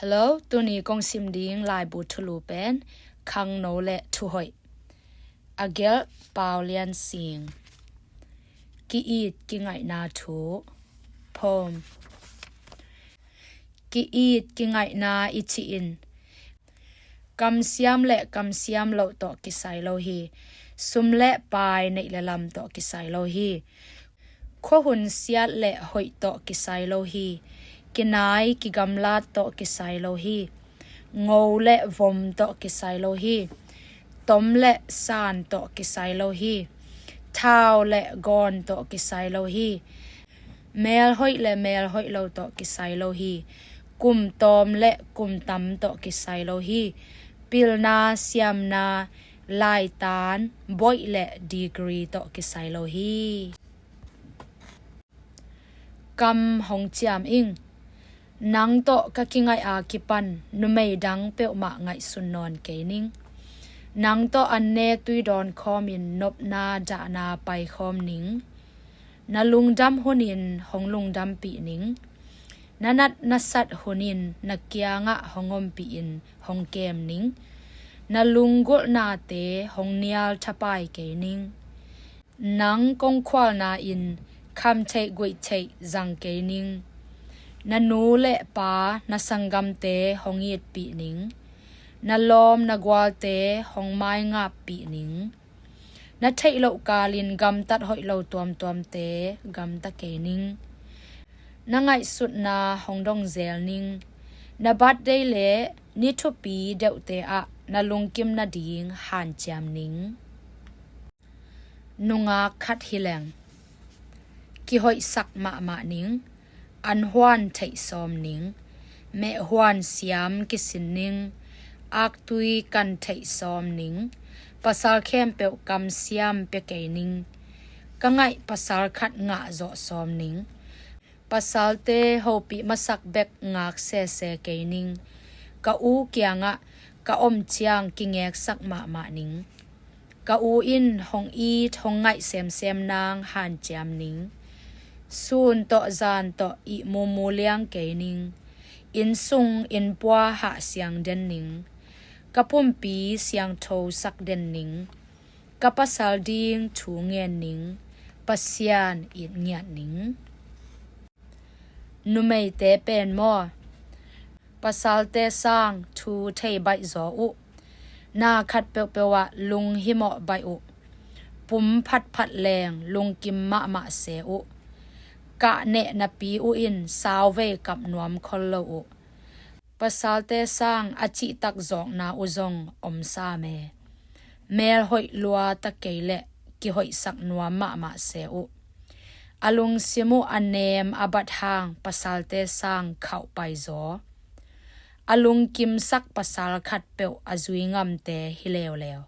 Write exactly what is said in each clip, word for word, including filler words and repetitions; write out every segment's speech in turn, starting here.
Hello, tuni kong sim ding laibu thulu pen Khangno le Thuhoih. A gelh Pau Lian Sing. Ki-it kingaihna thu. Poem. Ki-it kingaihna i cih in, kamsiam le kamsiam loh tawh kisai lo hi. Sum le pai, neih le lam tawh kisai lo hi. Khuahun siat le hoih tawh kisai lo hi. Kinai kigamlat tawh kisai lo hi. Ngo le vom tawh kisai lo hi. Tom le san tawh kisai lo hi. Thau le gawn tawh kisai lo hi. Mel hoih le mel hoih lo tawh kisai lo hi. Kum tawm le kum tam tawh kisai lo hi. Pilna, siamna, laitan, boih le degree tawh kisai lo hi. Kam hong ciam ing. Nang tawh ka kingaih a kipan numei dang peuhmah ngaihsun nawn kei ning. Nang tawh an ne tui dawn khawmin nopna dahna paikhawm ning. Na lungdam hunin hong lungdampih ning. Na nat na sat hunin na kiangah hong ompihin hong kem ning. Na lunggulhnate hong nial thapai kei ning. Nang kong khualna in kham theih guih theih zang kei ning. Na nu le pa, na sanggamte hong itpih ning. Na lawm na gualte hong maingappih ning. Na theih loh kalin gamtat hoih lo tuamtuamte gamta kei ning. Na ngaihsutna hong dong zel ning. Na birthday le ni thupi deuhte ah na lungkim nading hanciam ning. Nungak khat hi leng. Kihoihsak mahmah ning. An huan theih sawm ning. Meh huan siam kisin ning. Aktui kan theih sawm ning. Pasal khempeuh kamsiam pia kei ning. Ka ngaih pasal khat ngah zawh sawm ning. Pasalte hopih masak bek ngak sese kei ning. Ka u kiangah ka om ciang kingeksak mahmah ning. Ka u in hong it hong ngaih semsem nang hanciam ning. Sun tawh zan tawh ihmumu liang kei ning. Inn sung inn pua hah siang den ning. Ka pumpi siangtho sak den ning. Ka pasal ding thu ngen ning. Pasian it ngiat ning. Numeite pen maw, pasalte sang thu thei baih zaw uh. Na khat peuhpeuh ah lunghimawh baih uh. Pum phatphat leng lungkim mahmah se uh. Kah neh napi uh in sauvei kap nuam khol lo uh. Pasalte sang a cihtak zawkna uh zong om sam e. Mel hoih lua ta kei leh kihoihsak nuam mahmah se uh. A lungsim uh a nem a bat hang pasalte sang khauh paizaw. A lungkimsak pasal khatpeuh a zui ngamte hi leuleu.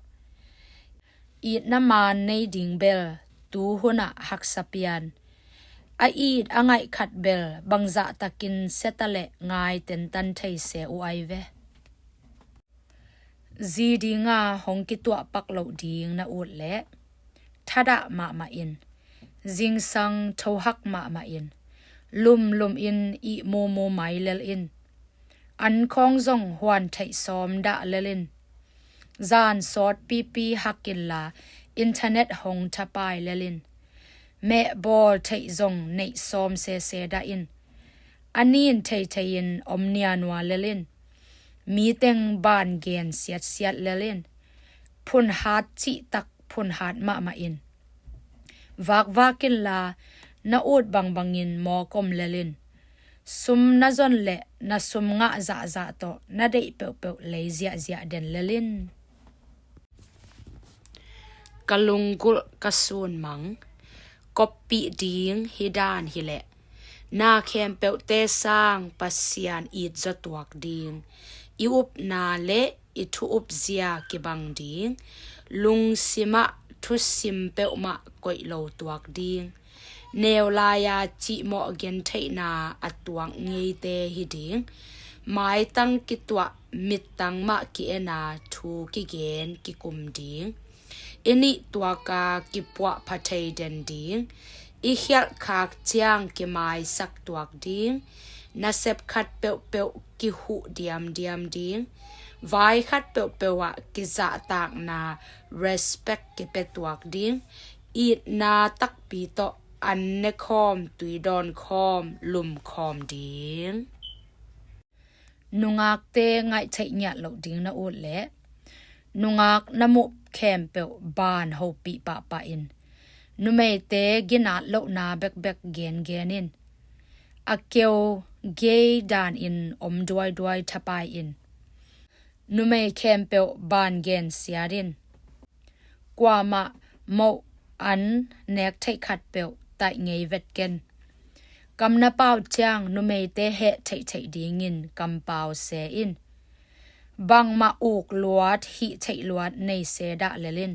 Itna maan nei ding bel tu hunah haksa pian. A it a ngaih khat bel bangzahtakin siata le ngai tentan thei se uh ai ve. Zi dinga hong kituah pak loh ding na ut leh thadah mahmah in. Zingsang thohak mahmah in. Lumlum in ihmumu mai lel in. An khawng zong huan theih sawm dah lel in. Zan sawt pipi hak inla internet hong thapai lel in. Mehbawl theih zong neih sawm sese dah in. A nin theithei in om nianua lel in. Mi teng ban gen siatsiat lel in. Phunhat cihtak phunhat mahmah in. Vakvak inla na ut bangbangin mawk om lel in. Sum na zon le na sum ngah zahzah tawh na deih peuhpeuh lei ziahziah den lel in. Ka lunggulh ka sunmang. Koppih ding hi dan hileh na khempeuhte sang Pasian it zaw tuak ding. I upna le i thu upzia kibang ding. Lungsimah thusim peuhmah koih lo tuak ding. Neu lai-a cihmawh gentheihna a tuak ngeite hi ding. Maitang kituah mittang mah ki-en a thu kigen kikum ding. I nih tuaka kipuahpha thei den ding. I khialhkhak ciang kimaisak tuak ding. Nasep khat peuhpeuh kihuh diamdiam ding. Vai khat peuhpeuh ah kizahtakna, respect, kipia tuak ding. Itna takpi tawh an ne khawm, tui dawn khawm, lum khawm ding. Nungakte ngaih theih ngiat loh ding na ut leh, nungak na muh khempeuh ban hopih pahpah in. Numeite ginat lohna bekbek gengen in. A keu gei dan in om duaiduai thapai in. Numei khempeuh ban gensiat in. Kuamah moh an nek theih khat peuh taih ngei vet ken. Kam na pau ciang numeite heh theihtheih dingin kampau se in. Bangmah uk luat, hih theih luat nei se dah lel in.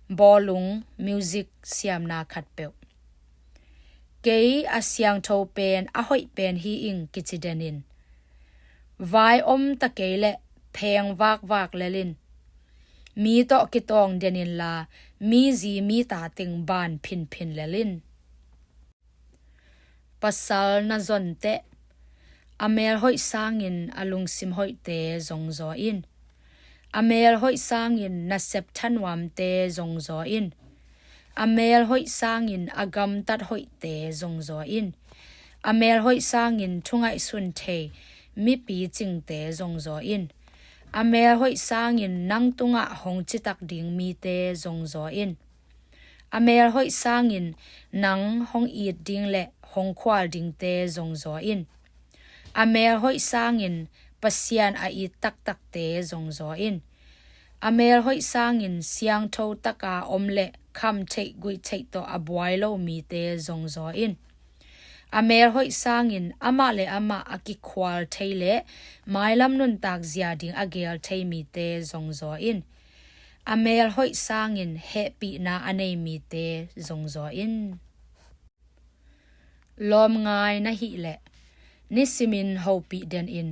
Bawlung, music, siamna khat peuh. Kei a siangtho pen, a hoih pen hi ing kici den in. Vai om ta kei leh pheng vakvak lel in. Mi tawh kitawng den inla, mi zi mi ta teng ban phinphin lel in. Pasal na zon teh, a mel hoih sangin a lungsim hoihte zongzaw in. A mel hoih sangin nasep thanuamte zongzaw in. A mel hoih sangin a gamtat hoihte zongzaw in. A mel hoih sangin thungaihsun thei mipi cingte zongzaw in. A mel hoih sangin nang tungah hong citak ding mite zongzaw in. A mel hoih sangin nang hong it ding le hong khual dingte zongzaw in. A mel hoih sangin Pasian a it taktakte zongzaw in. A mel hoih sangin siangtho taka om le kham theih guih theih tawh a buai lo mite zongzaw in. A mel hoih sangin amah le amah a kikhual thei le mailam nuntak zia ding a gel thei mite zongzaw in. A mel hoih sangin hehpihna a nei mite zongzaw in. Lawmngai na hih leh nisimin hopih den in.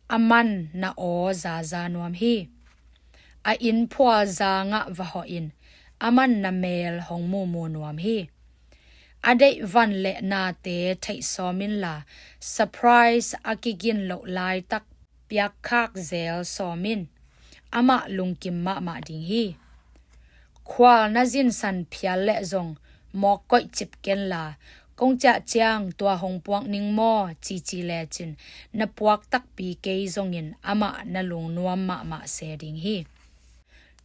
A man na aw zaza nuam hi. A inn phual za ngah va hawh in. A man na mel hong mumu nuam hi. A deih van le nate theih sawm inla, surprise a kigin loh laitak piakkhak zel sawm in. Amah lungkim mahmah ding hi. Khual na zinsan phial leh zong mawk koih cip kenla, kong ciah ciang tua hong puak ning maw cici lecin na puak takpi kei zongin amah na lungnuam mahmah se ding hi.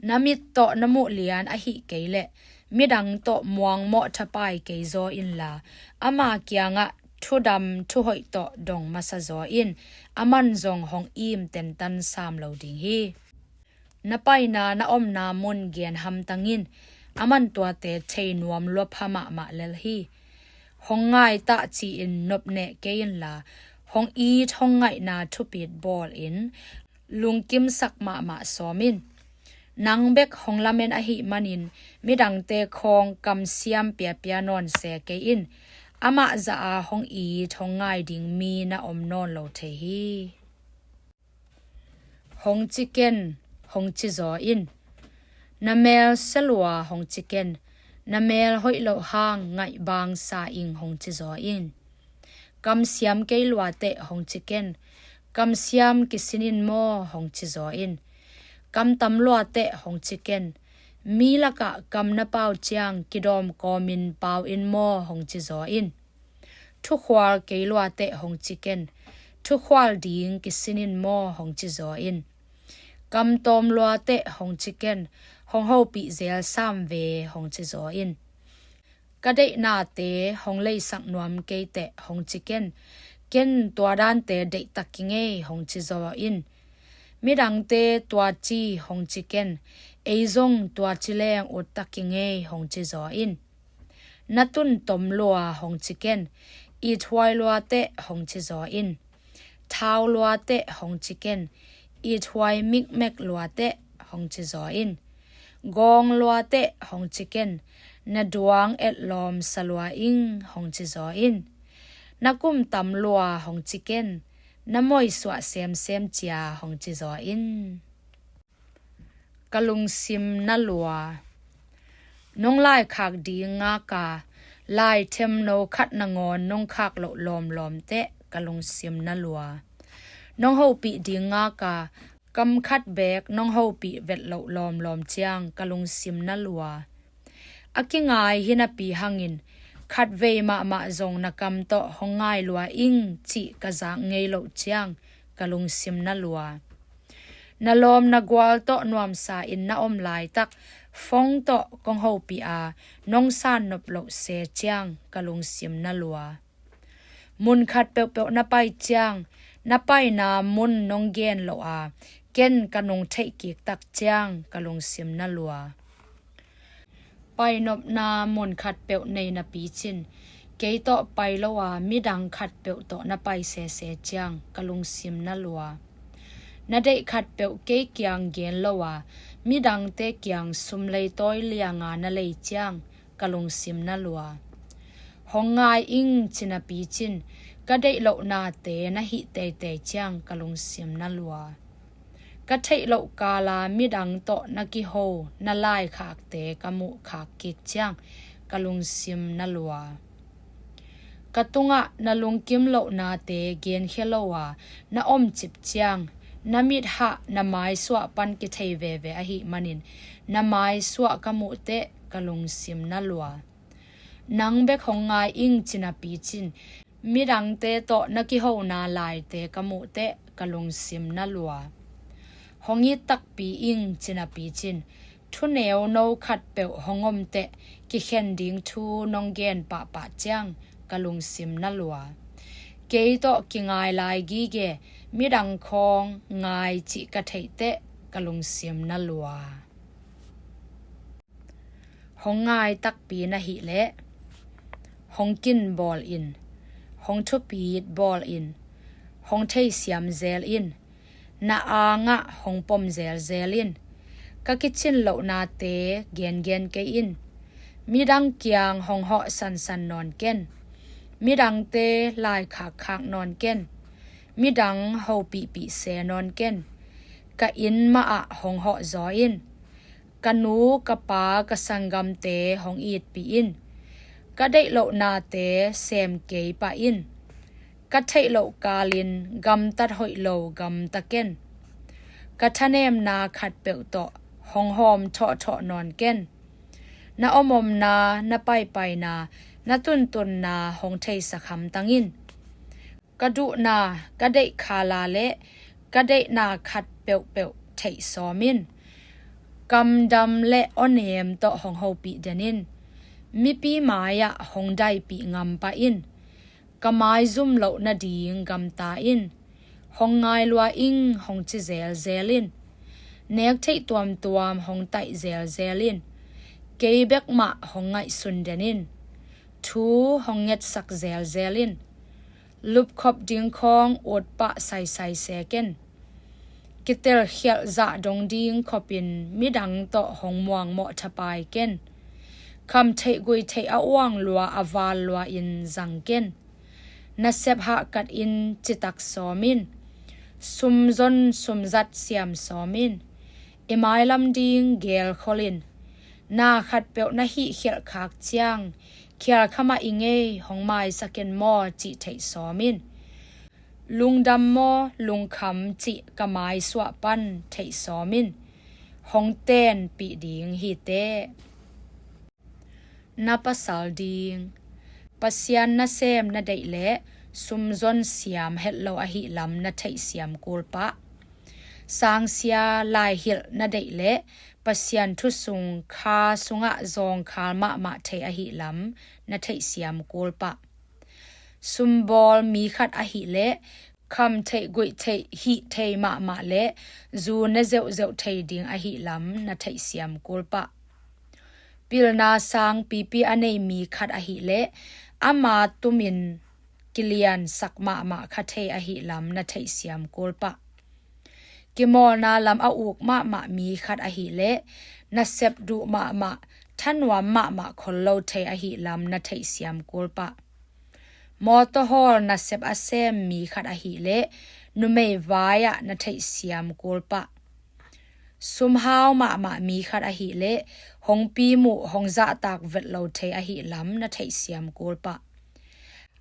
Na mit tawh na muh lian ahih kei leh midang tawh muangmawh thapai kei zaw inla, ama kiangah thudam thuhoih tawh dong masa zaw in. A man zong hong im tentan sam lo ding hi. Na paina na omna mun gen hamtang in. A man tuate thei nuam luapha mahmah lel hi. Hong ngai tah ci-in nopneh kei inla, hong it hong ngaihna thupit bawl in lungkimsak mahmah sawm in. Nang bek hong lamen ahih manin midangte khawng kamsiam piapia nawn se kei in. Amah zah a hong it hong ngai ding mi na om nawn lo thei hi. Hong ci ken, hong ci zaw in. Na mel sia lua hong ci ken. Na mel hoih loh hang ngaih bang sa ing hong ci zaw in. Kamsiam kei lua teh hong ci ken. Kamsiam kisin in maw hong ci zaw in. Kam tam lua teh hong ci ken. Mi lakah kam na pau ciang kidawm kawmin pau in maw hong ci zaw in. Thukhual kei lua teh hong ci ken. Thukhual ding kisin in maw hong ci zaw in. Kam tawm lua teh hong ci ken. Hong hopih zel sam ve hong ci zaw in. Ka deihnate hong leisak nuam kei teh hong ci ken. Ken tua dante deihtak ki ngei hong ci zaw in. Midangte tua ci hong ci ken. Ei zong tua ci leng uttak ki ngei hong ci zaw in. Na tun tom lua hong ci ken. Ithuai lua teh hong ci zaw in. Thau lua teh hong ci ken. Ithuai mikmek lua teh hong ci zaw in. Gawng lua teh hong ci ken. Na duang etlawm sa lua ing hong ci zaw in. Na kum tam lua hong ci ken. Na moi suah semsem cia hong ci zaw in. Ka lungsim na lua. Nong laikhak ding ngaka, laithem no khat nangawn nong khak loh lawmlawm teh ka lungsim na lua. Nong hopih ding ngaka kam khat beek nong hopih vet loh lawmlawm ciang ka lungsim na lua. A kingai hi napi hangin khatvei mahmah zong na kam tawh hong ngai lua ing cih ka zak ngei loh ciang ka lungsim na lua. Na lawm na gual tawh nuamsa in na om laitak phone tawh kong hopih a nong san nop loh se ciang ka lungsim na lua. Mun khat peuhpeuh na pai ciang na paina mun nong gen loh a ken ka nung theih kik tak ciang ka lungsim na lua. Painopna mun khat peuh nei napi cin kei tawh pai lo a midang khat peuh tawh na pai sese ciang ka lungsim na lua. Na deih khat peuh kei kiang gen lo a midangte kiang sum leitawi lianga na lei ciang ka lungsim na lua. Hong ngai ing ci napi cin ka deih lohnate na hih teitei ciang ka lungsim na lua. Ka theih loh kala midang tawh na kiho na laikhakte ka muh khak kik ciang ka lungsim na lua. Ka tungah na lungkim lohnate genkhia lo a na omcip ciang na mithah na maisuah pan kithei veve ahih manin na maisuah ka muh teh ka lungsim na lua. Nang bek hong ngai ing ci napi cin midangte tawh na kihona laite ka muh teh ka lungsim na lua. Hong it takpi ing ci napi cin thuneu no khat peuh hong om teh kikhen ding thu nong gen pahpah ciang ka lungsim na lua. Kei tawh kingai lai gige midang khawng ngai cih ka theih teh ka lungsim na lua. Hong ngai takpi na hih leh hong kin bawl in, hong thupit bawl in, hong theisiam zel in, na angah hong pom zelzel in. Ka kicin lohnate gengen kei in. Midang kiang hong hawh sansan nawn ken. Midangte laikhakkhak nawn ken. Midang hopihpih se nawn ken. Ka inn mahah hong hawh zaw in. Ka nu ka pa ka sanggamte hong itpih in. Ka deih lohnate sem kei pah in. Ka theih loh kalin gamtat hoih lo gamta ken. Ka thanemna khat peuh tawh hong hawm thawhthawh nawn ken. Na omomna, na paipaina, na tuntunna hong theisak hamtang in. Ka duhna, ka deih khala le ka deihna khat peuhpeuh theih sawm in. Kamdam le awnem tawh hong hopih den in. Mipi mai-ah hong daipih ngam pah in. Ka maizum loh nading gamta in. Hong ngai lua ing hong ci zelzel in. Nek theih tuamtuam hong taih zelzel in. Kei bek mah hong ngaihsun den in. Thu hong ngetsak zelzel in. Lupkhop ding khawng utpah saisai se ken. Kitelkhialh zah dong ding khopin midang tawh hong muangmawh thapai ken. Kham theih gui theih a uang lua a val lua in zang ken. Nasep hahkat in citak sawm in. Sumzon sumzat siam sawm in. I mailam ding gelkhol in. Na khatpeuh na hihkhialh khak ciang khialkhamah i ngei hong maisak in maw cih theih sawm in. Lungdam maw lungkham cih ka maisuah pan theih sawm in. Hong tenpih ding hi teh. Na pasal ding. Pasian nasem na deih leh sumzon siam hetlo ahih lam na theihsiam kul pah. Sangsia laihilh na deih leh Pasian thu sung kha sungah zawngkhal mahmah thei ahih lam na theihsiam kul pah. Sumbawl mi khat ahih leh kham theih guih theih hih thei mahmah le zu ne zeuhzeuh thei ding ahih lam na theihsiam kul pah. Pilna sang pipi a nei mi khat ahih leh ama tumin kiliansak mahmah kha thei ahih lam na theihsiam kul pah. Kimawlna lam a uk mahmah mi khat ahih leh nasep duh mahmah thanuam mahmah khol lo thei ahih lam na theihsiam kul pah. Mawtaw hawl nasep a sem mi khat ahih leh numei vai-ah na theihsiam kul pah. Sumhau mahmah mi khat ahih leh hong pimuh hong zahtak vet lo thei ahih lam na theihsiam kul pah.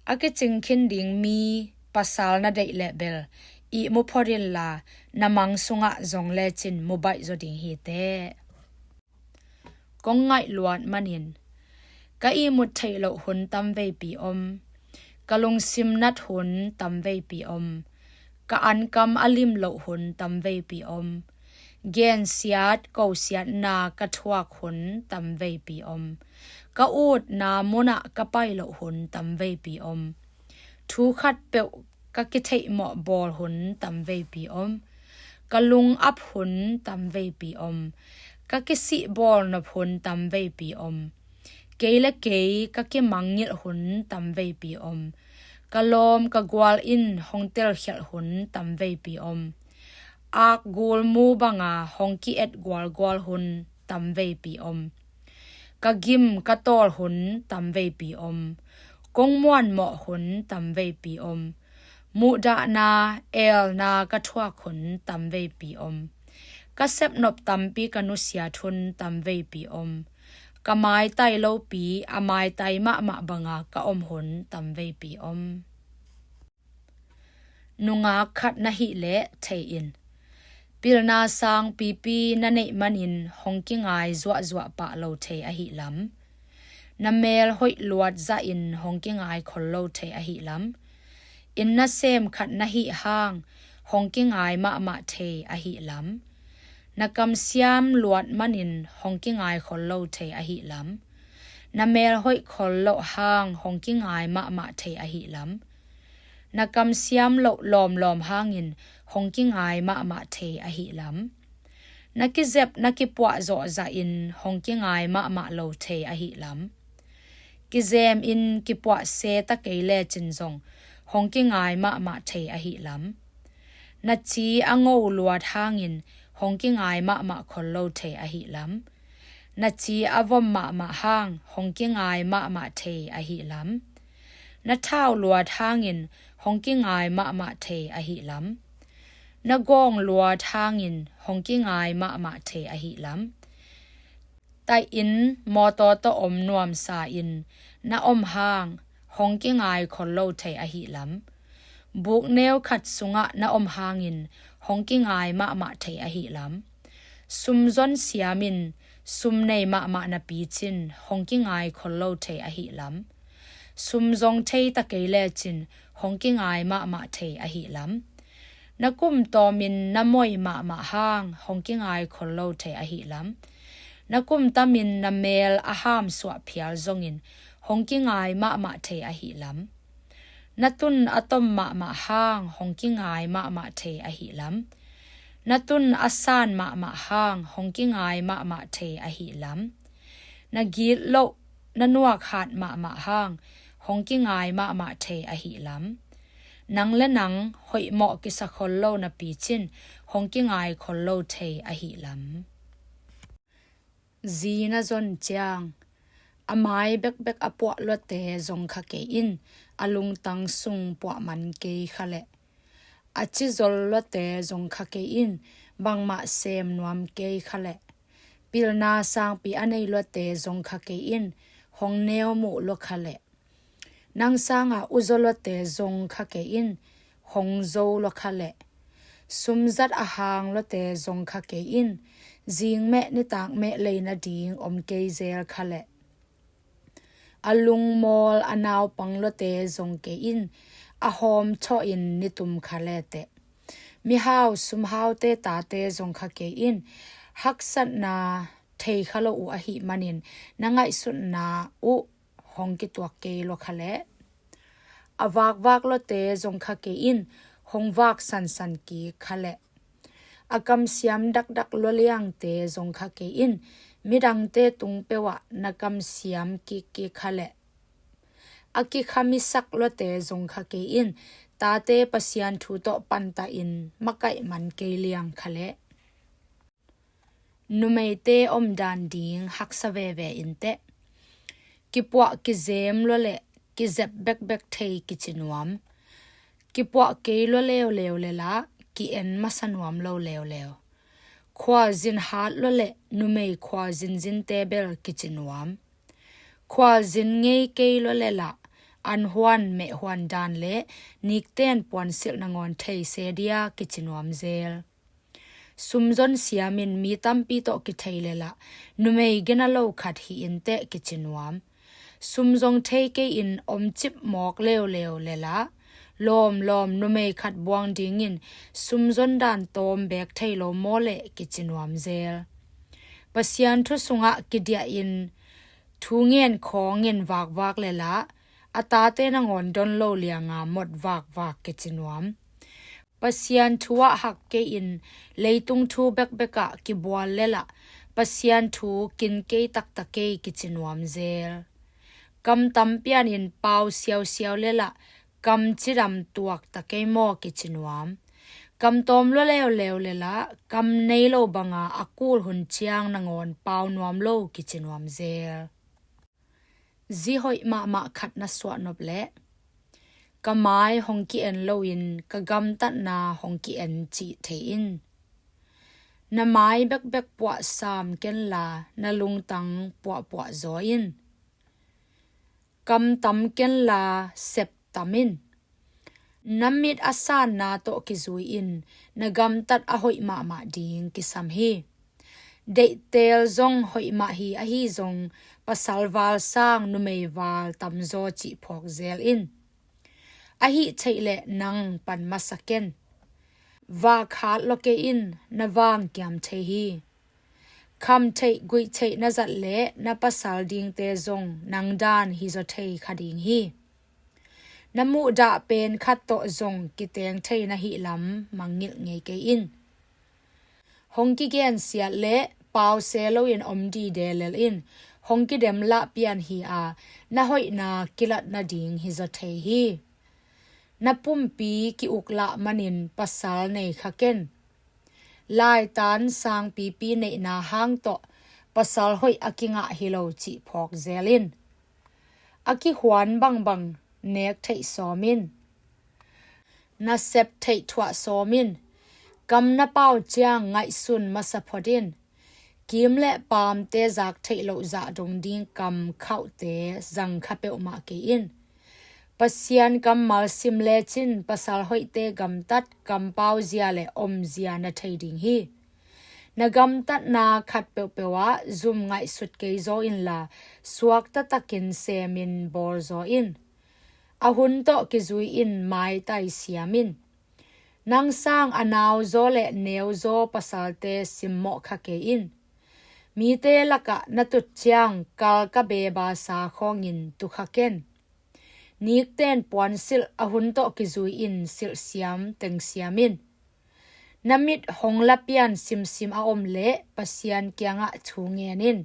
A kicing khin ding mi Pasal na deih leh bel ihmu phot inla, na mang sungah zong lecin mu baih zaw ding hi teh. Kong ngaih luat manin ka ihmut theih loh hun tam veipi om. Ka lungsim nat hun tam veipi om. Ka ankam a lim loh hun tam veipi om. Gensiat kosiatna ka thuak hun tam veipi om. Ka utna munah ka pai loh hun tam veipi om. Thu khat peuh ka kitheihmawh bawl hun tam veipi om. Ka lung ap hun tam veipi om. Ka kisih bawl nop hun tam veipi om. Kei le kei ka kimangngilh hun tam veipi om. Ka lawm ka gual in hong telkhialh hun tam veipi om. Ak gul mu banga hong ki-et gualgual hun tam veipi om. Ka gim ka tawl hun tam veipi om. Kong muanmawh hun tam veipi om. Muhdahna, elna ka thuak hun tam veipi om. Ka sepnop tampi ka nusiat hun tam veipi om. Ka maitai lopi a maitai mahmah banga ka om hun tam veipi om. Nungak khat na hih leh thei in. Pilna sang pipi na neih manin hong kingai zuahzuah pah lo thei ahi lam. Na mel hoih luat zahin hong kingai khol lo thei ahi lam. Inn nasem khat na hih hang hong kingai mahmah thei ahi lam. Na kamsiam luat manin hong kingai khol lo thei ahi lam. Na mel hoih khol loh hang hong kingai mahmah thei ahi lam. Na kamsiam loh lawmlawm hangin hong kingai mahmah thei ahi lam. Na kizep na kipuah zawh zahin hong kingai mahmah lo thei ahi lam. Kizem in kipuah se ta kei lecin zong hong kingai mahmah thei ahi lam. Na ci a ngo luat hangin hong kingai mahmah khol lo thei ahi lam. Na ci a vom mahmah hang hong kingai mahmah thei ahi lam. Na thau luat hangin hong kingai mahmah thei ahi lam. Na gawng luat hangin hong kingai mahmah thei ahi lam. Taih in mawtaw tawh om nuamsa in na om hang hong kingai khol lo thei ahi lam. Bukneu khat sungah na om hangin hong kingai mahmah thei ahi lam. Sum zon siamin sum nei mahmah na picin hong kingai khol lo thei ahi lam. Sum zong thei ta kei lecin hong kingai mahmah thei ahi lam. Na kum tawmin na moi mahmah hang hong kingai khol lo thei ahi lam. Na kum tamin na mel a ham suah phial zongin hong kingai mahmah thei ahi lam. Na tun a tom mahmah hang hong kingai mahmah thei ahi lam. Na tun a san mahmah hang hong kingai mahmah thei ahi lam. Na git loh na nuak hat mahmah hang hong kingai mahmah thei ahi lam. Nang le nang hoihmawh kisa khol lo na picin hong kingai khol lo thei ahi lam. Zi na zon ciang a mai bekbek a puah luate zong kha kei in, a lungtang sung puah man kei kha leh. A cizol luate zong kha kei in, bangmah sem nuam kei kha leh. Pilna sangpi a nei luate zong kha kei in, hong neu muh lua kha leh. Nang sanga uzaw luate zong kha kei in, hong zo lua kha leh. Sumzat a hang luate zong kha kei in, zing meh nitak meh lei nading om kei zel kha leh. A lungmawl a naupang luate zong kei in, a hawm thawh in nitum kha leteh. Mihau sumhaute tate zong kha kei in, haksatna thei kha lo uh ahih manin na ngaihsutna uh hong kituak kei lua kha leh. A vakvak luate zong kha kei in, hong vak sansan kik kha leh. A kamsiam dakdak lualiangte zong kha kei in, midangte tung peuhah na kamsiam kikkik kha leh. A kikhamisak luate zong kha kei in, tate Pasian thu tawh pantahin makaih man kei liang kha leh. Numeite omdan ding haksa veve inteh. Kipuah kizem lua le kizep bekbek thei kici nuam. Kipuah kei lua leuleu le lah ki-en masa nuam lo leuleu. Khualzin hat lua le numei khualzin zinte bel kici nuam. Khualzin ngei kei lua le lah An huan meh huan dan le nikten puansilh nangawn thei se dia kici nuam zel. Sumzon siamin mi tampi tawh kithei lela numei gina lo khat hi inteh kici nuam. Sumzong thei kei in omcip mawk leuleu lela lawmlawm numei khat buang dingin sumzon dan tawm bek thei lo maw leh kici nuam zel. Pasian thu sungah kidiah in thu ngen khawngin vakvak lela a tate nangawn don lo lianga mot vakvak kici nuam. Pasian thu ah hak kei in leitung thu bekbekah kibual lela Pasian thu kin kei taktak kei kici nuam zel. Kam tam pianin pau siausiau lela kam cidam tuak ta kei maw kici nuam. Kam tawm lua leuleu lela kam nei lo banga a kul hun ciang nangawn pau nuam lo kici nuam zel. Zi hoih mahmah khat na suah nop leh ka mai hong ki-en loin ka gamtatna hong ki-en cih thei in. Na mai bekbek puah sam kenla na lungtang puahpuah zaw in. Kam tam kenla sep tam in. Na mit a sanna tawh kizui-in na gamtat a hoih mahmah ding kisam hi. Deihtel zong hoih mah hi, ahi zong pasal val sang numei val tamzaw cih phawk zel in. Ahi theih leh nang pan masa ken. Vak hat lua kei in, na vang kiam thei hi. Kham theih guih theih na zat leh na pasal dingte zong nang dan hizaw thei kha ding hi. Na muhdah pen khat tawh zong kiteng thei na hih lam mangngilh ngei kei in. Hong kigensiat leh pause loin om dide lel in. Hong kidem lah pian hi a, na hoihna kilat nading hizaw thei hi. Na pumpi ki-uk lah manin pasal nei kha ken. Laitan sangpipi neihna hang tawh pasal hoih a kingah hi lo cih phawk zel in. A kihuan bangbang nek theih sawm in. Na sep theih thuah sawm in. Kam na pau ciang ngaihsun masa phot in. Kim le paamte zak theih loh zah dong ding kam khauhte zang kha peuhmah kei in. Pasian kammal sim lecin pasal hoihte gamtat kampau zia le om zia na thei ding hi. Na gamtatna khat peuhpeuh ah zum ngaihsut kei zaw inla suakta takin semin bawl zaw in. A hun tawh kizui-in maitai siam in. Nang sang a nauzaw le neuzaw pasalte simmawh kha kei in. Mite lakah na tut ciang kal ka bebasa khawngin tu kha ken. Nikten puansilh a hun tawh kizui-in silh siam teng siam in. Na mit hong la pian simsim a om leh Pasian kiangah thu ngen in.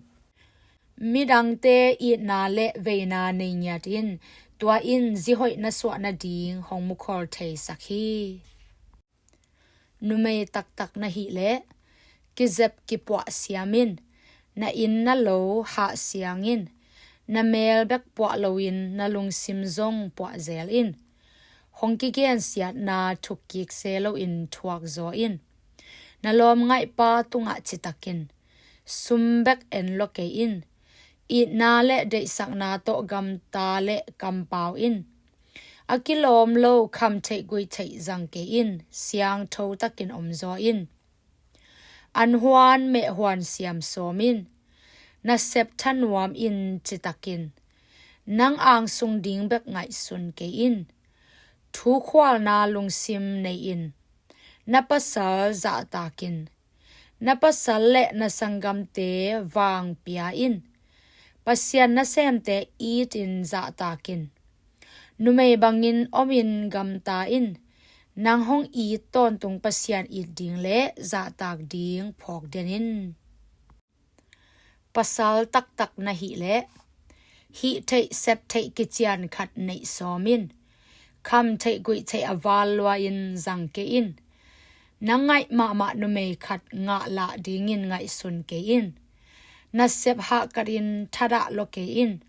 Midangte itna le veina nei ngiat in, tua in zi hoih na suah nading hong mukhol theisak hi. Numei taktak na hih leh kizep kipuah siam in. Na inn na lo hah siang in. Na meel bek puah loin na lungsim zong puah zel in. Hong kigensiatna thukkik se loin thuak zaw in. Na lawmngaihpa tungah citak in. Sum bek en lua kei in. Itna le deihsakna tawh gamta le kampau in. A kilawm lo kham theih guih theih zang kei in. Siangtho takin om zaw in. An huan meh huan siam sawm in. Na sep thanuam in citak in. Nang angsung ding bek ngaihsun kei in. Thukhualna lungsim nei in. Na pasal zahtak in. Na pasal le na sanggamte vang pia in. Pasian nasemte itin zahtak in. Numei bangin omin gamta in. Nang hong it tawntung Pasian it ding le zahtak ding phawk den in. Pasal taktak na hih leh hih theih sep theih kician khat neih sawm in. Kham theih guih theih a val lua in zang kei in. Na ngaih mahmah numei khat ngah lah dingin ngaihsun kei in. Na sep hahkat in thadah lua kei in.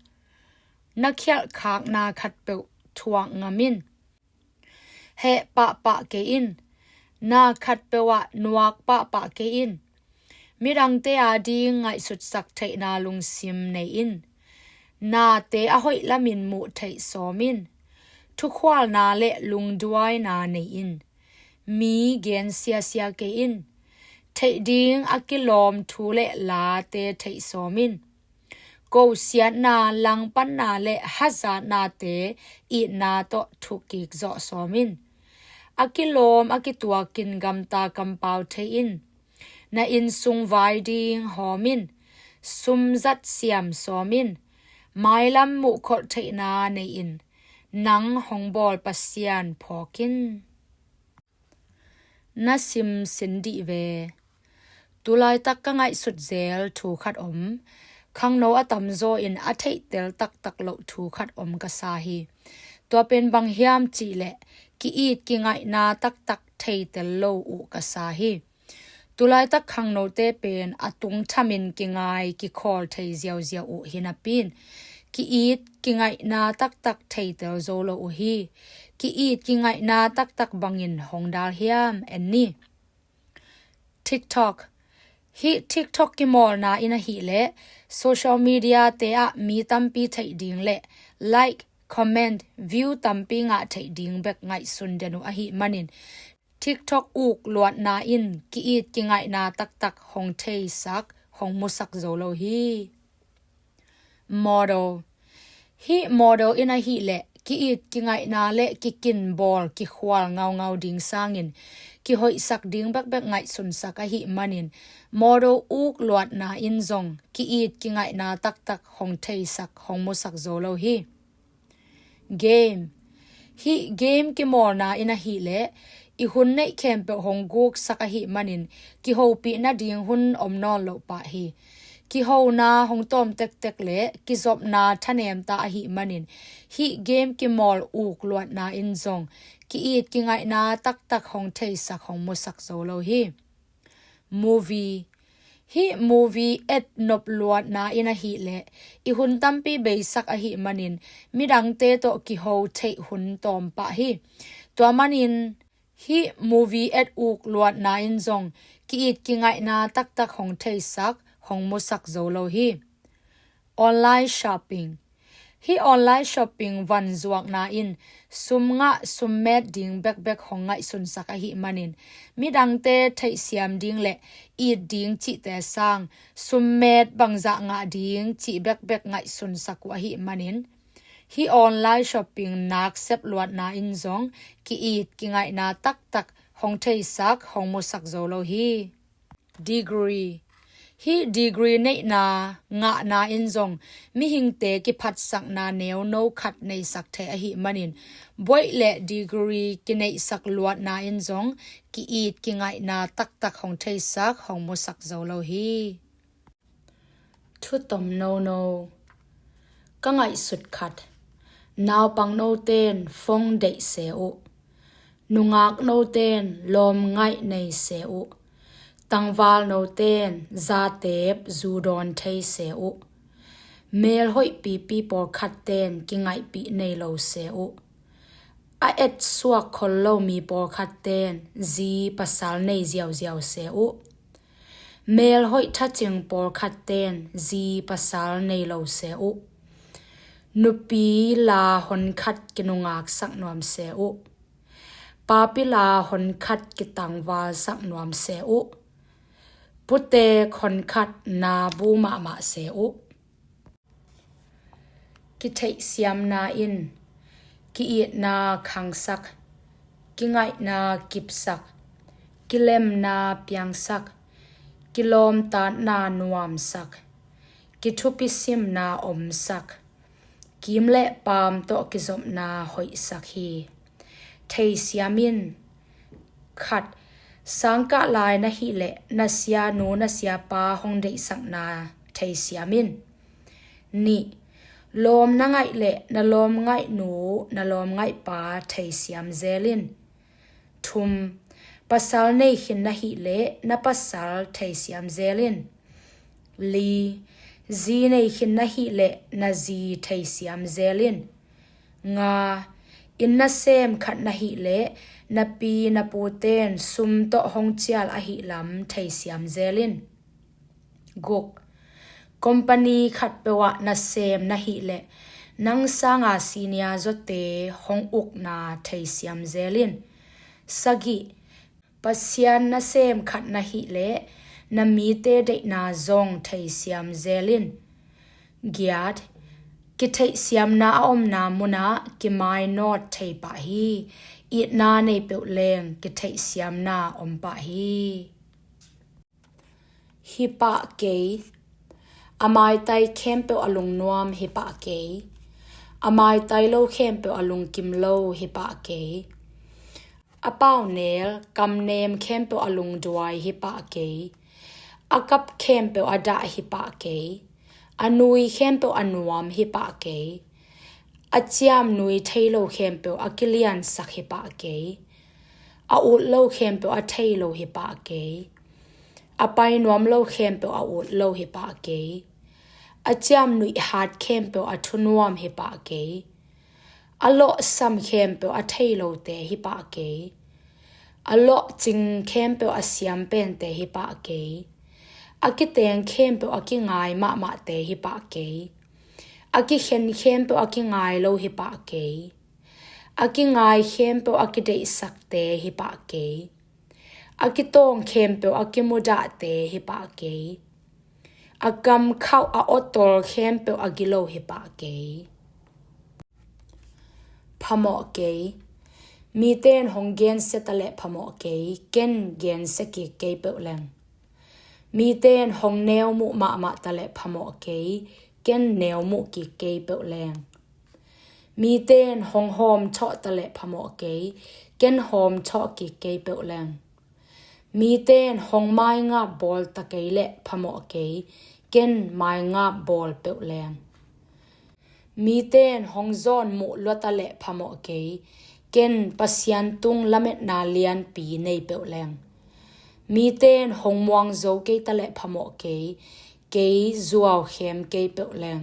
Na khialhkhakna khatpeuh thuak ngam in. Heh pahpah kei in. Na khatpeuh ah nuak pahpah kei in. Midangte ading ngaihsutsak theihna lungsim nei in. Nate a hoih lamin muh theih sawm in. Thukhualna le lungduaina nei in. Mi gen siasia kei in. Theih ding a kilawm thu le late theih sawm in. Kosiatna, langpanna le hazatnate itna tawh thukik zawh sawm in. A kilawm a kituakin gamta kampau thei in. Na innsung vai ding hawm in. Sumzat siam sawm in. Mailam muhkholh theihna nei in. Nang hong bawl Pasian phawk in. Na sim sin dih ve. Tulaitak ka ngaihsut zel thu khat om. Khangno a tamzaw in a theihtel taktak loh thu khat om ka sa hi. Tua pen bang hiam cihleh ki-it kingaihna taktak theitel lo uh ka sa hi. Tulaitak khangnote pen a tungthamin kingai kikhawl thei ziauziau uh hi napi in ki-it kingaihna taktak theitel zo lo uh hi. Ki-it kingaihna taktak bangin hong dal hiam en ni. TikTok. Hih TikTok kimawlna in ahih leh social media te ah mi tampi theih ding le like, comment, view tampi ngah theih ding bek ngaihsun den uh ahih manin TikTok uk luatna in ki-it kingaihna taktak hong theisak, hong musak zo lo hi. Model. Hih model in ahih leh ki-it kingaihna le kikin bawl kikhual ngaungau ding sangin kihoihsak ding bekbek ngaihsunsak ahih manin model uk luatna in zong ki-it kingaihna taktak hong theisak, hong musak zo lo hi. Game. Hih game kimawlna in ahih leh i hun neih khempeuh hong guksak ahih manin kihopih nading hun om nawn loh pah hi. Kihona hong tawm tektek le kizopna thanem ta ahih manin hih game kimawl uk luatna in zong ki-it kingaihna taktak hong theisak, hong musak zo lo hi. Movie. Hih movie et nop luatna in ahih leh i hun tampi beisak ahih manin midangte tawh kiho theih hun tawm pah hi. Tua manin hih movie et uk luatna in zong ki-it kingaihna taktak hong theisak, hong musak zo lo hi. Online shopping. Hih online shopping van zuakna in sum ngah sum met ding bekbek hong ngaihsunsak ahih manin midangte theihsiam ding le it ding cihte sang sum met bangzah ngah ding cih bekbek ngaihsunsak uh ahih manin hih online shopping naksep luatna in zong ki-it kingaihna taktak hong theisak, hong musak zo lo hi. Degree. Hih degree neihna ngahna in zong mihingte kiphatsakna neuno khat neisak thei ahih manin buaih le degree kineihsak luatna in zong ki-it kingaihna taktak hong theisak, hong musak zo lo hi. Thutom nono. Ka ngaihsut khat. Naupang noten phone deih se uh. Nungak noten lawmngaih nei se uh. Tangval noten zatep zu dawn thei se uh. Mel hoih pipi pawlkhat ten kingaihpih nei lo se uh. A et suak khol lo mi pawlkhat ten zi pasal nei ziauziau se uh. Mel hoih thacing pawlkhat ten zi pasal nei lo se uh. Nupi la honkhat kinungaksak nuam se uh. Papi la honkhat kitangvalsak nuam se uh. Putek honkhat nabu mahmah se uh. Kitheihsiamna in ki-itna khangsak, kingaihna kipsak, kilemna piangsak, kilawmtatna nuamsak, kithupisimna omsak, kim le paam tawh kizopna hoihsak hi. Theisiam in. Khat, sangkah lai na hih leh na sianu na siapa hong deihsakna theisiam in. Nih, lawm na ngaih leh na lawmngaihnu na lawmngaihpa theisiam zel in. Thum, pasal nei khin na hih leh na pasal theisiam zel in. Li, zi nei khin na hih leh na zi theisiam zel in. Nga, inn nasem khat na hih leh na pi na puten sum tawh hong cial ahih lam theisiam zel in. Guk, Company khatpeuh ah nasem na hih leh nang sanga senior zawte hong ukna theisiam zel in. Sagih, Pasian nasem khat na hih leh na mite deihna zong theisiam zel in. Giat, kitheihsiamna a omna munah kimainawt thei pah hi. Itna nei peuh leng kitheihsiamna om pah hi. Hi pah kei. A maitai khempeuh a lungnuam hi pah kei. A maitai lo khempeuh a lungkim lo hi pah kei. A paunel kamnem khempeuh a lungduai hi pah kei. A kap khempeuh a dah hi pah kei. A nui khempeuh a nuam hi pah kei. A ciam nui thei lo khempeuh a kiliansak hi pah kei. A ut lo khempeuh a thei lo hi pah kei. A pai nuam lo khempeuh a ut lo hi pah kei. A ciam nuih hat khempeuh a thunuam hi pah kei. A lawhsam khempeuh a thei lote hi pah kei. A lawhcing khempeuh a siam pente hi pah kei. A kiteng khempeuh a kingai mahmahte hi pah kei. A kikhen khempeuh a kingai lo hi pah kei. A kingai khempeuh a kideihsakte hi pah kei. A kitawng khempeuh a kimudahte hi pah kei. A kam khauh a awtol khempeuh a gilo hi pah kei. Phamawh kei. Mite in hong gensia ta leh phamawh kei, ken gensia kik kei peuh leng. Mite in hong neu muh mahmah ta leh phamawh kei, ken neu muh kik kei peuh leng. Mite in hong hawmthawh ta leh phamawh kei, ken hawmthawh kik kei peuh leng. Mite in hong maingap bawl ta kei leh phamawh kei, ken maingap bawl peuh leng. Mite in hong zawn muh lua ta leh phamawh kei, ken Pasian tung lametna lianpi nei peuh leng. Mite in hong muang zo kei ta leh phamawh kei, kei zuau khem kei peuh leng.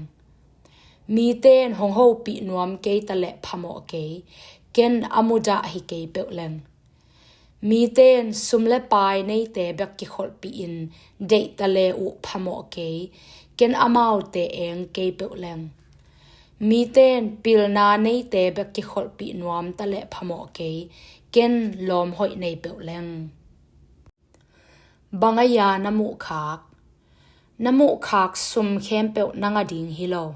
Mite in hong hopih nuam kei ta leh phamawh kei, ken a mudah hi kei peuh leng. Mite in sum le pai neite bek kikholhpih in deih ta le uh phamawh kei, ken amaute eng kei peuh leng. Mite in pilna neite bek kikholhpih nuam ta leh phamawh kei, ken lawm hoih nei peuh leng. Bang a ia na muhkhak? Na muhkhak sum khempeuh nang a ding hi lo.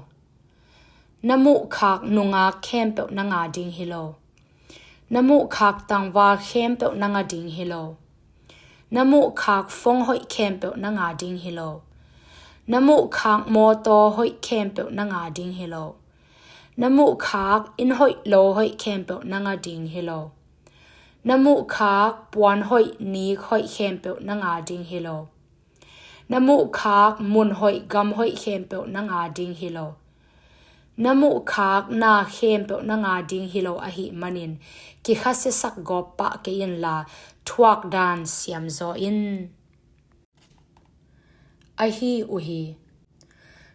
Na muhkhak nungak khempeuh nang a ding hi lo. Na muhkhak tangval khempeuh nang a ding hi lo. Na muhkhak phone hoih khempeuh nang a ding hi lo. Na muhkhak mawtaw hoih khempeuh nang a ding hi lo. Na muhkhak inn hoih lo hoih khempeuh nang a ding hi lo. Na muhkhak puan hoih nik hoih khempeuh nang a ding hi lo. Na muhkhak mun hoih gam hoih khempeuh nang a ding hi lo. Na muhkhak na khempeuh nang a ding hi lo ahih manin kikhasiasak gawp pah kei inla thuak dan siamzaw in. Ahi uh hi.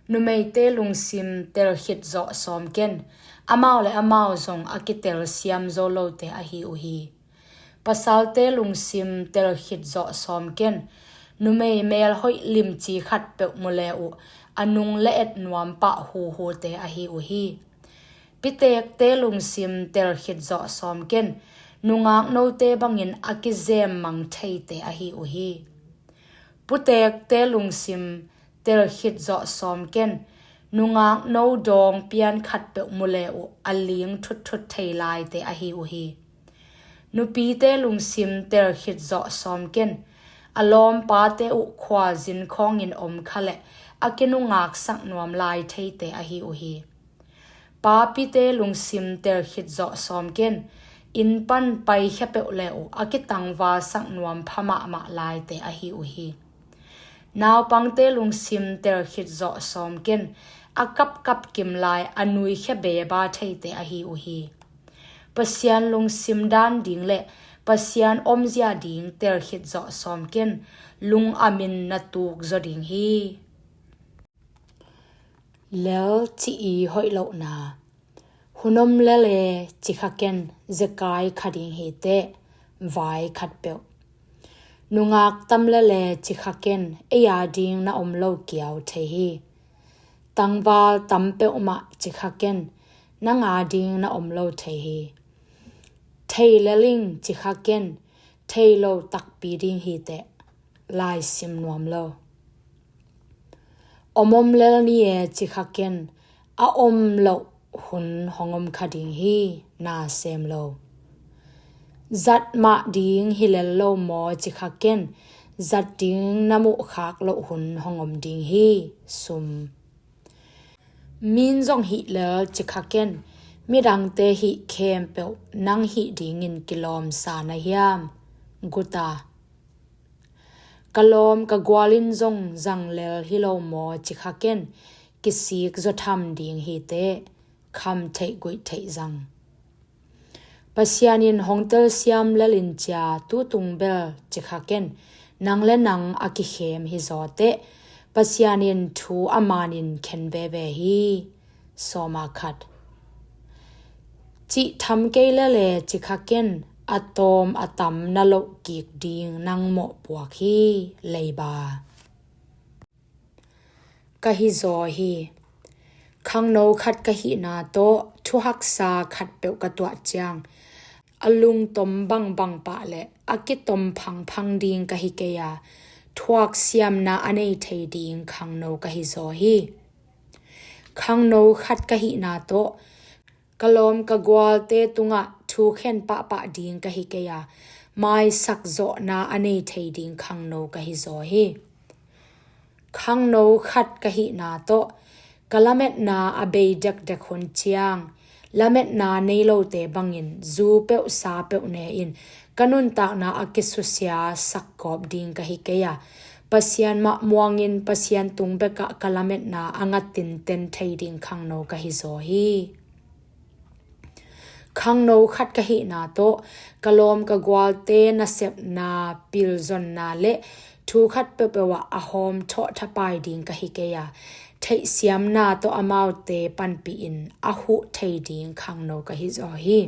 Numeite lungsim telkhit zawh sawm ken, amau le amau zong a kitel siamzaw lote ahi uh hi. Pasalte lungsim telkhit zawh sawm ken, numei mel hoih limci khatpeuh mu le uh a nung le et nuam pah huhute ahi uh hi. Pitekte lungsim telkhit zawh sawm ken, nungak note bangin a kizem mang theite ahi uh hi. Putekte lungsim telkhit zawh sawm ken, nungak no dawng pian khatpeuh mu le uh a ling thutthut thei laite ahi uh hi. Nupite lungsim telkhit zawh sawm ken, a lawmpate uh khualzin khawngin om kha leh a kinungaksak nuam lai theite ahi uh hi. Papite lungsim telkhit zawh sawm ken, inn pan paikhia peuh le uh a kitangvalsak nuam pha mahmah laite ahi uh hi. Naupangte lungsim telkhit zawh sawm ken, a kapkap kim lai a nuikhia beba theite ahi uh hi. Pasian lungsim dan ding le Pasian omzia ding telkhit zawh sawm ken, lung amin na tuk zaw ding hi. Lel ci-i hoih lohna. Hun om lele cikha ken, zekai kha ding hi teh, vai khatpeuh. Nungak tam lele cikha ken, ei a ding na om lo kiau thei hi. Tangval tam peuhmah cikha ken, nang a ding na om lo thei hi. Thei lel ing cikha ken, thei lo takpi ding hi teh, lai sim nuam lo. Om om lel ni e cikha ken, a om loh hun hong om kha ding hi, na sem lo. Zat mah ding hi lel lo maw cikha ken, zat ding na muhkhak loh hun hong om ding hi, sum. Min zong hih lel cikha ken, midangte hih khempeuh nang hih dingin kilawmsa na hiam, guta. Ka lawm ka gual in zong zang lel hi lo maw cikha ken, kisik zaw tham ding hi teh, kham theih guih theih zang. Pasian in hong telsiam lel in cia, tu tung bel cikha ken, nang le nang a kikhem hi zaw teh, Pasian in thu a manin khen veve hi, sawm a khat. Cih tham kei lel e cikha ken, a tawm a tam na loh kik ding nang mawhpuak hi, leiba. Ka hi zaw hi. Khangno khat ka hihna tawh, thuhaksa khatpeuh ka tuah ciang, a lungtom bangbang pah le a kitom phangphang ding ka hi kei a, thuaksiamna a nei thei ding khangno ka hi zaw hi. Khangno khat ka hihna tawh, ka lawm ka gualte tungah thu khen pahpah ding ka hi kei a, maisak zawhna a nei thei ding khangno ka hi zaw hi. Khangno khat ka hihna tawh, ka lametna a bei dekdek hun ciang, lametna nei lote bangin zu peuh sa peuh ne-in ka nuntakna a kisusia sakkawp ding ka hi kei a, Pasian mah muangin Pasian tung bekah ka lametna a nga tinten thei ding khangno ka hi zaw hi. Khangno khat ka hihna tawh, ka lawm ka gualte nasepna, pilzonna le thu khat peuhpeuh ah a hawm thawh thapai ding ka hi kei a, theihsiamna tawh amaute panpih in a huh thei ding khangno ka hi zaw hi.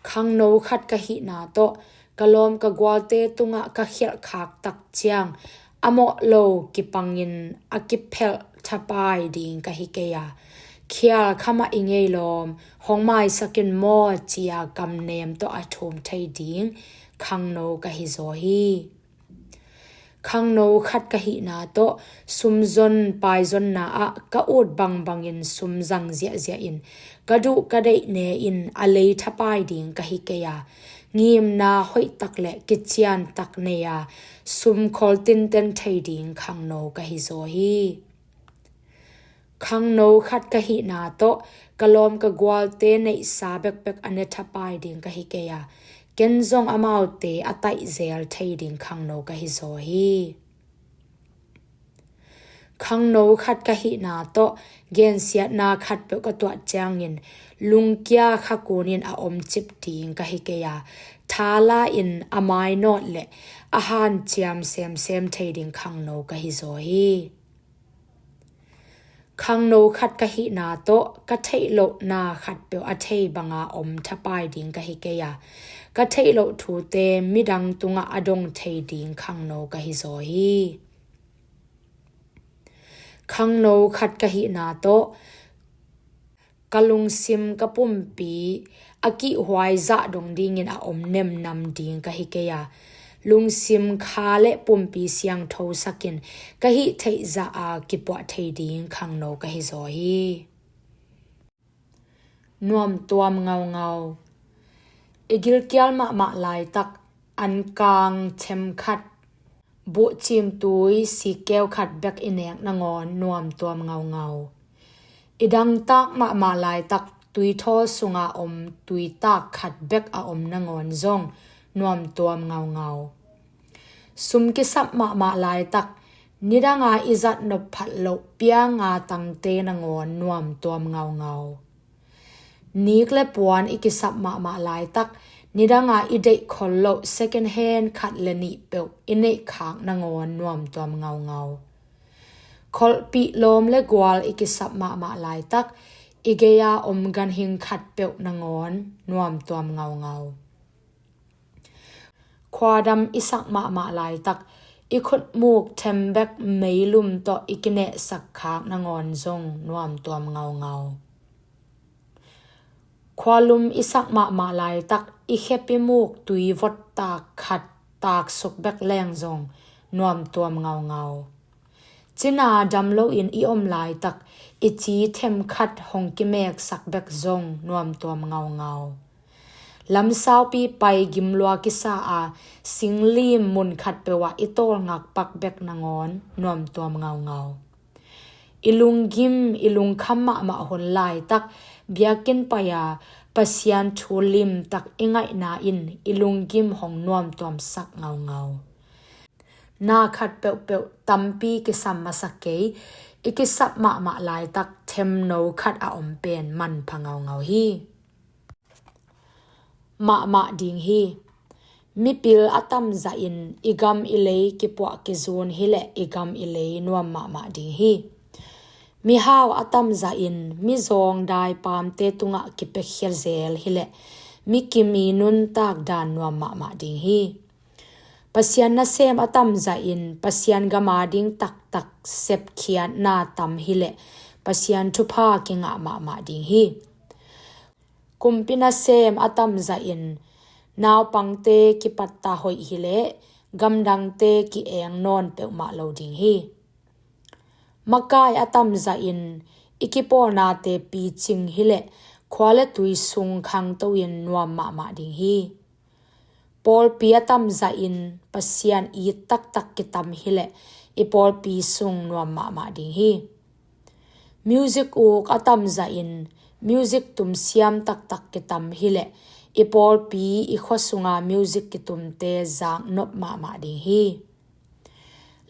Khangno khat ka hihna tawh, ka lawm ka gualte tungah ka khialhkhak tak ciang, a mawh lo kipangin a kiphelh thapai ding ka hi kei a, khial khamah i ngei lawm, hong maisak in maw, ci-a kamnem tawh a thum thei ding khangno ka hi zaw hi. Khangno khat ka hihna tawh, sumzon paizonna ah ka ut bangbangin sum zang ziahziah in, ka duh ka deih ne-in a lei thapai ding ka hi kei a, ngimna hoihtak le kiciantak nei a, sum khol tinten thei ding khangno ka hi zaw hi. Khangno khat ka hihna tawh, ka lawm ka gualte neihsa bekbek a ne thapai ding ka hi kei a, ken zong amaute a taihzel thei ding khangno ka hi zaw hi. Khangno khat ka hihna tawh, gensiatna khatpeuh ka tuah ciangin, lungkia khakunin a omcip ding ka hi kei a, thala in a mainawt le a hanciam semsem thei ding khangno ka hi zaw hi. Khangno khat ka hihna tawh, ka theih lohna khatpeuh a thei banga om thapai ding ka hi kei a, ka theih loh thute midang tungah a dong thei ding khangno ka hi zaw hi. Khangno khat ka hihna tawh, ka lungsim ka pumpi a kihhuai zah dong dingin a om nemnam ding ka hi kei a, lungsim kha le pumpi siangtho sakin ka hih theih zah a kipuah thei ding khangno ka hi zaw hi. Nuamtuam ngaungau. I gilkial mahmah laitak, ankang chem khat, buhcimtui sikkeu khat bek i nek nangawn nuamtuam ngaungau. I dangtak mahmah laitak, tuithawl sunga om tuitak khat bek a om nangawn zong nuamtuam ngaungau. Sum kisap mahmah laitak, nidanga i zat nop phat loh pianga tangte nangawn nuamtuam ngaungau. Nik le puan i kisap mahmah laitak, nidanga i deih khol loh second hand khat le nih peuh i neih khak nangawn nuamtuam ngaungau. Kholhpih lawm le gual i kisap mahmah laitak, i gei-a om ganhing khat peuh nangawn nuamtuam ngaungau. Khuadam i sak mahmah laitak, I khutmuk them bek meilum tawh i kinehsak khak nangawn zong nuamtuam ngaungau. Khualum i sak mahmah laitak i khepi muk tuivot tak khat taksuk bek leng zong nuamtuam ngaungau. Cina dam loin i om laitak i ci them khat hong kimeksak bek zong nuamtuam ngaungau. Lamsaupi pai gimlua kisa a singlim mun khat peuh ah i tawlngak pak bek nangawn nuamtuam ngaungau. I lunggim i lungkham mahmah hun laitak biakinn pai a Pasian thu limtak i ngaihna in i lunggim hong nuamtuamsak ngaungau. Na khat peuhpeuh tampi kisam masa kei, i kisap mahmah laitak themno khat a om pen manpha ngaungau hi. Mahmah ding hi. Mipil a tamzahin i gam i lei kipuah kizun hileh i gam i lei nuam mahmah ding hi. Mihau a tamzahin mizawng daipamte tungah kipiakhia zel hileh mi kimi nuntak dan nuam mahmah ding hi. Pasian nasem a tamzahin Pasian gama ding taktak sepkhiatna tam hileh Pasian thupha kingah mahmah ding hi. Kumpi nasem a tamzahin naupangte kipatta hoih hileh gamdangte ki-eng nawn peuhmah lo ding hi. Makai a tamzahin i kipawlnate picing hileh khua le tui sung khangto-in nuam mahmah ding hi. Pawlpi a tamzahin Pasian it taktak kitam hileh i pawlpi sung nuam mahmah ding hi. Music uk a tamzahin music tum siam taktak kitam hileh i pawlpi i khua sunga music kitumte zaknop mahmah ding hi.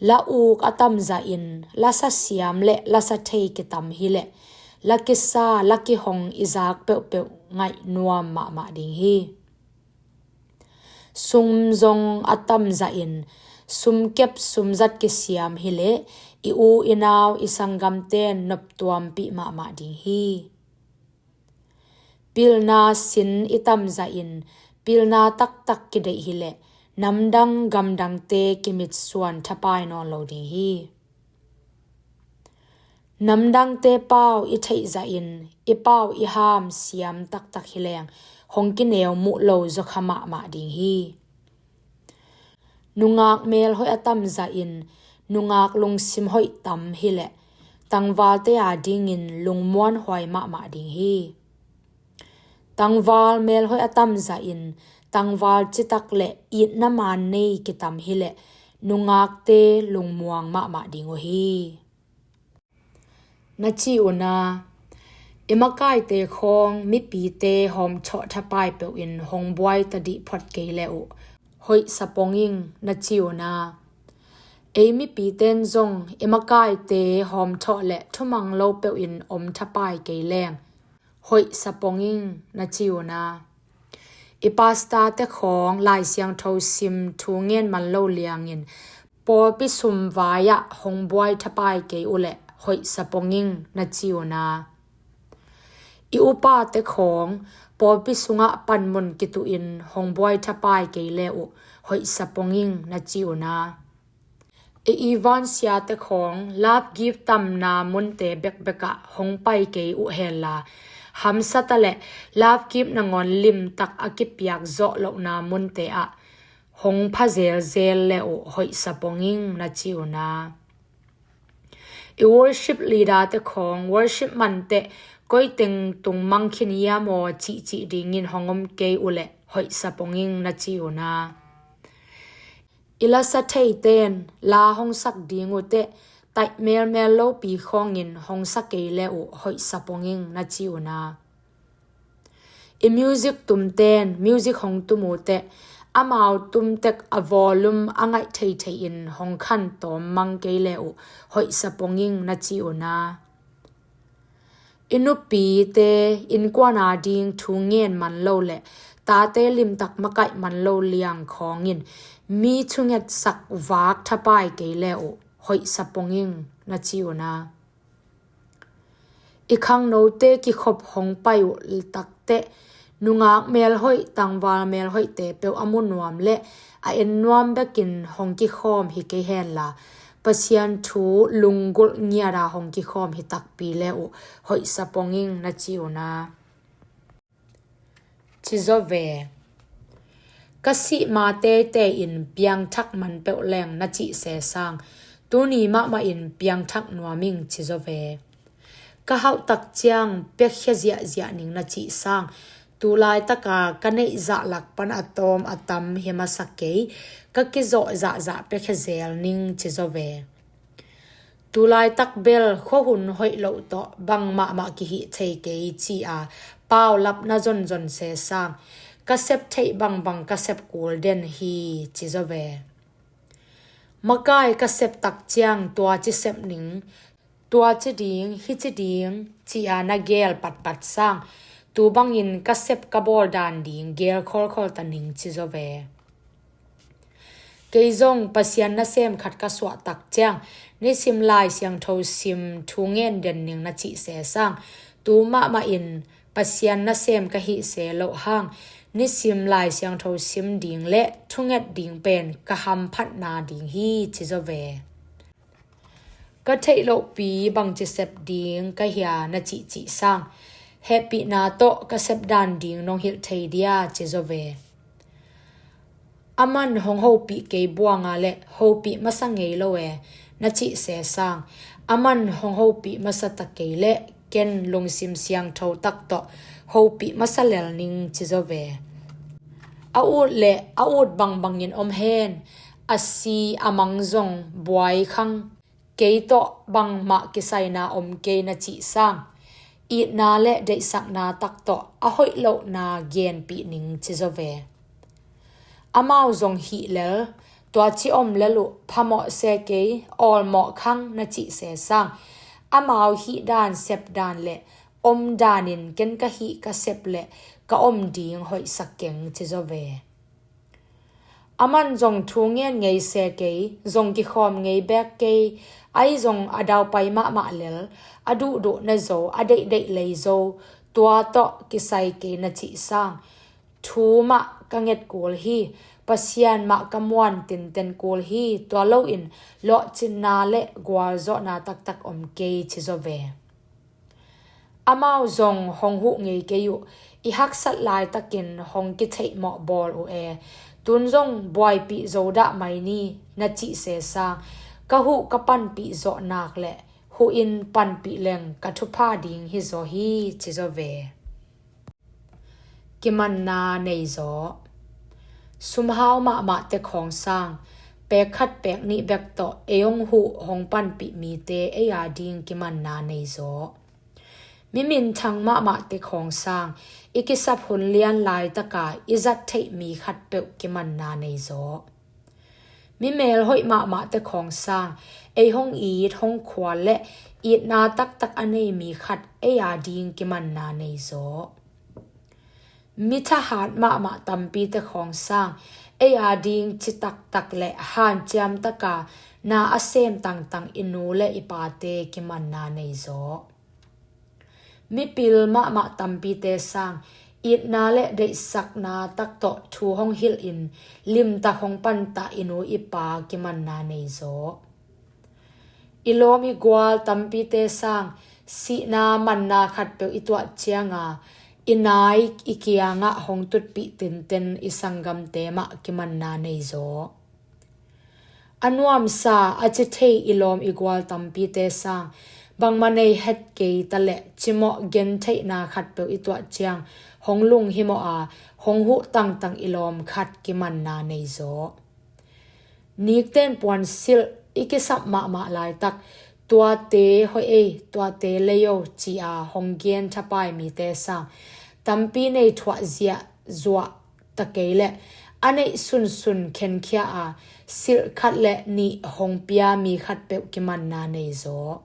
La uk a tamzahin lasa siam le lasa thei kitam hileh la kisa la kihong i zak peuhpeuh ngaih nuam mahmah ding hi. Sum zong a tamzahin sumkep sumzat kisiam hileh i u i nau i sanggamte noptuampih mahmah ding hi. Pilna sin i tamzahin pilna taktak kideih hileh namdang gamdangte kimitsuan thapai nawn lo ding hi. Namdangte pau i theihzahin i pau i ham siam taktak hileng hong kineu muh lo zawkha mahmah ding hi. Nungak melhoih a tamzahin nungak lungsim hoih tam hileh tangvalte adingin lungmuanhuai mahmah ding hi. Tangval melhoih a tamzahin tangval citak le itna maan nei kitam hileh nungakte lungmuang mahmah ding uh hi. Na ci una, i makaite khawng mipite hawmthawh thapai peuhin hong buai tadih phot kei le uh hoihsa pong ing na ci una. Ei mipiten zong i makaite hawmthawh le thumang lo peuhin om thapai kei leng hoihsa pong ing na ci una. I pastor te khawng Lai Siangtho sim thu ngen man lo liangin pawlpi sum vai-ah hong buai thapai kei uh leh hoihsa pong ing na ci una. I upa te khawng pawlpi sungah panmun kituhin hong buai thapai kei le uh hoihsa pong ing na ci una. I Ivan siate khawng love gift tamna munte bekbekah hong pai kei uh hella hamsata le love gift nangawn limtak a kipiak zawh lohna munte ah hong pha zelzel le uh hoihsa pong ing na ci una. I worship leader te khawng worship mante koiteng tung mang khin hiam aw cihcih dingin hong om kei uh leh hoihsa pong ing na ci una. I lasa theiten la hong sak ding uh teh taih melmel lopi khawngin hong sa kei le uh hoihsa pong ing na ci una. I music tumten music hong tum uh teh amau tumtek a volume a ngaih theithei in hong khan tawm mang kei le uh hoihsa pong ing na ci una. I nupite innkuan ading thu ngen man lo le tate limtak makaih man lo liang khawngin mi thungetsak vak thapai kei le uh hoihsa pong ing na ci una. I khangnote kikhop hong pai uh takteh nungak melhoih tangval melhoihte peuh a mu nuam le a en nuam bekin hong kikhawm hi kei henla, Pasian thu lunggulh ngiata hong kikhawm hi takpi le uh hoihsa ponging na ci uh na. Ci zaw ve. Ka sih ma teitei in piangthak man peuh leng na cih se sang, tuni mahmah in piangthak nuam ing ci zaw ve. Ka hauh tak ciang piakhia ziahziah ning na cih sang, tu laitaka ka neih zah lak pan a tawm a tam hi masa kei, ka kizawh zahzah piakhia zel ning ci zaw ve. Tu laitak bel khuahun hoih loh tawh bangmahmah kihih thei kei ci-a paulap na zonzon se sang, ka sep theih bangbang ka sep kul den hi ci zaw ve. Makai ka sep tak ciang tua ci sep ning, tua ci ding, hi ci ding ci-a na geel patpat sang, tu bangin ka sep ka bawl dan ding geel khawlkhawl ta ning ci zaw ve. Kei zong Pasian nasem khat ka suah tak ciang nisim Lai Siangtho sim thu ngen den ning na cih se sang, tu mahmah in Pasian nasem ka hih se loh hang, nisim Lai Siangtho sim ding le thunget ding pen ka hamphatna ding hi ci zaw ve. Ka theih lohpi bangci sep ding ka hia na cihcih sang, hehpihna tawh ka sep dan ding nong hilh thei dia ci zaw ve. Aman hong hopih kei buanga le hopih masa ngei lo e na cih se sang, aman hong hopih masa ta kei le ken lungsim siangtho tak tawh hopih masa lel ning ci zaw ve. A ut le a ut bangbangin om hen, a si a mang zong buai khang, kei tawh bangmah kisaina om kei na cih sang, itna le deihsakna tak tawh a hoih lohna genpih ning ci zaw ve. Amau zong hih lel, tua ci om lel uh phamawh se kei, awlmawh khang na cih se sang, amau hih dan sep dan le om danin ken ka hih ka sep le ka om ding hoihsak keng ci zaw ve. Aman zong thu ngen ngei se kei, zong kikhawm ngei bek kei, ahi zong a daupai mahmah lel, a duhduh na zo, a deihdeih lei zo, tua tawh kisai kei na cih sang, thu mah ka nget kul hi, Pasian mah ka muan tinten kul hi, tua loin lawhcinna le gualzawhna taktak om kei ci zaw ve. Amau zong hong huh ngei kei uh, i haksat laitakin hong kitheihmawh bawl uh e, tun zong buaipih zo dah mai ni na cih se sang, ka huh ka panpih zawh nak le huh in panpih leng ka thupha ding hi zaw hi ci zaw ve. Kimanna nei zaw. Sumhau mahmah tek hawng sang, pek khat pek nih bek tawh ei hong huh hong panpih mite ei a ding kimanna nei zaw. Mi minthang mahmah tek hawng sang, i kisap hun lian laitaka i zat theih mi khat peuh kimanna nei zaw. Mi mel hoih mahmah tek hawng sang, ei hong it hong khual le itna taktak a nei mi khat ei a ding kimanna nei zaw. Mi thahat mahmah tampi tek hawng sang, ei a ding ci taktak le hanciam taka na a sem tangtang i nu le i pate kimanna nei zaw. Mipil mahmah tampite sang, itna le deihsakna tak tawh thu hong hilhin limtak hong pantah i nu i pa kimanna nei zaw. I lawm i gual tampite sang, sihna manna khatpeuh i tuah cianga i nai i kiangah hong tutpih tinten i sanggamte mah kimanna nei zaw. A nuamsa a ci thei i lawm i gual tampite sang, bangmah nei het kei ta le cimawh gentheihna khatpeuh i tuah ciang hong lunghimawh a hong huh tangtang i lawm khat kimanna nei zaw. Nikten puansilh i kisap mahmah laitak, tuate hoih ei, tuate leio ci-a hong gen thapai mite sang, tampi nei thuah ziahzuah ta kei le a neih sunsun khenkhia a silh khat le nih hong pia mi khatpeuh kimanna nei zaw.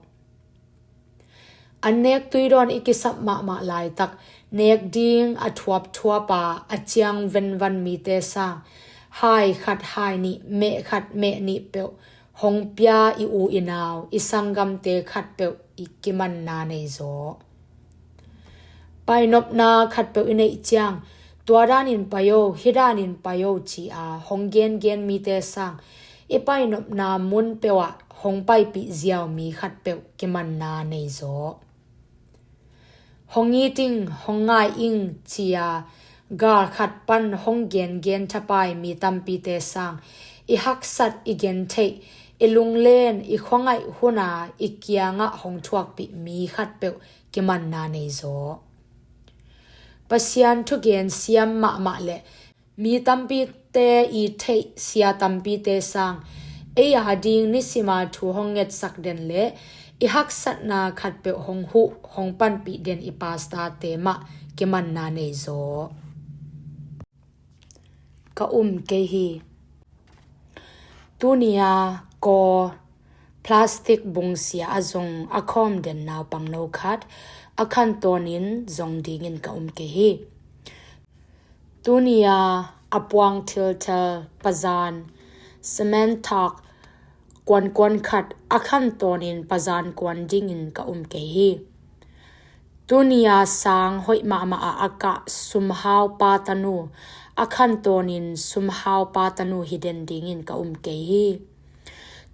An nek tuidawn i kisap mahmah laitak, nek ding a thuapthuapa a ciang venvan mite sang, hai khat hai nih, meh khat meh nih peuh hong pia i u i nau i sanggamte khatpeuh i kimanna nei zaw. Painopna khatpeuh i neih ciang, Tua danin pai o, hi danin pai o ci-a hong gengen mite sang i painopna mun peuhah hong paipih ziau mi khatpeuh kimanna nei zaw. Hong it ing, hong ngai ing ci-a gal khat pan hong gengen thapai mi tampite sang i haksat, i gentheih, i lunglen, i khuangaih huna i kiangah hong thuakpih mi khatpeuh kimanna nei zaw. Pasian thugen siam mahmah le mi tampite i theih sia tampite sang ei a ding nisima thu hong ngetsak den le i haksatna khatpeuh hong huh, hong panpih den i pastorte mah kimanna nei zaw. Ka um kei hi. Tuni-a kaw plastic bungsia a zong a khawm den naupangno khat a khantawnin zong dingin ka um kei hi. Tuni-a a puang thilthel pazan cement thak kuankuan khat a khantawnin pazan kuan dingin ka um kei hi. Tuni-a sang hoih mahmah ah a kah sumhau pa tanu a khantawnin sumhau pa tanu hi den dingin ka um kei hi.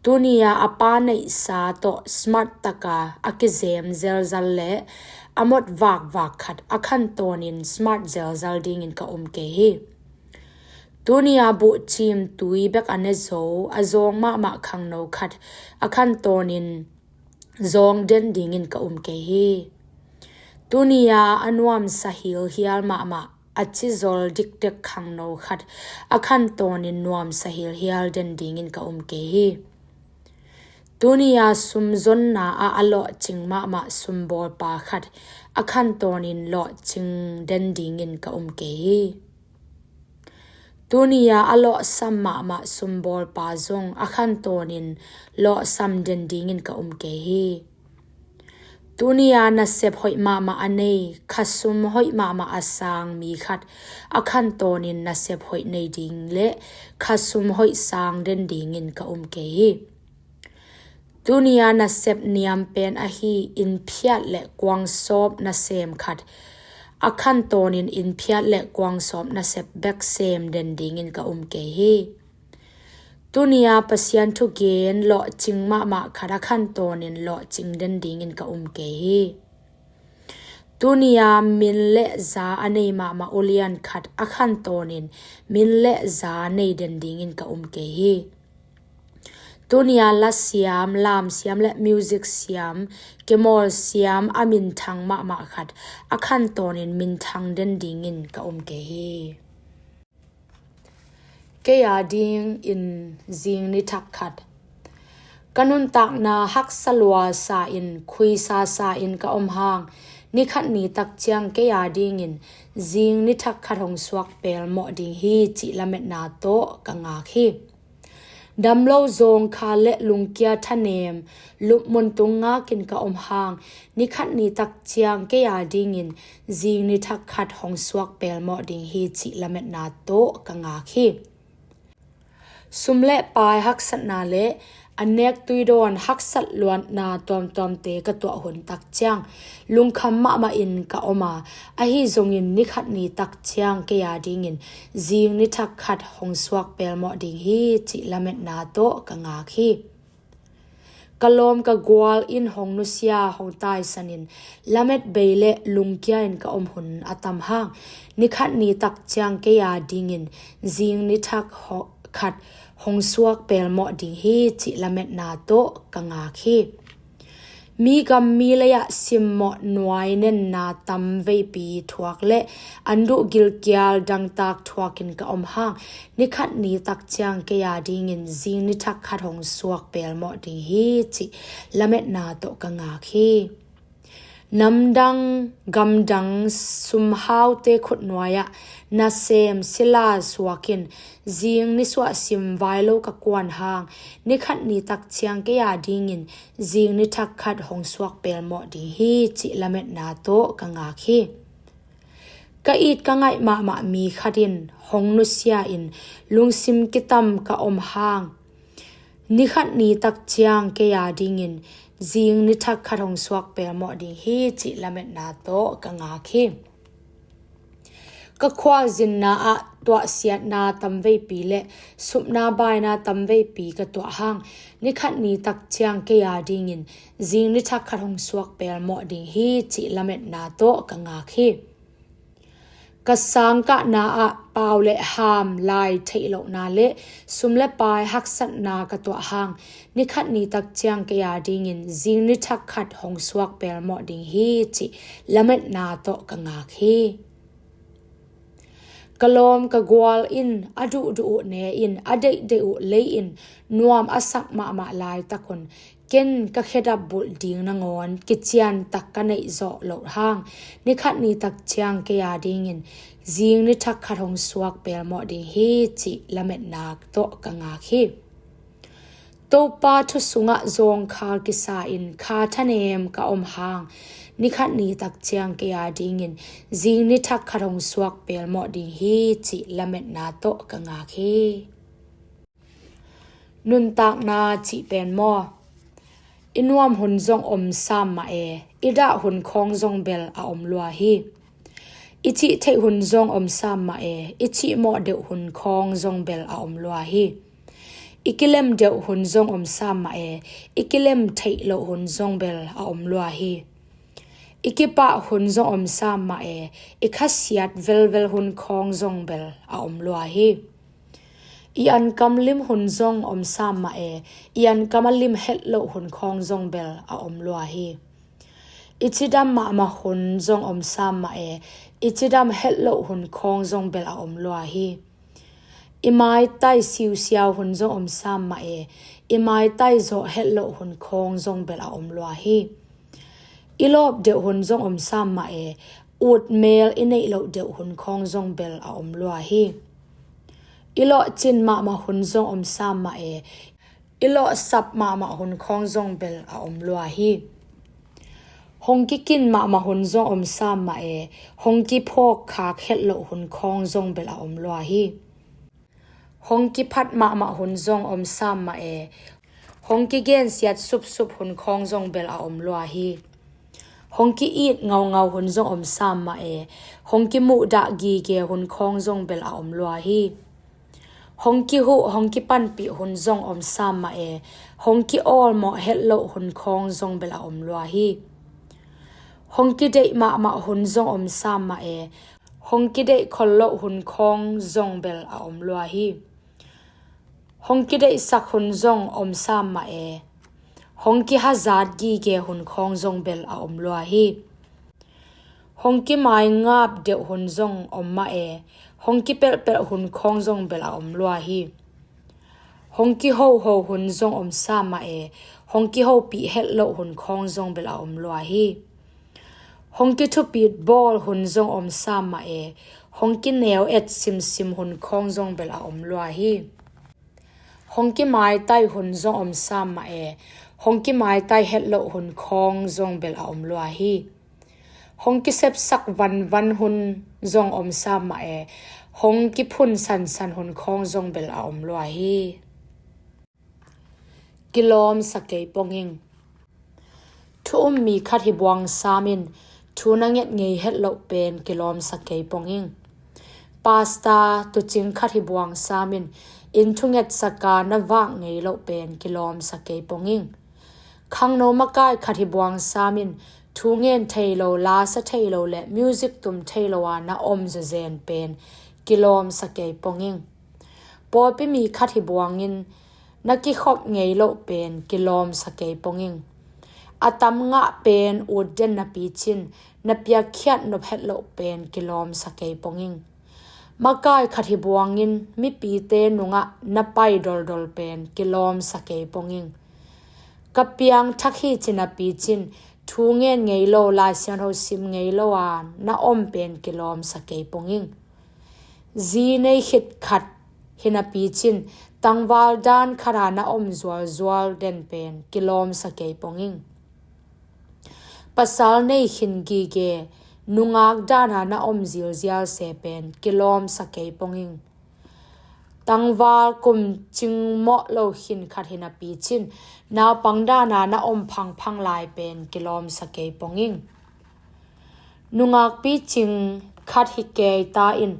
Tuni-a a pa neihsa tawh smart taka a kizem zelzal le a mot vakvak khat a khantawnin smart zelzal dingin ka um kei hi. Tuni-a buhcim tui bek a ne zo a zawng mahmah khangno khat a khantawnin zawng den dingin ka um kei hi. Tuni-a a nuamsa hilhial mahmah a cizol dikdek khangno khat a khantawnin nuamsa hilhial den dingin ka um kei hi. Tuni-a sumzonna ah a lawhcing mahmah sumbawlpa khat a khantawnin lawhcing den dingin ka um kei hi. Tuni-a a lawhsam mahmah sumbawlpa zong a khantawnin lawhsam den dingin ka um kei hi. Tuni-a nasep hoih mahmah a nei, khasum hoih mahmah a sang mi khat a khantawnin nasep hoih nei ding le khasum hoih sang den dingin ka um kei hi. Tuni-a nasep niampen ahi innphiat le kuangsawp nasem khat a khantawnin innphiat le kuangsawp nasep bek sem den dingin ka um kei hi. Tuni-a Pasian thugen lawhcing mahmah khat a khantawnin lawhcing den dingin ka um kei hi. Tuni-a min le za a nei mahmah ulian khat a khantawnin min le za nei den dingin ka um kei hi. Tuni-a lasiam, lamsiam le music siam, kimawl siam a minthang mahmah khat a khantawnin minthang den dingin ka um kei hi. Kei a dingin zing ni thak khat. Ka nuntakna haksa lua sa in, khuisa sa in ka om hang, ni khat ni tak ciang kei a dingin zing ni thak khat hong suak pelmawh ding hi cih lametna tawh ka ngak hi. Damlo zawngkhal le lungkia thanem lupmun tung ngakin ka om hang, ni khat ni tak ciang kei a dingin zing ni thak khat hong suak pelmawh ding hi cih lametna tawh ka ngak hi. Sum le pai haksatna le a nek tuidawn haksat luatna tuamtuamte ka tuah hun tak ciang lungkham mahmah in ka om a, ahi zongin ni khat ni tak ciang kei a dingin zing ni thak khat hong suak pelmawh ding hi cih lametna tawh ka ngak hi. Ka lawm ka gual in hong nusia, hong taisan in lamet bei le lungkia in ka om hun a tam hang, ni khat ni tak ciang kei a dingin zing ni thak ho-, khat hong suak pelmawh ding hi cih lametna tawh ka ngak hi. Mi gam mi lei-ah simmawh nuai nenna tam veipi thuak le an duh gilkial dangtak thuakin ka om hang, ni khat ni tak ciang kei a dingin zing ni thak khat hong suak pelmawh ding hi cih lametna tawh ka ngak hi. Namdang gamdang sumhaute khutnuai-ah nasem sila suakin zing ni suah sim vai lo ka kuan hang, ni khat ni tak ciang kei a dingin zing ni thak khat hong suak pelmawh ding hi cih lametna tawh ka ngak hi. Ka it ka ngaih mahmah mi khat in hong nusia in lungsim kitam ka om hang, ni khat ni tak ciang kei a dingin zing ni thak khat hong suak pelmawh ding hi cih lametna tawh ka ngak hi. Ka khualzinna ah tuahsiatna tamveipi le supna baina tamveipi ka tuah hang, nikhat nitak ciang kei a dingin zing nithak khat hong suak pelmawh ding hi, cih lametna tawh ka ngak hi. Ka sangkahna ah pau le ham, lai theih lohna le sum le pai haksatna ka tuah hang, nikhat nitak ciang kei a dingin zing nithak khat hong suak pelmawh ding hi, cih lametna tawh ka ngak hi. Ka lawm ka gual in a duhduh uh ne in, a deihdeih uh lei in nuam a sak mahmah laitak un, ken ka khedap bulh ding nangawn kiciantak ka neih zawh loh hang, nikhat nitak ciang kei a dingin zing nithak khat hong suak pelmawh ding hi, cih lametna tawh ka ngak hi. Topa thu sungah zawngkhal kisa in kha thanem ka om hang, nikhat nitak ciang kei a dingin zing nithak khat hong suak pelmawh ding hi, cih lametna tawh ka ngak hi. Nuntakna cih pen maw? I nuam hun zong om sam mah e, i dah hun khawng zong bel a om lua hi. I cih theih hun zong om sam mah e, i cih mawh deuh hun khawng zong bel a om lua hi. I kilem deuh hun zong om sam mah e, i kilem theih loh hun zong bel a om lua hi. I kipah hun zong om sam mah e, i khasiat velvel hun khawng zong bel a om lua hi. I ankam lim hun zong om sam mah e, i ankam a lim het loh hun khawng zong bel a om lua hi. I cidam mahmah hun zong om sam mah e, i cidam het loh hun khawng zong bel a om lua hi. I maitai siusiau hun zong om sam mah e, i maitai zawh het loh hun khawng zong bel a om lua hi. I lawp deuh hun zong om sam mah e, utmel i neih loh deuh hun khawng zong bel a om lua hi. I lawhcin mahmah hun zong om sam mah e, i lawhsap mahmah hun khawng zong bel a om lua hi. Hong kikin mahmah hun zong om sam mah e, hong kiphawk khak het loh hun khawng zong bel a om lua hi. Hong kiphat mahmah hun zong om sam mah e, hong kigensiat supsup hun khawng zong bel a om lua hi. Hong ki-it ngaungau hun zong om sam mah e, hong kimuhdah gige hun khawng zong bel a om lua hi. Hong kihuh, hong kipanpih hun zong om sam mah e, hong ki-awlmawh het loh hun khawng zong bel a om lua hi. Hong kideih mahmah hun zong om sam mah e, hong kideih khol loh hun khawng zong bel a om lua hi. Hong kideihsak hun zong om sam mah e, hong kihazat gige hun khawng zong bel a om lua hi. Hong kimaingap deuh hun zong om mah e, hong kipelhpelh hun khawng zong bel a om lua hi. Hong kihoho hun zong om sam mah e, hong kihopih het loh hun khawng zong bel a om lua hi. Hong kithupit bawl hun zong om sam mah e, hong kineu et simsim hun khawng zong bel a om lua hi. Hong kimaitai hun zong om sam mah e, hong kimaitai het loh hun khawng zong bel a om lua hi. Hong kisepsak vanvan hun zong om sam mah e, hong kiphun sansan hun khawng zong bel a om lua hi. Kilawm sa kei pong ing. Thu um mi khat hi buang sam in, thu na nget ngei het loh pen kilawm sa kei pong ing. Pasta tucing khat hi buang sam in, inn thungetsak a na vak ngei loh pen kilawm sa kei pong ing. Khangno makai khat hi buang sam in, thu ngen thei lo, la sa thei lo le music tum thei lo a na om zezen pen kilawm sa kei pong ing. Pawlpi mi khat hi buang in, na kikhop ngei loh pen kilawm sa kei pong ing. A tam ngah pen ut den na picin, na piakkhiat nop het loh pen kilawm sa kei pong ing. Makai khat hi buang in, mipite nungah na pai doldol pen kilawm sa kei pong ing. Ka piangthak hi ci na picin, thu ngen ngei lo, Lai Siangtho sim ngei lo a na om pen kilawm sa kei pong ing. Zi nei khit khat hi na picin, tangval dan khat a na om zualzual den pen kilawm sa kei pong ing. Pasal nei khin gige, nungak dan a na om zilzial se pen kilawm sa kei pong ing. Tangval kum cingmawh lo khin khat hi na picin, naupang dan a na om phangphang lai pen kilawm sa kei pong ing. Nungak picing khat hi kei ta in,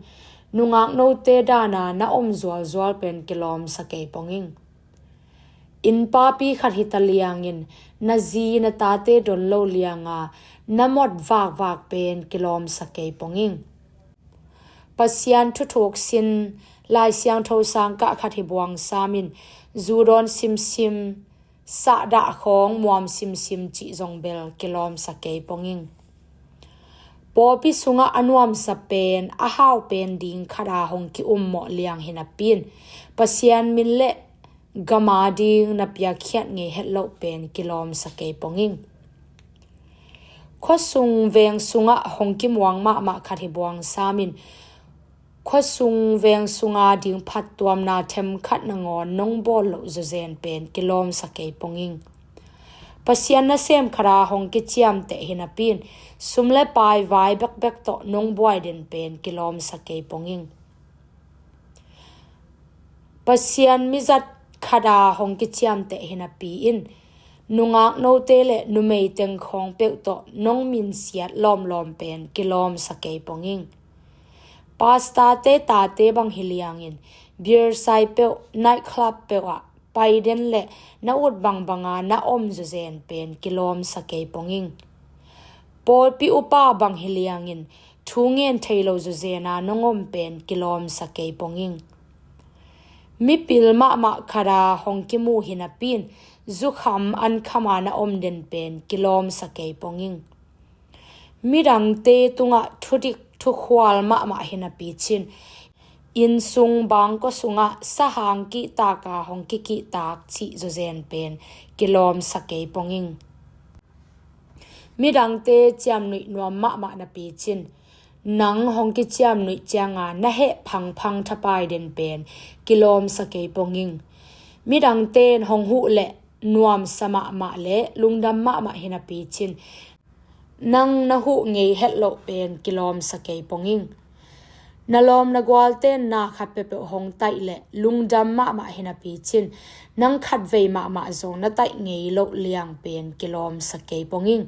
nungak note dana na om zualzual pen kilawmsa kei pong ing. Inn papi khat hi ta liangin, na zi na tate don lo lianga na mot vakvak pen kilawmsa kei pong ing. Pasian thuthuk sin, Lai Siangtho sangkah khat hi buang samin, zu dawn simsim, sahdah khawng muam simsim cih zong bel kilawmsa kei pong ing. Pawlpi sungah a nuamsa pen, a hau pen ding khata hong ki-ummawh liang hi napi in, Pasian min le gama ding na piakkhiat ngei het loh pen kilawmsa kei pong ing. Khuasung veng sungah hong kimuang mahmah khat hi buang samin, khuasung veng sunga ding phattuamna themkhat nangawn nong bawl loh zawzen pen kilawmsa kei pong ing. Pasian nasem khata hong kiciamteh hi napi in, sum le pai vai bekbek tawh nong buai den pen kilawmsa kei pong ing. Pasian mizat khata hong kiciamteh hi napi in, nungak note le numei teng khawng peuh tawh nong minsiat lawmlawm pen kilawmsa kei pong ing. Pastor-te tate bang hi liangin, beer sai peuh, night club peuh ah pai den le na ut bangbanga na om zawzen pen kilawmsa kei pong ing. Pawlpi upa bang hi liangin, thu ngen thei lo zawzena nong om pen kilawmsa kei pong ing. Mipil mahmah khata hong kimu hi napi in, zukham ankhama na om den pen kilawmsa kei pong ing. Midangte tungah thudik thukhual mahmah hi napi cin, inn sung bangkaw sungah sahang kihtaka hong kikihtak cih zawzen pen kilawmsa kei pong ing. Midangte ciamnuih nuam mahmah napi cin, nang hong kiciamnuih cianga na heh phangphang thapai den pen kilawmsa kei pong ing. Midangte in hong huh le nuamsa mahmah le lungdam mahmah hi napi cin, nang na huh ngei het loh pen kilawmsa kei pong ing. Na lawm na gualte in na khat peuhpeuh hong taih le lungdam mahmah hi napi cin, nang khatvei mahmah zong na taih ngei loh liang pen kilawmsa kei pong ing.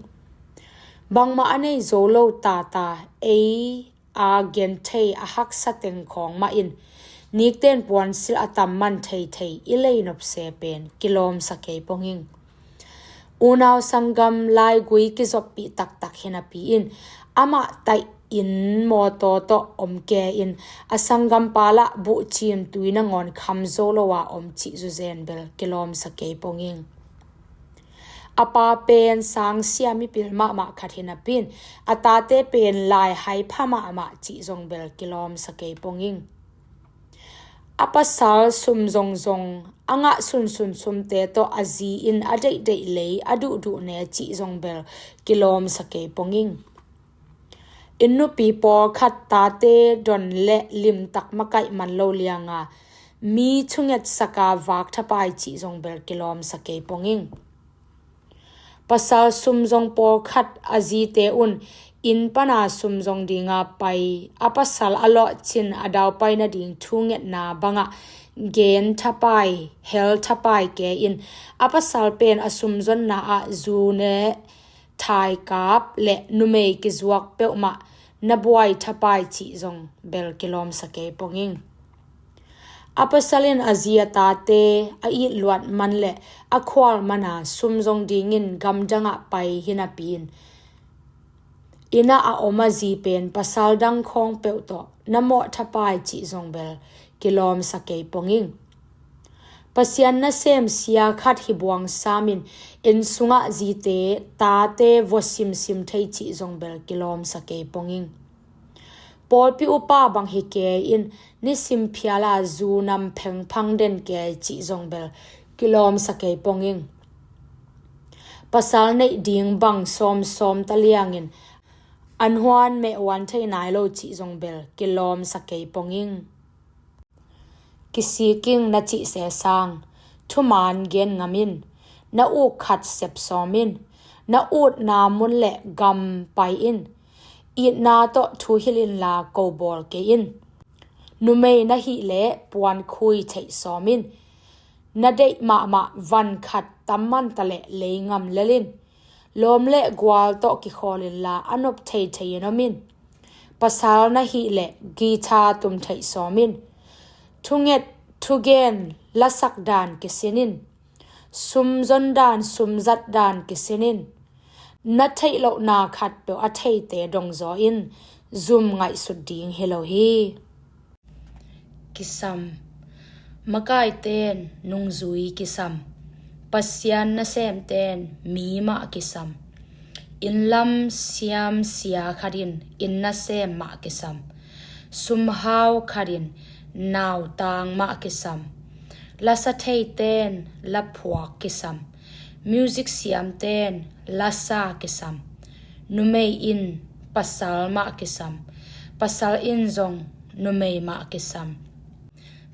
Bangmah a nei zo lo tata, ei a genthei a haksa teng khawng mah in, nikten puansilh a tam man theithei i leinop se pen kilawmsa kei pong ing. Unau sanggam laigui kizoppih taktak hi napi in, amah taih inn mawtaw tawh om ke in, a sanggam palah buhcim tui nangawn kham zo lo a om cih zawzen bel kilawmsa kei pong ing. A pa pen sangsia mipil mahmah khat hi napi in, a tate pen laihai pha mahmah cih zong bel kilawmsa kei pong ing. A pasal sum zongzong, a ngah sunsun sumte tawh a zi in a deihdeih lei, a duhduh ne cih zong bel kilawmsa kei pong ing. Inn nupi pawlkhat tate don le limtak makaih man lo lianga mi thungetsaka vak thapai cih zong bel kilawmsa kei pong ing. Pasal sum zong pawlkhat a zite un inn pana sum zong dinga pai, a pasal a lawhcin a daupai nading thungetna bangah gen thapai, hel thapai ke in, a pasal pen a sum zonna ah zu ne thaikap le numei kizuak peuhmah na buai thapai cih zong bel kilawmsa kei pong ing. A pasal in a zi a tate a itluat man le a khual mana sum zong dingin gamdangah pai hi napi in, inn ah a om a zi pen pasal dang khawng peuh tawh na mawh thapai cih zong bel kilawmsa kei pong ing. Pasian nasem sia khat hi buang samin, inn sungah zite tate vua simsim thei cih zong bel kilawmsa kei pong ing. Pawlpi upa bang hi ke in, nisim phiala zu nam phengphang den ke cih zong bel kilawmsa kei pong ing. Pasal neih ding bang sawmsawm ta liangin, an huan meh uan thei nai lo cih zong bel kilawmsa kei pong ing. Kisik ing, na cih se sang, thuman gen ngam in, na uk khat sep sawm in, na utna mun le gam pai in, itna tawh thu hilh inla ko bawl kei in. Numei na hih leh puankhui theih sawm in, na deih mahmah van khat tam man ta leh lei ngam lel in. Lawm le gual tawh kikhawl inla a nop theithei in om in. Pasal na hih leh guitar tum theih sawm in. Thunget thugen lasak dan kisin in. Sum zon dan, sum zat dan kisin in. Na theih lohna khat peuh a theite dongzaw in zum ngaihsut ding hi lo hi. Kisam. Makaite'n nungzui kisam. Pasian nasemte'n mi mah kisam. Innlam siam sia khat in inn nasem mah kisam. Sumhau khat in nautang mah kisam. Lasa theite'n laphuak kisam. Music siamte'n lasa kisam. Numei in pasal mah kisam. Pasal in zong numei mah kisam.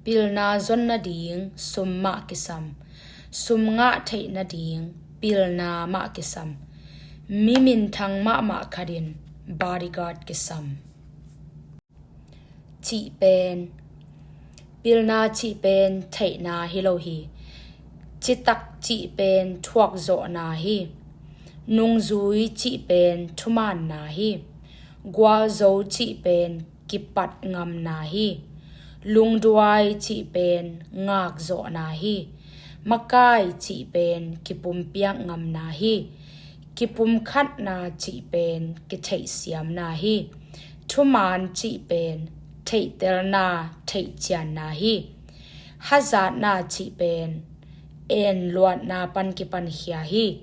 Pilna zon nading sum mah kisam. Sum ngah theih nading pilna mah kisam. Mi minthang mahmah khat in bodyguard kisam. Cih pen. Pilna cih pen theihna hi lo hi. Citak cih pen thuakzawhna hi. Nungzui cih pen thumaanna hi. Gualzo cih pen kipat ngamna hi. Lungduai cih pen ngakzawhna hi. Makai cih pen kipumpiak ngamna hi. Kipumkhatna cih pen kitheihsiamna hi. Thumaan cih pen theihtelna, theihcianna hi. Hazatna cih pen enluatna pan kipankhia hi.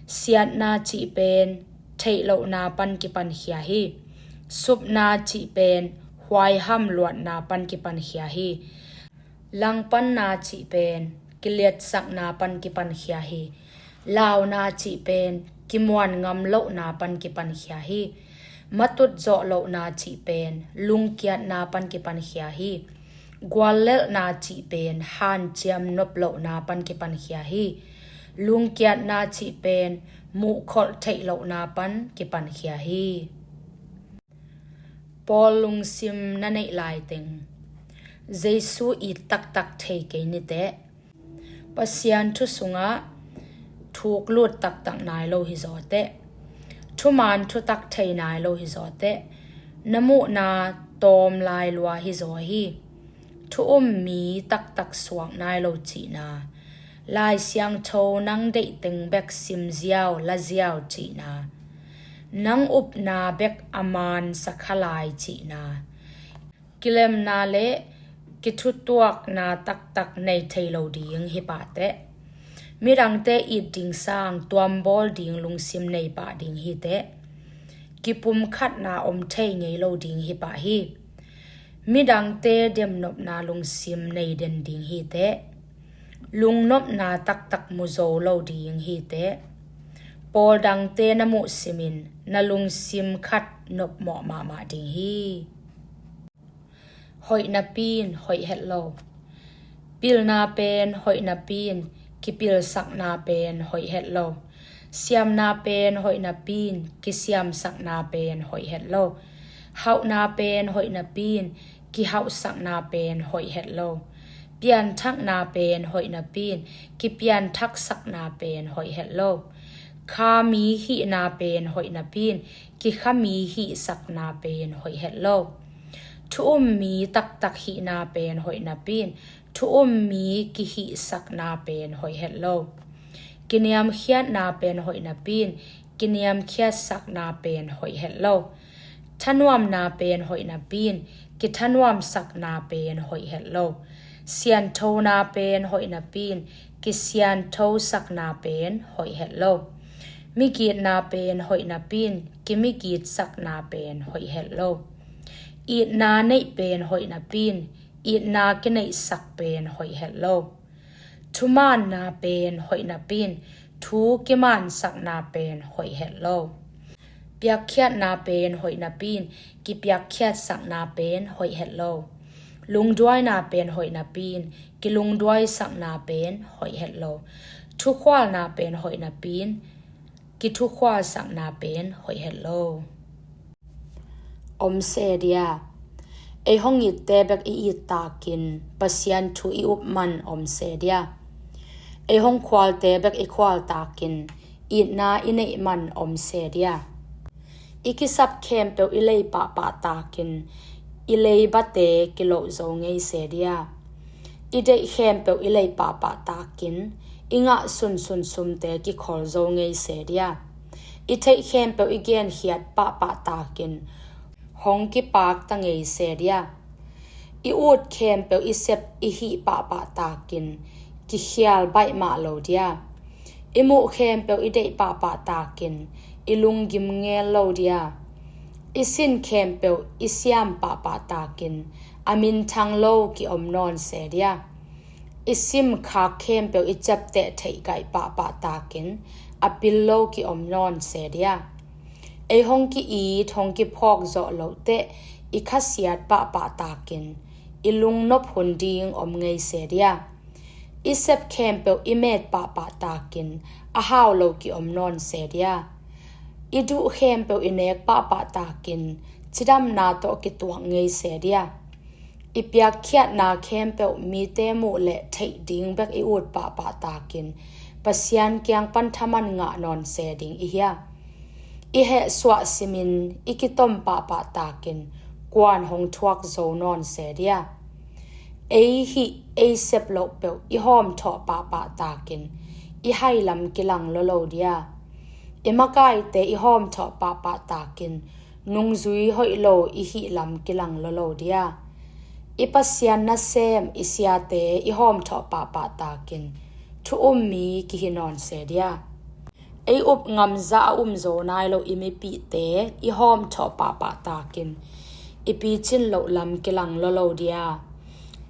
Siatna cih pen theihlohna pan kipankhia hi. Supna cih pen huaiham luatna pan kipankhia hi. Langpanna cih pen kiliatsakna pan kipankhia hi. Launa cih pen kimuan ngam lohna pan kipankhia hi. Matut zawh lohna cih pen lungkiatna pan kipankhia hi. Guallelhna cih pen hanciam nop lohna pan kipankhia hi. Lungkiatna cih pen muhkholh theih lohna pan kipankhia hi. Paul lungsim na neih laiteng Jesu it taktak thei kei niteh. Pasian thu sungah thuk lut taktak nai lo hi zawteh. Thumaan thutak thei nai lo hi zawteh. Na muhna tawm lai lua hi zaw hi. Thu um mi taktak suak nai lo cihna. Lai Siangtho nang deih teng bek simziau laziau cihna. Nang upna bek a man sakhalai cihna. Kilemna le kithutuakna taktak nei thei lo ding hi pahteh. Midangte it ding sang tuambawl ding lungsim nei pah ding hiteh. Kipumkhatna om thei ngei lo ding hi pah hi. Midangte demnopna lungsim nei den ding hiteh. Lungnopna taktak mu zo lo ding hiteh. Pawl dangte na muh simin na lungsim khat nopmawh mahmah ding hi. Hoih napi in hoih het lo. Pilna pen hoih napi in kipilsakna pen hoih het lo. Siamna pen hoih napi in kisiamsakna pen hoih het lo. Hauhna pen hoih napi in kihauhsakna pen hoih het lo. Pianthakna pen hoih napi in kipianthaksakna pen hoih het lo. Kha mi hihna pen hoih napi in kikha mi hihsakna pen hoih het lo. Thu um mi taktak hihna pen hoih napi in thu um mi kihihsakna pen hoih het lo. Kiniamkhiatna pen hoih napi in kiniamkhiatsakna pen hoih het lo. Thanuamna pen hoih napi in kithanuamsakna pen hoih het lo. Sianthona pen hoih napi in kisianthosakna pen hoih het lo. Migitna pen hoih napi in kimigitsakna pen hoih het lo. Itna neih pen hoih napi in itna kineihsak pen hoih het lo. Thumaanna pen hoih napi in thu kimaansakna pen hoih het lo. Piakkhiatna pen hoih napi in kipiakkhiatsakna pen hoih het lo. Lungduaina pen hoih napi in kilungduaisakna pen hoih het lo. Thukhualna pen hoih napi in kithukhualsakna pen hoih het lo. Om se dia. Ei hong itte bek i it takin Pasian thu i up man om se dia. Ei hong khualte bek i khual takin itna i neih man om se dia. I kisap khempeuh i lei pahpah takin i leibate kiloh zo ngei se dia. I deih khempeuh i lei pahpah takin i ngah sunsun sumte kikhol zo ngei se dia. I theih khempeuh i genkhiat pahpah takin hong kipak ta ngei se dia. I ut khempeuh i sep i hih pahpah takin kikhial baih mah lo dia. I muh khempeuh i deih pahpah takin i lunggim ngel lo dia. I sin khempeuh i siam pahpah takin a minthang lo ki-om nawn se dia. I simkhak khempeuh i ciapteh theih gaih pahpah takin a pil lo ki-om nawn se dia. Ei hong ki-it hong kiphawk zawh lohteh i khasiat pahpah takin i lungnop hun ding om ngei se dia. I sep khempeuh i met pahpah takin a hau lo ki-om nawn se dia. I duh khempeuh i nek pahpah takin cidamna tawh kituak ngei se dia. I piakkhiatna khempeuh mite muh le theih ding bek i ut pahpah takin Pasian kiang pan thaman ngah nawn se ding i hia. I hehsuah simin i kitom pahpah takin kuan hong thuak zo nawn se dia. Ei hih ei sep loh peuh i hawmthawh pahpah takin i hailam kilang lolo dia. I makaite i hawmthawh pahpah takin nungzui hoih lo i hih lam kilang lolo dia. I Pasian nasem i siate i hawmthawh pahpah takin thu um mi kihi nawn se dia. Ei up ngamzah a um zo nai lo i mipihte i hawmthawh pahpah takin i picin loh lam kilang lolo dia.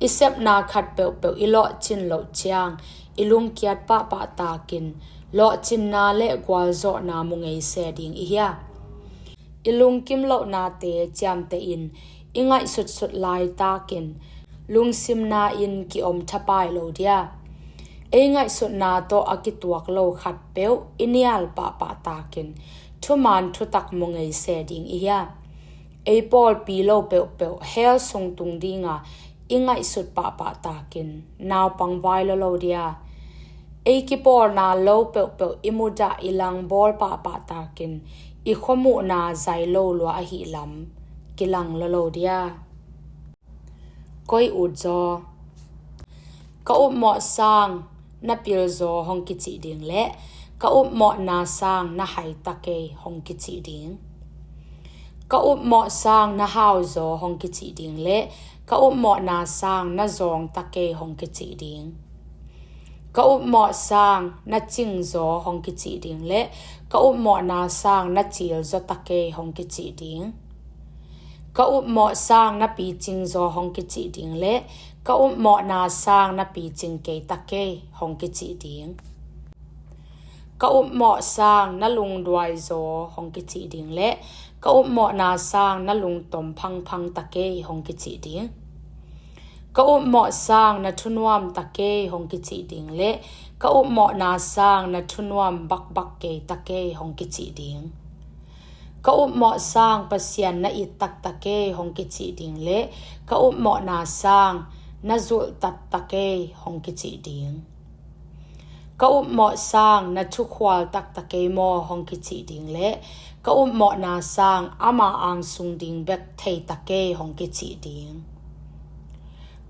I sepna khat peuhpeuh i lawhcin loh ciang i lungkiat pahpah takin lawhcinna le gualzawhna mu ngei se ding i hia. I lungkim lohnate ciamtehin i ngaihsutsut laitakin lungsimna in ki-om thapai lo dia. Ei ngaihsutna tawh a kituak lo khatpeuh i nial pahpah takin thuman thutak mu ngei se ding i hia. Ei pawlpi lo peuhpeuh hell sung tung dinga i ngaihsut pahpah takin naupang vai lolo dia. Ei kipawlna lo peuhpeuh i mudah i langbawl pahpah takin i khuamuhna zai lo lua ahih lam kilang lolo dia. Koi ut zaw. Ka upmawh sang na pil zaw hong kicih ding le ka upmawhna sang na hai ta kei hong kicih ding. Ka upmawh sang na hau zaw hong kicih ding le ka upmawhna sang na zawng ta kei hong kicih ding. Ka upmawh sang na cing zaw hong kicih ding le ka upmawhna sang na cil zaw ta kei hong kicih ding. Ka upmawh sang na picing zaw hong kicih ding le ka upmawhna sang na picing kei ta kei hong kicih ding. Ka upmawh sang na lungduai zaw hong kicih ding le ka upmawhna sang na lungtom phangphang ta kei hong kicih ding. Ka upmawh sang na thunuam ta kei hong kicih ding le ka upmawhna sang na thunuam bakbak kei ta kei hong kicih ding. Ka upmawh sang Pasian na it taktak ei hong kicih ding le ka upmawhna sang na zulh taktak ei hong kicih ding. Ka upmawh sang na thukhual taktak ei maw hong kicih ding le ka upmawhna sang ama angsung ding bek thei tak ei hong kicih ding.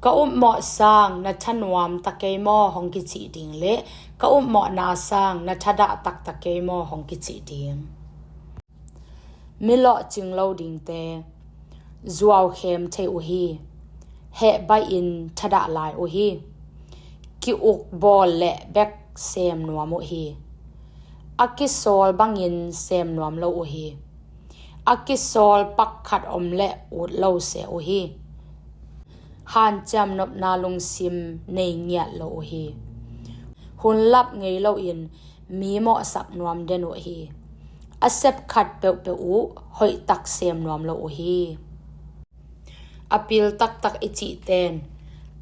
Ka upmawh sang na thanuam tak ei maw hong kicih ding le ka upmawhna sang na thadah taktak ei maw hong kicih ding. Mi lawhcing lo dingte zuau khem thei uh hi. Heh baih in thadah lai uh hi. Ki-uk bawl leh bek sem nuam uh hi. A kisawl bangin sem nuam lo uh hi. A kisawl pak khat om leh ut lo se uh hi. Hanciam nopna lungsim nei ngiat lo uh hi. Hun lap ngei loin mi mawhsak nuam den uh hi. A sep khat peuhpeuh uh hoih tak sem nuam lo uh hi. A pil taktak i cihten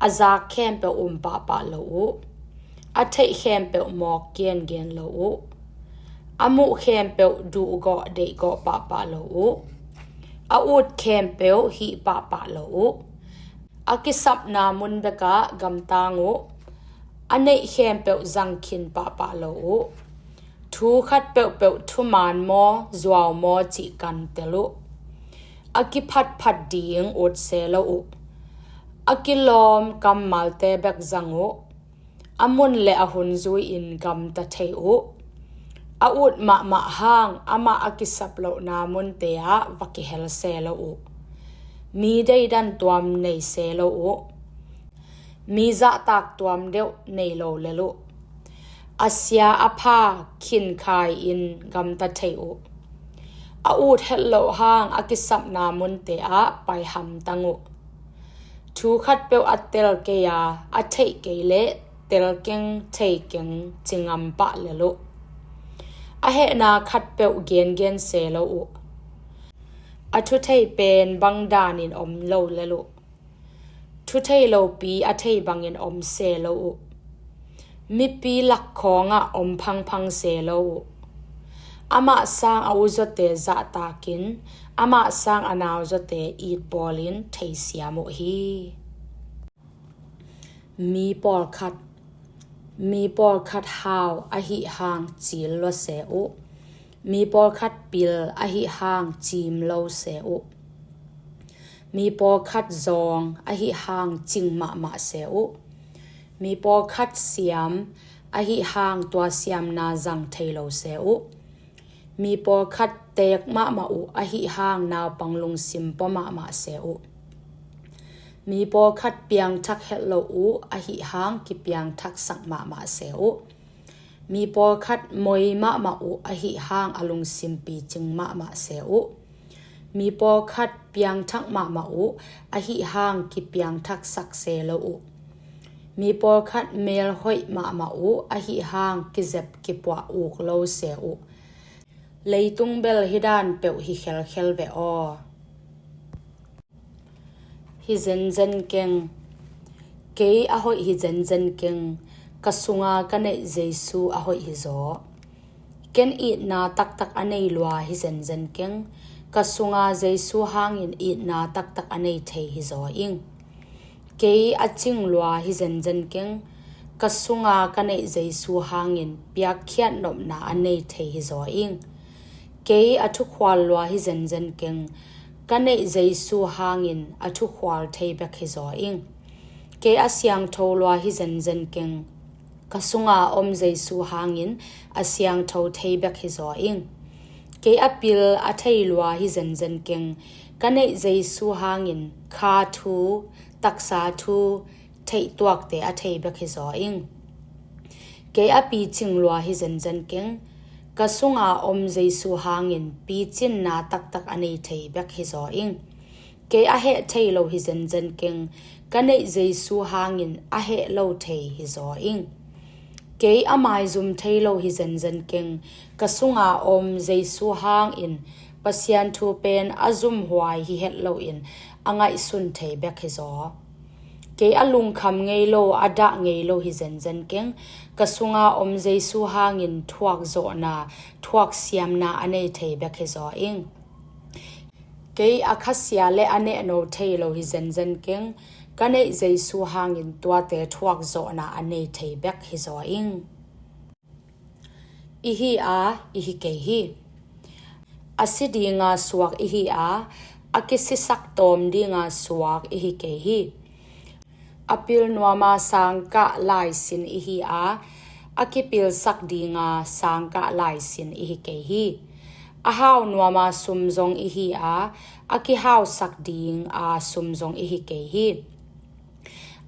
a zak khempeuh um pahpah lo uh. A theih khempeuh mawk gengen lo uh. A muh khempeuh duhgawh deihgawh pahpah lo uh. A ut khempeuh hih pahpah lo uh. A kisapna mun bekah gamtang uh. A neih khempeuh zangkhin pahpah lo uh. Thu Thu khat peuhpeuh thuman maw, zuau maw cih kan tel uh. A kiphatphat ding ut se lo uh. A kilawm kammalte bek zang uh. A mun le a hun zui-in gamta thei uh. A ut mahmah hang amah a kisap lohna munte ah va kihel se lo uh. Mi deidan tuam nei se lo uh. Mi zahtak tuam deuh nei lo lel uh. A sia a pha khinkhai-in gamta thei uh. A ut het loh hang a kisapna munte ah pai hamtang uh. Thu khatpeuh a tel kei a, a theih kei leh tel keng thei keng ci ngam pah lel uh. A hehna khatpeuh gengen se lo uh. A thuthei pen bang danin om lo lel uh. Thuthei lopi a thei bangin om se lo uh. Mipi lak khawngah om phangphang se lo uh. Amah sang a uzawte zahtakin, amah sang a nauzawte it bawlin theisiam uh hi. Mi pawlkhat, mi pawlkhat hau ahi hang cil lua se uh. Mi pawlkhat pil ahi hang cim lo se uh. Mi pawlkhat zawng ahi hang cing mahmah se uh. Mi pawlkhat siam ahi hang tua siamna zang thei lo se uh. Mi pawlkhat teek mahmah uh ahi hang naupang lungsim pua mahmah se uh. Mi pawlkhat piangthak het lo uh ahi hang kipiangthaksak mahmah se uh. Mi pawlkhat moi mahmah uh ahi hang a lungsim picing mahmah se uh. Mi pawlkhat piangthak mahmah uh ahi hang kipiangthaksak se lo uh. Mi pawlkhat mel hoih mahmah uh ahi hang kizep kipuah uk lo se uh. Leitung bel hi dan peuh hi khelkhel ve aw. Hi zenzen keng. Kei a hoih hi zenzen keng. Ka sunga ka neih Jesu a hoih hi zaw. Ken itna taktak a nei lua hi zenzen keng. Ka sunga Jesu hangin itna taktak a nei thei hi zaw ing. Kei a cing lua hi zenzen keng. Ka sunga ka neih Jesu hangin piakkhiat nopna a nei thei hi zaw ing. Kei a thukhual lua hi zenzen keng. Ka neih Jesu hangin a thukhual thei bek hi zaw ing. Kei a siangtho lua hi zenzen keng. Ka sunga om Jesu hangin a siangtho thei bek hi zaw ing. Kei a pil a thei lua hi zenzen keng. Ka neih Jesu hangin kha thu, taksa thu, theih tuakte a thei bek hi zaw ing. Kei a picing lua hi zenzen keng. Ka sunga om Jesu hangin picinna taktak a nei thei bek hi zaw ing. Kei a heh thei lo hi zenzen keng. Ka neih Jesu hangin a heh lo thei hi zaw ing. Kei a maizum thei lo hi zenzen keng. Ka sunga om Jesu hangin Pasian thu pen a zumhuai hi het loin a ngaihsun thei bek hi zaw. Kei a lungkham ngei lo, a dah ngei lo hi zenzen keng. Ka sunga om Jesu hangin thuakzawhna, thuaksiamna a nei thei bek hi zaw ing. Kei a khasia le a nehno thei lo hi zenzen keng. Ka neih Jesu hangin tuate thuakzawhna a nei thei bek hi zaw ing. I hi a, i hi kei hi. A si dinga suak i hi a, a kisisak tawm dinga suak i hi kei hi. A pil nuama sangkah lai sin i hi a, a kipilsak dinga sangkah lai sin i hi kei hi. A hau nuama sum zong i hi a, a kihausak dinga sum zong i hi kei hi.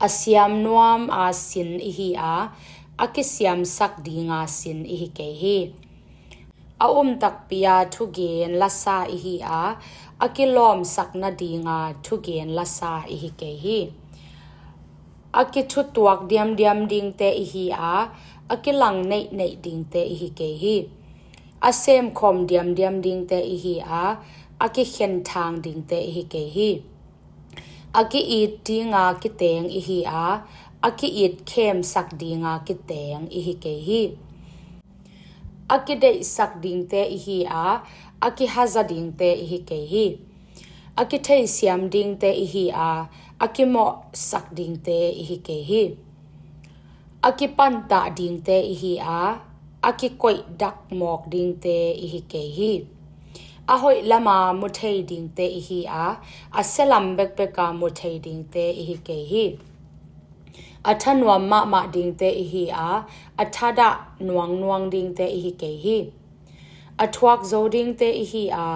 A siam nuama sin i hi a, a kisiamsak dinga sin i hi kei hi. A um takpi a thugen lasa i hi a, a kilawmsak nadinga thugen lasa i hi kei hi. A kithutuak diamdiam dingte i hi a, a kilang neihneih dingte i hi kei hi. A semkhawm diamdiam dingte i hi a, a kikhenthang dingte i hi kei hi. A ki-it dinga kiteng i hi a, a ki-it khemsak dinga kiteng i hi kei hi. A kideihsak dingte i hi a, a kihaza dingte i hi kei hi. A kitheisiam dingte i hi a, a kimawhsak dingte i hi kei hi. A kipantah dingte i hi a, a kikoih dak mawk dingte i hi kei hi. A hoih lama mu thei dingte i hi a, a sia lam bekbeka mu thei dingte i hi kei hi. A thanuam mahmah dingte i hi a, a thadah nuangnuang dingte i hi kei hi. A thuak zo dingte i hi a,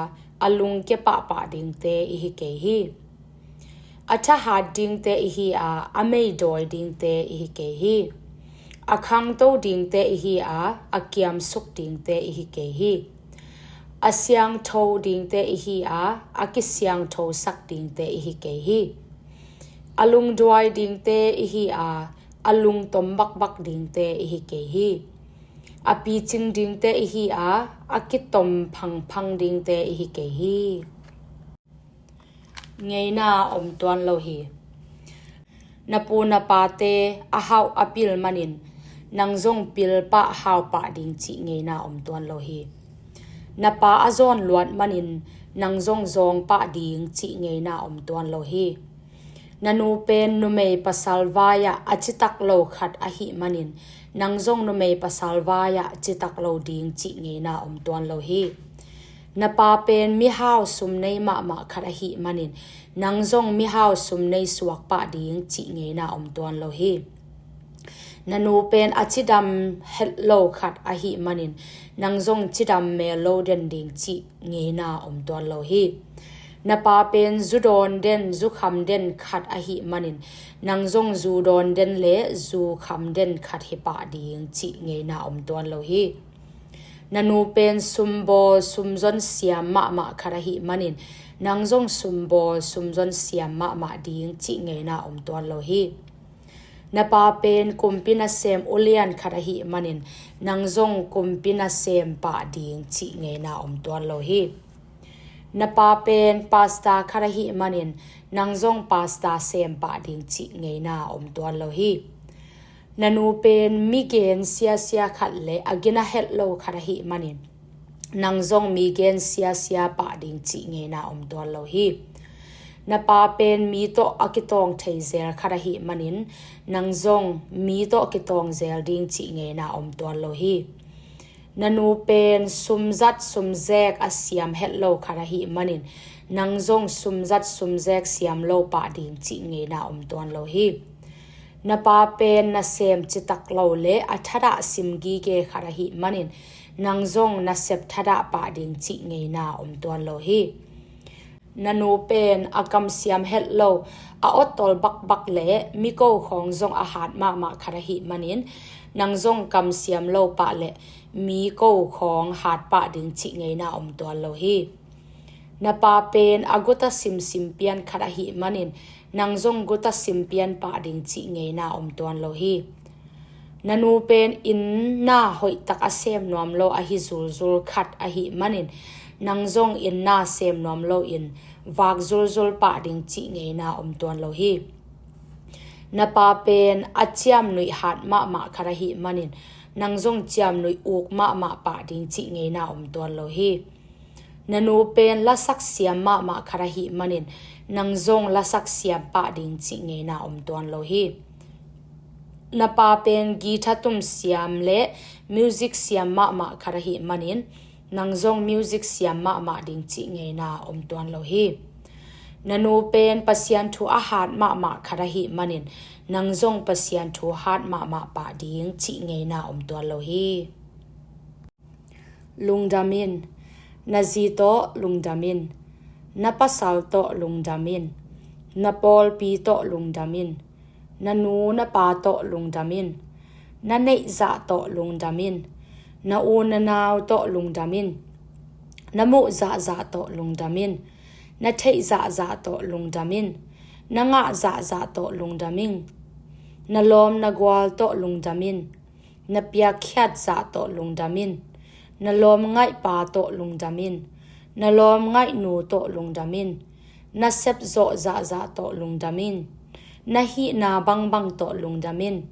a lungkia pahpah dingte i hi kei hi. A thahat dingte i hi a, a meidawi dingte i hi kei hi. A khangto dingte i hi a, a kiamsuk dingte i hi kei hi. A siangtho dingte i hi a, a kisiangthosak dingte i hi kei hi. A lungduai dingte i hi a, a lungtom bakbak dingte i hi kei hi. A picing dingte i hi a, a kitom phangphang dingte i hi kei hi. Ngeina om tuan lo hi. Na pu na pate a hauh a pil manin, nang zong pil pah hau pah ding cih ngeina om tuan lo hi. Na pa a zawn luat manin, nang zong zawng pah ding cih ngeina om tuan lo hi. Na nu pen numei pasal vai-ah a citak lo khat ahih manin, nang zong numei pasal vai-ah citak lo ding cih ngeina om tuan lo hi. Na pa pen mihau sumnei mahmah khat ahih manin, nang zong mihau sumnei suak pah ding cih ngeina om tuan lo hi. Na nu pen a cidam het lo khat ahih manin, nang zong cidam mel lo den ding cih ngeina om tuan lo hi. Na pa pen zu dawn den, zu kham den khat ahih manin, nang zong zu dawn den le zu kham den khat hi pah ding cih ngeina om tuan lo hi. Na nu pen sumbawl sumzon siam mahmah khat ahih manin, nang zong sumbawl sumzon siam mahmah ding cih ngeina om tuan lo hi. Na pa pen kumpi nasem ulian khat ahih manin, nang zong kumpi nasem pah ding cih ngeina om tuan lo hi. Na pa pen pasta khat ahih manin, nang zong pasta sem pah ding cih ngeina om tuan lo hi. Na nu pen mi gen siasia khat le a gina het lo khat ahih manin, nang zong mi gen siasia pah ding cih ngeina om tuan lo hi. Na pa pen mi tawh a kitawng thei zel khat ahih manin, nang zong mi tawh kitawng zel ding cih ngeina om tuan lo hi. Na nu pen sumzat sumzek a siam het lo khat ahih manin, nang zong sumzat sumzek siam lo pah ding cih ngeina om tuan lo hi. Na pa pen nasem citak lo le a thadah sim gige khat ahih manin, nang zong nasep thadah pah ding cih ngeina om tuan lo hi. Na nu pen a kamsiam het lo, a ottol bakbak le mi ko khawng zong a hat mahmah khat ahih manin, nang zong kamsiam lo pah le mi ko khawng hat pah ding cih ngeina om tuan lo hi. Na pa pen a guta simsim pian khat ahih manin, nang zong guta sim pian pah ding cih ngeina om tuan lo hi. Na nu pen inn na hoihtak a sem nuam lo ahi zulzul khat ahih manin, nang zong inn na sem nuam loin vak zulzul pah ding cih ngeina om tuan lo hi. Na pa pen a ciamnuih hat mahmah khat ahih manin, nang zong ciamnuih uk mahmah pah ding cih ngeina om tuan lo hi. Na nu pen lasak siam mahmah khat ahih manin, nang zong lasak siam pah ding cih ngeina om tuan lo hi. Na pa pen guitar tum siam le music siam mahmah khat ahih manin, nang zong music siam mahmah ding cih ngeina om tuan lo hi. Na nu pen Pasian thu a hat mahmah khat ahih manin, nang zong Pasian thu hat mahmah pah ding cih ngeina om tuan lo hi. Lungdam in. Na zi tawh lungdam in. Na pasal tawh lungdam in. Na pawlpi tawh lungdam in. Na nu na pa tawh lungdam in. Na neih zah tawh lungdam in. Na u na nau tawh lungdam in. Na muh zahzah tawh lungdam in. Na theih zahzah tawh lungdam in. Na ngah zahzah tawh lungdam in. Na lawm na gual tawh lungdam in. Na piakkhiat zah tawh lungdam in. Na lawmngaih pa tawh lungdam in. Na lawmngaih nu tawh lungdam in. Na sepzawh zahzah tawh lungdam in. Na hihna bangbang tawh lungdam in.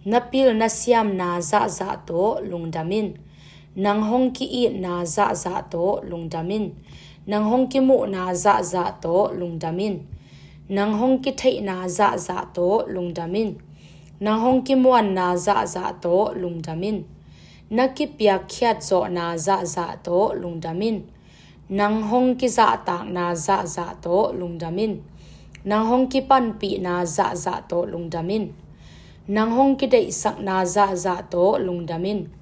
Na pil na siamna zahzah tawh lungdam in. Nang hong ki-itna zahzah tawh lungdam in. Nang hong kimuhna zahzah tawh lungdam in. Nang hong kitheihna zahzah tawh lungdam in. Nang hong kimuanna zahzah tawh lungdam in. Na kipiakkhiat zawhna zahzah tawh lungdam in. Nang hong kizahtakna zahzah tawh lungdam in. Nang hong kipanpihna zahzah tawh lungdam in. Nang hong kideihsakna zahzah tawh lungdam in.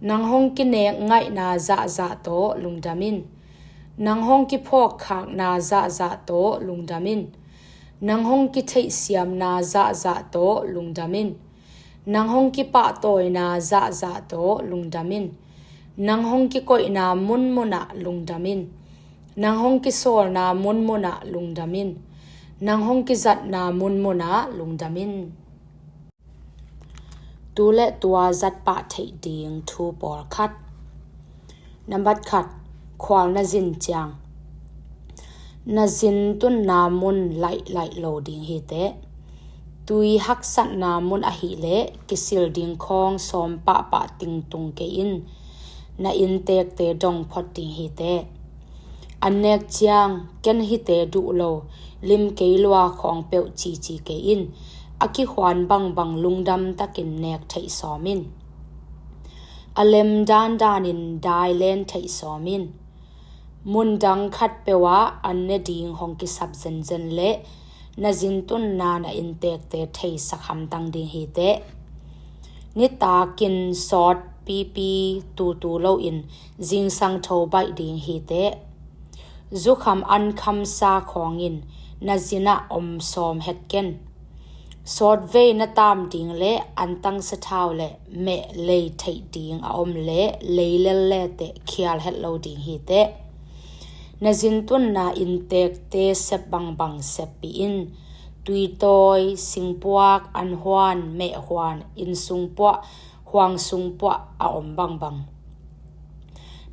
Nang hong kinek ngaihna zahzah tawh lungdam in. Nang hong kiphawkkhakna zahzah tawh lungdam in. Nang hong kitheihsiamna zahzah tawh lungdam in. Nang hong kipahtawina zahzah tawh lungdam in. Nang hong kikoihna munmunah lungdam in. Nang hong kisawlna munmunah lungdam in. Nang hong kizatna munmunah lungdam in. Tu le tua zat pah theih ding thu pawlkhat. Nambat khat, khual na zin ciang. Na zin tunna mun laih laih lo ding hi teh. Tui haksatna mun ahih leh kisil ding khawng sawm pahpah tingtung kei in. Na inntekte dong phot ding hi teh. An nek ciang, ken hite duh lo, lim kei lua khawng peuh cici kei in. A kikhuan bangbang lungdam takin nek theih sawm in. A lem dandanin dai len theih sawm in. Mundang khat peuh ah an ne ding hong kisap zenzen leh na zintunna na inntekte theisak hamtang ding hi teh. Nitakin sawt pipi tutu loin zingsang tho baih ding hi teh. Zukham an khamsa khawngin na zinah om sawm het ken. Sawtvei na tam ding le antang sathau le meh lei theih ding a om le leilel le teh khial het lo ding hi teh. Na zintunna inntekte sep bangbang seppih in. Tuitawi, singpuak, anhuan, mehhuan, innsungpuah, huangsung puah a om bangbang.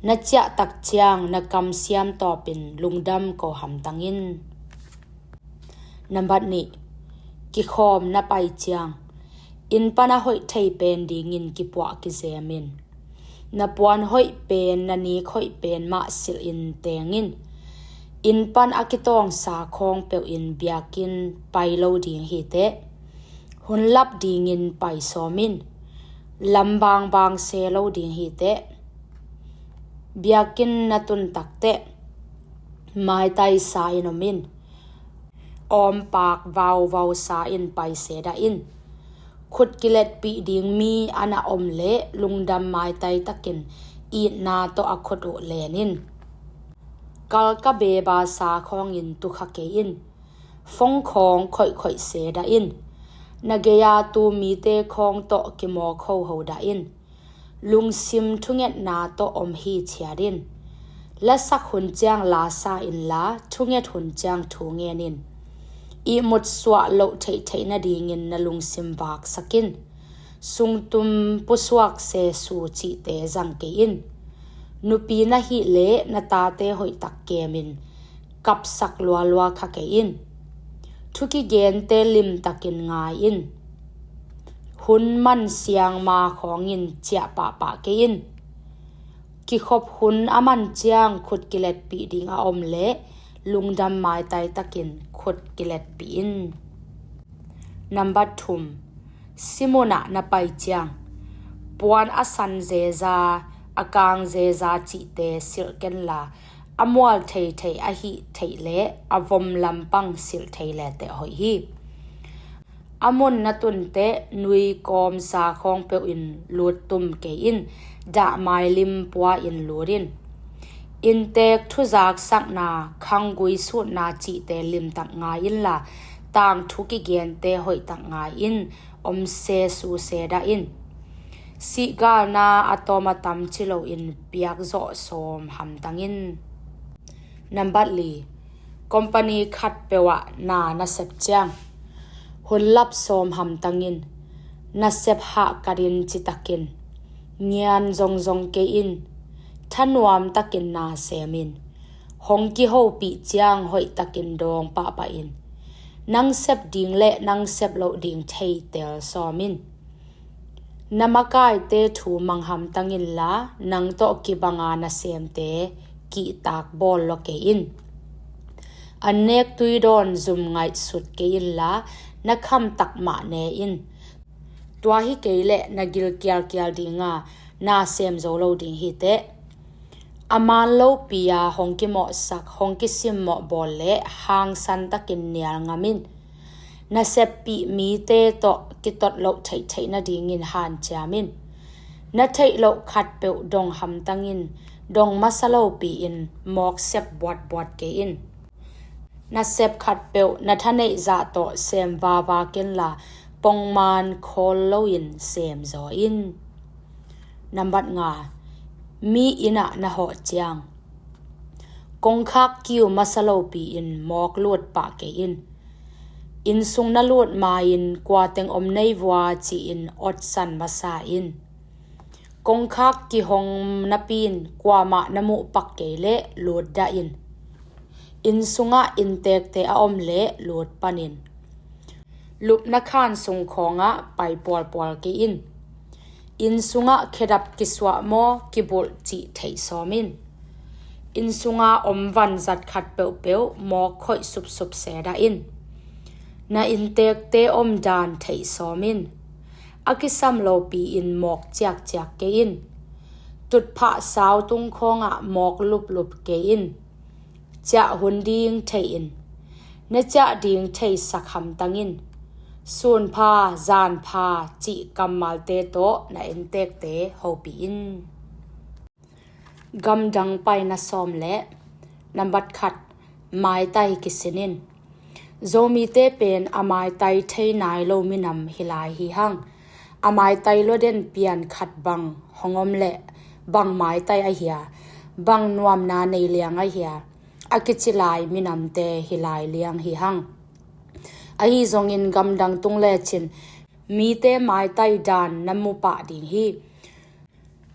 Na ciahtak ciang na kamsiam tawpin lungdam ko hamtang in. Nambat nih, kikhawm na pai ciang. Inn pan a hoih thei pen dingin kipuah kizem in. Na puan hoih pen, na nik hoih pen mah silh in teng in. Inn pan a kitawngsa khawng peuh in biakinn pai lo ding hi teh. Hun lap dingin pai sawm in. Lam bangbang se lo ding hi teh. Biakinn na tun tak teh. Maitai sa in om in. Awmpak vauvau sa in pai se dah in. Khut kiletpih ding mi a na om le lungdam maitai takin itna tawh a khut uh len in. Kalka beba sa khawngin tukha kei in. Fong khawng khoihkhoih se dah in. Na gei-a tu mite khawng tawh kimawk hoho dah in. Lungsim thungetna tawh om hi ciat in. Lasak hun ciang la sa inla, thunget hun ciang thu ngen in. Ihmut suah loh theihtheih nadingin na lungsim vaksak in. Sungtum pusuak sesu cihte zang kei in. Nupi na hih leh na tate hoihtak kemin kapsak lualua kha kei in. Thu kigente limtakin ngai in. Hun man siangma khawngin ciah pahpah kei in. Kikhop hun a man ciang khut kiletpih ding a om leh lungdam maitai takin khut kiletpih in. Nambat thum, simunah na pai ciang. Puan a san zeza, a kang zeza cihte silh kenla, a mual theithei a hih theih leh a vom lampang silh thei leteh hoih hi. A mun na tun teh nui kawmsa khawng peuh in lut tum kei in, dahmai lim pua in lut in. Inntek thuzaksakna, khanggui sutna cihte limtak ngai inla, tangthu kigente hoihtak ngai in, om sesu se dah in. Sihgalna a tawm a tam ci loin piak zawh sawm hamtang in. Nambat li, company khat peuh ah na na sep ciang. Hun lap sawm hamtang in, na sep hahkat in citakin. Ngian zongzong kei in, thanuam takin na sem in. Hong kihopih ciang hoihtakin dawng pahpah in. Nang sep ding le nang sep loh ding theitel sawm in. Na makaite thu manghamtang inla, nang tawh kibanga nasemte kihtak bawl lua kei in. An nek tui dawn zum ngaihsut kei inla, na khamtak mah ne in. Tua hi kei leh na gil kialkial dinga, na sem zo lo ding hi teh. A man lopi-a hong kimawhsak, hong kisimmawh bawl le hangsan takin nial ngam in. Na seppih mite tawh kitot loh theihtheih nadingin hanciam in. Na theih loh khatpeuh dong hamtangin, dong masa lopi-in mawk sep buatbuat kei in. Na sep khatpeuh na thaneih zah tawh sem vava kenla, pongman khawl loin sem zaw in. Nambat nga, mi innah na hawh ciang, kongkhak kiu masa lopi-in mawk lut pah kei in. Inn sung na lut ma-in kua teng om nei vua ci-in otsan masa in. Kongkhak kihong napi-in kuamah na muhpak kei leh lutdah in. Inn sungah inntekte a om leh lut panin. Lupna khan sung khawngah pai pualpual kei in. Inn sungah khedap kisuah maw kibulh cih theih sawm in. Inn sunga om vanzat khat peuhpeuh mawk khoih supsup sedah in. Na inntekte om dan theih sawm in. A kisam lopi-in mawk ciakciak kei in. Tutphah sau tung khawngah mawk luplup kei in. Ciah hun ding thei in. Na ciah ding theisak hamtang in. Sunpha, zanpha cih kammalte tawh na inntekte hopih in. Gamdang paina sawm le nambat khat, maitai kisin in. Zomite pen a maitai thei nai lo minam hi lai hi hang. A maitai luaden pian khat bang hong om leh bang maitai ahia, bang nuamna nei liang ahia, a kici lai minamte hi lai liang hi hang. Ahi zongin gamdang tung lecin mite maitai dan na mu pah ding hi.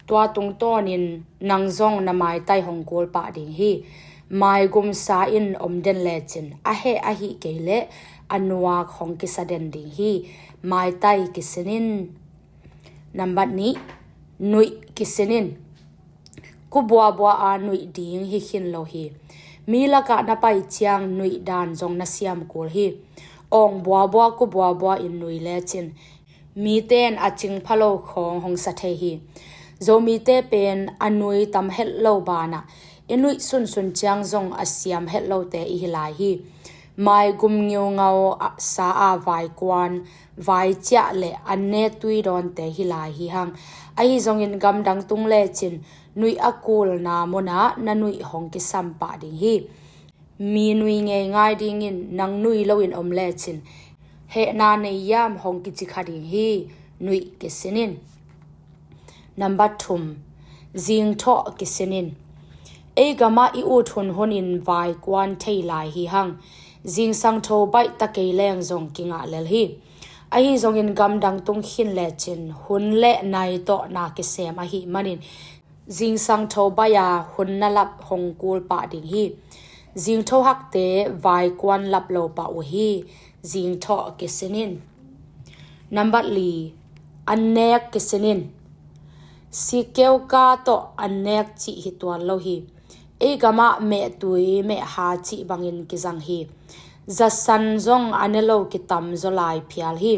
Tua tungtawnin nang zong na maitai hong kul pah ding hi. Maigumsa in om den lecin a heh ahih kei leh a nuak hong kisa den ding hi. Maitai kisin in. Nambat nih, nuih kisin in. Kubuabua a nuih ding hi khin lo hi. Mi lakah na pai ciang nuih dan zong na siam kul hi. Awng buabua kubuabua in nui lecin mite in a cingpha lo khawng hong sa thei hi. Zomite pen a nui tam het lo banah i nuih sunsun ciang zong a siam het lote i hi lai hi. Maigum ngiungau sa a vaikuan, vaiciah le an ne tui dawnte hi lai hi hang. Ahi zongin gamdang tung lecin nuih a kulna munah na nuih hong kisam pah ding hi. Mi nui ngei ngai dingin nang nui loin om lecin hehna nei hiam hong kici kha ding hi. Nuih kisin in. Nambat thum, zingthawh kisin in. Ei gamah i ut hunhunin vaikuan thei lai hi hang. Zingsang tho baih ta kei leng zong kingah lel hi. Ahi zongin gamdang tung khin lecin hun le nai tawh na kisem ahih manin zingsang tho baih a hun na lap hong kul pah ding hi. Zingtho hakte vaikuan lap lo pah uh hi. Zingthawh kisin in. Nambat li, an nek kisin in. Sikeuka tawh an nek cih hi tuan lo hi. Ei gamah mehtui mehha cih bangin kizang hi. Zasan zong a ne lo kitam zaw lai phial hi.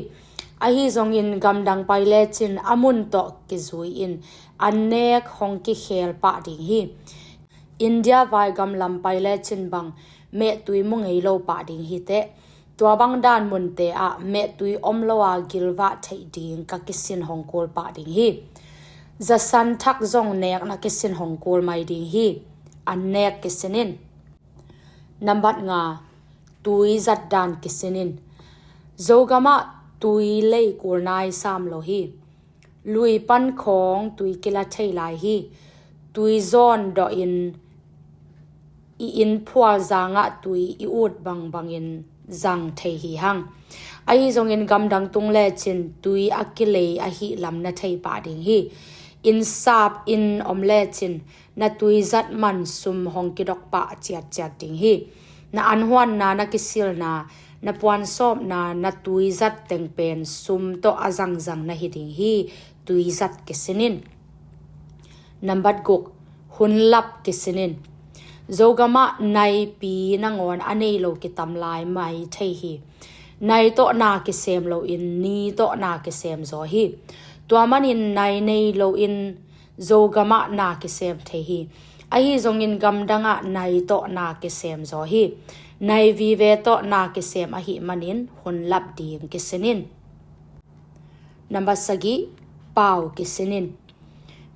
Ahi zongin gamdang pai lecin a mun tawh kizui in an nek hong kikhel pah ding hi. India vaigam lam pai lecin bang mehtui mu ngei lo pah ding hi teh. Tua bang dan munte ah mehtui om lo a gilvah theih ding ka kisin hong kul pah ding hi. Zasan thak zong nek na kisin hong kul mai ding hi. An nek kisin in. Nambat nga, tui zat dan kisin in. Zogamah tui lei kul nai sam lo hi. Lui pan khawng tui kila thei lai hi. Tui zawn dawhin i inn phual zangah tui i ut bangbangin zang thei hi hang. Ahi zongin gamdang tung lecin tui a kilei ahih lam na thei pah ding hi. Inn sap in om lecin na tui zat man sum hong kidok pah ciatciat ding hi. Na anhuanna, na kisilna, na puansawpna, na tui zat teng pen sum tawh a zangzang na hi ding hi. Tui zat kisin in. Nambat guk, hun lap kisin in. Zogamah naipi nangawn a nei lo kitam lai mai thei hi. Nai tawh na kisem loin ni tawh na kisem zaw hi. Tua manin nai nei loin Zogam ah na kisem thei hi. Ahi zongin gamdang ah nai tawh na kisem zaw hi. Nai vive tawh na kisem ahih manin hun lap ding kisin in. Nambat sagih, pau kisin in.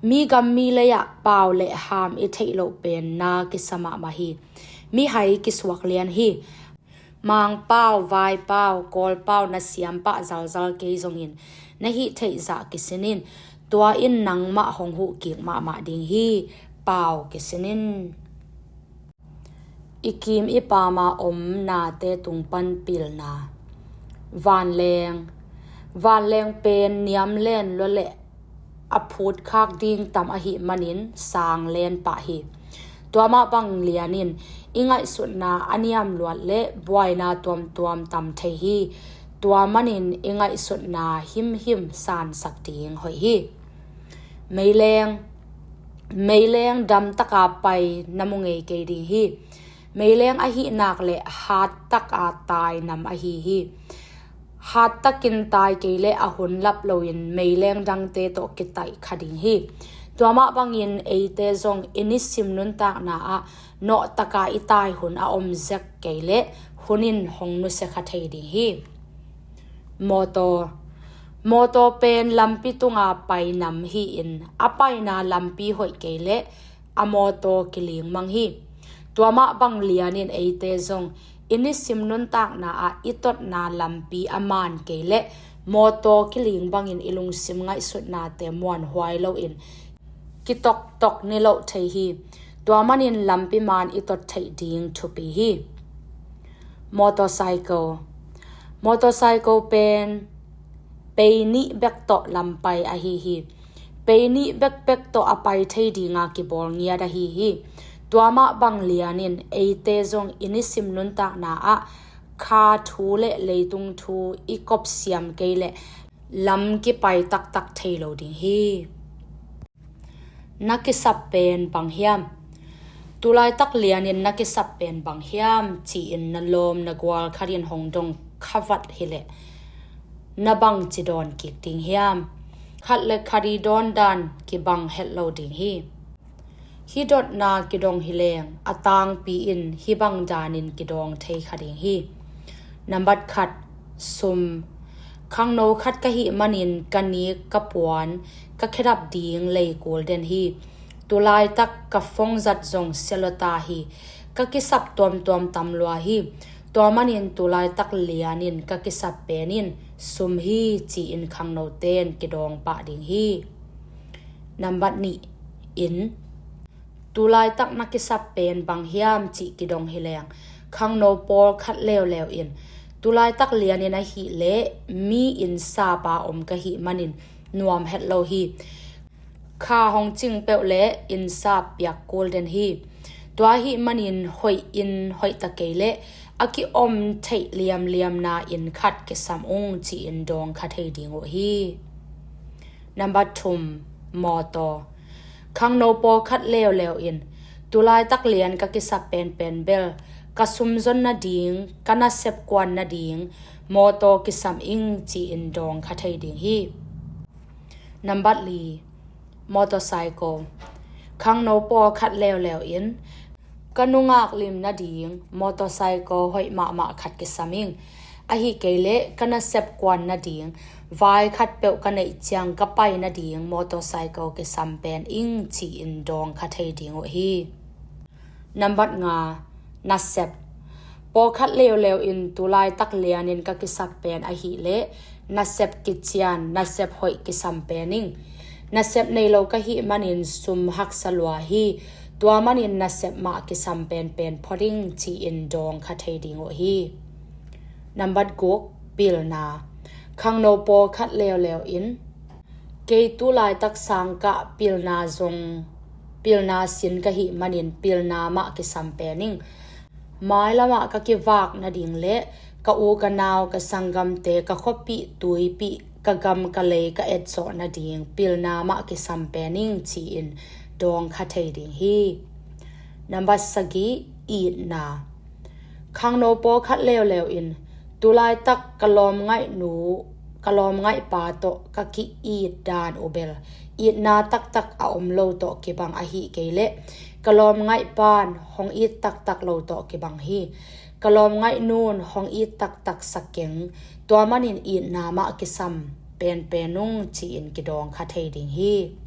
Mi gam mi lei ah pau le ham i theih loh pen na kisa mahmah hi. Mihai kisuak lian hi. Mangpau, vaipau, kawlpau na siam pah zalzal kei zongin na hih theih zah kisin in, tua in nangmah hong huh kik mahmah ding hi. Pau kisin in. I kim i pama om nate tung pan pilna. Vanleng. Vanleng pen niam len lua le a phut khak ding tam ahih manin sang len pah hi. Tua mah bang lianin i ngaihsutna a niam luat le buaina tuamtuam tam thei hi. Tua manin i ngaihsutna himhim sansak ding hoih hi. Meileng. Meileng damtaka pai na mu ngei kei ding hi. Meileng ahih nak le hattaka tai nam ahi hi. Hattakin tai kei le a hun lap loin meileng dangte tawh kitaih kha ding hi. Tua mah bangin eite zong i nisim nuntakna ah nawhtaka i tai hun a om zek kei le hun in hong nusia kha thei ding hi. Mawtaw. Mawtaw pen lampi tunga pai nam hi-in a paina lampi hoih kei le a mawtaw kiling mang hi. Tua mah bang lianin eite zong i nisim nuntakna ah i totna lampi a man kei le mawtaw kiling bangin i lungsim ngaihsutnate muanhuai loin kitoktok ni loh thei hi. Tua manin lampi man i tot theih ding thupi hi. Motorcycle. Motorcycle pen pei nih bek tawh lampai ahi hi. Pei nih bekbek tawh a pai thei dinga kibawl ngiat ahi hi. Tua mah bang lianin eite zong i nisim nuntakna ah kha thu le leitung thu i kopsiam kei le lam kipai taktak thei lo ding hi. Na kisap pen bang hiam? Tulaitak lianin na kisap pen bang hiam ci-in na lawm na gual khatin hong dong khavat hileh na bangci dawn kik ding hiam? Khat le khat i dawndan kibang het lo ding hi. Hih dotna kidong hileng a tangpi in hih bang danin kidawng thei kha ding hi. Nambat khat, sum. Khangno khat ka hih manin ka nik ka puan ka khedap ding lei kul den hi. Tulaitak ka phone zat zong sia lua ta hi. Ka kisap tuamtuam tam lua hi. Tua manin tulaitak lianin ka kisap pen in sum hi ci-in khangnote in kidawng pah ding hi. Nambat nih in, tulaitak na kisap pen bang hiam cih kidong hileng khangno pawlkhat leuleu in tulaitak lianin ahih leh mi inn sapa om ka hih manin nuam het lo hi. Kha hong cing peuh le inn sap piak kul den hi. Tua ahih manin hoih inn hoih ta kei leh a kiom theih liamliamna inn khat kisam ung ci-in dawng kha thei ding uh hi. Nambat thum, mawtaw. Khangno pawlkhat leuleu in tulaitak lian ka kisap penpen bel ka sumzon nading, ka nasep kuan nading mawtaw kisam ing ci-in dawng kha thei ding hi. Nambat li, motorcycle. Khangno pawlkhat leuleu in ka nungak lim nading motorcycle hoih mahmah khat kisam ing. Ahi kei leh ka nasep kuan nading vai khat peuh ka neih ciang ka pai nading motorcycle kisam pen ing ci-in dawng kha thei ding uh hi. Nambat nga, nasep. Pawlkhat leuleu in tulaitak lianin ka kisap pen ahih leh nasep kician, nasep hoih kisam pen ing. Nasep nei lo ka hih manin sum haksa lua hi. Tua manin nasep mah kisam penpen phot ing ci-in dawng kha thei ding uh hi. Nambat guk, pilna. Khangno pawlkhat leuleu in kei tulaitak sangkah pilna zong pilna sin ka hih manin pilna mah kisam pen ing. Mailamah ka kivak nading le ka u ka nau ka sanggamte ka khuapih tuipih ka gam ka lei ka etzawh nading pilna mah kisam pen ing ci-in dawng kha thei ding hi. Nambat sagih, itna. Khangno pawlkhat leuleu in tulaitak ka lawm ngaihnu Ka lawmngaihpa tawh ka ki-it dan uh bel itna taktak a om lo tawh kibang ahih kei leh ka lawmngaihpan hong it taktak lo tawh kibang hi. Ka lawmngaihnun hong it taktak sa keng, tua manin itna mah kisam penpen ung ci-in kidawng kha thei ding hi.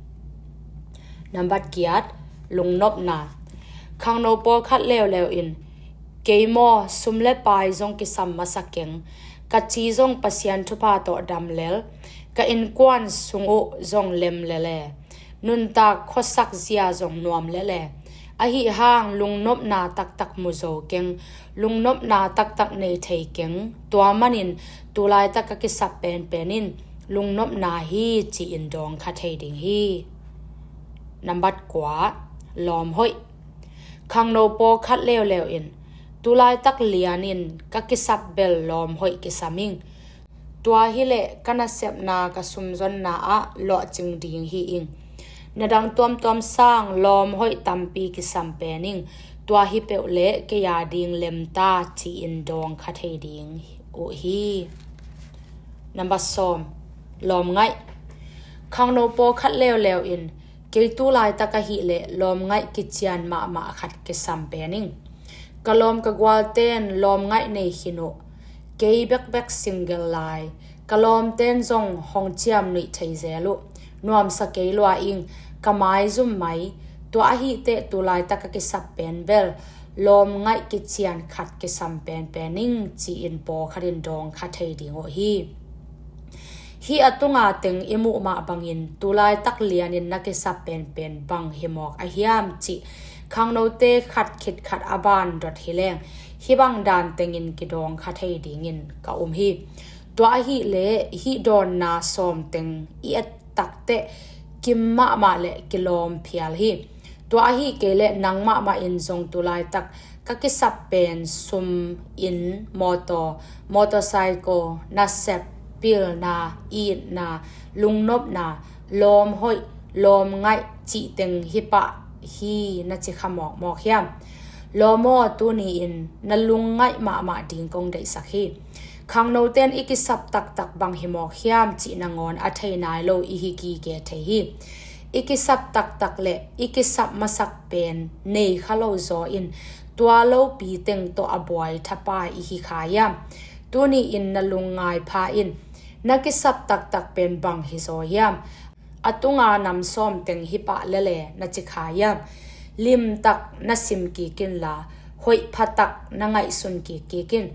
Nambat giat, lungnopna. Khangno pawlkhat leuleu in, kei maw, sum le pai zong kisam masa keng, ka ci zong Pasian thupha tawh dam lel, ka innkuan sung uh zong lem lel e, nuntak khuasak zia zong nuam lel e. Ahi hang lungnopna taktak mu zo keng, lungnopna taktak nei thei keng, tua manin tulaitak ka kisap penpen in lungnopna hi ci-in dawng kha thei ding hi. Nambat kua, lawm hoih. Khangno pawlkhat leuleu in, tulaitak lianin ka kisap bel lawm hoih kisam ing. Tua hileh ka nasepna ka sumzonna ah lawhcing ding hi ing. Na dang tuamtuam sang lawm hoih tampi kisam pen ing. Tua hi peuh leh kei a ding lemta ci-in dawng kha thei ding uh hi. Nambat sawm, lawmngaih. Khangno pawlkhat leuleu in, kei tulaitak ahih leh lawmngaih kician mahmah khat kisam pen ing. Ka lawm ka gualten lawmngaih nei khin uh. Kei bekbek single lai, ka lawmten zong hong ciam nuih thei zel uh. Nuamsa kei lua ing, ka maizum mai. Tua ahih teh tulaitak ka kisap pen bel lawmngaih kician khat kisam penpen ing ci-in pawlkhat in dawng kha thei ding uh hi. Hih a tunga teng i muh mah bangin tulaitak lianin na kisap penpen bang hi mawk a hiam cih khangnote khat khit khat a ban dot hi leng, hih bang dan tengin kidawng kha thei dingin ka um hi. Tua ahih leh hih dawnna sawm teng i et takteh kim mahmah le kilawm phial hi. Tua ahih kei leh nang mahmah in zong tulaitak ka kisap pen sum, inn, mawtaw, motorcycle, nasep, pilna, itna, lungnopna, lawm hoih, lawm ngaih cih teng hi pah hi na ci kha mawkmawk hiam? Lawm aw, tuni-in na lungngaih mahmah ding kong deihsak hi. Khangnoten i kisap taktak bang hi mawk hiam cih nangawn a thei nai lo i hi gige thei hi. I kisap taktak le i kisap masak pen nei kha lo zaw in tua lopi teng tawh a buai thapai i hi kha hiam? Tuni-in na lungngai pha in, na kisap taktak pen bang hi zaw hiam? A tunga nam sawm teng hi pah lele na ci kha hiam? Limtak na sim kik inla, hoih phatak na ngaihsun kikkik in.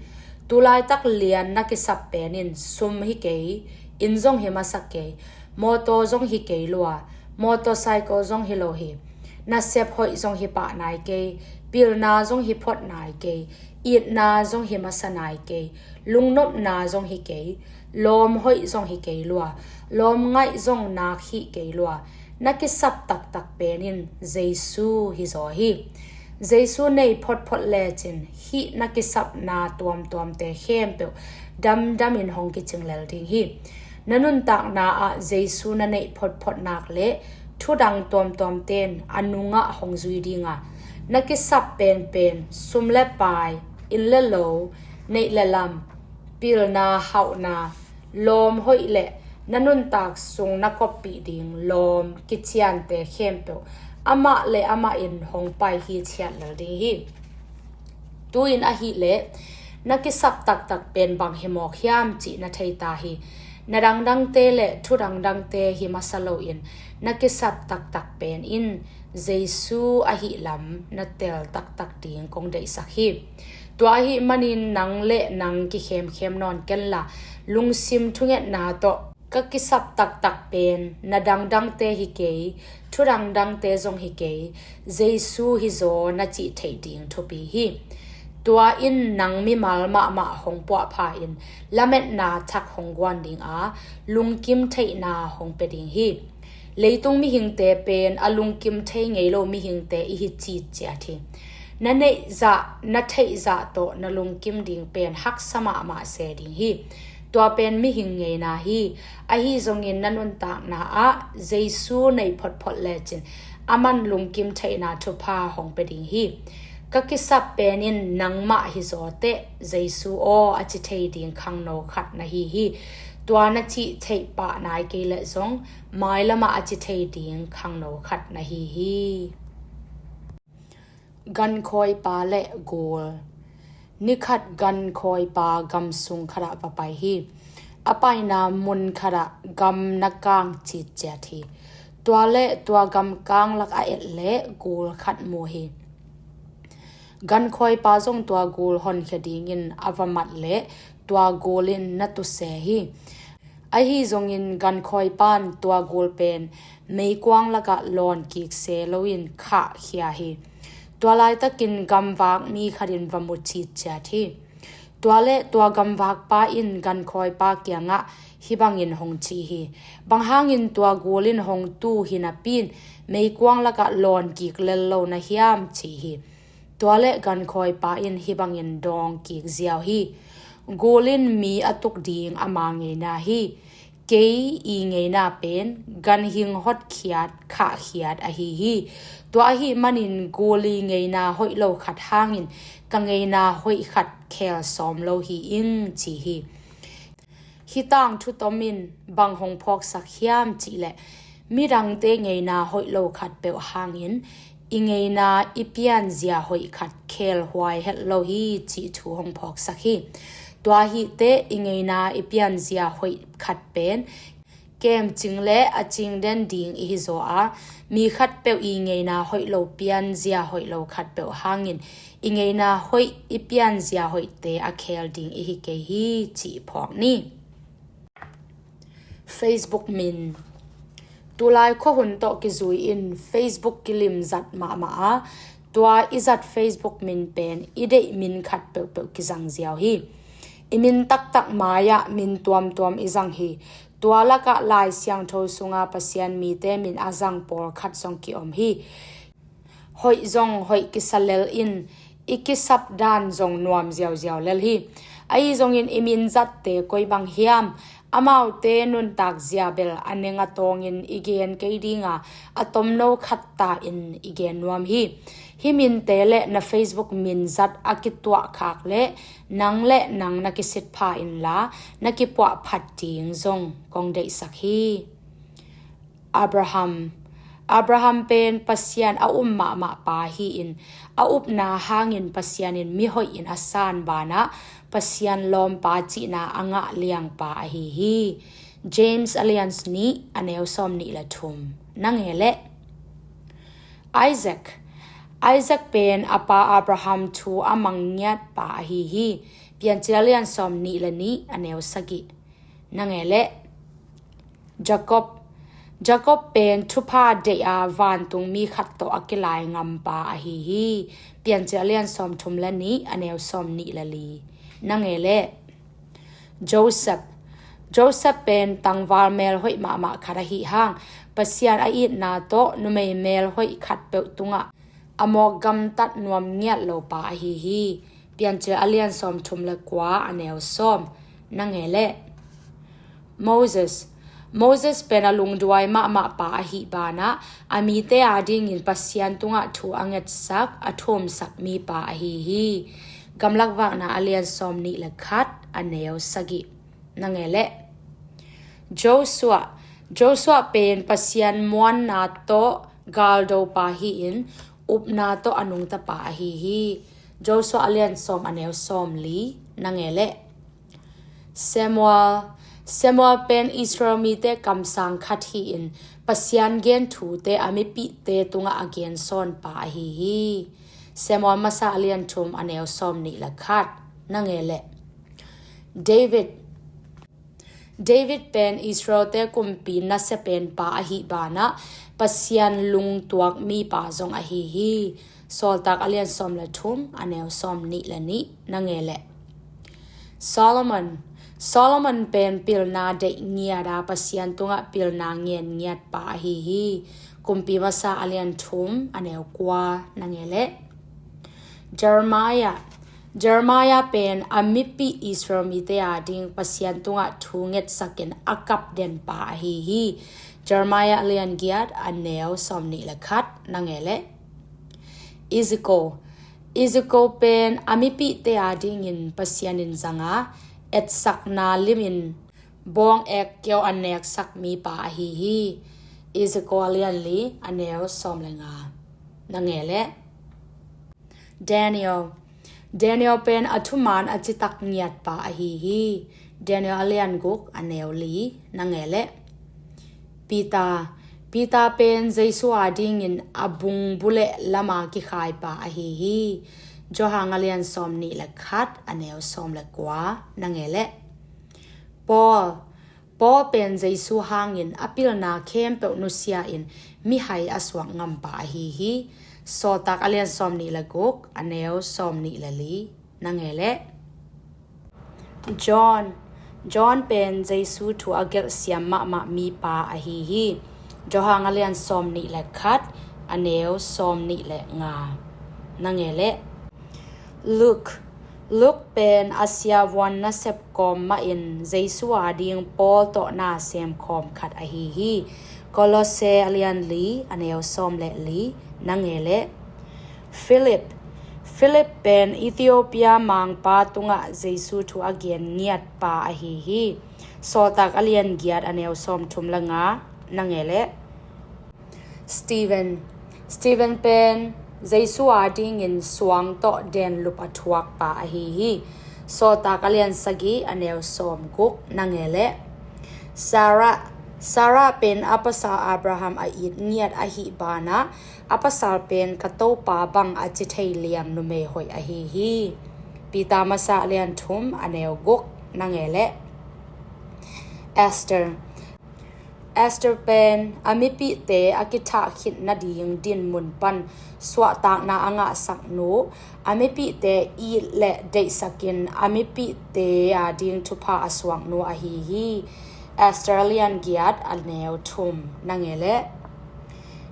Tulaitak lian na kisap pen in sum hi kei, inn zong hi masa kei, mawtaw zong hi kei lua, motorcycle zong hi lo hi, nasep hoih zong hi pah nai kei, pilna zong hi phot nai kei, itna zong hi masa nai kei, lungnopna zong hi kei, lawm hoih zong hi kei lua, lawm ngaih zong nak hi kei lua. Na kisap taktak pen in Jesu hi zaw hi. Jesu nei photphot lecin hih na kisapna tuamtuamte khempeuh damdam in hong kicing lel ding hi. Na nuntakna ah Jesu na neih photphot nak le thudang tuamtuamte in a nungah hong zui ding a, na kisap penpen sum le pai, inn le lo, neih le lam, pilna, hauhna, lawm hoih le na nuntak sung na koppih ding lawm kiciante khempeuh amah le amah in hong pai hi ciat lel ding hi. Tu-in ahih leh na kisap taktak pen bang hi mawk hiam cih na thei ta hi. Na dangdangte le thu dangdangte hi masa loin na kisap taktak pen in Jesu ahih lam na tel taktak ding kong deihsak hi. Tua ahih manin nang le nang kikhemkhem nawn kenla, lungsim thungetna tawh ka kisap taktak pen na dangdangte hi kei, thu dangdangte zong hi kei, Jesu hi zaw na cih theih ding thupi hi. Tua in nang mimal mahmah hong puahpha in lametna thak hong guan ding a, lungkim theihna hong pia ding hi. Leitung mihingte pen a lungkim thei ngei lo mihingte i hi citciat hi. Na neih zah, na theih zah tawh na lungkim ding pen haksa mahmah se ding hi. Tua pen mihing ngeina hi. Ahi zongin na nuntakna ah Jesu nei photphot lecin aman lungkim theihna thupha hong pia ding hi. Ka kisap pen in nangmah hi zaw teh, Jesu aw, a ci thei ding khangno khat na hi hi. Tua na cih theih pah nai kei leh zong mailamah a ci thei ding khangno khat na hi hi. Gankhawipa le gul. Nikhat gankhawipa gam sung khatah va pai hi. A paina mun khatah gam na kang citciat hi. Tua le tua gam kang lak a et le gul khat mu hi. Gankhawipa zong tua gul honkhia dingin a va mat le tua gul in na tuse hi. Ahi zongin gankhawipan tua gul pen meikuang lakah lawn kik se loin khahkhia hi. Tua laitakin gamvak mi khatin va mu citciat hi. Tua le tua gamvakpa in gankhawipa kiangah hih bangin hong ci hi. Bang hangin tua gul in hong tu hi napi-in meikuang lakah lawn kik lel lo na hiam, ci hi. Tua le gankhawipa in hih bangin dawng kik ziau hi. Gul in mi a tuk ding ama ngeina hi. Kei i ngeina pen ganhing hotkhiat khahkhiat ahi hi. Tua ahih manin gul i ngeina hoih lo khat hangin ka ngeina hoih khat khel sawm lo hi ing, ci hi. Hih tangthu tom in bang hong phawksak hiam cih leh midangte ngeina hoih lo khat peuh hangin i ngeina i pianzia hoih khat khelhuai het lo hi cih thu hong phawksak hi. Tua ahih teh i ngeina i pianzia hoih khat pen kemcing le a cingden ding i hi zaw a, mi khatpeuh i ngeina hoih lo pianzia hoih lo khatpeuh hangin i ngeina hoih i pianzia hoihte a khel ding i hi kei hi cih phawk ni. Facebook min. Tulai khuahun tawh kizui in Facebook kilim zat mahmah a, tua i zat Facebook min pen i deih min khat peuhpeuh kizang ziau hi. I min taktak mai-ah min tuamtuam i zang hi. Tua lakah Lai Siangtho sunga Pasian mite min a zang pawlkhat zong ki-om hi. Hoih zong hoih kisa lel in i kisap dan zong nuam ziauziau lel hi. Ahi zongin i min zatte koi bang hiam? Amaute nuntak zia bel a neng a tawngin i gen kei dinga, a tomno khat ta in i gen nuam hi. Hih minte le na Facebook min zat a kituahkhak le nang le nang na kisitpha inla na kipuahphat ding zong kong deihsak hi. Abraham. Abraham pen Pasian a um mahmah pa hi-in a upna hangin Pasian in mihoih in a san banah Pasian lawmpa cihna a ngah liangpa ahi hi. James a lian nih a neu sawm nih le thum. Na nge leh. Isaac. Isaac pen a pa Abraham thu a mang ngiat pa ahi hi. Piancil a lian sawm nih le nih a neu sagih. Na nge leh. Jacob. Jacob pen thupha deih a vantung mi khat tawh a kilai ngampa ahi hi. Piancil a lian sawm thum le nih a neu sawm nih le li. Na nge leh. Joseph. Joseph pen tangval mel hoih mahmah khat ahi hang Pasian a itna tawh numei mel hoih khat peuh tungah a mawk gamtat nuam ngiat lo pa ahi hi. Piancil a lian sawm thum le kua a neu sawm. Na nge leh. Moses. Moses pen a lungduai mahmah pa ahi banah a mite adingin Pasian tungah thu a ngetsak a thumsak mipa ahi hi. Gamlak Vakna a lian sawm nih le khat a neu sagih. Na nge leh. Joshua. Joshua pen Pasian muanna tawh galdo pa hi-in upna tawh a nungta pa ahi hi. Joshua a lian sawm a neu sawm li. Na nge leh. Samuel. Samuel pen Israel mite kamsang khat hi-in Pasian gen thute a mipihte tungah a gensawn pa ahi hi. Samuel masa a lian thum a neu sawm nih le khat. Na nge leh. David. David pen Israelte kumpi nasia pen pa ahi banah Pasian lungtuak mipa zong ahi hi. Sawltak a lian sawm le thum a neu sawm nih le nih. Na nge leh. Solomon. Solomon pen pilna deih ngiat a Pasian tungah pilna ngen ngiat pa ahi hi. Kumpi masa a lian thum a neu kua. Na nge leh. Jeremiah. Jeremiah pen a mipih Israel mite ading Pasian tungah thu ngetsakin a kapden pa ahi hi. Jeremiah a lian giat a neu sawm nih le khat. Na nge leh. Ezekiel. Ezekiel pen a mipihte adingin Pasian in zanga etsakna limin bawng ek keu a neksak mipa ahi hi. Ezekiel a lian li a neu sawm le nga. Na nge leh. Daniel. Daniel pen a thuman a citak ngiatpa ahi hi. Daniel a lian guk a neu li. Na nge leh. Peter. Peter pen Jesu a dingin a bung buleh lama kikhaipa ahi hi. Johan a lian sawm nih le khat a neu sawm le kua. Na nge leh. Paul. Paul pen Jesu hangin a pilna khempeuh nusia in mihai a suak ngampa ahi hi. Sawltak a lian sawm nih le guk a neu sawm nih le li. Na nge leh. John. John pen Jesu thu a gelh siam mahmah mipa ahi hi. Johan a lian sawm nih le khat a neu sawm nih le nga. Na nge leh. Luke. Luke pen a siavuan nasep kawm mahin Jesu a ding Paul tawh na semkhawm khat ahi hi. Kolose a lian li a neu sawm le li. Na nge leh. Philip. Philip pen Ethiopia mangpa tungah Jesu thu a gen ngiatpa ahi hi. Sawltak a lian giat a neu sawm thum le nga. Na nge leh. Stephen. Stephen pen Jesu a dingin suang tawh denlup a thuakpa ahi hi. Sawltak a lian sagih a neu sawm guk. Na nge leh. Sarah. Sarah pen a pasal Abraham a it ngiat ahi banah a pasal pen ka Topa bang a ci thei liang numei hoih ahi hi. Peter masa a lian thum a neu guk. Na nge leh. Esther. Esther pen a mipihte a kithah khit nading dinmun pan suahtakna a ngahsak nu, a mipihte it le deihsakin a mipihte a ding thupha a suak nu ahi hi. Esther a lian giat a neu thum. Na nge leh.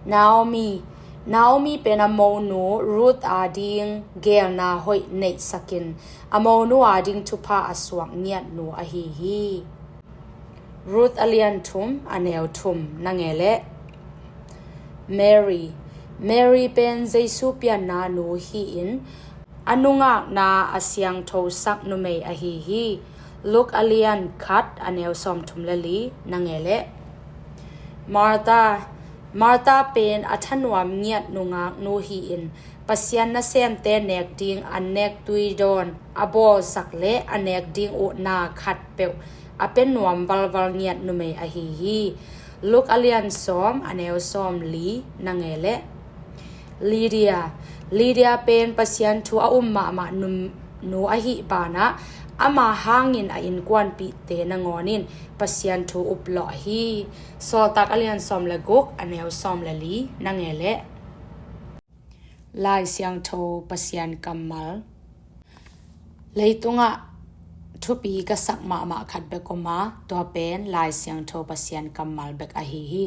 Naomi. Naomi pen a monu Ruth a ding geelna hoih neihsakin a monu a ding thupha a suak ngiat nu ahi hi. Ruth a lian thum a neu thum. Na nge leh. Mary. Mary pen Jesu pianna nu hi-in a nungakna a siangthosak numei ahi hi. Luke a lian khat a neu sawm thum le li. Na nge leh. Martha. Martha pen a thanuam ngiat nungak nu hi-in Pasian nasemte nek ding a nek tui dawn a bawlsak le a nek ding uh na khatpeuh a pia nuam valval ngiat numei ahi hi. Luke a lian sawm a neu sawm li. Na nge leh. Lydia. Lydia pen Pasian thu a um mahmah nu, nu ahi banah ama hangin a innkuanpihte nangawnin Pasian thu uplawh hi. Sawltak a lian sawm le guk a neu sawm le li. Na nge leh. Lai Siangtho Pasian kammal. Leitungah thupi ka sak mahmah khat bek om a, tua pen Lai Siangtho Pasian kammal bek ahi hi.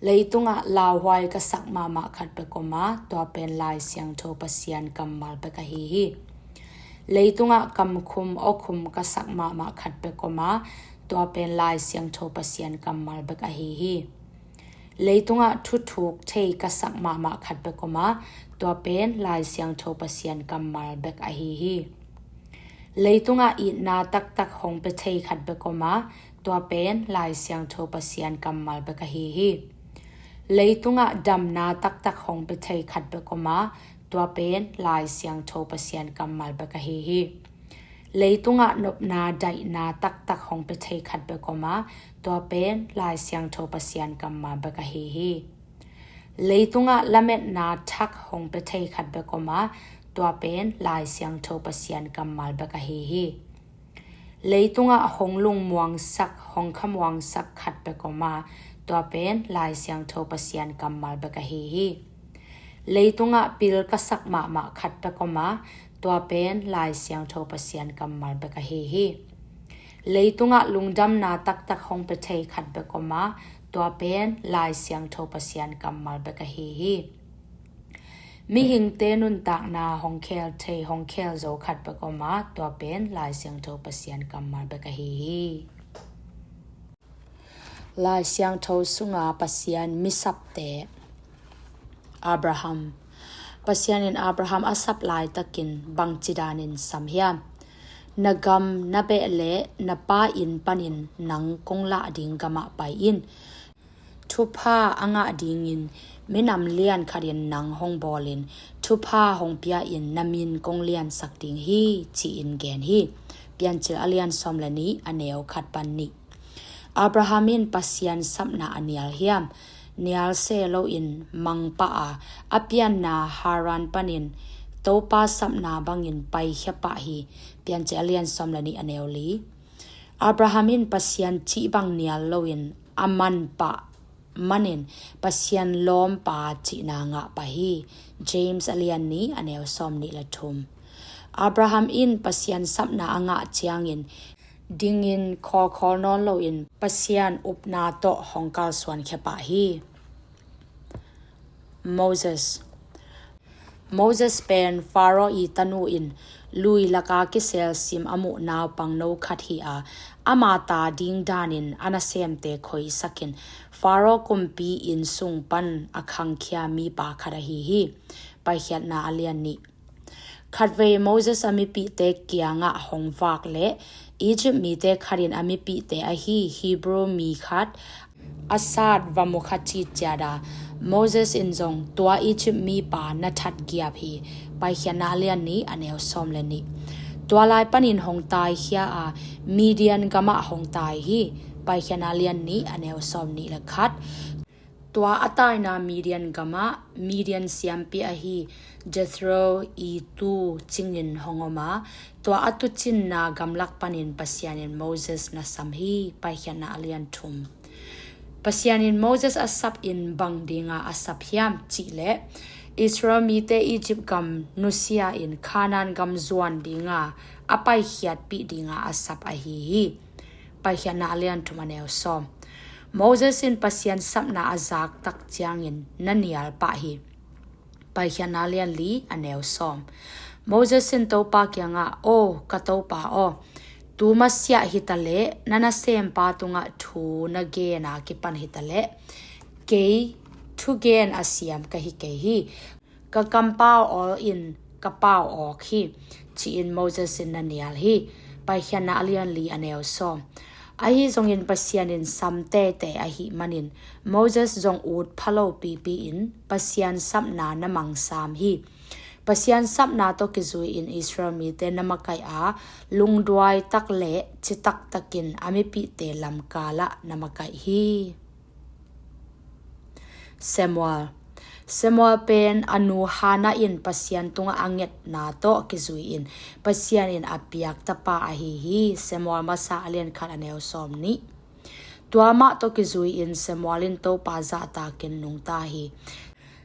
Leitungah lauhuai ka sak mahmah khat bek om a, tua pen Lai Siangtho Pasian kammal bek ahi hi. Leitungah kamkhum awkhum ka sak mahmah khat bek om a, tua pen Lai Siangtho Pasian kammal bek ahi hi. Leitungah thuthuk thei ka sak mahmah khat bek om a, tua pen Lai Siangtho Pasian kammal bek ahi hi. Leitungah itna taktak hong pia thei khat bek om a, tua pen Lai Siangtho Pasian kammal bek ahi hi. Leitungah damna taktak hong pia thei khat bek om a, tua pen Lai Siangtho Pasian kammal bek ahi hi. Leitungah nopna daihna taktak hong pia thei khat bek om a, tua pen Lai Siangtho Pasian kammal bek ahi hi. Leitungah lametna thak hong pia thei khat bek om a, tua pen Lai Siangtho Pasian kammal bek ahi hi. Leitungah hong lungmuangsak, hong khamuangsak khat bek om a, tua pen Lai Siangtho Pasian kammal bek ahi hi. Leitungah pil ka sak mahmah khat bek om a, tua pen Lai Siangtho Pasian kammal bek ahi hi. Leitungah lungdamna taktak hong pia thei khat bek om a, tua pen Lai Siangtho Pasian kammal bek ahi hi. Mihingte nuntakna hong khel thei, hong khel zo khat bek om a, tua pen Lai Siangtho Pasian kammal bek ahi hi. Lai Siangtho sunga Pasian misapte. Abraham. Pasian in Abraham a sap laitakin bangci danin sam hiam? Na gam na beh leh na pa inn panin nang kong lah ding gamah pai in. Thupha a ngah dingin minam lian khatin nang hong bawlin thupha hong pia-in na min kong liansak ding hi, ci-in gen hi. Piancil a lian sawm le nih, a neu khat pan nih. Abraham in Pasian sapna a nial hiam? Nial se loin mangpah a, a pianna Haran panin Topa sapna bangin paikhia pah hi. Piancil a lian sawm le nih, a neu li. Abraham in Pasian cih bang nial loin a manpah manin Pasian lawmpa cihna ngah pah hi. James a lian nih, a neu sawm nih le thum. Abraham in Pasian sapna a ngah ciangin dingin khawlkhawl nawn loin Pasian upna tawh hong kalsuan khia pah hi. Moses. Moses pen Pharaoh i tanu in lui laka kisel sim a muh naupang no khat hi a, ama ta ding danin a nasemte khoisakin Pharaoh kumpi inn sung pan a khangkhia mipa khat ahi hi. Paikhiatna a lian nih. Khatvei Moses a mipihte kiangah hong vak leh Egypt mite khatin a mipihte ahi Hebrew mi khat a sat va mu kha citciat a, Moses in zong tua Egypt mipa na that giap hi. Paikhiatna a lian nih, a neu sawm le nih. Tua lai panin hong taikhia a, Midian gamah hong tai hi. Paikhiatna a lian nih, a neu sawm nih le khat. Tua a taina Midian gamah Midian siampi ahi Jethro i tu cingin hong om a, tua a tucinna gamlak panin Pasian in Moses na sam hi. Paikhiatna a lian thum. Pasian in Moses a sap in bang dinga a sap hiam cihleh, Israel mite Egypt gam nusia in Canaan gam zuan dinga a paikhiatpih dinga a sap ahi hi. Paikhiatna a lian thum, a neu sawm. Moses in Pasian sapna a zak tak ciangin na nial pah hi. Paikhiatna a lian li, a neu sawm. Moses in Topa kiangah, "O ka Topa aw, tu masiah hitaleh na nasempa tungah thu na gen a kipan hitaleh kei thugen a siam ka hi kei hi. Ka kampau awl in ka pau awk hi," ci-in Moses in na nial hi. Paikhiatna a lian li, a neu sawm. Ahi zongin Pasian in sam teitei ahih manin Moses zong ut phalo pipi in Pasian sapna na mangsam hi. Pasian sapna tawh kizui in Israel mite na makaih a, lungduai tak le citak takin a mipihte lamkalah na makaih hi. Samuel. Samuel pen a nu Hannah in Pasian tungah a ngetna tawh kizui in Pasian in a piak tapa ahi hi. Samuel masa a lian khat, a neu sawm nih. Tua mah tawh kizui in Samuel in Topa zahtakin nungta hi.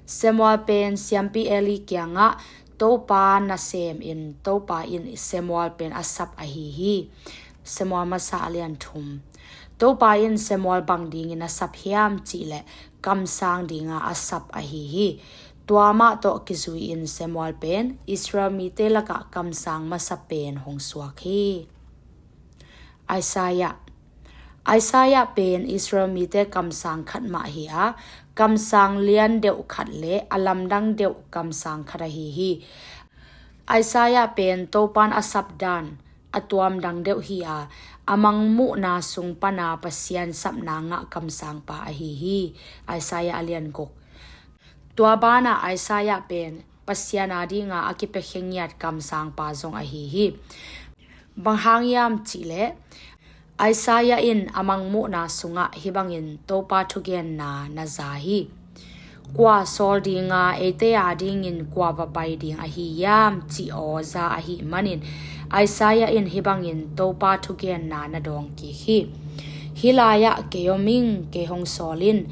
Samuel pen siampi Eli kiangah Topa nasem in Topa in Samuel pen a sap ahi hi. Samuel masa a lian thum. Topa in Samuel bang dingin a sap hiam cihleh kamsang dinga a sap ahi hi. Tua mah tawh kizui in Samuel pen Israel mite lakah kamsang masa pen hong suak hi. Isaiah. Isaiah pen Israel mite kamsang khat mah hi a, kamsang lian deuh khat le a lamdang deuh kamsang khat ahi hi. Isaiah pen Topan a sap dan a tuamdang deuh hi a, a mangmuhna sung pana Pasian sapna ngah kamsangpa ahi hi. Isaiah a lian guk. Tua banah Isaiah pen Pasian a dinga a kipiakhia ngiat kamsangpa zong ahi hi. Bang hang hiam cihleh, Isaiah in a mangmuhna sungah hih bangin Topa thugenna na za hi. Kua sawl dinga eite a dingin kua va pai ding ahi hiam cih aw za ahih manin Isaiah in hih bangin Topa thugenna na dawng kik hi. Hih lai-ah kei om ing, kei hong sawl in,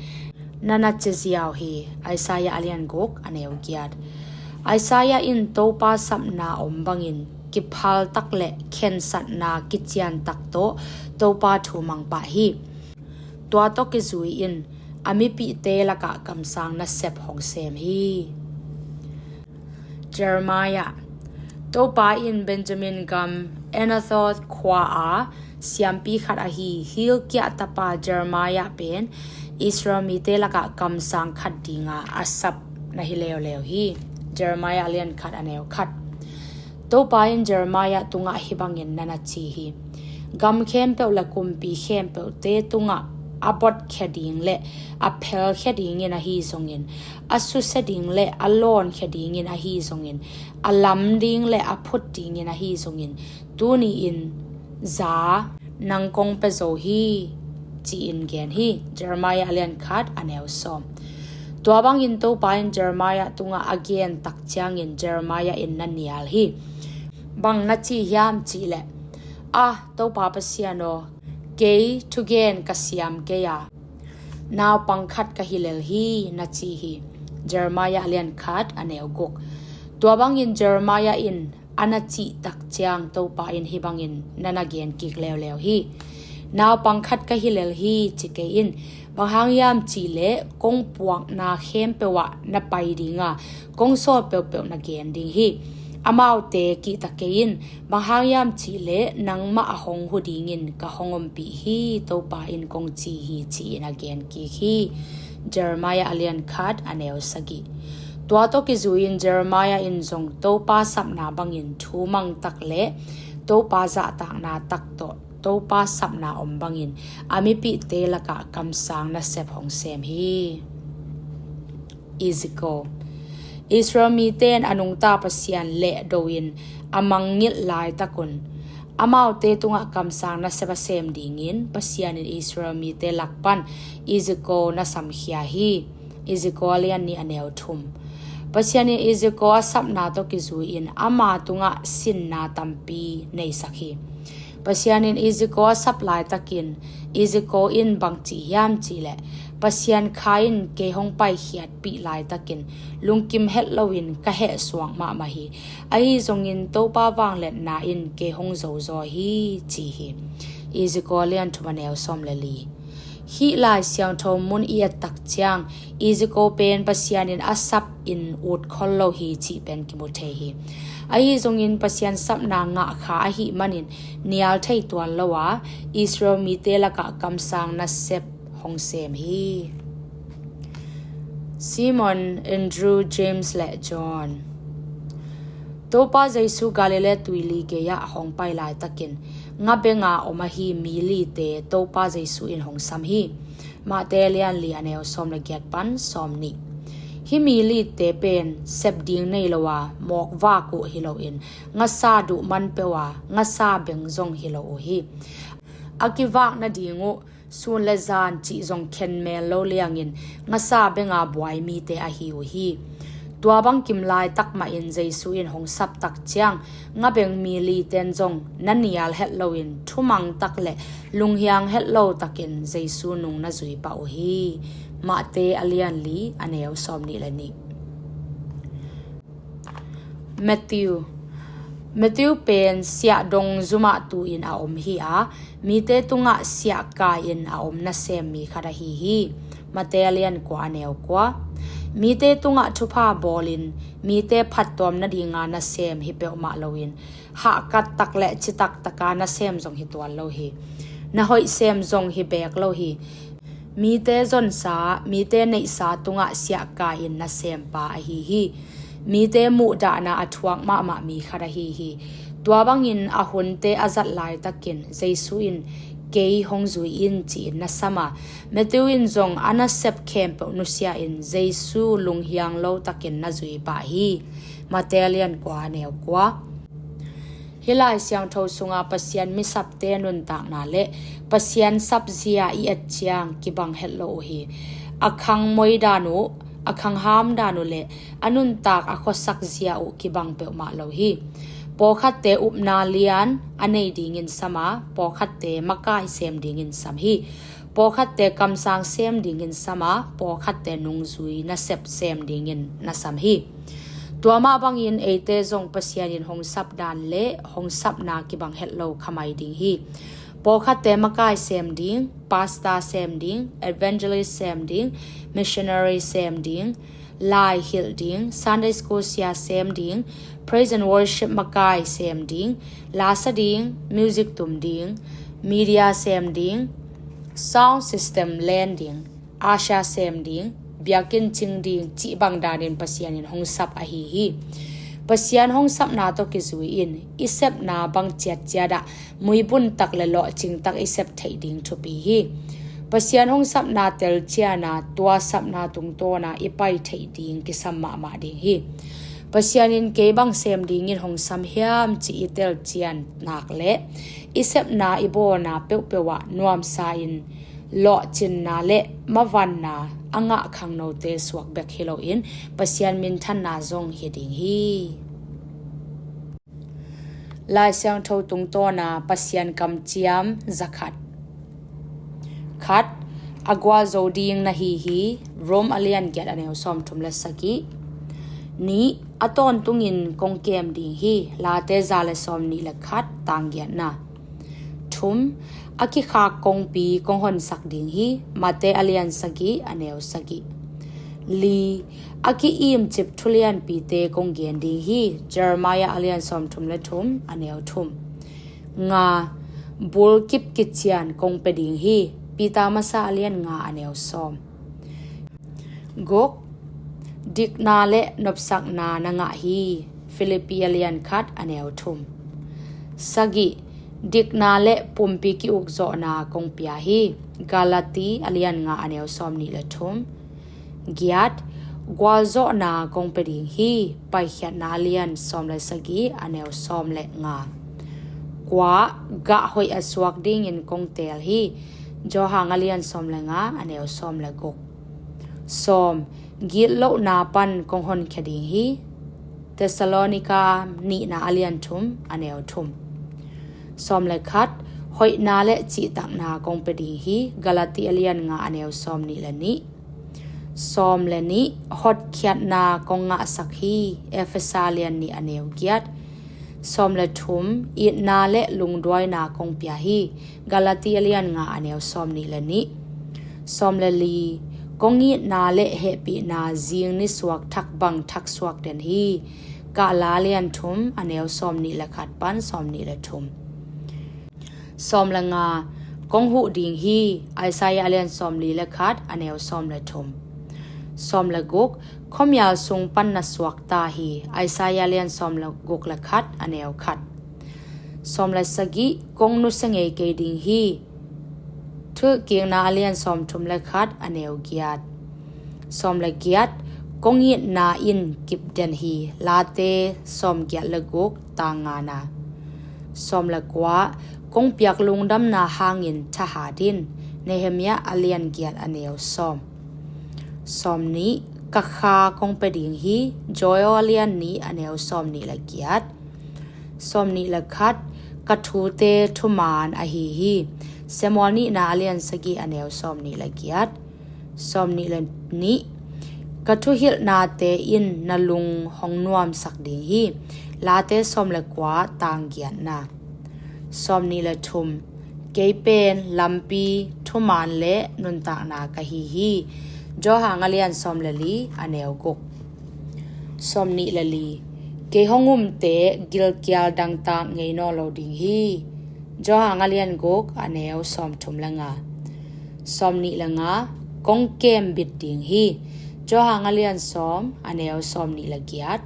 na na ci ziau hi. Isaiah a lian guk, a neu giat. Isaiah in Topa sapna om bangin kiphal tak le khensatna kician tak tawh Topa thu mang pah hi. Tua tawh kizui in a mipihte lakah kamsang nasep hong sem hi. Jeremiah. Topa in Benjamin gam Anathoth khua-a siampi khat ahi Hilkiah tapa Jeremiah pen Israel mite lakah kamsang khat dinga a sap na hi leuleu hi. Jeremiah a lian khat, a neu khat. Topa in Jeremiah tungah hih bangin na na ci hi: Gam khempeuh le kumpi khempeuhte tungah a botkhia ding le a phelkhia dingin ahi zongin, a susia ding le a lawnkhia dingin ahi zongin, a lam ding le a phut dingin ahi zongin, tuni-in za nang kong pia zo hi, ci-in gen hi. Jeremiah a lian khat a neu sawm. Tua bangin Topa in Jeremiah tungah a gen tak ciangin Jeremiah in na nial hi. Bang na ci hiam cih leh, "Ah, Topa Pasian aw, kei thugen ka siam kei a, naupang khat ka hi lel hi," na ci hi. Jeremiah a lian khat a neu guk. Tua bangin Jeremiah in a na cih tak ciang Topa in hih bangin na na gen kik leuleu hi: "Naupang khat ka hi lel hi," ci kei in. Bang hang hiam cih leh kong puakna khempeuh ah na pai ding a, kong sawl peuhpeuh na gen ding hi. Amaute kihta kei in. Bang hang hiam cih leh nangmah a hong hu dingin ka hong ompih hi, Topa in kong ci hi, ci-in a gen kik hi. Jeremiah a lian khat a neu sagih. Tua tawh kizui-in Jeremiah in zong Topa sapna bangin thu mang tak le Topa zahtakna tak tawh Topa sapna om bangin a mipihte lakah kamsang nasep hong sem hi. Ezekiel. Israel mite in a nungta Pasian lehdo in a mangngilh laitak un, amaute tungah kamsang nasep a sem dingin Pasian in Israel mite lak pan Ezekiel na samkhia hi. Ezekiel a lian nih a neu thum. Pasian in Ezekiel a sapna tawh kizui-in ama tungah sinna tampi neisak hi. Pasian in Ezekiel a sap laitakin Ezekiel in bang ci hiam cih leh, "Pasian Kha in kei hong paikhiatpih laitakin lungkim het loin ka hehsuak mahmah hi. Ahi zongin Topa vangliatna in kei hong zozaw hi," ci hi. Ezekiel a lian thum a neu sawm le li. Hih Lai Siangtho mun i et tak ciang Ezekiel pen Pasian in a sap in ut khol lo hi cih pen kimu thei hi. Ahi zongin Pasian sapna ngah kha ahih manin nial thei tuan lo a, Israel mite lakah kamsang nasep hong sem hi. Simon, Andrew, James le John. Topa Jesu Galilee tuili gei-ah hong pai laitakin ngabenga om ahi mi lite Topa Jesu in hong sam hi. Matthai a lian li a neu sawm le giat pan sawm nih. Hih mi lite pen sep ding nei lo a, mawk vak uh hi loin ngasa duh man peuh a, ngasa beng zong hi lo uh hi. A kivak nading uh sun le zan cih zong khen mel lo liangin ngasa benga buai mite ahi uh hi. Tua bangkim laitak mahin Jesu in hong sap tak ciang ngabeng mi liten zong na nial het loin thumang tak le lunghiang het lo takin Jesu nung na zui pah uh hi. Matthai a lian li a neu sawm nih le nih. Matthew. Matthew pen siah dong zumah tu-in a om hi a, mite tungah siah kai-in a om nasem mi khat ahi hi. Matthai a lian kua a neu kua. Mite tungah thupha bawlin mite phattuam nadinga nasem hi peuhmah loin hahkat tak le citak taka nasem zong hi tuan lo hi. Na hoih sem zong hi beek lo hi. Mite zonsa, mite neihsa tungah siah kai-in nasempa ahi hi. Mite muhdahna a thuak mahmah mi khat ahi hi. Tua bangin a hunte a zat laitakin Jesu in kei hong zui in ci-in na sam a, Matthew in zong a nasep khempeuh nusia-in Jesu lunghiang lo takin na zui pah hi. Matthai a lian kua a neu kua. Hih Lai Siangtho sunga Pasian misapte nuntakna le Pasian sapzia i et ciang kibang het lo uh hi. A khang moidan uh, a khang hamdan uh le a nuntak a khuasak zia uh kibang peuhmah lo hi. Pawlkhatte upna lian a nei dingin sam a, pawlkhatte makai sem dingin sam hi. Pawlkhatte kamsang sem dingin sam a, pawlkhatte nungzui nasep sem dingin na sam hi. Tua mah bangin eite zong Pasian in hong sap dan le hong sapna kibang het lo khamai ding hi. Pawlkhatte makai sem ding, pastor sem ding, evangelist sem ding, missionary sem ding, lai hilh ding, Sunday school sia sem ding, praise and worship makai sem ding, lasa ding, music tum ding, media sem ding, sound system len ding, usher sem ding, biakinn cing ding cih bang danin Pasian in hong sap ahi hi. Pasian hong sapna tawh kizui in i sepna bang ciatciat ah muibun tak le lawhcing tak i sep theih ding thupi hi. Pasian hong sapna telcian a tua sapna tungtawn a i pai theih ding kisam mahmah ding hi. Pasian in kei bang sem dingin hong sam hiam cih i telcian nak le i sepna i bawlna peuhpeuh ah nuamsa in lawhcinna le mavanna a ngah khangnote suak bek hi loin Pasian minthanna zong hi ding hi. Lai Siangtho tungtawn a Pasian kamciam zakhat. Khat, a gualzo ding na hi hi, Rom a lian giat a neu sawmthum le sagih. Nih, a tawntungin kong kem ding hi, Late za le sawmnih le khat tang giatna. Thum, a kikhak kongpi kong honsak ding hi, Mate a lian sagih a neu sagih. Li, a ki-imcip thulianpite kong gen ding hi, Jeremiah a lian sawmthum le thum a neu thum. Nga, bulkip kician kong pia ding hi, Peter masa a lian nga a neu sawm. Guk, dikna le nopsakna na ngah hi, Philippi a lian khat a neu thum. Sagih, dikna le pumpi ki-ukzawhna kong pia hi, Galati a lian nga a neu sawmnih le thum. Giat, gualzawhna kong pia ding hi, Paikhiatna a lian sawm le sagih a neu sawm le nga. Kua, gah hoih a suak dingin kong teel hi, Johan a lian sawm le nga a neu sawm le guk. Sawm, gitlohna pan kong honkhia ding hi, Thessalonika nihna a lian thum a neu thum. Sawm le khat, hoihna le cihtakna kong pia ding hi, Galati a lian nga a neu sawmnih le nih. Sawm le nih, hotkhiatna kong ngahsak hi, Efesa lian nih a neu giat. Sawm le thum, itna le lungduaina kong pia hi, Galati a lian nga a neu sawmnih le nih. Sawm le li, kong itna le hehpihna zing nisuak thak bang thak suak den hi, Kahla a lian thum a neu sawmnih le khat pan sawmnih le thum. Sawm le nga, kong huh ding hi, Isaiah a lian sawmli le khat a neu sawm le thum. Sawm le guk, khuamial sung pan na suakta hi, Isaiah a lian sawm le guk le khat a neu khat. Sawm le sagih, kong nusia ngei kei ding hi, Thuhilhkikna a lian sawmthum le khat a neu giat. Sawm le giat, kong itna in kip den hi, Late sawmgiat le guk tang ngana. Sawm le kua, kong piak lungdamna hangin thahat in, Nehemiah a lian giat a neu sawm. Sawmnih, ka kha kong pia ding hi, Joel a lian nih a neu sawmnih le giat. Sawmnih le khat, ka thute thuman ahi hi, Samuel nihna a lian sagih a neu sawmnih le giat. Sawmnih le nih, ka thuhilhnate in na lung hong nuamsak ding hi, Late sawm le kua tang giatna. Sawmnih le thum, kei pen lampi, thuman le nuntakna ka hi hi, Johan a lian sawm le li a neu guk. Sawmnih le li, kei hong umte gilkial dangtak ngei nawn lo ding hi, Johan a lian guk a neu sawmthum le nga. Sawmnih le nga, kong kembit ding hi, Johan a lian sawm a neu sawmnih le giat.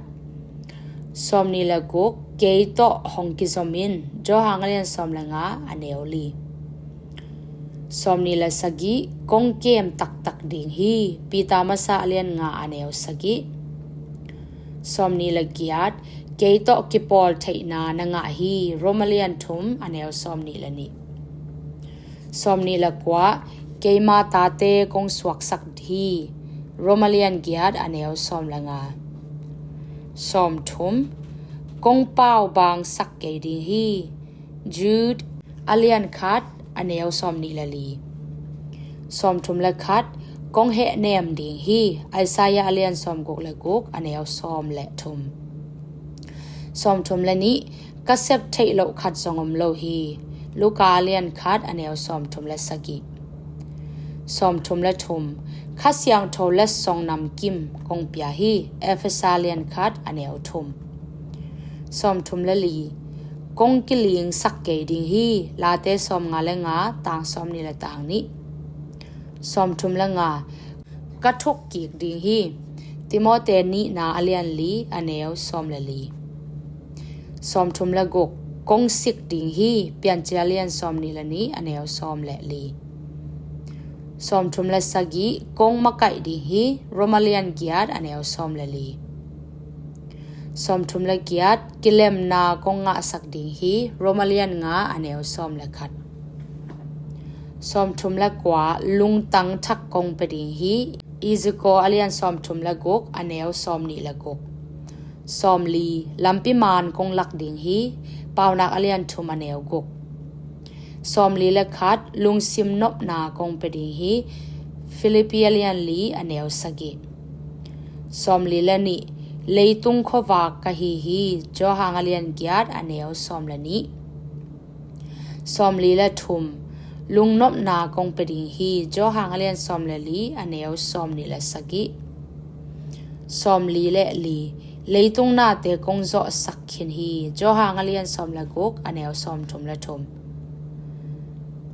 Sawmnih le guk, kei tawh hong kizom in, Johan a lian sawm le nga a neu li. Sawmnih le sagih, kong kem taktak ding hi, Peter masa a lian nga a neu sagih. Sawmnih le giat, kei tawh kipawl theihna na ngah hi, Rom a lian thum a neu sawmnih le nih. Sawmnih le kua, keima tate kong suaksak hi, Rom a lian giat a neu sawm le nga. Sawmthum, kong paubangsak kei ding hi, Jude a lian khat a neu sawmnih le li. Sawmthum le khat, kong hehnem ding hi, Isaiah a lian sawmguk le guk a neu sawm le thum. Sawmthum le nih, ka sep theih loh khat zong om lo hi, Luka a lian khat a neu sawmthum le sagih. Sawmthum le thum, Kha Siangtho letsong namkim kong pia hi, Efesa lian khat a neu thum. Sawmthum le li, kong kilingsak kei ding hi, Late sawmnga le nga tang sawmnih le tang nih. Sawmthum le nga, ka thuk kik ding hi, Timote nihna a lian li a neu sawm le li. Sawmthum le guk, kong sik ding hi, Piancil a lian sawm nih le nih a neu sawm le li. Sawmthum le sagih, kong makaih ding hi, Rom a lian giat a neu sawm le li. Sawmthum le giat, kilemna kong ngahsak ding hi, Rom a lian nga a neu sawm le khat. Sawmthum le kua, lungtang thak kong pia ding hi, Ezeko a lian sawmthum le guk a neu sawm nih le guk. Sawmli, lampi man kong lak ding hi, Paunak a lian thum a neu guk. Sawmli le khat, lungsim nopna kong pia ding hi, Filipi a lian li a neu sagih. Sawmli le nih, leitung khuavak ka hi hi, Johan a lian giat a neu sawm le nih. Sawmli le thum, lungnopna kong pia ding hi, Johan a lian sawm le li a neu sawm nih le sagih. Sawmli le li, leitung nate kong zawhsak khin hi, Johan a lian sawm le guk a neu sawmthum le thum.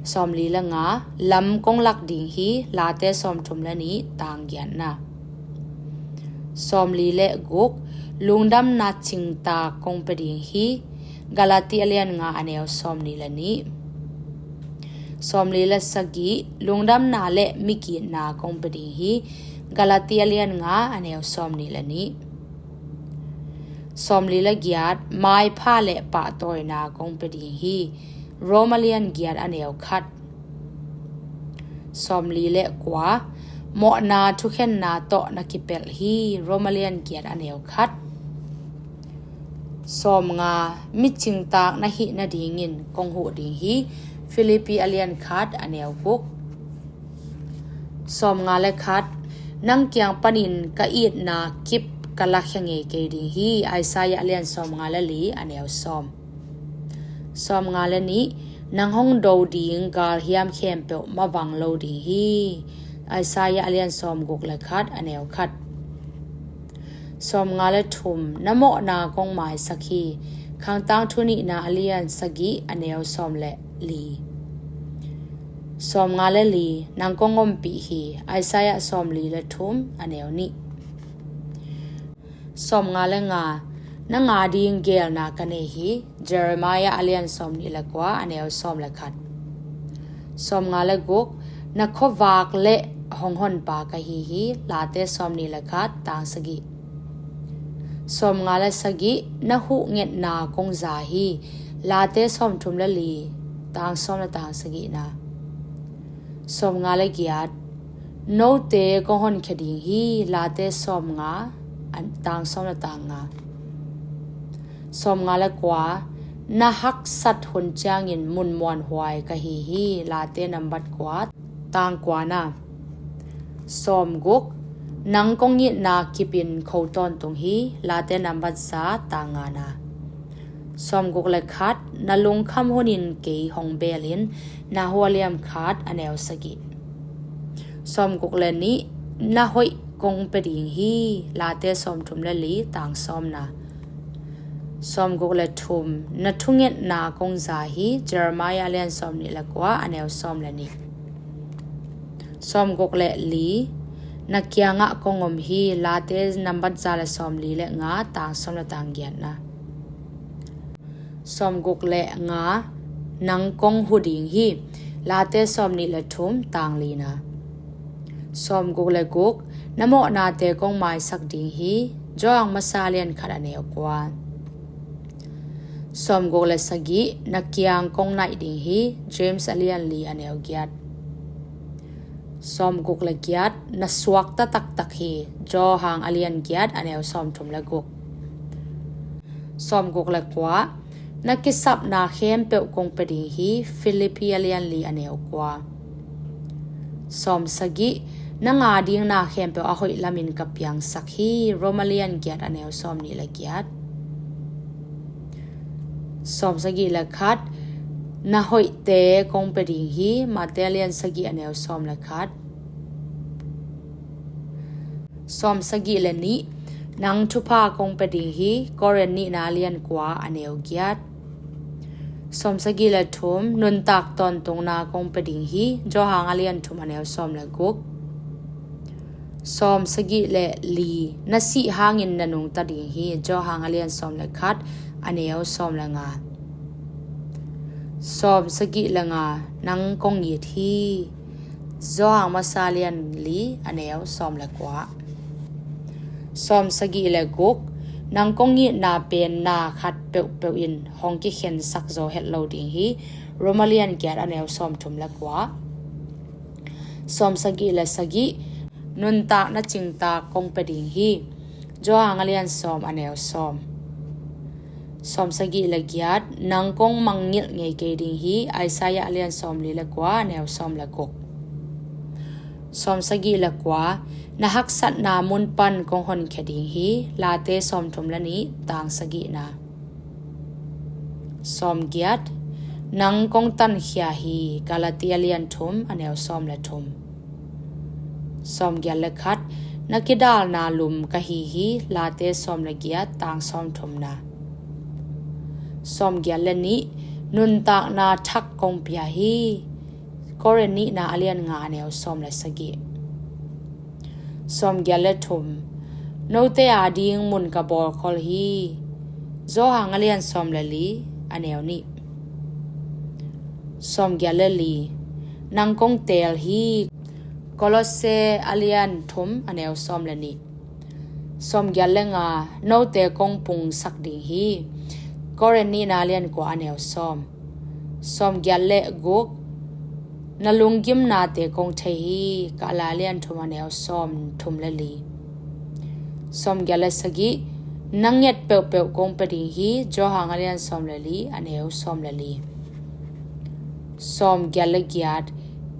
Sawmli le nga, lam kong lak ding hi, Late sawmthum le nih tang giatna. Sawmli le guk, lungdamna cingtak kong pia ding hi, Galati a lian nga a neu sawm nih le nih. Sawmli le sagih, lungdamna le migitna kong pia ding hi, Galati a lian nga a neu sawm nih le nih. Sawmli le giat, maipha le pahtawina kong pia ding hi, Rom a lian giat a neu khat. Sawmli le kua, mawhna thukhenna tawh na kipelh hi, Rom a lian giat a neu khat. Sawmnga, mi cingtak na hih nadingin kong huh ding hi, Filipi a lian khat a neu guk. Sawmnga le khat, nang kiang panin ka itna kip ka lakhia ngei kei ding hi, Isaiah a lian sawmnga le li a neu sawm. Sawmnga le nih, nang hong do ding galhiam khempeuh mavang lo ding hi, Isaiah a lian sawmguk le khat a neu khat. Sawmnga le thum, na mawhna kong maisak hi, Khangtangthu nihna a lian sagih a neu sawm le li. Sawmnga le li, nang kong ompih hi, Isaiah sawmli le thum a neu nih. Sawmnga le nga, na nga ding geelna ka nei hi, Jeremiah a lian sawm nih le kua a neu sawm le khat. Sawmnga le guk, na khuavak le hong honpa ka hi hi, Late sawm nih le khat tang sagih. Sawmnga le sagih, na huhngetna kong za hi, Late sawmthum le li tang sawm le tang sagihna. Sawmnga le giat, note kong honkhia ding hi, Late sawmnga tang sawm le tang nga. Sawmnga le kua, na haksat hun ciangin mun muanhuai ka hi hi, Late nambat kua tang kuana. Sawmguk, nang kong itna kipin kho tawntung hi, Late nambat za tang ngana. Sawmguk le khat, na lungkham hunin kei hong beelin, Nahum a lian khat a neu sagih. Sawmguk le nih, na hoih kong pia ding hi, Late sawmthum le li tang sawmna. Sawmguk le thum, na thungetna kong za hi, Jeremiah a lian sawm nih le kua a neu sawm le nih. Sawmguk le li, na kiangah kong om hi, Late nambat za le sawmli le nga tang sawm le tang giatna. Sawmguk le nga, nang kong hu ding hi, Late sawm nih le thum tang lina. Sawmguk le guk, na mawhnate kong maisak ding hi, Johan masa a lian khat a neu kua. Sawmguk le sagih, na kiang kong naih ding hi, James a lian li a neu giat. Sawmguk le giat, na suakta taktak hi, Johan a lian giat a neu sawmthum le guk. Sawmguk le kua, na kisapna khempeuh kong pia ding hi, Filipi a lian li a neu kua. Sawmsagih, na nga dingna khempeuh a hoih lamin ka piangsak hi, Rom a lian giat a neu sawm nih le giat. Sawmsagih le khat, na hoihte kong pia ding hi, Mate a lian sagih a neu sawm le khat. Sawmsagih le nih, nang thupha kong pia ding hi, Korin nihna a lian kua a neu giat. Sawmsagih le thum, nuntak tawntungna kong pia ding hi, Johan a lian thum a neu sawm le guk. Sawm sagih le li, na sih hangin na nungta ding hi. Johan a lian sawm le khat, a neu sawm le nga. Sawm sagih le nga, nang kong it hi. Johan masa lian li, a neu sawm le kua. Sawm sagih le guk, nang kong itna pen na khat peuhpeuh in hong kikhensak zo het lo ding hi. Roma lian giat, a neu sawm thum le kua. Sawm sagih le sagih, nuntakna cingtak kong pia ding hi. Johan a lian sawm, a neu sawm. Sawm sagih le giat, nang kong mangngilh ngei kei ding hi. Isaiah a lian sawm li le kua, a neu sawm le guk. Sawm sagih le kua, na haksatna mun pan kong honkhia ding hi. Late sawm thum le nih, tang sagihna. Sawm giat, nang kong tankhia hi. Galati a lian thum, a neu sawm le thum. Sawm giat le khat, na kidalna lum ka hi hi. Late sawm le giat, tang sawm thumna. Sawm giat le nih, nuntakna thak kong pia hi. Korin nihna a lian nga, a neu sawm le sagih. Sawm giat le thum, note ading mun ka bawlkhol hi. Johan a lian sawm le li, a neu nih. Sawm giat le li, nang kong teel hi. Kolose a lian thum, a neu sawm le nih. Sawm giat le nga, note kong pungsak ding hi. Korin nihna a lian kua, a neu sawm. Sawm giat le guk, na lunggimnate kong thei hi. Galati a lian thum, a neu sawm thum le li. Sawm giat le sagih, na nget peuhpeuh kong pia ding hi. Johan a lian sawm le li, a neu sawm le li. Sawm giat le giat,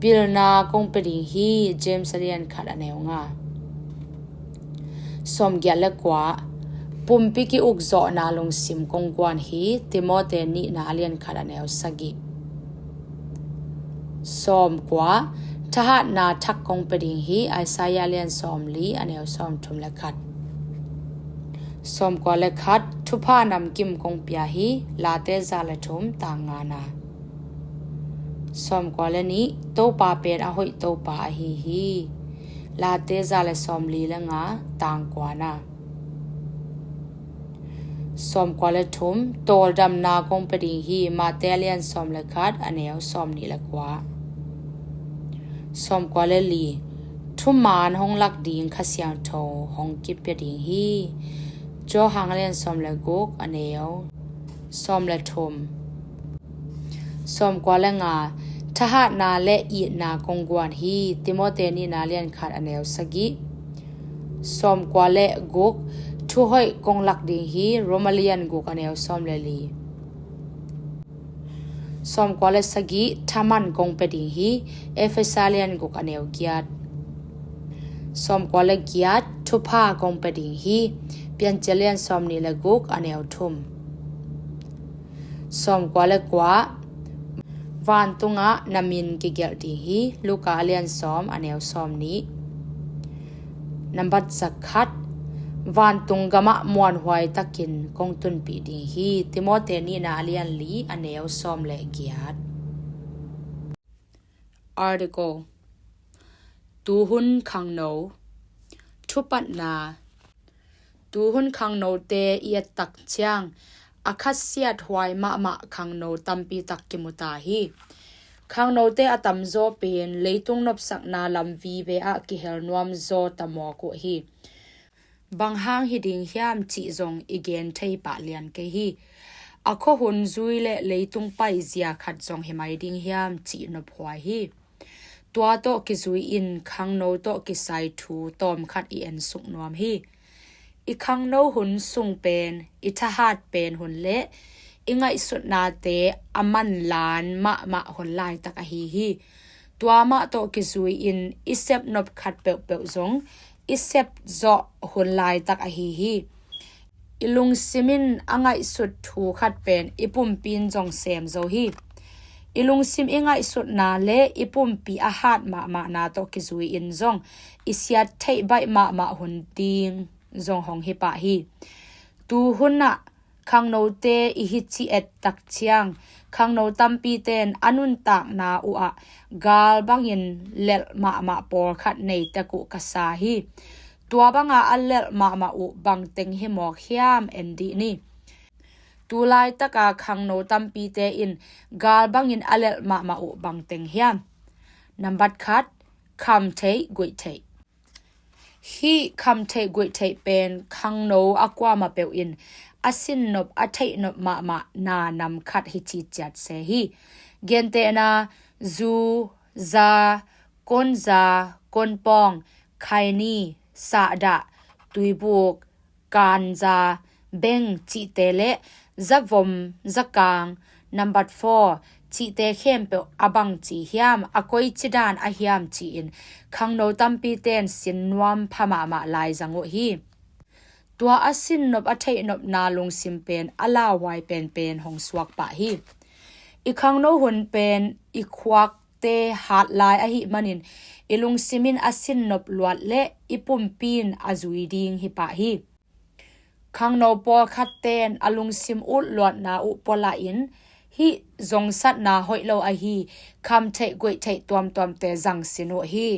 pilna kong pia ding hi. James a lian khat, a neu nga. Sawm giat le kua, pumpi ki-ukzawhna lungsim kong guan hi. Timote nihna a lian khat, a neu sagih. Sawm kua, thahatna thak kong pia ding hi. Isaiah a lian sawm li, a neu sawm thum le khat. Sawm kua le khat, thupha namkim kong pia hi. Late za le thum, tang ngana. Sawm kua le nih, Topa pen a hoih Topa ahi hi. Late za le sawm li le nga, tang kuana. Sawm kua le thum, tawldamna kong pia ding hi. Mate a lian sawm le khat, a neu sawm nih le kua. Sawm kua le li, thuman hong lak ding Kha Siangtho hong kipia ding hi. Johan a lian sawm le guk, a neu sawm le thum. Sawm kua le nga, thahatna le itna kong guan hi. Timote nihna a lian khat, a neu sagih. Sawm kua le guk, thuhoih kong lak ding hi. Roma lian guk, a neu sawm le li. Sawm kua le sagih, thaman kong pia ding hi. Efesa lian guk, a neu giat. Sawm kua le giat, thupha kong pia ding hi. Piancil lian sawm nih le guk, a neu thum. Sawm kua le kua, vantungah na min kigelh ding hi. Luka a lian sawm, a neu sawm nih. Nambat za khat, vantung gamah muanhuai takin kong tunpih ding hi. Timote nihna a lian li, a neu sawm le giat. Article. Tuhun khangno. Thupatna. Tuhun khangnote i et tak ciang a khasiathuai mahmah khangno tampi tak kimu ta hi. Khangnote a tamzaw pen leitung nopsakna lam vive ah kihel nuamzaw ta mawk uh hi. Bang hang hi ding hiam cih zong i gen thei pah lian kei hi. A khuahun zui le leitung paizia khat zong hi mai ding hiam cih nophuai hi. Tua tawh kizui-in khangno tawh kisai thu tawmkhat i ensuk nuam hi. I khangno hun sung pen, i thahat pen hun le i ngaihsutnate a manlan mahmah hun laitak ahi hi. Tua mah tawh kizui-in i sepnop khat peuhpeuh zong i sepzawh hun laitak ahi hi. I lungsim in a ngaihsut thu khat pen i pumpi in zong sem zo hi. I lungsim i ngaihsutna le i pumpi a hat mahmahna tawh kizui-in zong i siat theih baih mahmah hun ding zong hong hi pah hi. Tuhun ah Khangnote i hi ci et tak ciang, khangno tampite in a nuntakna uh ah gal bangin lelh mahmah pawlkhat nei tek uh ka sa hi. Tua banga a lelh mahmah uh bangteng hi mawk hiam en dih ni. Tulaitaka khangno tampite in gal bangin a lelh mahmah uh bangteng hiam? Nambat khat, kham theih guih theih. Hih kham theih guih theih pen khangno a kuamah peuh in a sinnop a theihnop mahmah na nam khat hi ciciat se hi. Gentehna, zu, za, konza, konpawng, khaini, sahdah, tuibuk, kanza, beng cihte le zavom, zakang, nambat four cihte khempeuh a bangci hiam, a koici dan a hiam ci-in khangno tampite in sin nuam pha mahmah lai zang uh hi. Tua a sinnop a theihnopna lungsim pen a lauhuai penpen hong suak pah hi. I khangno hun pen i khuakte hat lai ahih manin i lungsim in a sinnop luat le i pumpi in a zui ding hi pah hi. Khangno pawlkhatte in a lungsim ut luatna uh pualah in hih zongsatna hoih lo ahi kham theih guih theih tuamtuamte zang sin uh hi.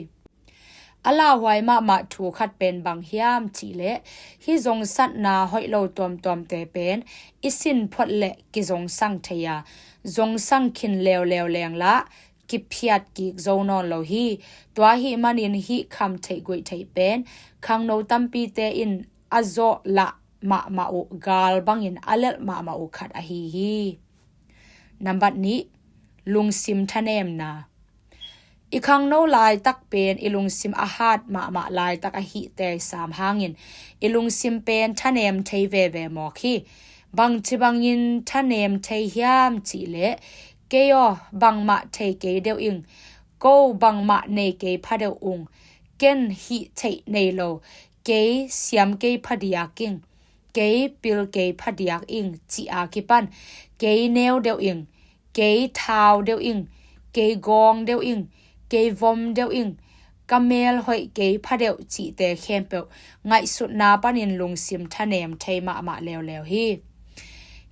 A lauhuai mahmah thu khat pen bang hiam cihleh, hih zongsatna hoih lo tuamtuamte pen i sin phot le kizongsang thei a, zongsang khin leuleu lenglah kiphiat kik zo nawn lo hi. Tua ahih manin hih kham theih guih theih pen khangno tampite in a zawh lah mahmah uh gal bangin a lelh mahmah uh khat ahi hi. Nambat nih, lungsim thanemna. I khangno laitak pen i lungsim a hat mahmah laitak ahih teisam hangin i lungsim pen thanem thei veve mawk hi. Bangci bangin thanem thei hiam cihleh, kei aw bangmah thei kei deuh ing, ko bangmah nei kei pha deuh ung, ken hih theih nei lo, kei siam kei phadiak ing, kei pil kei phadiak ing cih a kipan, kei neu deuh ing, kei thau deuh ing, kei gawng deuh ing, kei vom deuh ing, ka mel hoih kei pha deuh cihte khempeuh ngaihsutna panin lungsim thanem thei mahmah leuleu hi.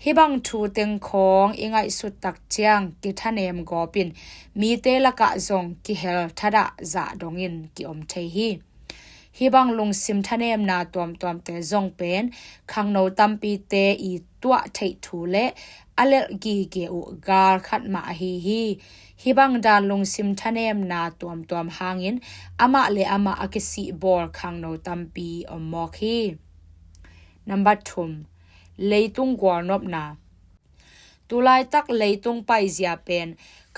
Hih bang thu teng khawng i ngaihsut tak ciang kithanem gawpin mite lakah zong kihel thadah zah dongin kiom thei hi. Hih bang lungsim thanemna tuamtuamte zong pen khangno tampite i tuah theih thu le a lelh gige uh gal khat mah ahi hi. Hih bang dan lungsim thanemna tuamtuam hangin amah le amah a kisih bawl khangno tampi om mawk hi. Nambat thum, leitung gualnopna. Tulaitak leitung paizia pen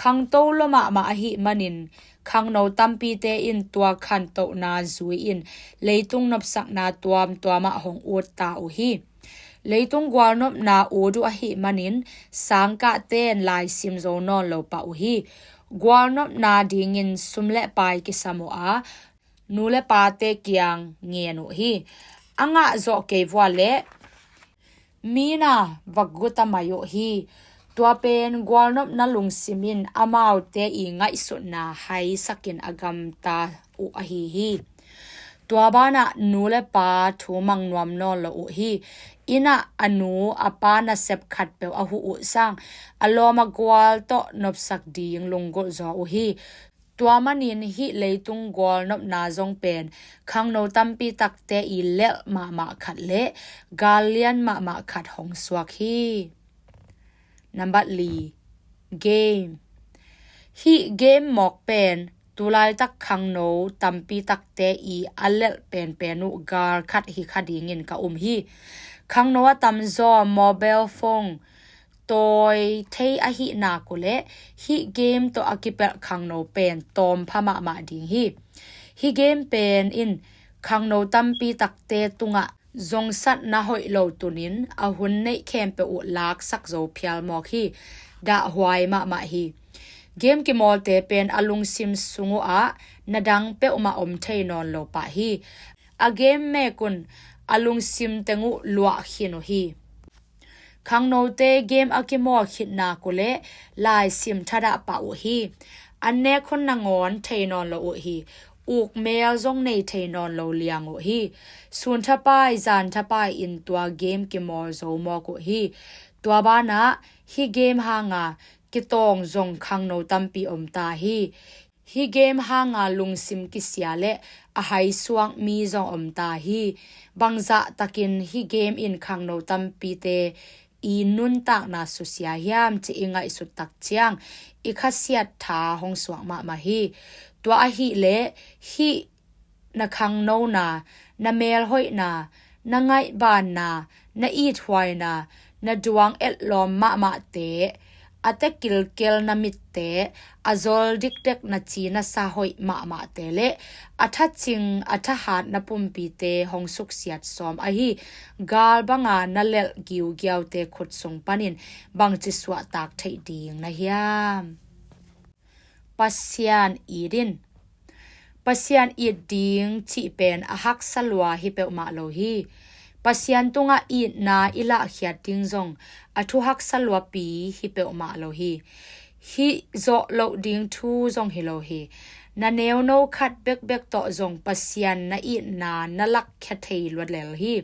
khangto lua mahmah ahih manin khangno tampite in tua khantohna zui-in leitung nopsakna tuamtuamah hong ut ta uh hi. Leitung gualnopna ut uh ahih manin sangkahte in laisim zo nawn lo pah uh hi. Gualnopna dingin sum le pai kisam uh a, nu le pate kiang ngen uh hi. A ngah zawh kei vua le mina va guta mai uh hi. Tua pen gualnopna lungsim in amaute i ngaihsutna haisakin a gamta uh ahi hi. Tua banah nu le pa thu mang nuam nawn lo uh hi. Innah a nu a pa nasep khat peuh a huh uh sang a lawm a gual tawh nopsak ding lunggulh zaw uh hi. Tua manin hih leitung gualnopna zong pen khangno tampi takte i lelh mahmah khat le gal lian mahmah khat hong suak hi. Nambat li, game. Hih game mawk pen tulaitak khangno tampi takte i a lelh penpen uh gal khat hi kha dingin ka um hi. Khangno a tamzaw mobile phone tawi thei ahih nak uh le hih game tawh a kipelh khangno pen tawm pha mahmah ding hi. Hih game pen in khangno tampi takte tungah zongsatna hoih lo tunin a hun neih khempeuh uh laksak zo phial mawk hi. Dahhuai mahmah hi. Game kimawlte pen a lungsim sung uh ah na dang peuhmah om thei nawn lo pah hi. A game mek un a lungsim teng uh luah khin uh hi. Khangnote game a kimawl khit nak uh le laisim thadah pah uh hi. An nek hun nangawn thei nawn lo uh hi. Ukmel zong nei thei nawn lo liang uh hi. Sun thapai, zan thapai in tua game kimawl zo mawk uh hi. Tua banah hih game hanga kitawng zong khangno tampi om ta hi. Hih game hanga lungsim kisia le a haisuak mi zong om ta hi. Bangzah takin hih game in khangno tampite i nuntakna susia hiam cih i ngaihsut tak ciang i khasiat tha hong suak mahmah hi. Tua ahih leh hih na khangnona, na melhoihna, na ngaihbanna, na ithuaina, na duang etlawm mahmahte, a tekilkel na mitte, a zol dikdek na ci na sa hoih mahmahte le a thacing a thahat na pumpite hong suksiat sawm ahi gal banga na lelh giugiaute khut sung panin bangci suahtak theih ding na hiam? Pasian it in. Pasian it ding cih pen a haksa lua hi peuhmah lo hi. Pasian tungah itna i lahkhiat ding zong a thu haksa luapi hi peuhmah lo hi. Hih zawh loh ding thu zong hi lo hi. Na neuno khat bekbek tawh zong Pasian na itna na lakkhia thei luat lel hi.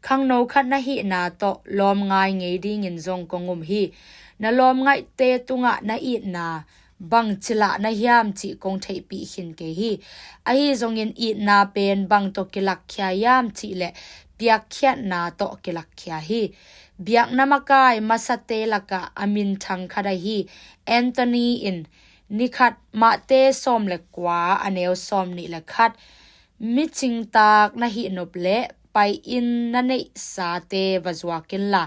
Khangno khat na hihna tawh lawm ngai ngei dingin zong kong um hi. Na lawm ngaihte tungah na itna bangci lah na hiam cih kong theihpih khin kei hi. Ahi zongin itna pen bang tawh kilakkhia hiam cih leh piakkhiatna tawh kilakkhia hi. Biakna makai masate lakah a minthang khat ahi Anthony in ni khat Mate sawm le kua a neu sawm nih le khat, mi cingtak na hih nop leh pai-in na neihsate va zuak inla,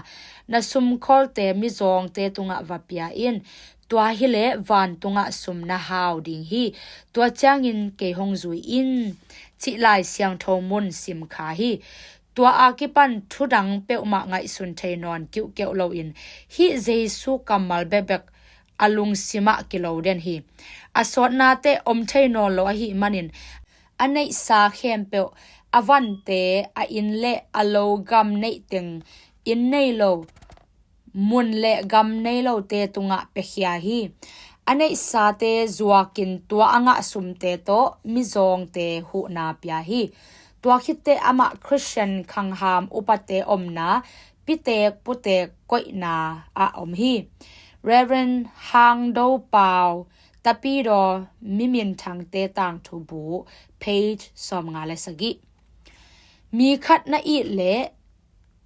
na sumkholte mizawngte tungah va pia in. Tua hileh vantungah sum na hau ding hi. Tua ciangin kei hong zui in, cih Lai Siangtho mun simkha hi. Tua a kipan thudang peuhmah ngaihsun thei nawn kiuhkeuh loin hih Jesu kammal bekbek a lungsimah kilo den hi. A sawtnate om thei nawn lo ahih manin a neihsa khempeuh, a vante, a inn le a lo gam neih teng, inn nei lo, mun le gam nei lote tungah piakhia hi. A neihsate zuakin tua a ngah sumte tawh mizawngte huhna pia hi. Tua khitteh amah Khristian khangham upate omna pitek putek koihna ah om hi. Reverend Hang Do Pau, Tapidaw, Mi Minthangte Tangthu Bu, page sawmnga le sagih. Mi khat na it leh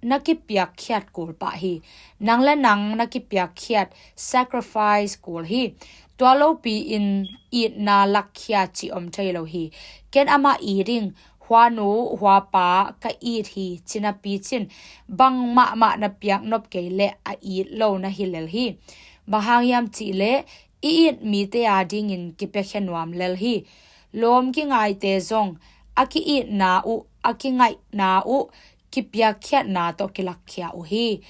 na kipiakkhiat kul pah hi. Nang le nang na kipiakkhiat, sacrifice, kul hi. Tua lopi-in itna lakkhia cih om thei lo hi. Ken amah it ing, huanu huapa ka it hi ci napi cin, bang mahmah na piak nop kei leh a it lo na hi lel hi. Bang hang hiam cih leh i it mite adingin kipiakhia nuam lel hi. Lawm kingaite zong a ki-itna uh, a kingaihna uh kipiakkhiatna tawh kilakkhia uh hi.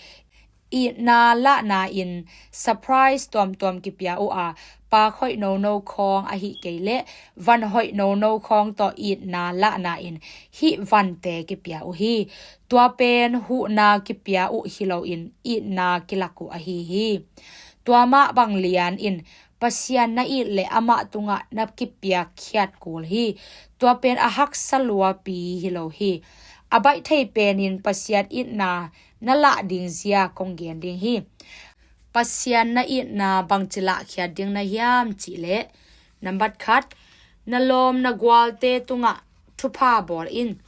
Itna lahna in surprise tuamtuam kipia uh a, paak hoih nono khawng ahih kei leh van hoih nono khawng tawh itna lahna in hih vante kipia uh hi. Tua pen huhna kipia uh hi loin itna kilak uh ahi hi. Tua mah bang lian in Pasian na it leh amah tungah na kipiakkhiat kul hi. Tua pen a haksa luapi hi lo hi. A baih thei penin Pasian itna na lah ding zia kong gen ding hi. Pasian na itna bangci lahkhiat ding na hiam cih leh, nambat khat, na lawm na gualte tungah thupha bawl in.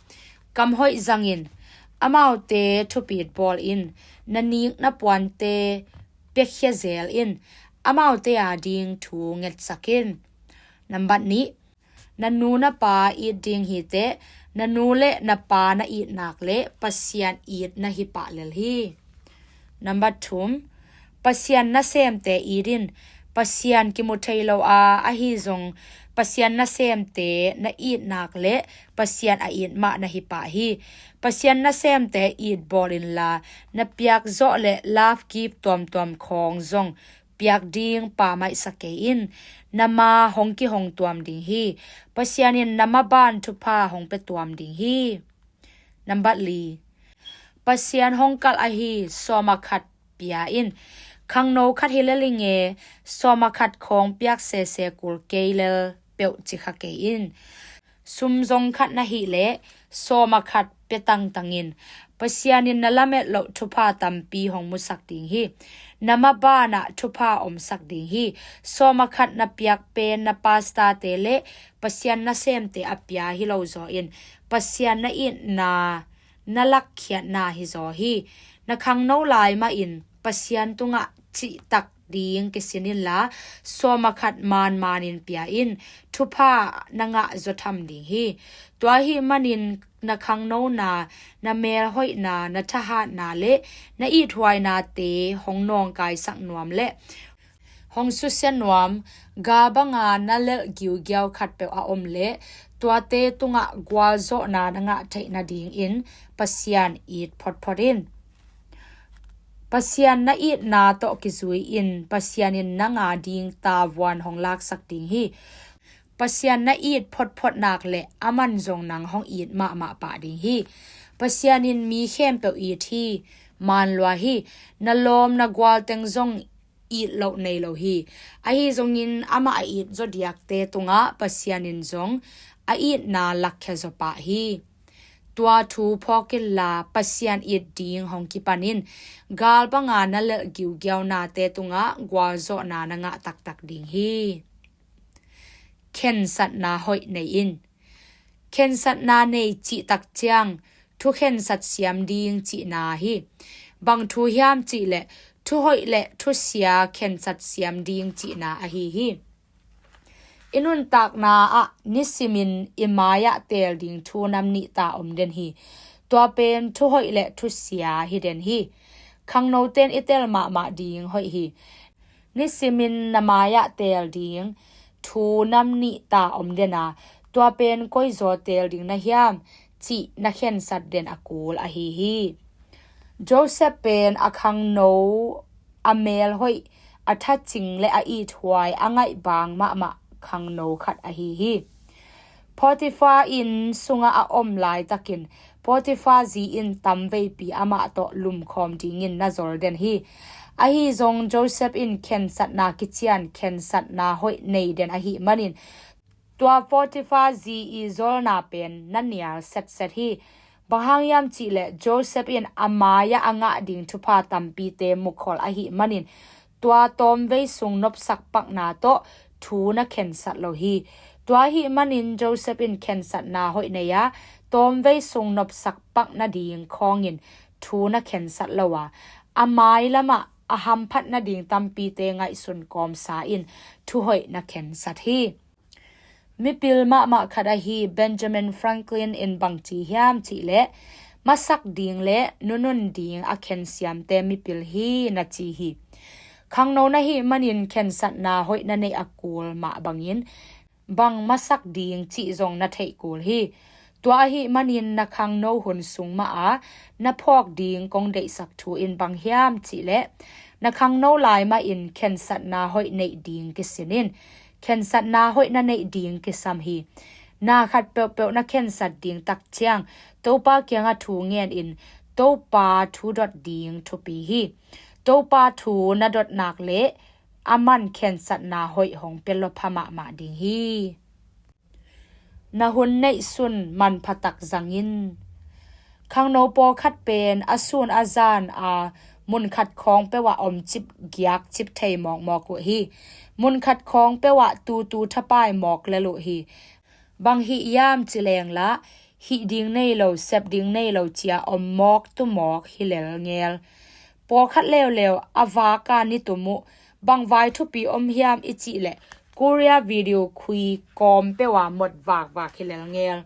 Kam hoih zangin, amaute thupit bawl in. Na nik na puante piakhia zel in. Amaute ading thu ngetsak in. Nambat nih, na nu na pa it ding hi teh. Na nu le na pa na it nak leh Pasian it na hi pah lel hi. Nambat thum, Pasian nasemte it in. Pasian kimu thei lo a, ahi zong Pasian nasemte na it nak leh Pasian a it mah na hi pah hi. Pasian nasemte it bawl inla, na piak zawh leh love gift tuamtuam khawng zong piak ding pammaih sa kei in. Na ma hong kihong tuam ding hi. Pasian in na maban thupha hong pia tuam ding hi. Nambat li, Pasian hong kalh ahi sawma khat pia in. Khangno khat hi lel ing e, sawma khat khawng piak sese kul kei lel peuh ci kha kei in. Sum zong khat na hih leh sawma khat pia tangtang in. Pasian in na lamet loh thupha tampi hong musak ding hi. Na maban ah thupha omsak ding hi. Sawma khat na piak pen na pastor-te le Pasian nasemte a pia hi lo zaw in, Pasian na itna na lakkhiatna hi zaw hi. Na khangno lai mah in Pasian tungah cihtak ding kisin inla, sawma khat manman in pia in, thupha na ngah zaw tham ding hi. Tua ahih manin na khangnona, na melhoihna, na thahatna le na ithuainate hong nawngkaisak nuam le hong susia nuam, gal banga na lelh giugiau khatpeuh a om le tuate tungah gualzawhna na ngah theih nadingin Pasian it photphot in. Pasian na itna tawh kizui in Pasian in nang a ding tavuan hong laksak ding hi. Pasian na it photphot nak le aman zong nang hong it mahmah pah ding hi. Pasian in mi khempeuh it hi. Manlua hi. Na lawm na gual teng zong it loh nei lo hi. Ahi zongin amah a it zaw diakte tungah Pasian in zong a itna lakkhia zaw pah hi. Tua thu phawk inla, Pasian it ding hong kipan in gal banga na lelh giugiaunate tungah gualzawhna na ngah taktak ding hi. Khensatna hoih nei in. Khensatna nei cihtak ciang thu khensat siam ding cihna hi. Bang thu hiam cihleh thu hoih le thu sia khensat siam ding cihna ahi hi. I nuntakna ah nisimin i mai-ah teel ding thu nam nih ta om den hi. Tua pen thu hoih le thu sia hi den hi. Khangnote'n i tel mahmah ding hoih hi. Nisimin na mai-ah teel ding thu nam nih ta om den a, tua pen koi zaw teel ding na hiam cih na khensat den a kul ahi hi. Joseph pen a khangno, a melhoih, a thacing le a ithuai a ngaihbang mahmah khangno khat ahi hi. Potiphar inn sungah a om laitakin Potiphar zi in tamveipi amah tawh lumkhawm dingin na zol den hi. Ahi zong Joseph in khensatna kician khensatna hoih nei den ahih manin tua Potiphar zi i zolna pen na nial setset hi. Bang hang hiam cihleh Joseph in a mai-ah a ngah ding thupha tampite mukhol ahih manin tua tawmvei sung nopsak pakna tawh thu na khensat lo hi. Tua ahih manin Joseph in khensatna hoih nei a, tawmvei sung nopsak pak nading khawngin thu na khensat lo a, a mailamah a hamphat nading tampite ngaihsun kawmsa in thu hoih na khensat hi. Mipil mahmah khat ahi Benjamin Franklin in bang ci hiam cihleh, masak ding le nunun ding a khensiamte mipil hi na ci hi. Khangno na hih manin khensatna hoih na neih a kul mah bangin bang masak ding cih zong na theih kul hi. Tua ahih manin na khangno hun sung mah a na phawk ding kong deihsak thu in bang hiam cihleh, na khangno lai mahin khensatna hoih neih ding kisin in. Khensatna hoih na neih ding kisam hi. Na khat peuhpeuh na khensat ding tak ciang Topa kiangah thu ngen in Topa thu dot ding thupi hi. Topa thu na dot nak le aman khensatna hoih hong pia lua pha mahmah ding hi. Na hun neihsun manphatak zang in. Khangno pawlkhat pen a sun a zan a munkhat khawng peuh ah om cip giak cip thei mawkmawk uh hi. Munkhat khawng peuh ah tutu thapai mawk lel uh hi. Bang hih hiam ci leng lah hih ding nei lo, sep ding nei lo cia om mawk tu mawk hi lel ngel. Pawlkhat leuleu a vaka ni tum uh, bang vai thupi om hiam i cih leh Korea video khui kawm peuh a mot vakvak hi lel ngel.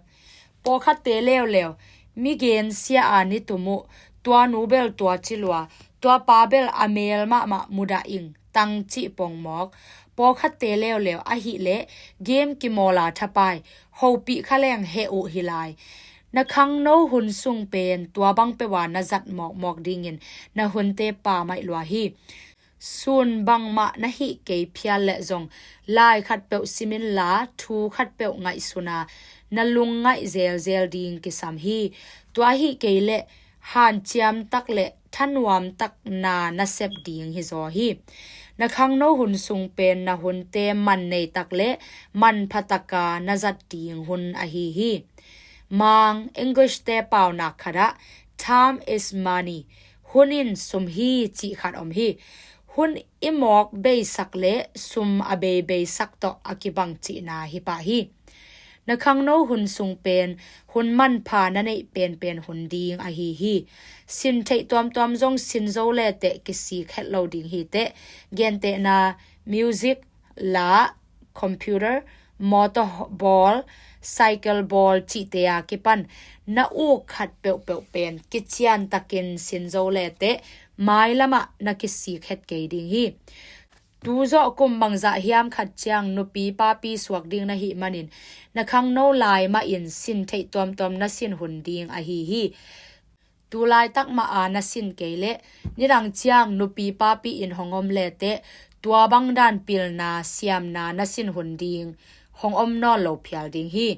Pawlkhatte leuleu mi gensia a ni tum uh, tua nu bel tua ci lua, tua pa bel a mel mahmah mudah ing tang cih pongmawk. Pawlkhatte leuleu ahih leh game kimawl a thapai, hopih kha leng heh uh hi lai. Na khangno hun sung pen tua bang peuh a na zat mawkmawk dingin na hunte pammaih lua hi. Sun bangmah na hih kei phial leh zong lai khat peuh sim inla thu khat peuh ngaihsun a na lungngaih zelzel ding kisam hi. Tua ahih kei leh hanciam tak le thanuam tak na na sep ding hi zaw hi. Na khangno hun sung pen na hunte man neitak le manphataka na zat ding hun ahi hi. Mang English te paunak khatah "Time is money", hun in sum hi cih khat om hi. Hun i mawk beisak le sum a beibeisak tawh a kibang cihna hi pah hi. Na khangno hun sung pen hun manpha na neih penpen hun ding ahi hi. Sin theih tuamtuam zong sin zo le teh kisik het lo ding hi teh. Gentehna, music, la, computer, motor ball, cycle ball cihte a kipan na uk khat peuhpeuh pen kician takin sin zo le teh mailamah na kisik het kei ding hi. Tu zawh kum bangzah hiam khat ciang nupi papi suak ding na hih manin na khangno lai mahin sin theih tuamtuam na sin hun ding ahi hi. Tu laitak mah a na sin kei leh nidang ciang nupi papi in hong om le teh tua bang dan pilna siamna na sin hun ding hong om nawn lo phial ding hi.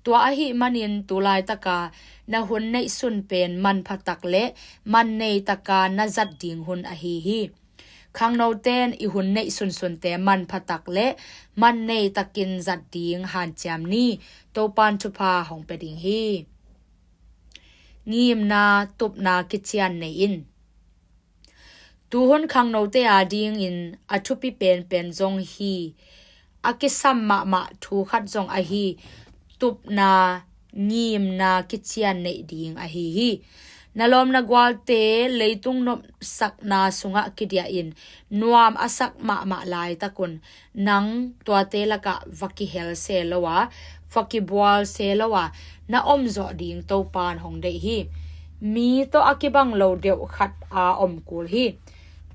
Tua ahi manin tu laitaka na hun neihsun pen manphatak le man neitaka na zat ding hun ahi hi. Khangnoten i hun neih sunsunte manphatak le man neitakin zat ding hanciam ni. Topan thupha hong pia ding hi. Ngimna, tupna kician nei in. Tuhun khangnote a dingin a thupi penpen zong hi. A kisam mahmah thu khat zong ahi tupna, ngimna kician neih ding ahi hi. Na lawm na gualte leitung nopsakna sungah kidiahin nuam a sak mahmah laitakun nang tuate lakah va kihel se lo a, va kibual se lo a na om zawh ding Topan hong deih hi. Mi tawh a kibang lo deuh khat a om kul hi.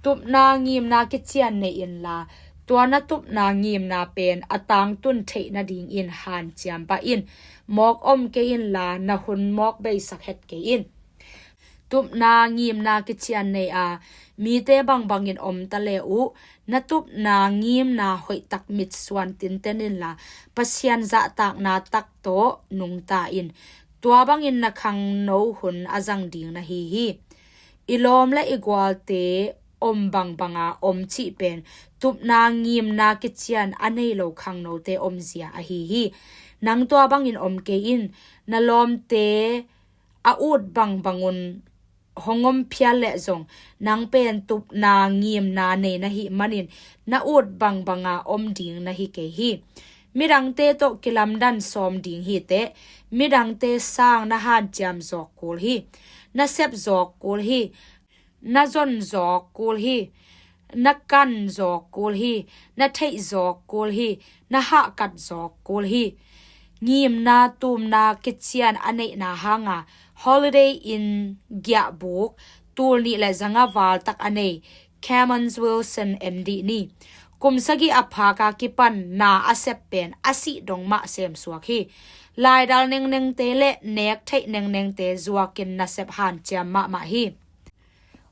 Tupna ngimna kician nei inla, tua na tupna ngimna pen a tangtun theih nadingin hanciam pah in. Mawk om kei inla na hun mawk beisak het kei in. Tupna ngimna kician nei a, mite bangbangin om ta le uh, na tupna ngimna hoihtak mitsuan tinten inla, Pasian zahtakna tak tawh nungta in. Tua bangin na khangno hun a zang ding na hi hi. I lawm le i gualte om bangbanga om cih pen tupna ngimna kician a nei lo khangnote omzia ahi hi. Nang tua bangin om kei in. Na lawmte a ut bangbangun hong om phial leh zong nang pen tupna ngimna nei na hih manin na ut bangbanga om ding na hi kei hi. Midangte tawh kilamdan sawm ding hi teh. Midangte sang na hanciam zawk kul hi. Na sep zawk kul hi. Na zon zawk kul hi. Na kan zawk kul hi. Na theih zawk kul hi. Na hahkat zawk kul hi. Ngimna tumna kician a neihna hanga Holiday Inn giahbuk tul nih le zanga valtak a nei Cammons Wilson en dih ni. Kum sagih a phaka kipan na a sep pen a sih dong mah semsuak hi. Laidal nengnengte le nek theih nengnengte zuakin nasep hanciam mahmah hi.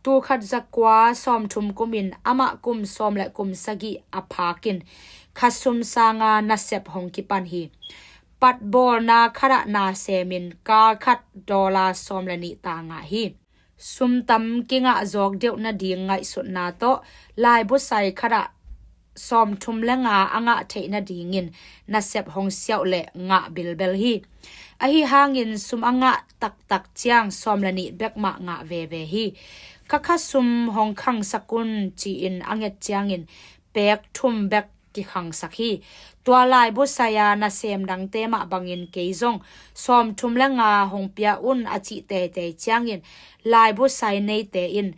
Tul khat zakua sawmthum kumin amah kum sawm le kum sagih a phakin khasum sanga nasep hong kipan hi. Patbawlna khatah na semin kal khat dollar sawm le nih ta ngah hi. Sumtam kingah zawk deuh nading ngaihsutna tawh laibusai khatah sawmthum le nga a ngah theih nadingin nasep hong siauh le ngah bilbel hi. Ahi hangin sum a ngah taktak ciang sawm le nih bek mah ngah veve hi. Ka khasum hong khangsak un ci-in a nget ciangin pek thum bek kikhangsak hi. Tua laibusaia nasem dangte mah bangin kei zong sawmthum le nga hong pia un a cih teitei ciangin laibusai neite in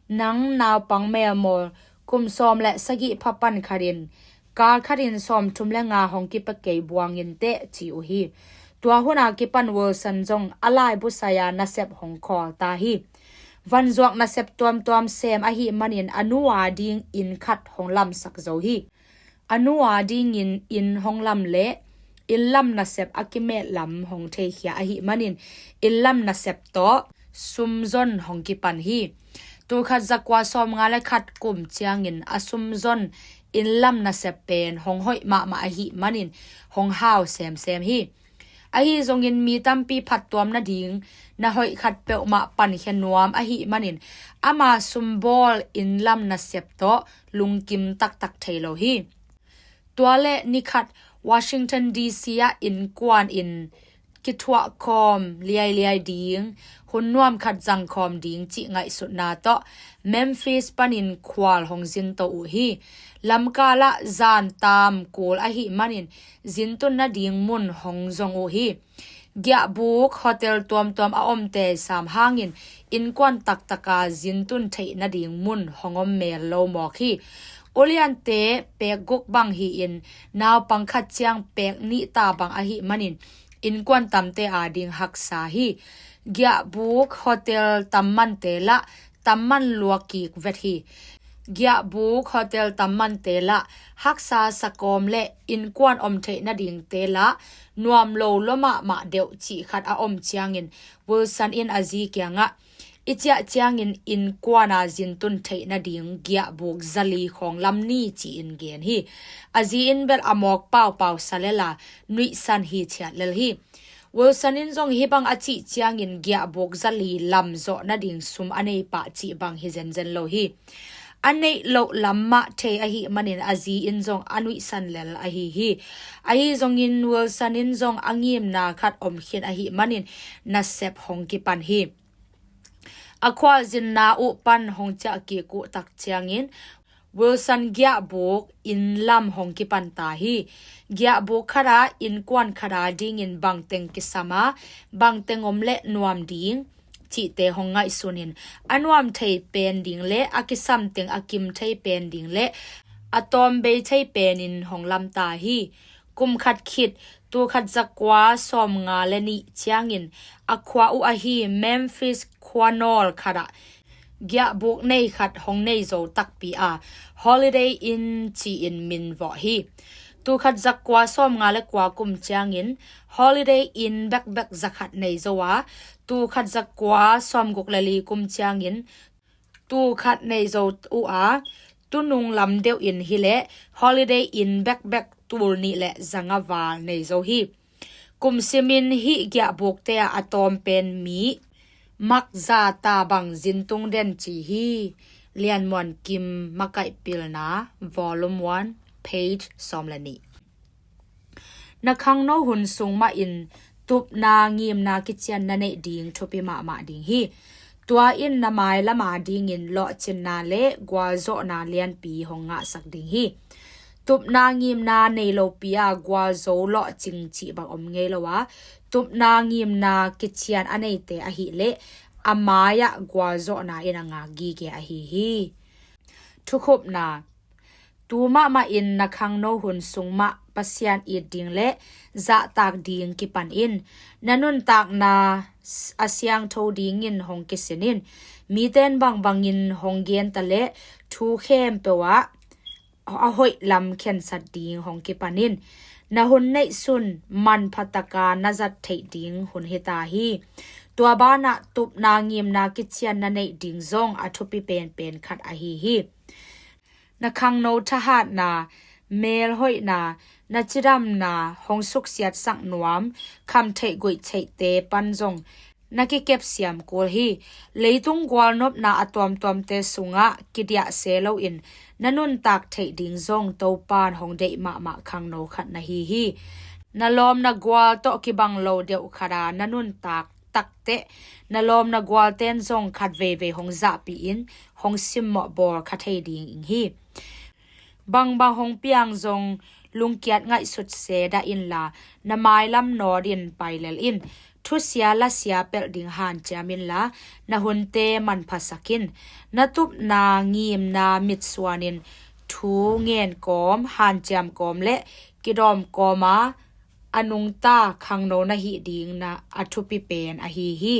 nang naupang melmawl kum sawm le sagih phapan khatin kal khatin sawmthum le nga hong kipia kei buangin teh ci uh hi. Tua huna kipan Wilson zong a laibusaia nasep hong khawl ta hi. Vanzuak nasep tuamtuam sem ahi manin a nu a ding inn khat hong lamsak zo hi. A nu a dingin inn hong lam le inn lam nasep a kimet lam hong theikhia ahi manin inn lam nasep tawh sumzon hong kipan hi. Tul khat zakua sawmnga le khat kum ciangin a sumzon inn lam nasep pen hong hoih mahmah ahi manin hong hau semsem hi. Ahi zongin mi tampi phattuam nading na hoih khat peuhmah pankhia nuam ahih manin ama sumbawl innlam nasep tawh lungkim taktak thei lo hi. Tua le nikhat Washington D C ah innkuan in kithuah khawm liailiai ding, hun nuam khat zang khawm ding cih ngaihsutna tawh Memphis panin khual hong zinto uh hi. Lamkal ah zan tam kul ahih manin zintun nading mun hong zong uh hi. Giahbuk hotel tuamtuam a om teisam hangin innkuan taktaka zintun theih nading mun hong om mel lo mawk hi. Uliante pek guk bang hi-in naupang khat ciang pek nih ta bang ahih manin innkuan tamte ading haksa hi. Giahbuk hotel tammante lah tamman lua kik vet hi. Giahbuk hotel tammante lah haksa sakawm le innkuan om theih nadingte lah nuam lo lua mahmah deuh cih khat a om ciangin Wilson in a zi kiangah, "I ciah ciangin innkuana zintun theih nading giahbuk zali khawng lam ni," ci-in gen hi. A zi in bel a mawk paupau sa lela nuihsan hi ciat lel hi. Wilson in zong hih bang a cih ciangin giahbuk zali lam zawh nading sum a nei pah cih bang hi zenzen lo hi. A neih loh lam mah thei ahih manin a zi in zong a nuihsan lel ahi hi. Ahi zongin Wilson in zong a ngimna khat om khin ahih manin nasep hong kipan hi. A khualzinna uh pan hong ciah kik uh tak ciangin Wilson giahbuk inn lam hong kipan ta hi. Giahbuk khat ah innkuan khat a dingin bangteng kisam a, bangteng om le nuam ding cihte hong ngaihsunin a nuam thei pen ding le a kisam teng a kim thei pen ding le a tawm bei thei penin hong lam ta hi. Kum khat khit, tul khat za kua sawm nga le nih ciangin a khua uh ahi Memphis khua nawl khat ah giahbuk nei khat hong nei zo takpi a, Holiday Inn ci-in min vawh hi. Tul khat za kua sawm nga le kua kum ciangin Holiday Inn bekbek za khat nei zo a, tul khat za kua sawm guk le li kum ciangin tul khat nei zo uh a, tunung lam deuh in hileh Holiday Inn bekbek tul nih le za nga val nei zo hi. Kum simin hih giahbukte ah a tawm pen mi mak za ta bang zintung den ci hi. Lian Muan Kim Makaih Pilna, Volume one, page sawm le nih. Na khangno hun sung mahin tupna ngimna kician na neih ding thupi mahmah ding hi. Tua in na mailam a dingin lawhcinna le gualzawhna lianpi hong ngahsak ding hi. Tupna ngimna nei lopi a gualzo lawhcing cih bang om ngei lo a, tupna ngimna kician a neite ahileh a mai-ah gualzawhna in a ngak gige ahi hi. Thukhupna. Tu mahmah in na khangno hun sung mah Pasian it ding le zahtak ding kipan in. Na nuntakna a siangtho dingin hong kisin in. Mite in bangbangin hong genta le thu khempeuh ah a hoih lam khensat ding hong kipan in. Na hun neihsun manpha taka na zat theih ding hun hita hi. Tua banah tupna ngimna kician na neih ding zong a thupi penpen khat ahi hi. Na khangno thahatna, melhoihna, na cidamna, hong suksiatsak nuam, khamtheih guihtheihte pan zong na kikepsiam kul hi. Leitung gualnopna a tuamtuamte sungah kidiah se loin na nuntak theih ding zong Topan hong deih mahmah khangno khat na hi hi. Na lawm na gual tawh kibang lo deuh khat a na nuntak takteh na lawm na gualten zong khat veivei hong zahpih in hong simmawh bawl kha thei ding hi. Bangbang hong piang zong lungkiat ngaihsut se dah inla na mailam nawtin pailel in. Thusia lasia pelh ding hanciam inla na hunte manphasak in. Na tupna ngimna mitsuanin thu ngen kawm, hanciam kawm le kidawm kawma a nungta khangno na hih ding na a thupi pen ahi hi.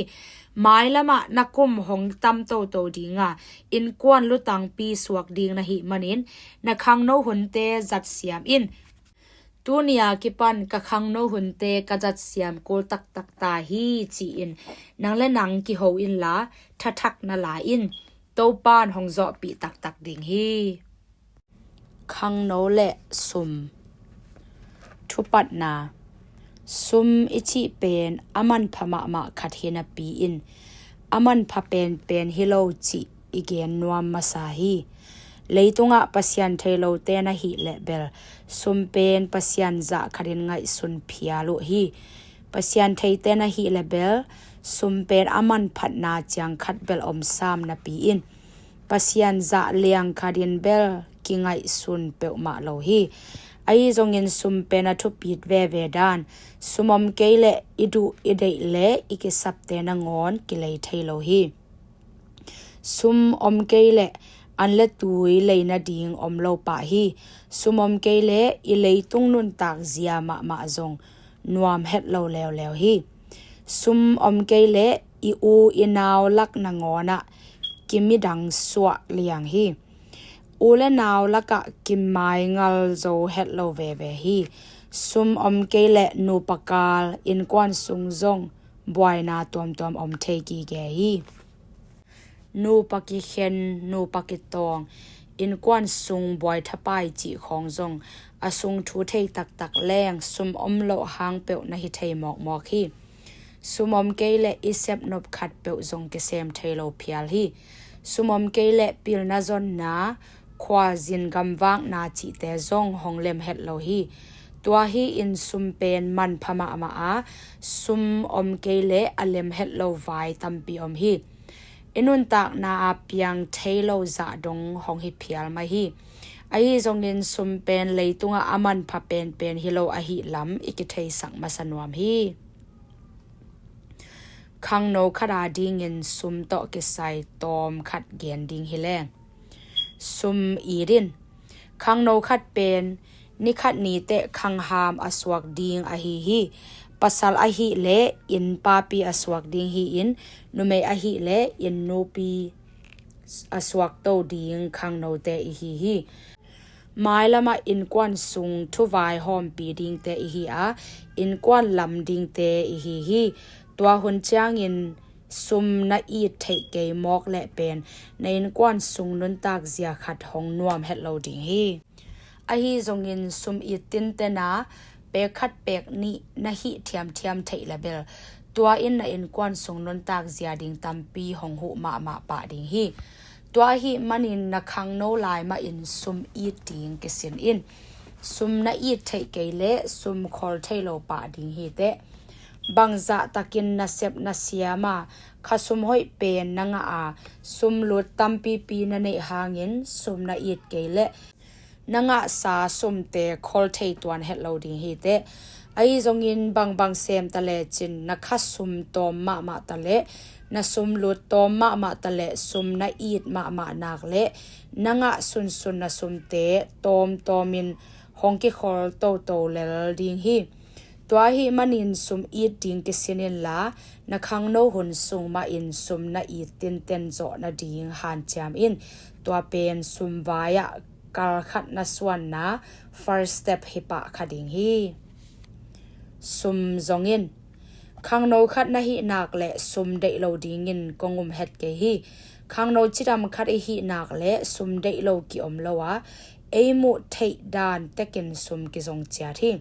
Mailamah na kum hong tam toto dinga innkuan lutangpi suak ding na hih manin na khangno hunte zatsiam in. Tuni a kipan ka khangno hunte ka zatsiam kul taktak ta hi ci-in nang le nang kiho inla thathak na la in. Topan hong zawhpih taktak ding hi. Khangno le sum. Thupatna. Sum i cih pen a manpha mahmah khat hi napi in a manpha penpen hi lo cih i gen nuam masa hi. Leitungah Pasian thei lote na hih leh bel sum pen Pasian zah khatin ngaihsun phial uh hi. Pasian theite na hih leh bel sum pen a manphatna ciang khat bel om sam napi in Pasian zah liang khatin bel kingaihsun peuhmah lo hi. Ahi zongin sum pen a thupit veve dan, sum om kei leh i duh i deih leh i kisapte nangawn kilei thei lo hi. Sum om kei leh an le tui lei nading om lo pah hi. Sum om kei leh i leitung nuntak zia mahmah zong nuam het lo leuleu hi. Sum om kei leh i u i nau lak nangawn ah kimidang suah liang hi. U le nau lakah kimaingal zo het lo veve hi. Sum om kei leh nupa kal innkuan sung zong buaina tuamtuam om thei gige hi. Nupa kikhen, nupa kitawng, innkuan sung buai thapai cih khawng zong a sung thu thei taktak leng sum om loh hang peuh na hi thei mawkmawk hi. Sum om kei leh i sepnop khat peuh zong kisem thei lo phial hi. Sum om kei leh pilna zonna, khuazin gamvakna cihte zong hong lem het lo hi. Tua hi in sum pen manpha mahmah a, sum om kei leh a lem het lo vai tampi om hi. I nuntakna a piang thei lo zah dong hong hi phial mai hi. Ahi zongin sum pen leitungah a manpha penpen hi lo ahih lam i kitheisak masa nuam hi. Khangno khat a dingin sum tawh kisai tawm khat gen ding hi leng. Sum it in. Khangno khat pen ni khat ni teh khangham a suak ding ahi hi. Pasal ahih leh inn papi a suak ding hi in, numei ahih leh inn nupi a suak to ding khangnote i hi hi. Mailamah innkuan sung thuvai hawmpi dingte i hi a, innkuan lam dingte i hi hi. Tua hun ciangin sum na it theih kei mawk leh pen na innkuan sung nuntak zia khat hong nuam het lo ding hi. Ahi zongin sum it tinten a, pek khat pek nih na hih thiamthiam theih leh bel tua in na innkuan sung nuntak zia ding tampi hong huh mahmah pah ding hi. Tua ahih manin na khangno lai mahin sum it ding kisin in. Sum na it theih kei leh sum khol thei lo pah ding hi teh. Bangzah takin na sep na siam a, khasum hoih pen na ngah a, sum lut tampipi na neih hangin sum na it kei leh na ngahsa sumte khol thei tuan het lo ding hi teh. Ahi zongin bangbang sem ta lecin na khasum tawm mahmah ta leh, na sum lut tawm mahmah ta leh, sum na it mahmah nak leh na ngah sunsun na sumte tawmtawmin hong kikhol toto lel ding hi. Tua ahih manin sum it ding kisin inla, na khangno hun sung mahin sum na it tinten zawh nading hanciam in. Tua pen sum vai-ah kal khat na suanna first step hi pah kha ding hi. Sum zong in. Khangno khat na hih nak leh sum deih lo dingin kong um het kei hi. Khangno cidam khat i hih nak leh sum deih lo ki-om lo a, ei muh theih dan tekin sum kizong ciat hi.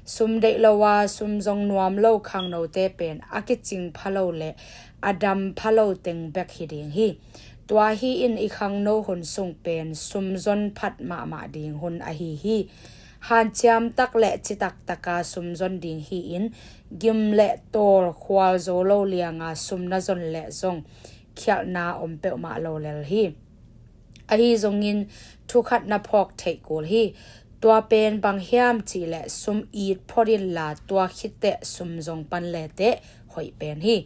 Sum deih lo a sum zong nuam lo khangnote pen a kicing pha lo leh a dam pha lo teng bek hi ding hi. Tua hi in i khangno hun sung pen sum zon phat mahmah ding hun ahi hi. Hanciam tak leh citak taka sum zon ding hi in, gim leh tawl khual zo lo lianga sum na zon leh zong khialhna om peuhmah lo lel hi. Ahi zongin thu khat na phawk theih kul hi. Tua pen bang hiam cih leh sum it phot inla tua khit teh sum zong pan le teh hoih pen hi.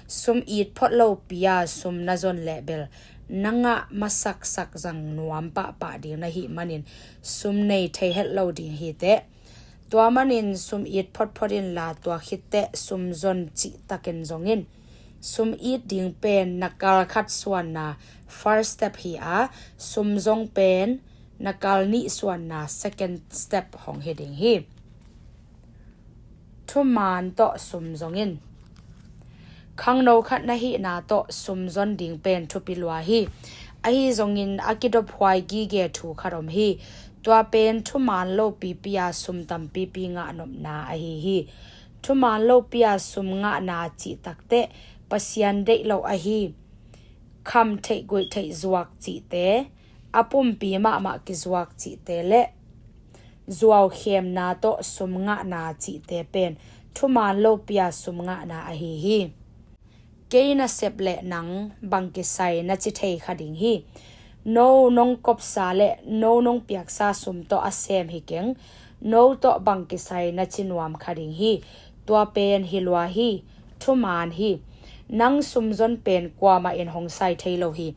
Sum it phot lopi a sum na zon leh bel na ngah masaksak zang nuam pahpah ding na hih manin sum nei thei het lo ding hi teh. Tua manin sum it photphot inla tua khit teh sum zon cihtakin zong in. Sum it ding pen na kal khat suanna first step hi a, sum zong pen na kal nih suanna second step hong hi ding hi. Thuman tawh sum zong in. Khangno khat na hihna tawh sum zon ding pen thupi lua hi. Ahi zongin a kidophuai gige thu khat om hi. Tua pen thuman lopipi a sum tampipi ngah nopna ahi hi. Thuman lopi-a sum ngahna cih takteh Pasian deih lo ahi, kham theih guih theih zuak cihte, a pumpi mahmah kizuak cihte le zuaukhemna tawh sum ngahna cihte pen thuman lopi-a sum ngahna ahi hi. Kei nasep le nang bang kisai na ci thei kha ding hi. No nong kopsa le no nong piaksa sum tawh a sem hi keng. No tawh bang kisai na ci nuam kha ding hi. Tua pen hi lua hi. Thuman hi. Nang sumzon pen kuamah in hong sai thei lo hi.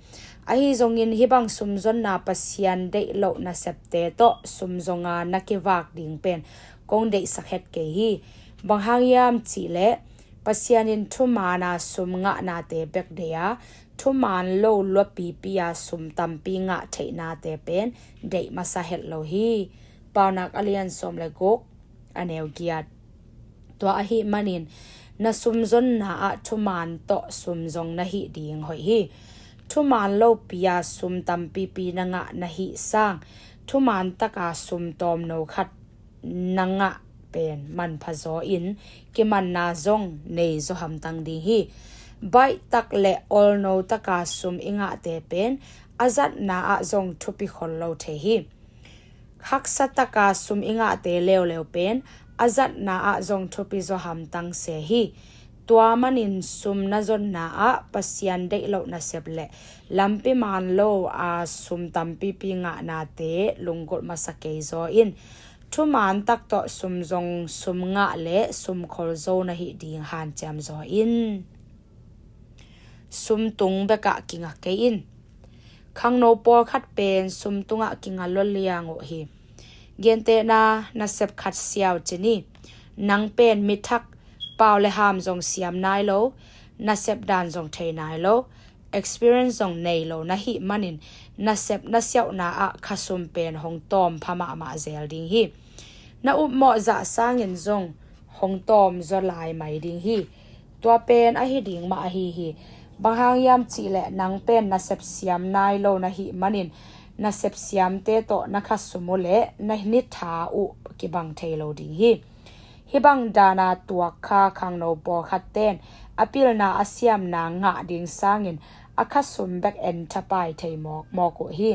Ahi zongin hih bang sumzonna Pasian deih loh nasepte tawh sumzonga na kivak ding pen kong deihsak het kei hi. Bang hang hiam cihleh Pasian in thuman-a sum ngahnate bek deih a, thuman lo luapipi-a sum tampi ngah theihnate pen deih masa het lo hi. Paunak a lian sawm le guk, a neu giat. Tua ahih manin na sumzonna ah thuman tawh sumzong na hih ding hoih hi. Thuman lopi-a sum tampipi na ngah na hih sang thuman taka sum tawmno khat na ngah pen manpha zaw in kimanna zong nei zaw hamtang ding hi. Baihtak le olno taka sum i ngahte pen a zatna ah zong thupi khol lo thei hi. Haksa taka sum i ngahte leuleu pen a zatna ah zong thupi zaw hamtang se hi. Tua manin sum na zonna ah Pasian deih loh nasep le lampi man lo a sum tampipi ngahnate lunggulh masa kei zaw in. Thuman tak tawh sumzong sum ngah le sumkhol zo na hih ding hanciam zaw in. Sum tung bekah kinga kei in. Khangno pawlkhat pen sum tungah kinga lua liang uh hi. Gentehna nasep khat siau ci ni. Nang pen mithak, pau le ham zong siam nai lo, nasep dan zong thei nai lo, experience zong nei lo na hih manin nasep na siauhna ah khasum pen hong tawm pha mahmah zel ding hi. Na upmawh zah sangin zong hong tawm zaw lai mai ding hi. Tua pen ahi ding mah ahi hi. Bang hang hiam cihleh nang pen nasep siam nai lo na hih manin nasep siamte tawh na khasum uh le na nitha uh kibang thei lo ding hi. Hih bang dana tuak kha khangno pawlkhat ten a pilna a siamna ngah ding sangin a khasum bek en thapai thei mawkmawk uh hi.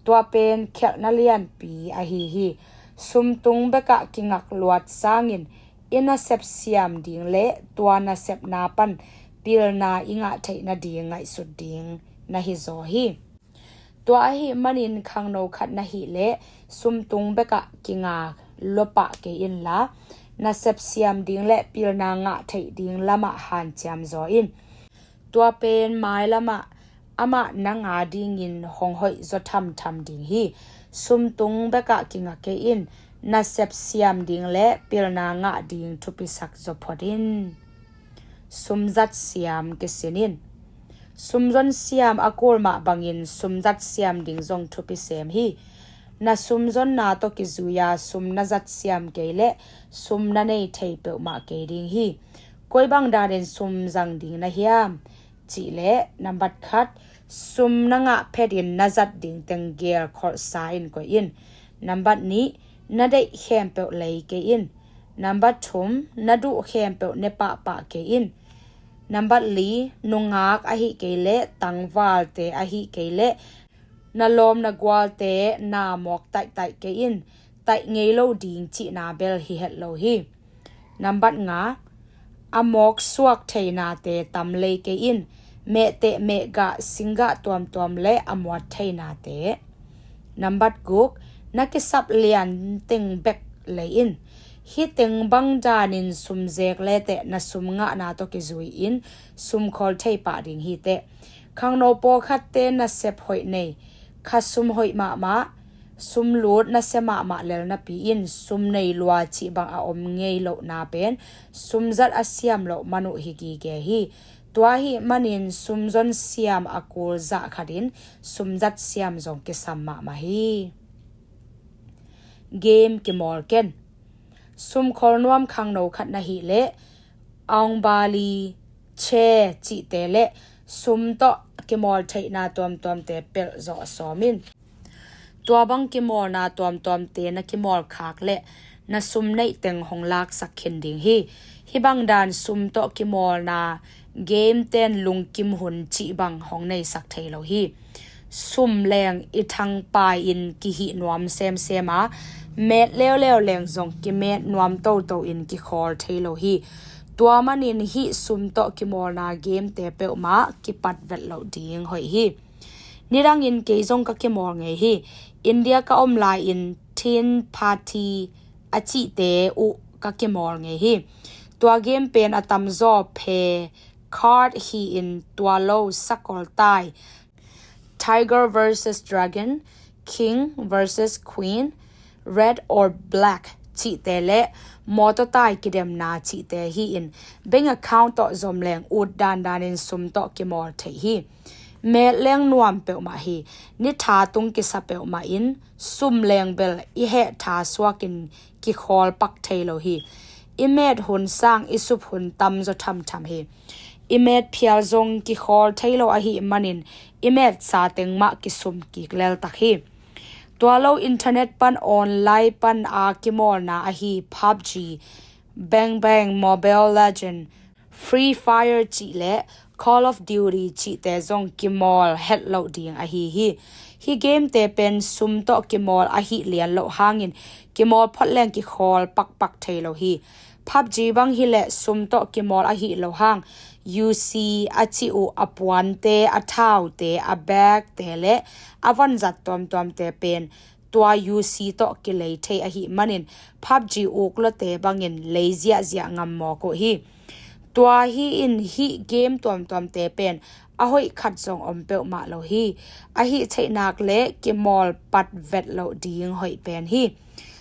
Tua pen khelhna lianpi ahi hi. Sum tung bekah kingak luat sangin i nasep siam ding le tua nasepna pan pilna i ngah theih nading ngaihsut ding na hi zaw hi. Tua ahih manin khangno khat na hih leh sum tung bekah kinga lua pah kei inla, nasep siam ding le pilna ngah theih ding lamah hanciam zaw in. Tua pen mailamah amah nang a dingin hong hoih zaw thamtham ding hi. Sum tung bekah kinga kei in. Nasep siam ding le pilna ngah ding thupisak zaw phot in. Sumzat siam kisin in. Sumzon siam a kul mah bangin sumzat siam ding zong thupi sem hi. Na sumzonna tawh kizui-a sum na zat siam kei le sum na nei thei peuhmah kei ding hi. Koi bang danin sum zang ding na hiam cihleh, nambat khat, sum na ngah phetin na zat ding teng geel kholhsa in koih in. Nambat nih, na deih khempeuh lei kei in. Nambat thum, na duh khempeuh ne pahpah kei in. Nambat li, nungak ahi kei le tangvalte ahi kei le na lawm na gualte na mawk taihtaih kei in. Taih ngei lo ding cihna bel hi het lo hi. Nambat nga, a mawk suak theinate tam lei kei in. Mehteh mehgah singgah tuamtuam le a muat theinate. Nambat guk, na kisap lian teng bek lei in. Hih teng bang danin sum zek leteh na sum ngahna tawh kizui-in sum khol thei pah ding hiteh. Khangno pawlkhatte nasep hoih nei, khasum hoih mahmah, sum lut nasia mahmah lel napi-in sum nei lua cih bang a om ngei lohna pen sumzat a siam loh man uh hi gige hi. Tua ahih manin sumzon siam a kul zah khatin sumzat siam zong kisam mahmah hi. Game kimawl ken. Sumkhol nuam khangno khat na hih leh aungbali, che cihte le sum tawh kimawl theihna tuamtuamte pelh zawh sawm in. Tua bang kimawlna tuamtuamte na kimawl khak le na sum neih teng hong laksak khin ding hi. Hih bang dan sum tawh kimawlna game ten lungkim hun cih bang hong neisak thei lo hi. Sum leng i thangpai in kihih nuam semsem a, met leuleu leng zong kimet nuam toto in kikhawl thei lo hi. Tua manin hih sum tawh kimawlna game te peuhmah kipat vet loh ding hoih hi. Nidangin kei zong ka kimawl ngei hi. India ka om lai-in Teen Party a cihte uh ka kimawl ngei hi. Tua game pen a tamzaw phe card hi-in tua lo sakol tai, Tiger versus Dragon, King versus Queen, Red or Black cihte le mawtaw tai kidemna cihte hi-in bank account tawh zom leng ut dandanin sum tawh kimawl theih hi. Met leng nuam peuhmah hi. Ni tha tung kisa peuhmah in sum leng bel i heh tha suakin kikhawl pak thei lo hi. I met hun sang i sup hun tamzaw thamtham hi. I met phial zong kikhawl thei lo ahih manin i met sa teng mah kisum kik leltak hi. Tua lo internet pan online pan a kimawlna ahi PUBG, Bang Bang, Mobile Legend, Free Fire cih le Call of Duty cihte zong kimawl het loh ding ahi hi. Hih game te pen sum tawh kimawl ahih lian loh hangin kimawl phot leng kikhawl pakpak thei lo hi. PUBG bang hileh sum tawh kimawl ahih loh hang U C a cih uh a puante, a thaute, a bag te le a vanzat tuamtuamte pen tua U C tawh kilei thei ahih manin PUBG uklawte bangin lei ziahziah ngam mawk uh hi. Tua hi-in hih game tuamtuamte pen a hoih khat zong om peuhmah lo hi. Ahih theihnak le kimawl pat vet loh ding hoih pen hi.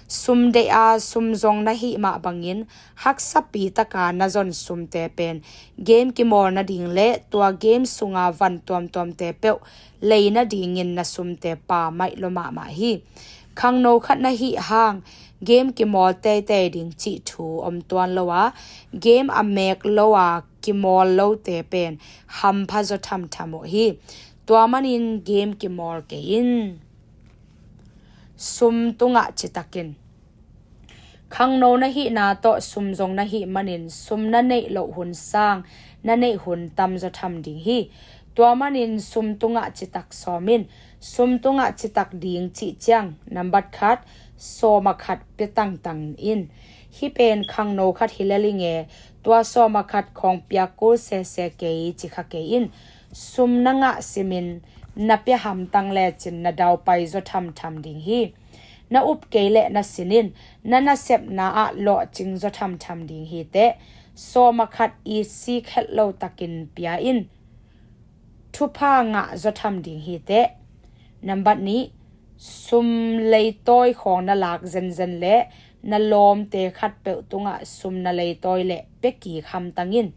Sum deih a sum zong na hih mah bangin haksapi taka na zon sumte pen game kimawl nading le tua game sunga van tuamtuamte peuh lei nadingin na sumte pa maih lua mahmah hi. Khangno khat na hih hang game kimawl teitei ding cih thu om tuan lo a, game a mek lo a kimawl lote pen hampha zaw thamtham uh hi. Tua manin game kimawl kei in. Sum tungah citak in. Khangno na hihna tawh sum zong na hih manin sum na neih loh hun sang na neih hun tamzaw tham ding hi. Tua manin sum tungah citak sawm in. Sum tungah citak ding cih ciang, nambat khat, sawm a khat pia tangtang in. Hih pen khangno khat hi lel ing e, tua sawm a khat khawng piak kul sese kei ci kha kei in. Sum na ngah simin na pia hamtang lecin na daupai zaw thamtham ding hi. Na up kei leh na sin in, na nasepna ah lawhcing zaw thamtham ding hi teh. Sawm a khat i sik het lo takin pia in. Thupha ngah zaw tham ding hi teh. Nambat nih, sum leitawi khawng na lak zenzen le na lawmte khatpeuh tungah sum na leitawi leh pia kik hamtang in.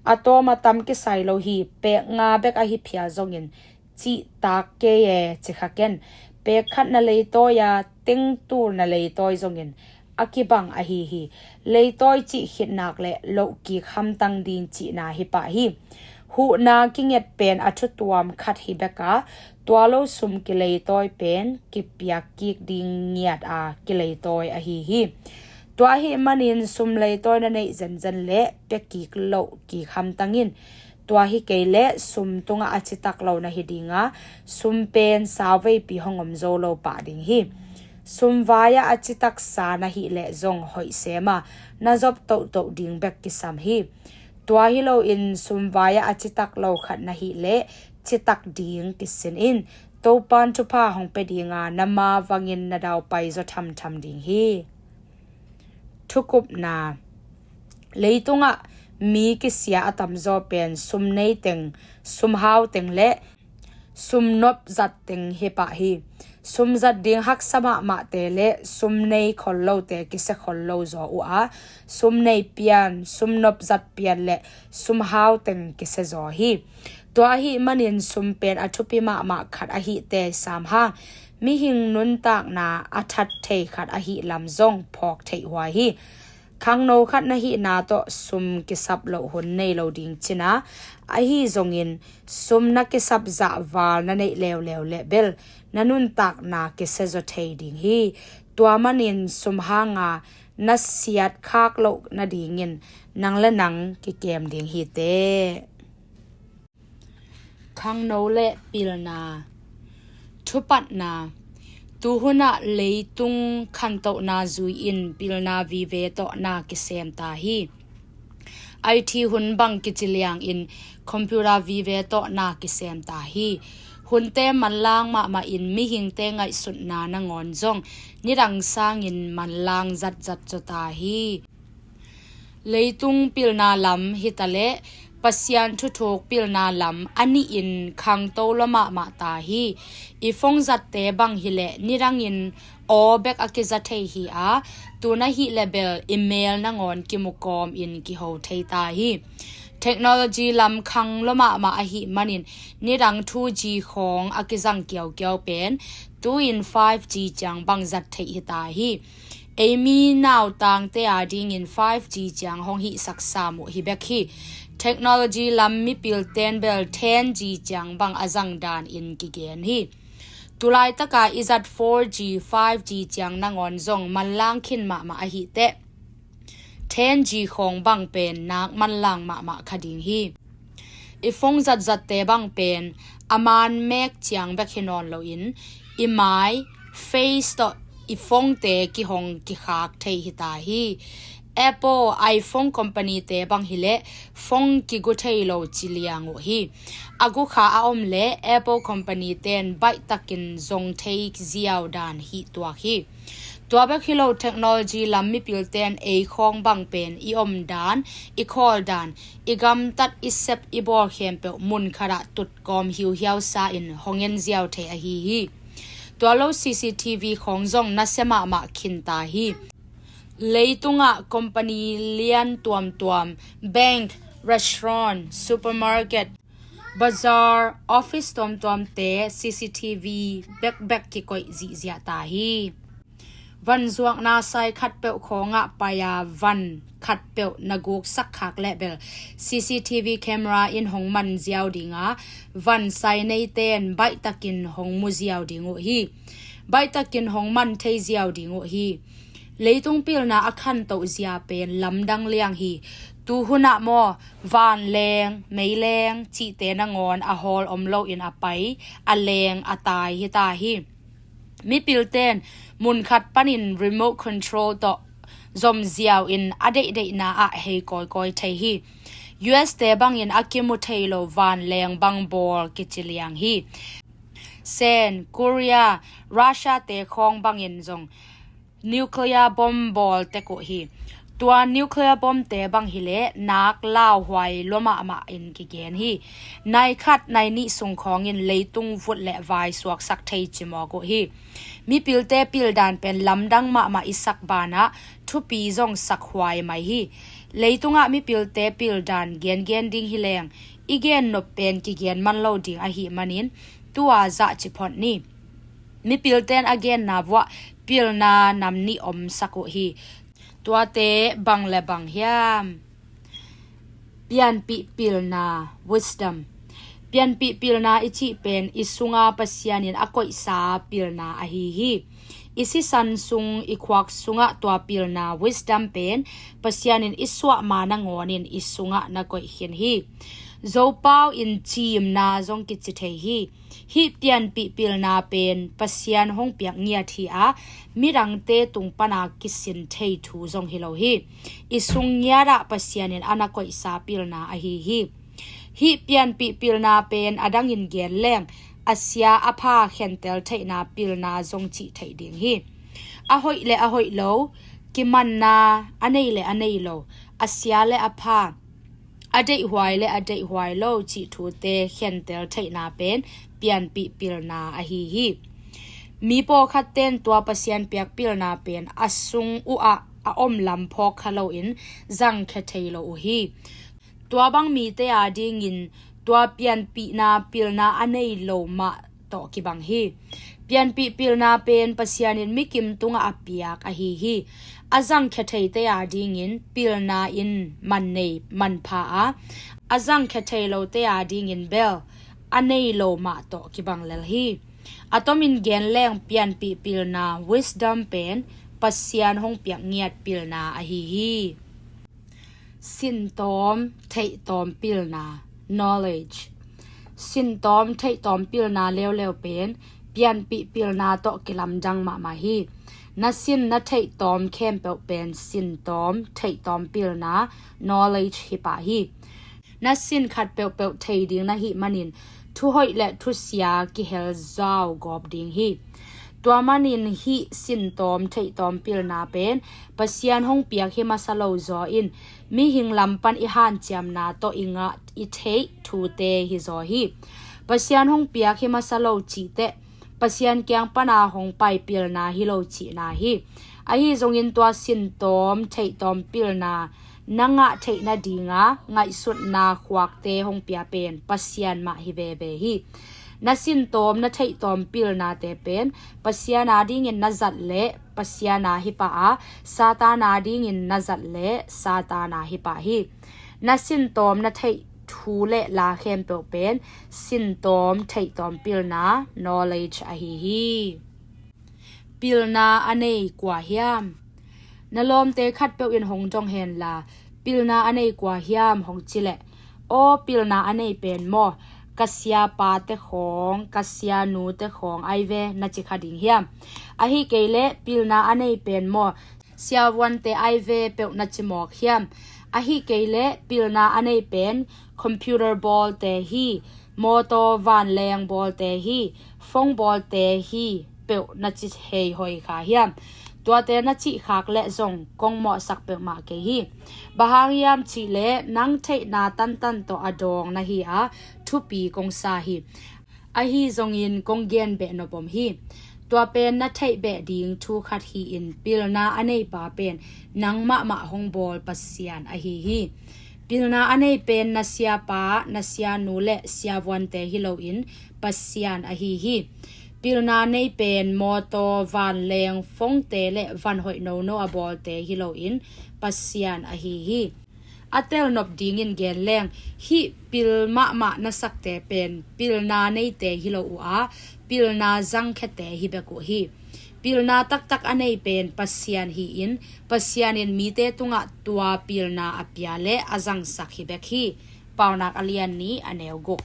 A tawm a tam kisai lo hi, pek nga bek ahi phial zongin cihtak kei e ci kha ken. Pek khat na leitawi a, teng tul na leitawi zongin a kibang ahi hi. Leitawi cih khitnak le loh kik hamtang ding cihna hi pah hi. Huhna kinget pen a thutuam khat hi bek a, tua lo sum kileitawi pen kipiak kik ding ngiat a kileitawi ahi hi. Tua ahih manin sum leitawi na neih zenzen le pia kik loh kik hamtang in. Tua hi kei leh sum tungah a citak lo na hi ding a, sum pen sauveipi hong om zo lo pah ding hi. Sum vai-ah a citak sa na hih leh zong hoih sem a, na zop tohtoh ding bek kisam hi. Tua hi loin sum vai-ah a citak lo khat na hih leh citak ding kisin in. Topan thupha hong pia ding a, na ma vangin na daupai zaw thamtham ding hi. Thukupna. Leitungah mi kisia a tamzaw pen sum nei teng, sum hau teng le sum nop zat teng hi pah hi. Sum zat ding haksa mahmahte le sum nei khol lote kisia khol lo zaw uh a, sum nei pian, sum nop zat pian le sum hau teng kisia zaw hi. Tua ahih manin sum pen a thupi mahmah khat ahih teh sam hang, mihing nuntakna a that thei khat ahih lam zong phawk theih huai hi. Khangno khat na hihna tawh sum kisap loh hun nei lo ding cin a, ahi zongin sum na kisap zah val na neih leuleu leh bel na nuntakna kisia zaw thei ding hi. Tua manin sum hanga na siatkhak loh nadingin nang le nang kikem ding hi teh. Khangno le pilna. Thupatna. Tuhunah leitung khantohna zui-in pilna vive tawh na kisem ta hi. IT hun bang kici liangin computer vive tawh na kisem ta hi. Hunte manlang mahmah in mihingte ngaihsutna nangawn zong nidang sangin manlang zatzat zaw ta hi. Leitung pilna lam hitaleh Pasian thuthuk pilna lam a nihin khangto lua mahmah ta hi. I phone zatte bang hileh nidangin aw bek a kiza thei hi a, tun ahih leh bel i mel nangawn kimu kawmin kiho thei ta hi. Technology lam khang lua mahmah ahih manin nidang two G khawng a kizang kiaukiau pen tu-in five G ciang bang zat theih hi ta hi. Ei mi nautangte adingin five G ciang hong hihsak sam uh hi bek hi. Technology lam mipilten bel ten G ciang bang a zang danin kigen hi. Tulaitaka i zat four G, five G ciang nangawn zong manlang khin mahmah ahih teh ten G khawng bang pen nak manlang mahmah kha ding hi. I phone zatzatte bang pen a man mek ciang bek hi nawn loin i mai, face tawh i phone-te kihong kikhak thei hi ta hi. Apple, iPhone company-te bang hileh phone kigu thei lo ci liang uh hi. A gu kha a om leh Apple company-ten baihtakin zong thei ziau dan hi tuak hi. Tua bek hi lo, technology lam mipilten ei khawng bang pen i om dan, i khawl dan, i gamtat, i sep, i bawl khempeuh mun khatah tutkawm hiuhiau sa-in hong en ziau thei ahi hi. Tua lo, C C T V khawng zong nasia mahmah khin ta hi. Leitungah company lian tuamtuam, bank, restaurant, supermarket, bazar, office tuamtuamte C C T V bekbek kikoih zihziah ta hi. Van zuakna sai khatpeuh khawngah pai-a van khatpeuh na guksak khak leh bel C C T V camera in hong man ziau dinga, van sai neiten baihtakin hong mu ziau ding uh hi. Baihtakin hong man thei ziau ding uh hi. Leitung pilna a khantoh zia pen lamdang liang hi. Tuhunah maw, vanleng, meileng cihte nangawn a hawl om loin a pai, a leng, a tai hi ta hi. Mipilten munkhat panin remote control tawh zom ziau-in a deihdeihna ah hei kawikawi thei hi. U S-te bangin a kimu thei lo vanleng bang bawl kici liang hi. Sen, Korea, Russia-te khawng bangin zong nuclear bomb bawl tek uh hi. Tua nuclear bomb-te bang hileh nak lauhuai lua mahmah in kigen hi. Nai khat, nai nih sung khawngin leitung vut le vai suaksak thei ci mawk uh hi. Mipilte pildan pen lamdang mahmah i sak banah thupi zong sakhuai mai hi. Leitungah mipilte pildan gengen ding hileng i gennop pen kigen man lo ding ahih manin tua zah ci phot ni. Mipilten a genna vuah pilna nam nih omsak uh hi. Tuate bang le bang hiam? Pianpih pilna, wisdom. Pianpih pilna i cih pen i sunga Pasian in a koihsa pilna ahi hi. I sisan sung, i khuak sungah tua pilna, wisdom pen Pasian in i suahma nangawnin i sungah na koih khin hi. Zopau in ciimna zong kici thei hi. Hih pianpih pilna pen Pasian hong piak ngiat hi a, midangte tung pana kisin thei thu zong hi lo hi. I sung ngiatah Pasian in a na koihsa pilna ahi hi. Hih pianpih pilna pen a dangin gen leng, a sia a pha khentel theihna pilna zong cih theih ding hi. A hoih le a hoih lo, kimanna a nei le a nei lo, a sia le a pha, a deihhuai le a deihhuai lo cih thute khentel theihna pen pianpih pilna ahi hi. Mi pawlkhatten tua Pasian piak pilna pen a sung uhah a om lam phawk kha loin zangkhia thei lo uh hi. Tua bang mite adingin tua pianpihna pilna a nei lo mah tawh kibang hi. Pianpih pilna pen Pasian in mikim tungah a piak ahi hi. A zangkhia theite adingin pilna in man nei man pha a, a zangkhia thei lote adingin bel a nei lo mah tawh kibang lel hi. A tomin gen leng pianpih pilna, wisdom, pen Pasian hong piak ngiat pilna ahi hi. Sintawm theihtawm pilna, knowledge. Sintawm theihtawm pilna leuleu pen pianpih pilna tawh kilamdang mahmah hi. Na sin na theihtawm khempeuh pen sintawm theihtawm pilna, knowledge hi pah hi. Na sin khat peuhpeuh thei ding na hih manin thuhoih le thusia kihel zau gawp ding hi. Tua manin hih sintawm theihtawm pilna pen Pasian hong piak hi masa lo zaw in mihing lam pan i hanciamna tawh i ngah i theih thute hi zaw hi. Pasian hong piak hi masa lo cih teh Pasian kiang pana hong pai pilna hi lo cihna hi. Ahi zongin tua sintawm theihtawm pilna na ngah theih nadinga ngaihsutna khuakte hong pia pen Pasian mah hi veve hi. Na sintawm na theihtawm pilnate pen Pasian adingin na zat le Pasian a hi pah a, Satan adingin na zat le Satan a hi pah hi. Na sintawm na theih thu le la khempeuh pen sintawm theihtawm pilna, knowledge ahi hi. Pilna a nei kua hiam? Na lawmte khatpeuh in hong dong henla, pilna a nei kua hiam hong ci leh, aw, pilna a nei pen maw, ka siapate khawng, ka sianute khawng ai ve, na ci kha ding hiam? Ahi kei leh pilna a nei pen maw, siavuante ai ve peuh na ci mawk hiam? Ahi kei leh pilna a nei pen computer bawlte hi, mawtaw vanleng bawlte hi, phone bawlte hi peuh na ci hei hoi kha hiam? Tuate na cih khak leh zong kong mawhsak peuhmah kei hi. Bang hang hiam cih leh nang theihna tantan tawh a dawng na hi a, thupi kong sa hi. Ahi zongin kong gen beh nop om hi. Tua pen na theih beh ding thu khat hi-in pilna a neipa pen nang mahmah hong bawl Pasian ahi hi. Pilna a nei pen na siapa, na sianu le siavuante hi loin Pasian ahi hi. Pilna nei pen mawtaw, vanleng, phone-te le van hoih nono a bawlte hi loin Pasian ahi hi. A telnop dingin gen leng, hih pil mahmah na sakte pen pilna neite hi lo uh a, pilna zangkhiate hi bek uh hi. Pilna taktak a nei pen Pasian hi-in, Pasian in mite tungah tua pilna a pia le a zangsak hi bek hi. Paunak a lian nih a neu guk.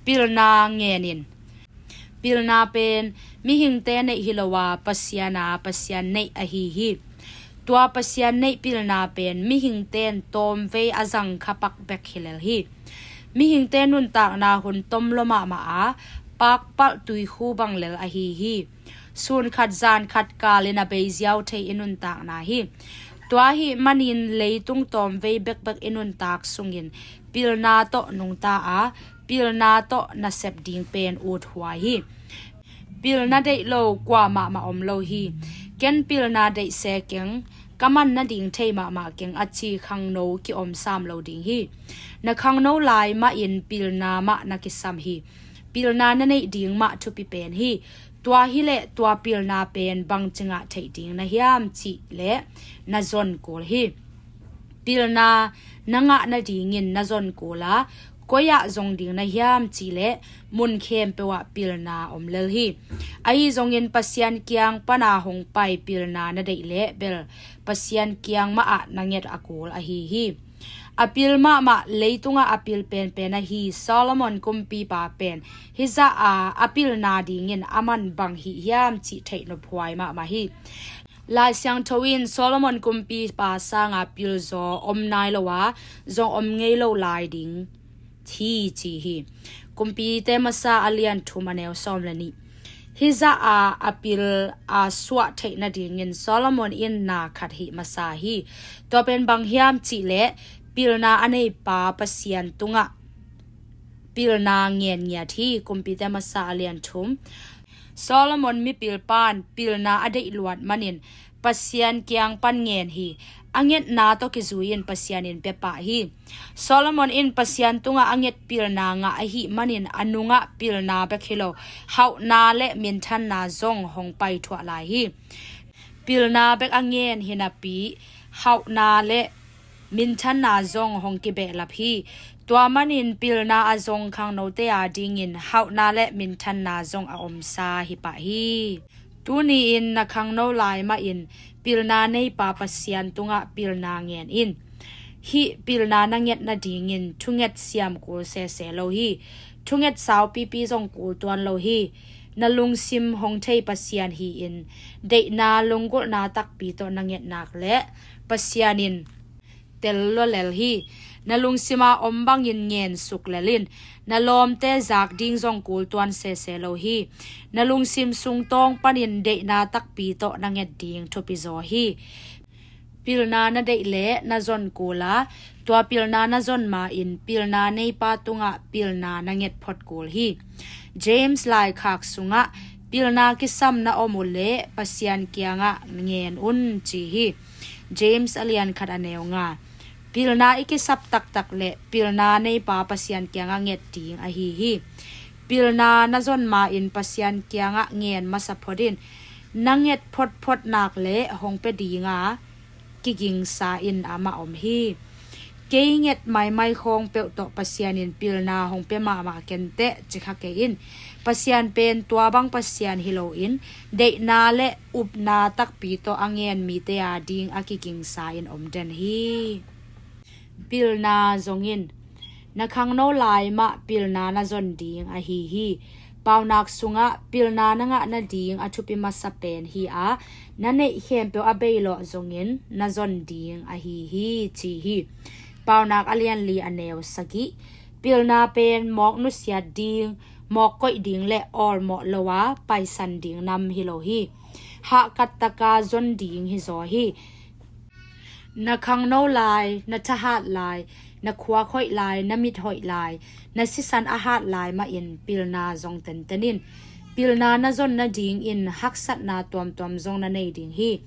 Pilna ngen in. Pilna pen mihingte neih hi lo a, Pasian a Pasian neih ahi hi. Tua Pasian neih pilna pen mihingte in tawmvei a zangkha pak bek hi lel hi. Mihingte nuntakna hun tom lua mahmah a, pakpalh tuikhu bang lel ahi hi. Sun khat zan khat kalin a bei ziau thei i nuntakna hi. Tua ahih manin leitung tawmvei bekbek i nuntak sungin pilna tawh nungta a, pilna tawh nasep ding pen uthuai hi. Pilna deih lo kuamah mah om lo hi. Ken pilna deih se keng, ka man nading thei mahmah keng a ci khangno ki-om sam lo ding hi. Na khangno lai mahin pilna mah na kisam hi. Pilna na neih ding mah thupi pen hi. Tua hileh tua pilna pen bangci ngah theih ding na hiam cih leh na zon kul hi. Pilna na ngah nadingin na zon kul a, koi-ah zong ding na hiam cih leh mun khempeuh ah pilna om lel hi. Ahi zongin Pasian kiang pana hong pai pilna na deih leh bel Pasian kiang mah ah na nget a kul ahi hi. A pil mahmah, leitungah a pil penpen ahi Solomon kumpipa pen hizah a a pilna dingin a man bang hih hiam cih theih nophuai mahmah hi. Lai Siangtho in Solomon kumpipa sanga pilzaw om nai lo a, zong om ngei lo lai ding hi ci hi. Kumpite masa a lian thum a neu sawm le nih. Hizah a a pil a suah theih nadingin Solomon in na khat hih masa hi. Tua pen bang hiam cih leh pilna a neipa Pasian tungah pilna ngen ngiat hi. Kumpite masa a lian thum. Solomon mipilpan pilna a deih luat manin Pasian kiang pan ngen hi. A ngetna tawh kizui-in Pasian in pia pah hi. Solomon in Pasian tungah a nget pilna ngah ahih manin a nungah pilna bek hi lo, hauhna le minthanna zong hong paithuah lai hi. Pilna bek a ngen hi napi, hauhna le minthanna zong hong kibehlap hi. Tua manin pilna a zong khangnote adingin hauhna le minthanna zong a omsa hi pah hi. Tuni-in na khangno lai mahin pilna neipa Pasian tungah pilna ngen in. Hih pilna na nget nadingin thunget siam kul sese lo hi. Thunget saupipi zong kul tuan lo hi. Na lungsim hong thei Pasian hi-in deihna lunggulhna takpi tawh na nget nak leh Pasian in tel lua lel hi. Na lungsima om bangin ngensuk lel in. Na lawmte zak ding zong kul tuan sese lo hi. Na lungsim sungtawng panin deihna takpi tawh na nget ding thupi zaw hi. Pilna na deih leh na zon kul a, tua pilna na zon ma-in pilna neipa tungah pilna na nget phot kul hi. James laikhak sungah pilna kisam na om uh leh Pasian kiangah ngen un ci hi. James a lian khat a neu nga. Pilna i kisap taktak leh pilna neipa Pasian kiangah nget ding ahi hi. Pilna na zon ma-in Pasian kiangah ngen masa phot in. Na nget photphot nak leh hong pia dinga kigingsa in amah om hi. Kei nget maimai khawng peuh tawh Pasian in pilna hong pia mahmah kenteh ci kha kei in. Pasian pen tua bang Pasian hi loin deihna le upna takpi tawh a ngen mite a ding a kigingsa in om den hi. Pilna zong in. Na khangno lai mah pilna na zon ding ahi hi. Paunak sungah pilna na ngah nading a thupi masa pen hi a, na neih khempeuh a beilawh zongin na zon ding ahi hi ci hi. Paunak a lianli a neu sagih. Pilna pen mawk nusiat ding, mawk koih ding le awlmawh lo a paisan ding nam hi lo hi. Hahkat taka zon ding hi zaw hi. Na khangno lai, na thahat lai, na khuak hoih lai, na mit hoih lai, na sisan a hat lai mahin pilna zong tenten in. Pilna na zon nadingin haksatna tuamtuam zong na nei ding hi.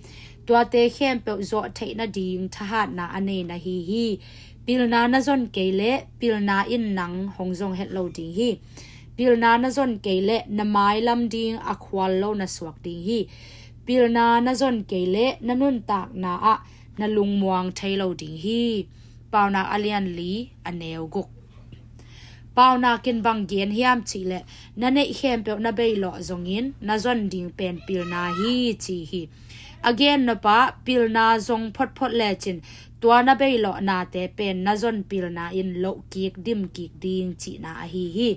Tuate khempeuh zawh theih nading thahatna a nei na hi hi. Pilna na zon kei leh pilna in nang hong zong het lo ding hi. Pilna na zon kei leh na mailam ding a khual lo na suak ding hi. Pilna na zon kei leh na nuntakna ah na lungmuang thei lo ding hi. Paunak a lianli a neu guk. Paunak in bang gen hiam cihleh na neih khempeuh na beilawh zongin na zon ding pen pilna hi ci hi. A gen nopah pilna zong photphot lecin tua na beilawhnate pen na zon pilna in lohkik dimkik ding cihna ahi hi.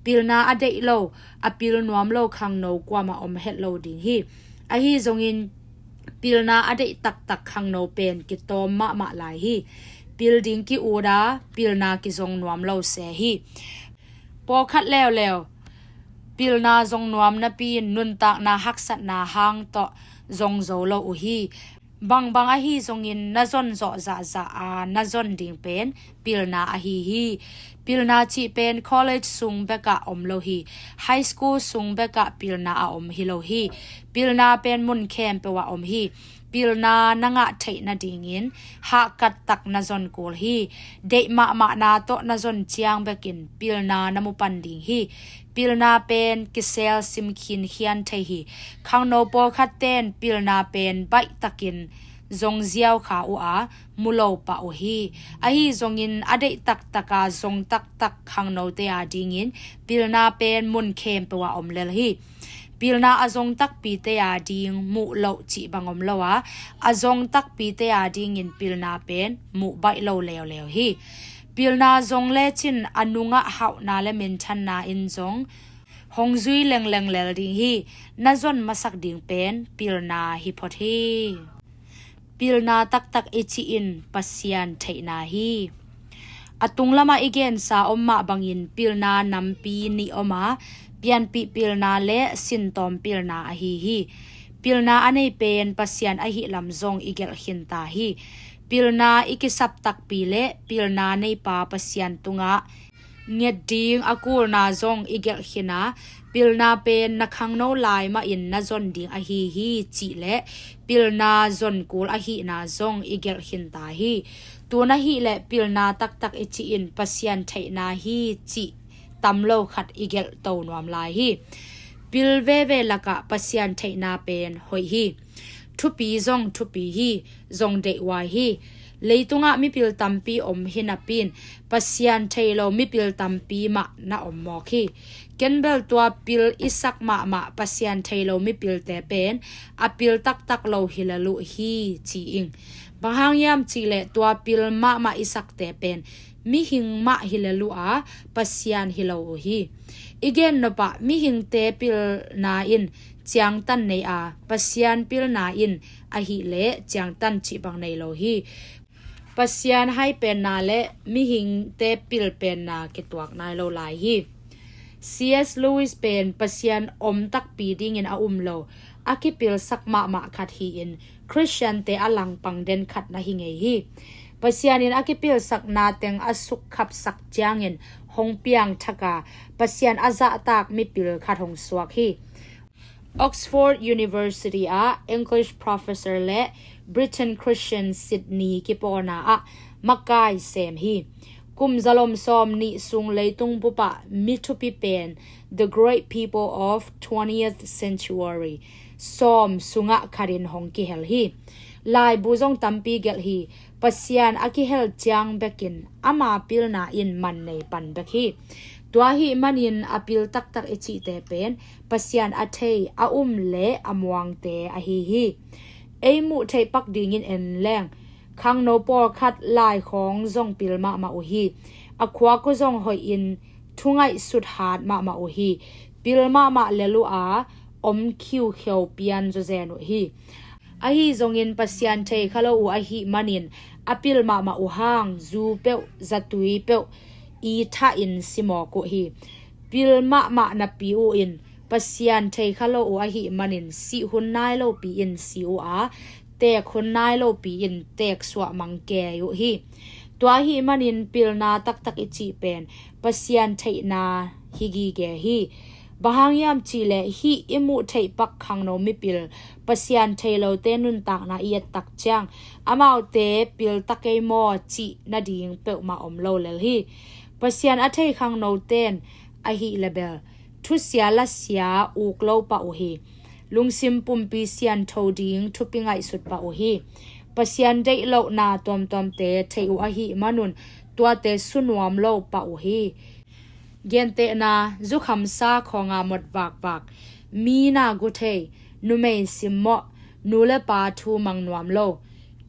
Pilna a deih lo, a pil nuam lo khangno kuamah om het lo ding hi. Ahi zongin pilna a deih taktak khangno pen kitawm mahmah lai hi. Pil ding ki-ut a pilna kizong nuam lo se hi. Pawlkhat leuleu pilna zong nuam napi-in nuntakna haksatna hang tawh zong zo lo uh hi. Bangbang ahi zongin na zon zawh zahzah a na zon ding pen pilna ahi hi. Pilna cih pen college sung bekah om lo hi. High school sung bekah pilna a om hi lo hi. Pilna pen mun khempeuh ah om hi. Pilna na ngah theih nadingin hahkat tak na zon kul hi. Deih mahmahna tawh na zon ciang bekin pilna na mu pan ding hi. Pilna pen kisel simkhin khian thei hi. Khangno pawlkhatte in pilna pen baihtakin zong ziau kha uh a mu lo pah uh hi. Ahi zongin a deih taktaka zong taktak khangnote a dingin pilna pen mun khempeuh ah om lel hi. Pilna a zong takpite a ding muh loh cih bang om lo a, a zong takpite a dingin pilna pen muh baih lo leuleu hi. Pilna zong lecin a nungah hauhna le minthanna in zong hong zui lengleng lel ding hi. Na zon masak ding pen pilna hi phot hi. Pilna taktak i cih in Pasian theihna hi. A tunglamah i gensa om mah bangin pilna nampi nih om a, pianpih pilna le sintawm pilna ahi hi. Pilna a nei pen Pasian ahih lam zong i gelh khin ta hi. Pilna i kisap takpi le pilna neipa Pasian tungah nget ding a kulna zong i gelh khin a, pilna pen na khangno lai mahin na zon ding ahi hi cih le pilna zon kul ahihna zong i gelh khin ta hi. Tun ahih leh pilna taktak i cih in Pasian theihna hi cih tam lo khat i gelh to nuam lai hi. Pil veve lakah Pasian theihna pen hoih hi. Thupi zong thupi hi, zong deihhuai hi. Leitungah mipil tampi om hi napi-in Pasian thei lo mipil tampi mah na om mawk hi. Ken bel tua pil i sak mahmah Pasian thei lo mipilte pen a pil taktak lo hi lel uh hi ci ing. Bang hang hiam cihleh tua pil mahmah i sakte pen mihing mah hi lel uh a, Pasian hi lo uh hi. I gen nopah mihingte pilna in ciangtan nei a, Pasian pilna in ahileh ciangtan cih bang nei lo hi. Pasian hai penna le mihingte pil penna kituak nai lo lai hi. C S Lewis pen Pasian om takpi dingin a um lo, a kipilsak mahmah khat hi-in Khristiante a langpang den khat na hi ngei hi. Pasian in a kipilsakna teng a sukkhapsak ciangin hong piangthak a, Pasian a zahtak mipil khat hong suak hi. Oxford University ah English professor le Britain Christian Sydney kipawlna ah makai sem hi. Kum zalom sawm nih sung leitung bupah mi thupi pen The Great People of Twentieth Century sawm sungah khatin hong kihel hi. Laibu zong tampi gelh hi. Pasian a kihel ciang bekin ama pilna in man nei pan bek hi. Tua ahih manin a pil taktak i cihte pen Pasian a thei, a um le a muangte ahi hi. Ei muh theih pak dingin en leng, khangno pawlkhat lai khawng zong pil mahmah uh hi. A khuak uh zong hoihin thungaihsut hat mahmah uh hi. Pil mahmah lel uh a om khiukheu pian zawzen uh hi. Ahi zongin Pasian thei kha lo uh ahih manin a pil mahmah uh hang zu peuh, zatui peuh i thahin si mawk uh hi. Pil mahmah napi uh in Pasian thei kha lo uh ahih manin sih hun nai lopi in si uh a, teek hun nai lopi in teek suah mang kei uh hi. Tua ahih manin pilna taktak i cih pen Pasian theihna hi gige hi. Bang hang hiam cihleh hih i muh theih pak khangno mipil Pasian thei lote nuntakna i et tak ciang amaute pil ta kei maw cih nading peuhmah om lo lel hi. Pasian a thei khangnote'n ahih leh bel thusia lasia uk lo pah uh hi. Lungsim pumpi siantho ding thupi ngaihsut pah uh hi. Pasian deih lohna tuamtuamte theih uh ahih manun tuate su nuam lo pah uh hi. Gentehna, zukhamsa khawnga mot vakvak, mi na gu thei, numei simmawh, nu le pa thu mang nuam lo,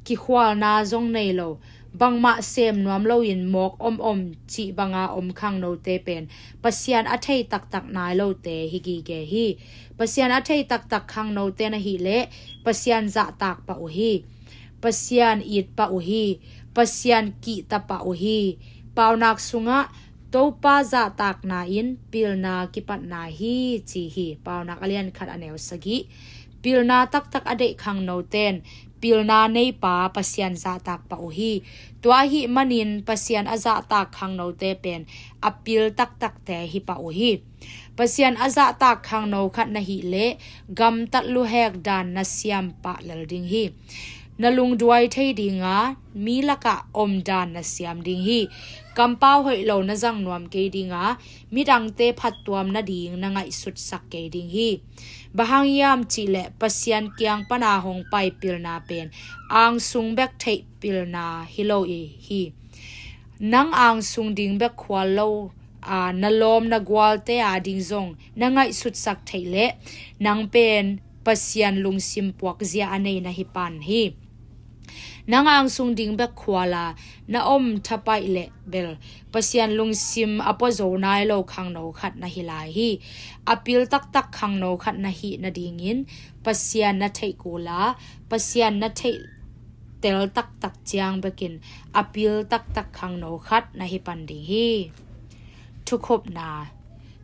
kikhualna zong nei lo, bangmah sem nuam loin mawk omom cih banga om khangnote pen Pasian a thei taktak nai lote hi gige hi. Pasian a thei taktak khangnote na hih leh Pasian zahtak pah uh hi. Pasian it pah uh hi. Pasian kihta pah uh hi. Paunak sungah Topa zahtakna in pilna kipatna hi ci hi. Paunak a lian khat a neu sagih. Pilna taktak a deih khangnote'n pilna neipa Pasian zahtak pah uh hi. Tua ahih manin Pasian a zahtak khangnote pen a pil taktakte hi pah uh hi. Pasian a zahtak khangno khat na hih leh gamtat luhek dan na siam pah lel ding hi. Na lungduai thei dinga, mi lakah om dan na siam ding hi. Kampau hoih lo na zang nuam kei dinga, midangte phattuam nading na ngaihsutsak kei ding hi. Bang hang hiam cihleh Pasian kiang pana hong pai pilna pen angsung bek theih pilna hi lo i hi. Nang angsung ding bek khual lo a, na lawm na gualte a ding zong na ngaihsutsak theih leh nang pen Pasian lungsim puakzia a nei na hi pan hi. Nang angsung ding bek khual a na om thapaih leh bel Pasian lungsim a puazo nai lo khangno khat na hi lai hi. A pil taktak khangno khat na hih nadingin Pasian na theih kul a, Pasian na theih tel taktak ciang bekin a pil taktak khangno khat na hi pan ding hi. Thukhupna.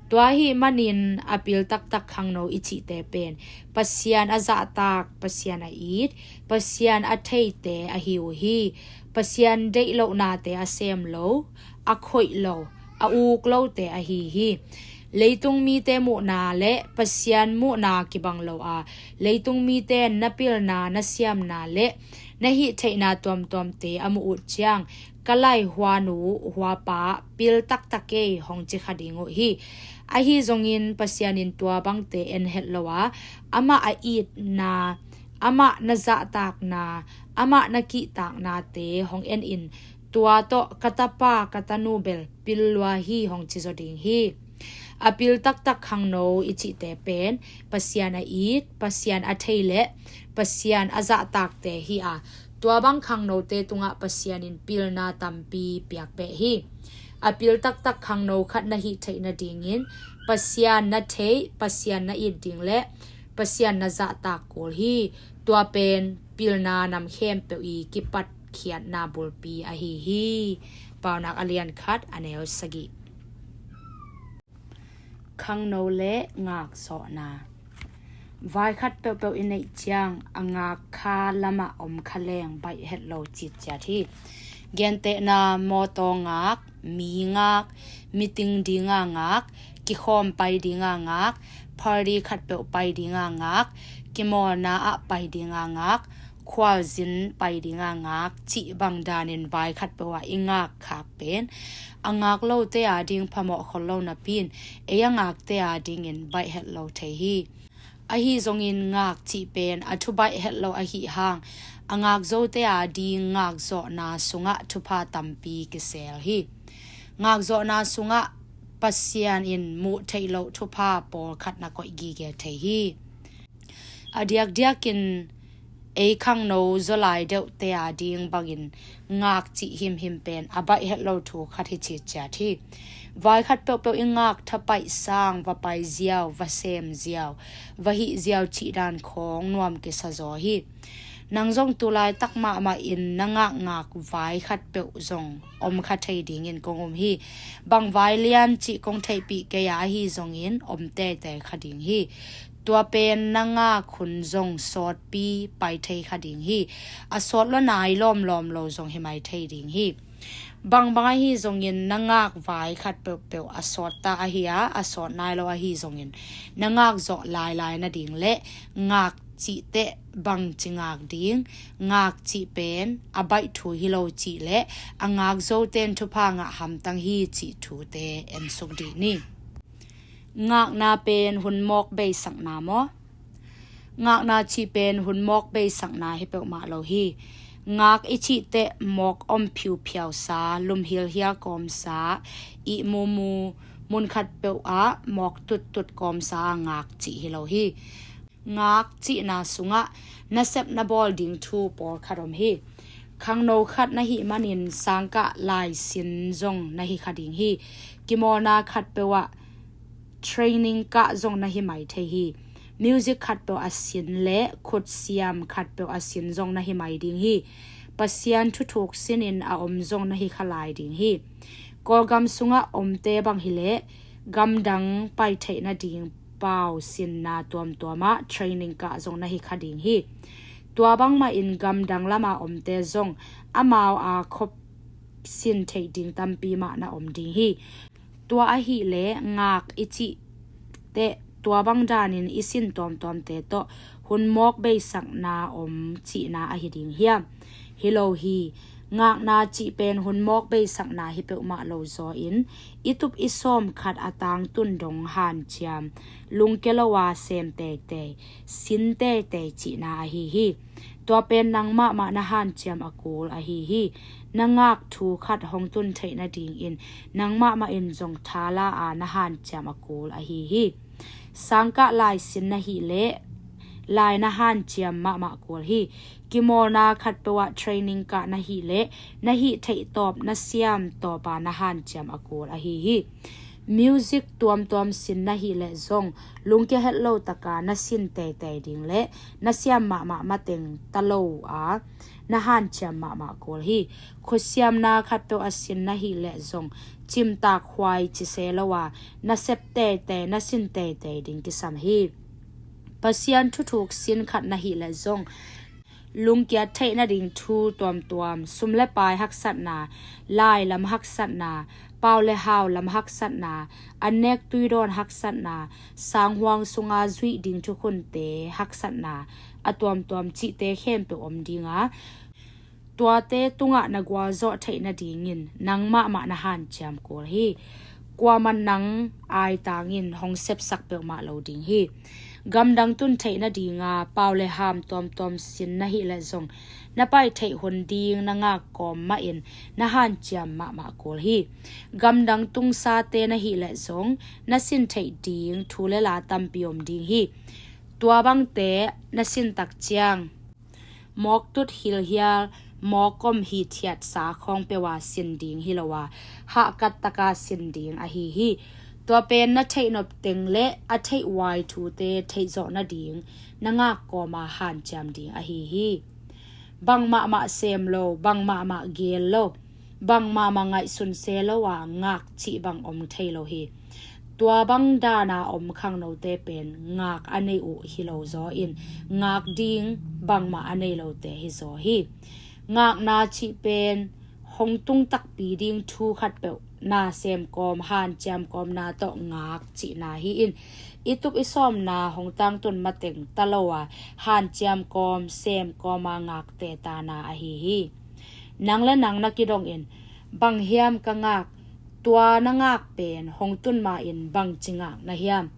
Tua ahih manin a pil taktak khangno i cihte pen Pasian a zahtak, Pasian a it, Pasian a theite ahi uh hi. Pasian deih lohnate a sem lo, a khoih lo, a uk lote ahi hi. Leitung mite muhna le Pasian muhna kibang lo a, leitung mite na pilna, na siamna le na hih theihna tuamtuamte a muh uh ciang, ka lai hua nu hua pa pil taktak ei hong ci kha ding uh hi. Ahi zongin Pasian in tua bangte en het lo a, amah a itna Amah na zahtakna, amah na kihtaknate hong en in, tua tawh ka tapa ka tanu bel pil lua hi hong ci zaw ding hi. A pil taktak khangno i cihte pen Pasian a it, Pasian a thei le Pasian a zahtakte hi a, tua bang khangnote tungah Pasian in pilna tampi piak peh hi. A pil taktak khangno khat na hih theih nadingin Pasian na thei, Pasian na it ding le Pasian na zahtak kul hi. Tua pen pilna nam khempeuh i kipatkhiatna bulpi ahi hi. Paunak a lian khat a neu sagih. Khangno le ngakzawhna. Vai khat peuhpeuh i neih ciang a ngak kha lamah om kha leng baih het lo citciat hi. Gentehna mawtaw ngak, mi ngak, meeting dinga ngak, kikhawm pai dinga ngak, party khatpeuh pai dinga ngak, kimawlna ah pai dinga ngak, khualzin pai dinga ngak cih bang danin vai khatpeuh ah i ngak khak pen a ngak lote a ding phamawh khol lo napi in ei a ngakte a dingin baih het lo thei hi. Ahi zongin ngak cih pen a thu baih het lo ahi hang a ngak zote a ding ngakzawhna sungah thupha tampi kisel hi. Ngakzawhna sungah Pasian in muh theih loh thupha pawlkhat na koih gige thei hi. A diakdiakin ei khangno zaw lai deuhte a ding bangin ngak cih himhim pen a baih het lo thu khat hi citciat hi. Vai khat peuhpeuh i ngak thapaih sang va pai ziau, va sem ziau, va hih ziau cih dan khawng nuam kisa zaw hi. Nang zong tulaitak mahmah in na ngakngak vai khat peuh zong om kha thei dingin kong um hi. Bang vai lian cih kong theihpih kei a ahi zongin om teitei kha ding hi. Tua pen na ngak hun zong sawtpi pai thei kha ding hi. A sawt lo nai lawmlawm lo zong hi mai thei ding hi. Bangbang ahi zongin na ngak vai khat peuhpeuh a sawt ta ahi a, a sawt nai lo ahi zongin na ngak zawh lailai nading le ngak cih teh bangci ngak ding, ngak cih pen a baih thu hi lo cih le a ngak zoten thupha ngah hamtang hi cih thute en suk dih ni. Ngakna pen hun mawk beisakna maw? Ngakna cih pen hun mawk beisakna hi peuhmah lo hi. Ngak i cih teh mawk om phiuphiausa, lum hilhial kawmsa, ihmumu, mun khat peuh ah mawk tuttut kawmsa ngak cih hi lo hi. Ngak cihna sungah nasep na bawl ding thu pawlkhat om hi. Khangno khat na hih manin sangkah laisin zong na hi kha ding hi. Kimawlna khat peuh ah training kah zong na hi mai thei hi. Music khat peuh a sin le khutsiam khat peuh a sin zong na hi mai ding hi. Pasian thuthuk sinin a om zong na hi kha lai ding hi. Kawlgam sungah omte bang hileh gamdang pai theih nading pau sinna tuamtuam ah training kah zong na hi kha ding hi. Tua bangmah in gamdang lama omte zong amau a khop sin theih ding tampi mah na om ding hi. Tua ahih leh ngak i cih teh tua bang danin i sin tuamtuamte tawh hun mawk beisakna om cihna ahi ding hiam? Hi lo hi. Ngakna cih pen hun mawk beisakna hi peuhmah lo zaw in i tup i sawm khat a tangtun dong hanciam, lungkia lo a sem teitei, sin teitei cihna ahi hi. Tua pen nang mahmah na hanciam a kul ahi hi. Na ngak thu khat hong tun theih nadingin nang mahmah in zong thala a na hanciam a kul ahi hi. Sangkah laisin na hih leh lai na hanciam mahmah kul hi. Kimawlna khat peuh ah training kah na hih leh na hih theih tawp na siam tawp a na hanciam a kul ahi hi. Music tuamtuam sin na hih leh zong lungkia het lo taka na sin teitei ding le na siam mahmah mateng ta lo a na hanciam mahmah kul hi. Khutsiamna khat peuh a sin na hih leh zong cimtak huai ci se lo a na sep teitei, na sin teitei ding kisam hi. Pasian thuthuk sin khat na hih leh zong lungkiat theih nading thu tuamtuam, sum le pai haksatna, lai lam haksatna, pau le hau lam haksatna, annek tuidawn haksatna, sanghuang sunga zuih ding thukhunte haksatna, a tuamtuam cihte khempeuh om dinga, tuate tungah na gualzawh theih nadingin nang mahmah na hanciam kul hi. Kuaman nang aitangin hong sepsak peuhmah lo ding hi. Gamdang tun theih nadinga pau le ham tuamtuam sin na hih leh zong, na pai theih hun ding na ngak kawm mahin na hanciam mahmah kul hi. Gamdang tungsate na hih leh zong, na sin theih ding thu le la tampi om ding hi. Tua bangte na sin tak ciang, mawk tut hilhial, mawk kom hithiatsa khawng peuh a sin ding hi lo a, hahkat taka sin ding ahi hi. Tua pen na theihnop teng le a theihhuai thute theihzawh nading na ngak kawma hanciam ding ahi hi. Bang mahmah sem lo, bang mahmah gel lo, bang mahmah ngaihsun se lo a ngak cih bang om thei lo hi. Tua bang dana om khangnote pen ngak a nei uh hi lo zaw in, ngak ding bangmah a nei lote hi zaw hi. Ngakna cih pen hong tung takpi ding thu khatpeuh na sem kawm, hanciam kawmna tawh ngak cihna hi in, i tup i sawmna hong tangtun mateng ta lo a, hanciam kawm, sem kawma ngakte tana ahi hi. Nang le nang na kidong in, bang hiam ka ngak, tua na ngak pen hong tun ma in bangci ngak na hiam?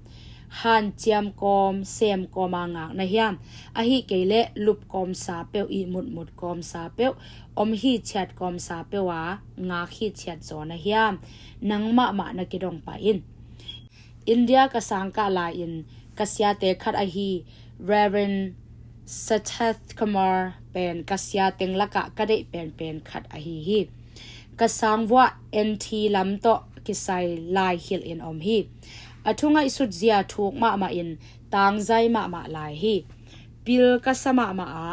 Hanciam kawm, sem kawma ngak na hiam? Ahi kei leh lup kawmsa peuh, ihmutmut kawmsa peuh, om hithiat kawmsa peuh a ngak hithiat zaw na hiam? Nang mahmah na kidong pah in. India ka sangkah lai-in ka siate khat ahi Reverend Satath Kumar pen ka sia teng lakah ka deih penpen khat ahi hi. Ka sangvuah N T lam tawh kisai lai hilh in om hi. A thu ngaihsut zia thuk mahmah in tangzai mahmah lai hi. Pil ka sa mahmah a,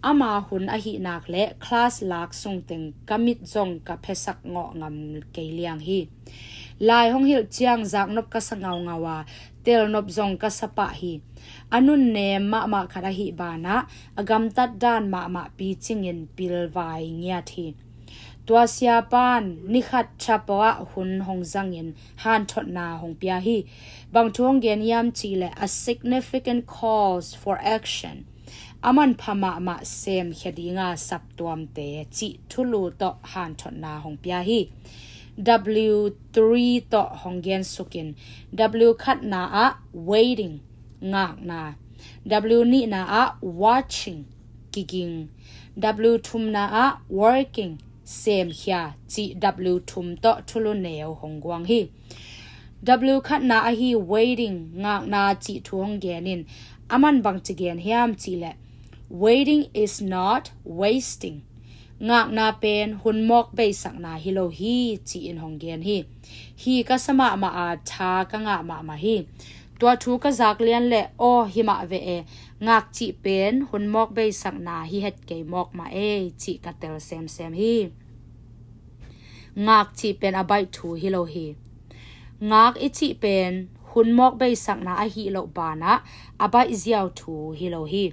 ama hun ahih nak le class lak sungteng ka mit zong ka phesak ngawh ngam kei liang hi. Lai hong hilh ciang zaknop ka sa ngaungau a, telnop zong ka sa pah hi. A nunnem mahmah khat ahih banah a gamtat dan mahmah picingin pilvai ngiat hi. Tua siapan nikhat chapo ah hun hong zangin hanthotna hong pia hi. Bang thu hong gen hiam cih leh a significant calls for action. A manpha mahmah semkhia dinga saptuamte cih thulu tawh hanthotna hong pia hi. W three tawh hong gensukin, W khatna ah waiting, ngakna. W nihna ah watching, kiging. W thumna ah working, semkhia cih W thum tawh thulu neu hong guang hi. W khatna ahi waiting, ngakna cih thu hong gen in, a man bangci gen hiam cih leh, waiting is not wasting. Ngakna pen hun mawk beisakna hi lo hi, ci-in hong gen hi. Hi ka sa mahmah a, tha ka ngah mahmah hi. Tua thu ka zak lian leh, aw, hi mah ve e, ngak cih pen hun mawk beisakna hi het kei mawk mah e, cih ka tel semsem hi. Ngak cih pen a baih thu hi lo hi. Ngak i cih pen hun mawk beisakna ahi loh banah a baih ziau thu hi lo hi.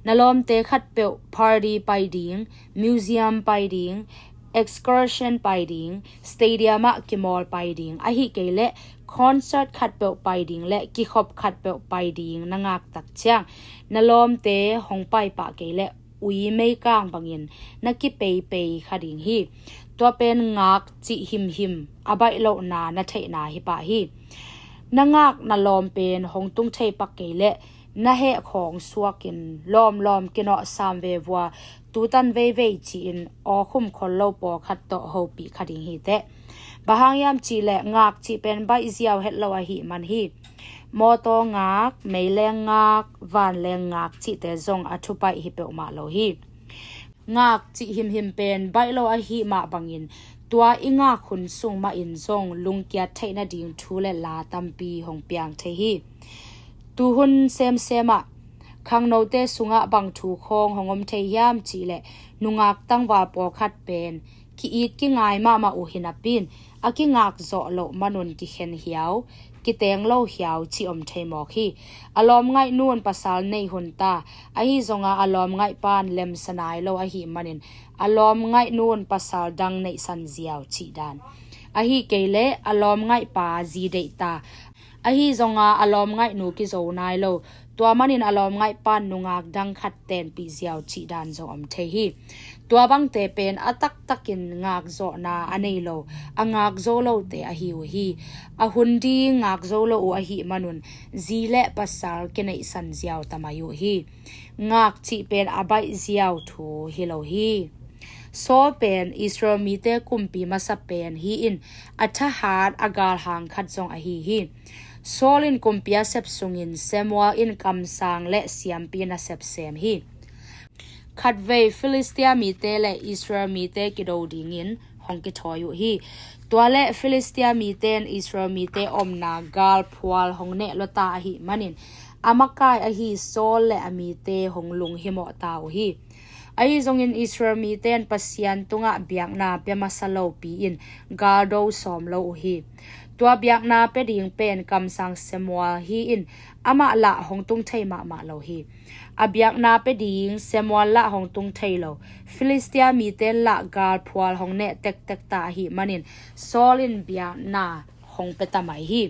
Na lawmte khatpeuh party pai ding, museum pai ding, excursion pai ding, stadium ah kimawl pai ding, ahi kei leh concert khatpeuh pai ding le kikhop khatpeuh pai ding na ngak tak ciang, na lawmte hong pai pah kei leh ui meikang bangin na kipeipei kha ding hi. Tua pen ngak cih himhim a baih lohna na theihna hi pah hi. Na ngak na lawm pen hong tung thei pak kei leh na heh khawng suakin lawmlawm kinawhsam vevua, tutan veivei ci-in aw khum khol lo pawlkhat tawh hopih kha ding hi teh. Bang hang hiam cih leh ngak cih pen baih ziau het lo ahih man hi. Mawtaw ngak, meileng ngak, vanleng ngak cihte zong a thupaih hi peuhmah lo hi. Ngak cih himhim pen baih lo ahih mah bangin tua i ngak hun sung mahin zong lungkiat theih nading thu le la tampi hong piang thei hi. Tuhun semsem ah khangnote sungah bang thu khawng hong om thei hiam cih leh nungak tangval pawlkhat pen ki-it kingai mahmah uh hi napi-in a kingak zawh loh manun kikhen hiau, kiteng lo hiau cih om thei mawk hi. A lawm ngaih nun pasal neih hun ta, ahi zonga a lawm ngaih pan lemsa nai lo ahih manin a lawm ngaih nun pasal dang neihsan ziau cih dan. Ahi kei leh a lawm ngaih pa zi deih ta, Ahi zonga a lawmngaihnu kizo nai lo. Tua manin a lawmngaih pan nungak dang khat tenpih ziau cih dan zong om thei hi. Tua bangte pen a taktakin ngakzawhna a nei lo, a ngakzo lote ahi uh hi. A hun ding ngakzo lo uh ahih manun zi le pasal kineihsan ziau tamai uh hi. Ngak cih pen a baih ziau thu hi lo hi. Saul pen Israel mite kumpi masa pen hi-in a thahat a galhang khat zong ahi hi. Saul in kumpi a sep sungin Samuel in kamsang le siampi na sepsem hi. Khatvei Filistia mite le Israel mite kido dingin hong kithawi uh hi. Tua le Filistia mite in Israel mite omna galphual hong neh lota ahih manin a makai ahi Saul le a mite hong lunghimawh ta uh hi. Ahi zongin Israel mite in Pasian tungah biakna pia masa lopi in galdo sawm lo uh hi. Tua biakna pia ding pen kamsang Samuel hi-in amah lah hong tung thei mahmah lo hi. A biakna pia ding Samuel lah hong tung thei lo, Filistia mite in lah galphual hong neh tektek ta ahih manin Saul in biakna hong pia tamai hi.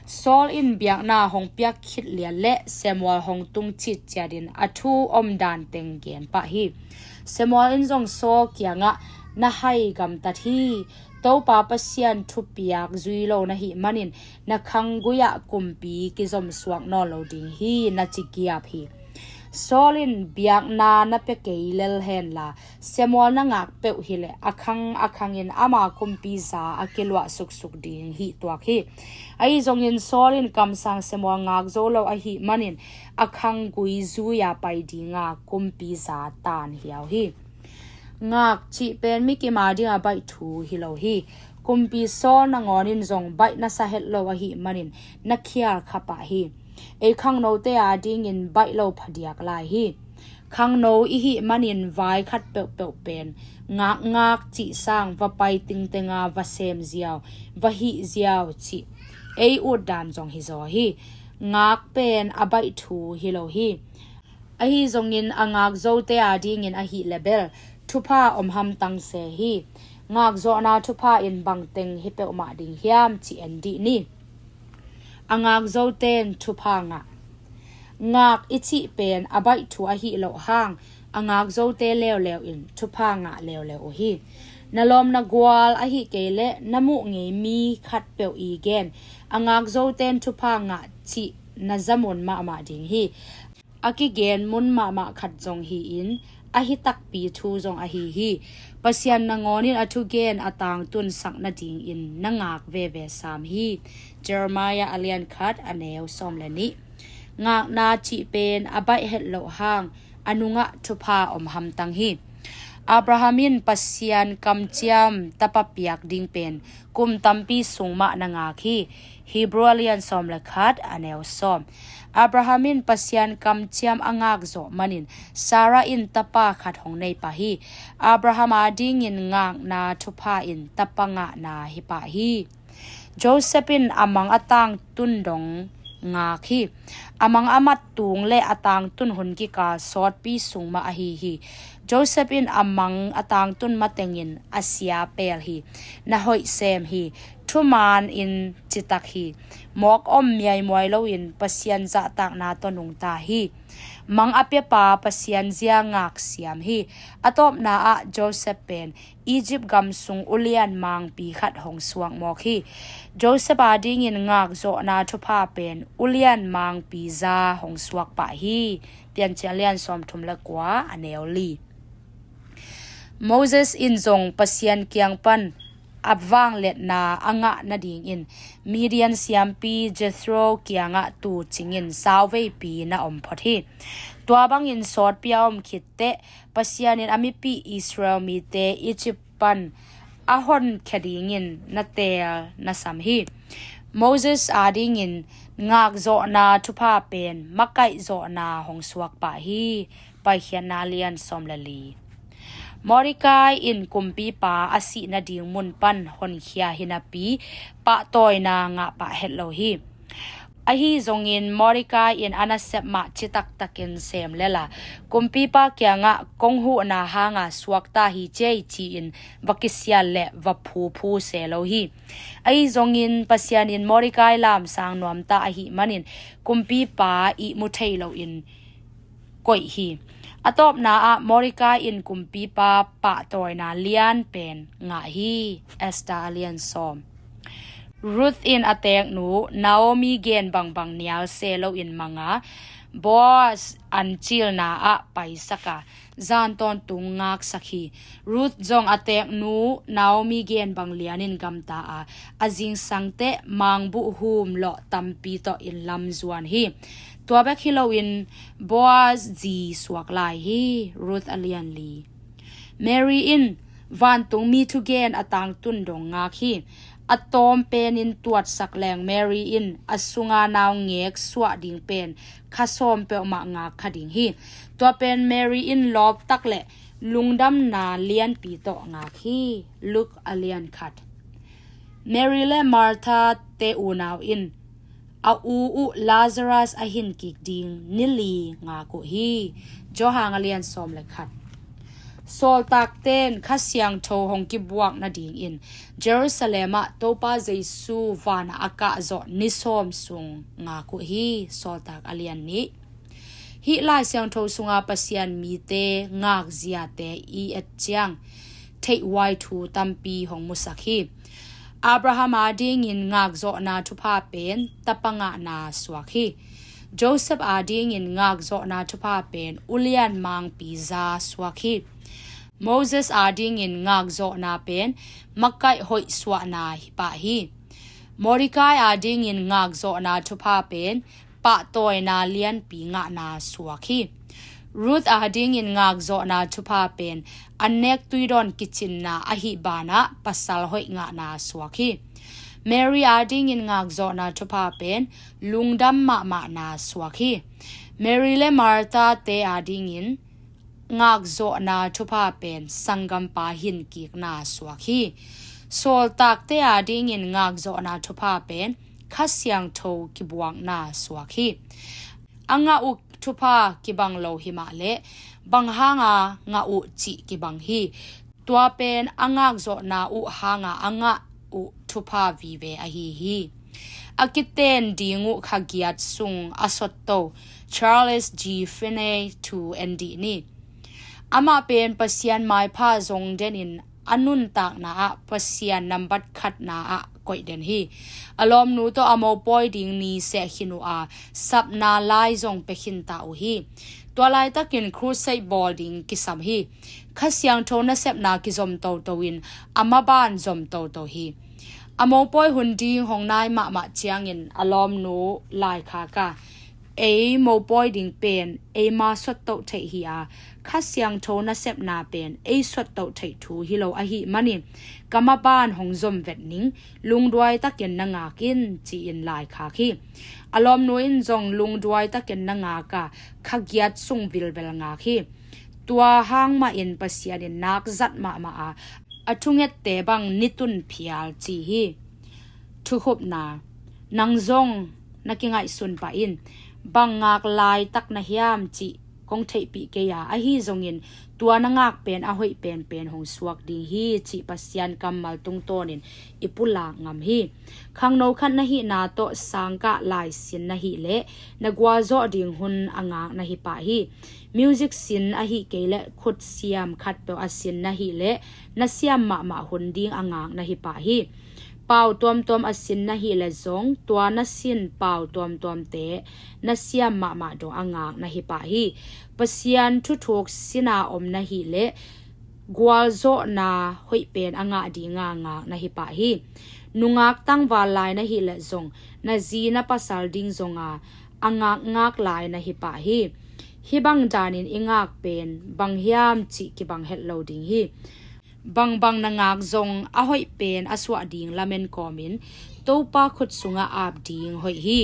Saul in biakna hong piak khit lian le Samuel hong tung citciatin a thu omdan teng gen pah hi. Samuel in zong Saul kiangah, "Na hai gamtat hi. Topa Pasian thupiak zui lo na hih manin na khanggui-ah kumpi kizomsuak nawn lo ding hi," na ci giap hi. Saul in, "Biakna na pia kei lel henla, Samuel na ngak peuh hileh a khang a khangin ama kumpi za a kiluah suksuk ding hih tuak hi." Ahi zongin Saul in kamsang Samuel ngak zo lo ahih manin a khanggui zui-a pai dinga kumpi za tan hiau hi. Ngak cih pen mi kim a dinga baih thu hi lo hi. Kumpi Saul nangawn in zong baih na sa het lo ahih manin na khial kha pah hi. Ei khangnote a dingin baih lo phadiak lai hi. Khangno i hih manin vai khat peuhpeuh pen ngakngak cih sang va pai tingtenga va sem ziau, va hih ziau cih ei ut dan zong hi zaw hi. Ngak pen a baih thu hi lo hi. Ahi zongin a ngak zote a dingin ahih leh bel thupha om hamtang se hi. Ngakzawhna thupha in bangteng hi peuhmah ding hiam cih en dih ni. A ngak zote in thupha ngah. Ngak i cih pen a baih thu ahih loh hang a ngak zote leuleu in thupha ngah leuleu uh hi. Na lawm na gual ahih kei leh na muh ngei mi khat peuh i gen a ngak zote in thupha ngah cih na zamun mahmah ding hi. A kigen mun mahmah khat zong hi-in ahi takpi thu zong ahi hi. Pasian nangawn in a thugen a tangtunsak nadingin na ngak veve sam hi. Jeremiah a lian khat a neu sawm le nih. Ngakna cih pen a baih het loh hang a nungah thupha om hamtang hi. Abraham in Pasian kamciam tapa piak ding pen kum tampi sung mah na ngak hi. Hebrew a lian sawm le khat a neu sawm. Abraham in Pasian kamciam a ngak zawh manin Sarah in tapa khat hong nei pah hi. Abraham a dingin ngakna thupha in tapa ngahna hi pah hi. Joseph in a mang a tangtun dong ngak hi. A mang a mat tung le a tangtun hun kikal sawtpi sung mah ahi hi. Joseph in a mang a tangtun matengin a sia pel hi. Na hoih sem hi. Thuman in citak hi. Mawk om miaimuai loin Pasian zahtakna tawh nungta hi. Mang a piapa Pasian zia ngak siam hi. A tawpna ah Joseph pen Egypt gam sung ulian mangpi khat hong suak mawk hi. Joseph a dingin ngakzawhna thupha pen ulian mangpi za hong suak pah hi. Piancil lian sawmthum le kua a neu li. Moses in zong Pasian kiang pan a vangliatna a ngah nadingin Midian siampi Jethro kiangah tu cingin sauveipi na om phot hi. Tua bangin sawtpi a om khit teh Pasian in a mipi Israel mite Egypt pan a honkhia dingin na teel na sam hi. Moses a dingin ngakzawhna thupha pen makaihzawhna hong suak pah hi. Paikhiatna lian sawm le li. Mordecai in kumpipa a sih nading mun pan honkhia hi napi pahtawina ngah pah het lo hi. Ahi zongin Mordecai in a nasep mah citaktakin sem lel a, kumpipa kiangah, "Kong huhna hanga suakta hi ciei," ci-in va kisial le va phuphu se lo hi. Ahi zongin Pasian in Mordecai lamsang nuamta ahih manin kumpipa ihmu thei loin koih hi. A tawpna ah Mordecai in kumpipa pahtawina lian pen ngah hi. Esther a lian sawm. Ruth in a teeknu Naomi gen bangbang nial se loin manga, Boaz ancilna ah paisak a, zan tawntung ngaksak hi. Ruth zong a teeknu Naomi gen bang lianin gamta a, a zingsang teh mangbuh humlawh tampi tawh inn lam zuan hi. Tua bek hi loin Boaz zi suak lai hi. Ruth a lian li. Mary in vantungmi thugen a tangtun dong ngak hi. A tawm penin tuatsak leng Mary in a sunga naungek suah ding pen kha sawm peuhmah ngak kha ding hi. Tua pen Mary in lawptak le lungdamna lianpi tawh ngak hi. Luke a lian khat. Mary le Martha te unau in a u uh Lazarus a hin kik ding ni li ngak uh hi. Johan a lian sawm le khat. Sawltakte'n Kha Siangtho hong kibuak nadingin Jerusalem ah Topa Jesu vanah a kahzawh ni sawm sung ngak uh hi. Sawltak a lian nih. Hih Lai Siangtho sunga Pasian mite ngakziate i et ciang theihhuai thu tampi hong musak hi. Abraham adingin ngakzawhna thupha pen tapa ngahna suak hi. Joseph adingin ngakzawhna thupha pen ulian mangpi za suak hi. Moses adingin ngakzawhna pen makaih hoih suahna hi pah hi. Mordecai adingin ngakzawhna thupha pen pahtawina lianpi ngahna suak hi. Ruth adingin ngakzawhna thupha pen annek tuidawn kicinna ahi banah pasal hoih ngahna suak hi. Mary adingin ngakzawhna thupha pen lungdam mahmahna suak hi. Mary le Martha te adingin ngakzawhna thupha pen sanggampa hin kikna suak hi. Sawltakte adingin ngakzawhna thupha pen Kha Siangtho kibuakna suak hi. A ngah uh thupha kibang lo hi mah leh bang hanga ngah uh cih kibang hi. Tua pen a ngakzawhna uh hanga a ngah uh thupha vive ahi hi. A kiten ding uh kha giat sung a sotto Charles G. Finney thu en dih ni. Amah pen Pasian maipha zong denin a nuntakna ah Pasian nambat khatna ah koih den hi. A lawmnu tawh a mopawi ding ni seh khin uh a, sapna lai zong pia khinta uh hi. Tua laitakin crusade bawl ding kisam hi. Kha Siangtho nasepna kizom toto in a maban zom toto hi. A mopawi hun ding hong nai mahmah ciangin a lawmnu laikhak a, "Ei mopawi ding pen eima sottoh theih hi a, Kha Siangtho nasepna pen ei sottoh theih thu hi lo ahih manin ka maban hong zom vet ning, lungduai takin na ngak in," ci-in laikhak hi. A lawmnu in zong lungduai takin na ngak a, kha giat sung vilvel ngak hi. Tua hang mahin Pasian in nak zat mahmah a, a thungette bang ni tun phial ci hi. Thukhupna. Nang zong na kingaihsun pah in, bang ngak laitak na hiam cih kong theihpih kei a, ahi zongin tua na ngak pen a hoih penpen hong suak ding hi cih Pasian kammal tungtawnin i pulak ngam hi. Khangno khat na hihna tawh sangkah lai sin na hih leh na gualzawh ding hun a ngak na hi pah hi. Music sin ahih kei leh khut siam khatpeuh a sin na hih leh na siam mahmah hun ding a ngak na hi pah hi. Pau tuamtuam a sin na hih leh zong tua na sin pau tuamtuamte na siam mahmah dong a ngak na hi pah hi. Pasian thuthuk sina om na hih leh gualzawhna hoih pen a ngah dinga ngak na hi pah hi. Nungak tangval lai na hih leh zong na zi na pasal ding zonga a ngakngak lai na hi pah hi. Hih bang danin i ngak pen bang hiam cih kibang het lo ding hi. Bangbang na ngak zong a hoih pen a suah ding lamen kawmin Topa khut sungah ap ding hoih hi.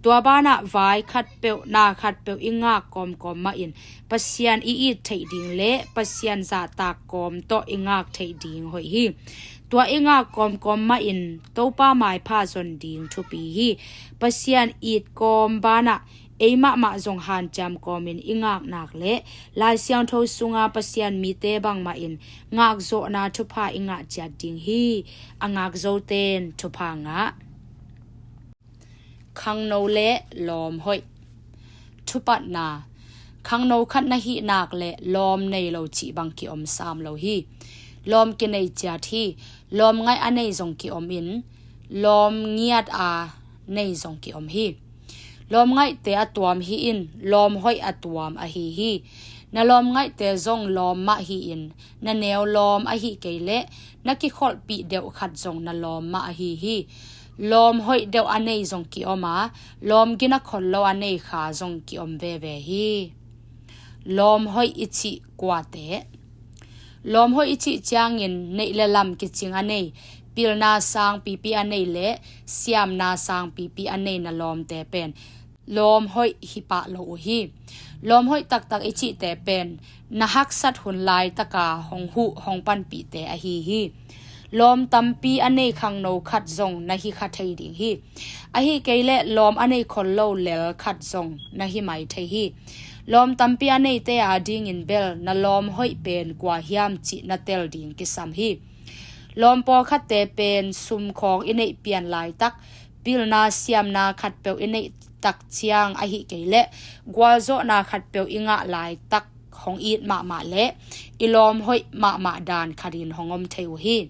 Tua banah vai khatpeuh na khatpeuh i ngak kawmkawm mahin Pasian i it theih ding le Pasian zahtak kawm tawh i ngak theih ding hoih hi. Tua i ngak kawmkawm mahin Topa maipha zon ding thupi hi. Pasian it kawm banah ei mahmah zong hanciam kawmin i ngak nak le Lai Siangtho sunga Pasian mite bangmahin ngakzawhna thupha i ngah ciat ding hi. A ngak zoten thupha ngah. Khangno le lawm hoih. Thupatna. Khangno khat na hih nak le lawm nei lo cih bang kiom sam lo hi. Lawm kinei ciat hi. Lawm ngaih a nei zong kiom in, lawm ngiat a nei zong kiom hi. Lawm ngaihte a tuam hi in, lawm hoih a tuam ahi hi. Na lawm ngaihte zong lawm mah hi in, na neu lawm ahi kei leh na kikholhpih deuh khat zong na lawm mah ahi hi. Lawm hoih deuh a nei zong kiom a, lawm gina khol lo a nei kha zong kiom veve hi. Lawm hoih i cih kuate. Lawm hoih i cih ciangin neih le lam kicing a nei, pilna sangpipi a nei le siamna sangpipi a nei na lawmte pen lawm hoih hi pah lo uh hi. Lawm hoih taktak i cihte pen na haksat hun laitaka hong huh hong panpihte ahi hi. Lawm tampi a nei khangno khat zong na hi kha thei ding hi. Ahi kei leh lawm a nei khol lo lel khat zong na hi mai thei hi. Lawm tampi a neite adingin bel na lawm hoih pen kua hiam cih na tel ding kisam hi. Lawm pawlkhatte pen sumkhawng i neih pian laitak, pilna siamna khatpeuh i neih tak ciang ahi kei leh gualzawhna khatpeuh i ngah laitak hong it mahmah le i lawm hoih mahmah dan khatin hong om thei uh hi.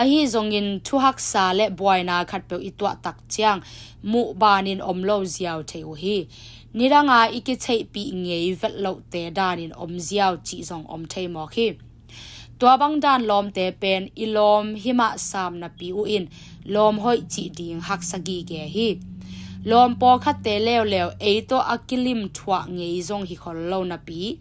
Ahi zongin thuhaksa le buaina khatpeuh i tuah tak ciang muh banin om lo ziau thei uh hi. Nidanga i kitheihpih ngei vet lohte danin om ziau cih zong om thei mawk hi. Tua bang dan lawmte pen i lawm himah sam napi uh in lawm hoih cih ding haksa gige hi. Lawm pawlkhatte leuleu ei tawh a kilim thuah ngei zong hi khol lo napi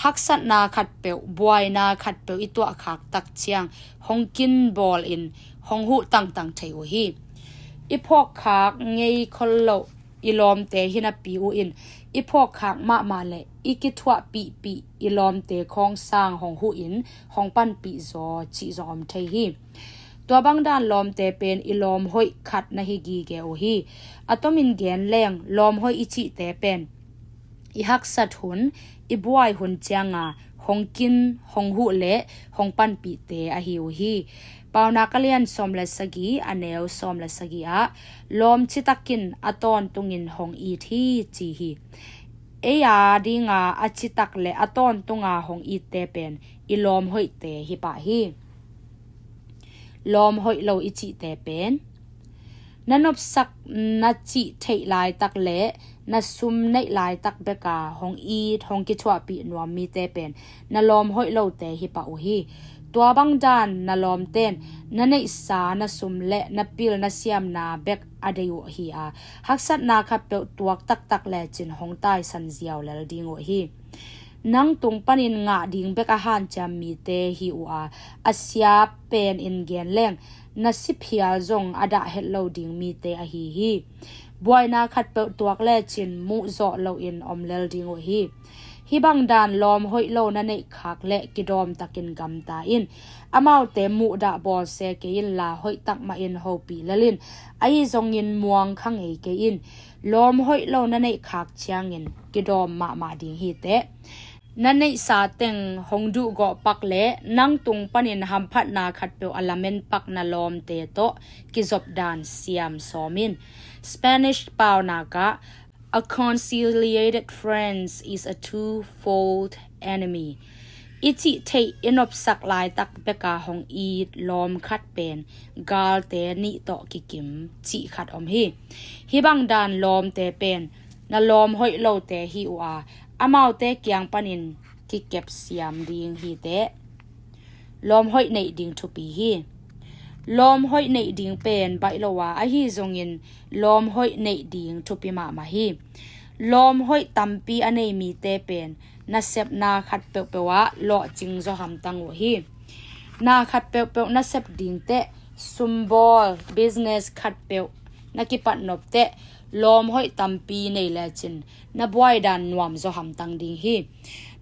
haksatna khatpeuh, buaina khatpeuh i tuahkhak tak ciang hong kinbawl in hong huh tangtang thei uh hi. I phawkkhak ngei khol loh i lawmte hi napi uh in i phawkkhak mahmah le i kithuahpihpih i lawmte khawngsang hong huh in hong panpih zaw cih zong om thei hi. Tua bang dan lawmte pen i lawm hoih khat na hi gige uh hi. A tomin gen leng lawm hoih i cihte pen i haksat hun, i buai hun cianga hong kin, hong huh le hong panpihte ahi uh hi. Paunak a lian sawm le sagih, a neu sawm le sagih ah lawm citakin a tawntungin hong it hi ci hi. Ei a dinga a citak le a tawntunga hong itte pen i lawm hoihte hi pah hi. Lawm hoih lo i cihte pen na nopsak na cih theih laitak le na sum neih laitak beka hong it hong kithuahpih nuam mite pen na lawm hoih lote hi pah uh hi. Tua bang dan na lawmten na neihsa na sum le na pil na siamna bek a dei uh hi a, haksatna khatpeuh tuak taktak lecin hong taisan ziau lel ding uh hi. Nang tung panin ngah ding bek a hanciam mite hi uh a, a siap pen in gen leng na siphial zong a dah het lo ding mite ahi hi. Buaina khatpeuh tuak lecin muhzawh loin om lel ding uh hi. Hih bang dan lawm hoih lo na neihkhak le kidawmtakin gamta in. Amaute muhdah bawlse kei inla hoihtak mahin hopih lel in. Ahi zongin muang kha ngei kei in. Lawm hoih lo na neihkhak ciangin kidawm mahmah ding hi teh. Na neihsa teng hong duhgawh pak le nang tung panin hamphatna khatpeuh a lamen pak na lawmte tawh kizop dan siam sawm in. Spanish paunak ah, "A conciliated friend is a two-fold enemy." I cih theih i nopsak laitak beka hong it lawm khat pen galte nih tawh kikim cih khat om hi. Hih bang dan lawmte pen na lawm hoih lote hi uh a, amaute kiang panin kikep siam ding hi teh. Lawm hoih neih ding thupi hi. Lawm hoih neih ding pen baih lo a, ahi zongin lawm hoih neih ding thupi mahmah hi. Lawm hoih tampi a nei mite pen nasepna khat peuhpeuh ah lawhcing zaw hamtang uh hi. Na khat peuhpeuh nasep ding teh, sumbawl, business khat peuh na kipat nop teh, lawm hoih tampi nei lecin na buai dan nuam zaw hamtang ding hi.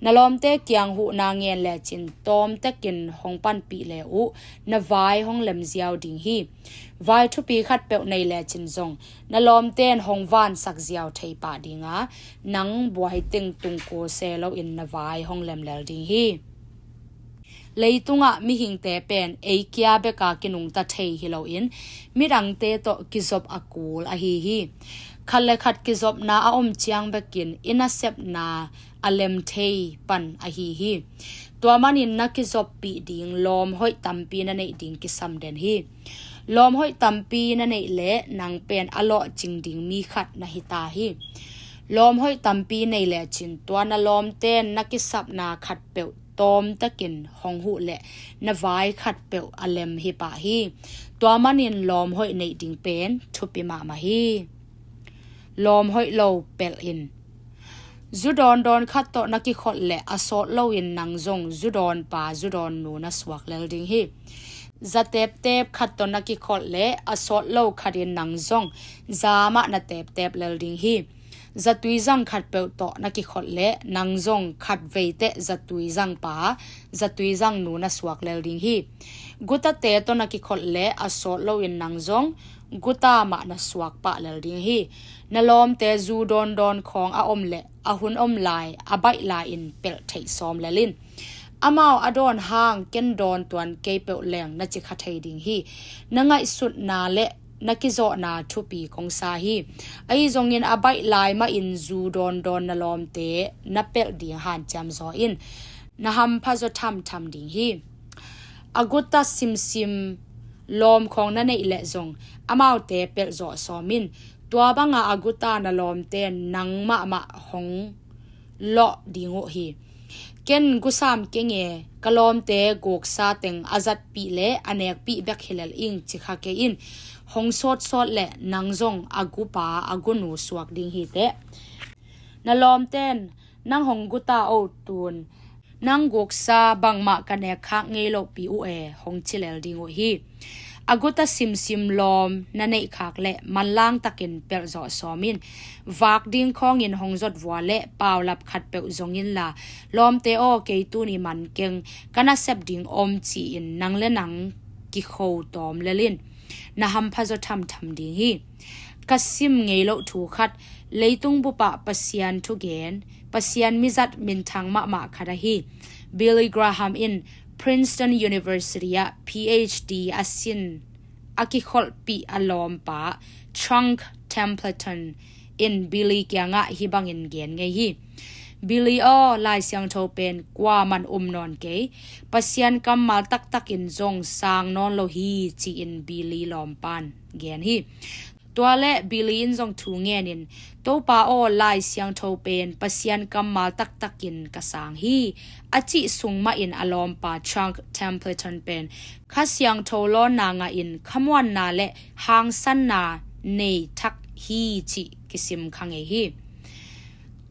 Na lawmte kiang huhna ngen lecin tawmtekin hong panpih le uh na vai hong lem ziau ding hi. Vai thupi khatpeuh nei lecin zong na lawmte in hong vansak ziau thei pah dinga, nang buaiteng tungkul se loin na vai hong lem lel ding hi. Leitungah mihingte pen ei kia beka kinungta thei hi loin midangte tawh kizop a kul ahi hi. Khat le khat kizopna a om ciang bekin i nasepna a lem thei pan ahi hi. Tua manin na kizoppih ding lawm hoih tampi na neih ding kisam den hi. Lawm hoih tampi na neih leh nang pen a lawhcing ding mi khat na hi ta hi. Lawm hoih tampi nei lecin tua na lawmte in na kisapna khatpeuh tawmtakin hong huh leh na vai khatpeuh a lem hi pah hi. Tua manin lawm hoih neih ding pen thupi mahmah hi. Lawm hoih lo pelh in. Zu dawndawn khat tawh na kikholh leh a sawt loin nang zong zu dawnpa zu dawnnu na suak lel ding hi. Za teptep khat tawh na kikholh leh a sawt lo khatin nang zong za mah na teptep lel ding hi. Zatui zang khatpeuh tawh na kikholh leh nang zong khat veiteh zatui zangpa zatui zangnu na suak lel ding hi. Gutate tawh na kikholh leh a sawt loin nang zong guta mah na suak pah lel ding hi. Na lawmte zu dawndawn khawng a om leh a hun om lai a baih lai-in pelh theih sawm lel in. Amau a dawn hang ken dawn tuan kei peuh leng na ci kha thei ding hi. Na ngaihsutna le na kizawhna thupi kong sa hi. Ahi zongin a baih lai mahin zu dawndawn na lawmte na pelh ding hanciam zaw in. Na hampha zaw thamtham ding hi. A guta simsim lawm khawng na neih leh zong amaute pelh zawh sawm in. Tua banga a guta na lawmte nang mahmah hong lawh ding uh hi. Ken gusam keng e, ka lawmte guksa teng a zatpih le a nekpih bek hi lel ing ci kha kei in. Hong sawtsawt leh nang zong a gupa a gunu suak ding hi teh. Na lawmte in nang hong guta o tun, nang guksa bangmah ka nek khak ngei lohpi uh e hong ci lel ding uh hi. A guta simsim lawm na neih khak leh manlang takin pelh zawh sawm in. Vak ding khawngin hong zot vua le paulap khatpeuh zong inla lawmte aw kei tuni man keng, ka nasep ding om ci-in nang le nang kikho tawm lel in. Na hampha zaw thamtham ding hi. Ka sim ngei loh thu khat, leitung bupah Pasian thugen, Pasian mizat minthang mahmah khat ahi Billy Graham in Princeton University ah PhD a sin a kikholhpih a lawmpa Chuck Templeton in Billy kiangah hih bangin gen ngei hi. Billy aw, Lai Siangtho pen kuaman um nawn kei, Pasian kammal taktakin zong sang nawn lo hi, ci-in Billy lawmpan gen hi. Tua le Billy in zong thu ngenin, Topa aw, Lai Siangtho pen Pasian kammal taktakin ka sang hi, a cih sung mahin a lawmpa Chuck Templeton pen Kha Siangtho lawnna ngahin khamuanna le hangsanna nei thak hi, cih kisim kha ngei hi.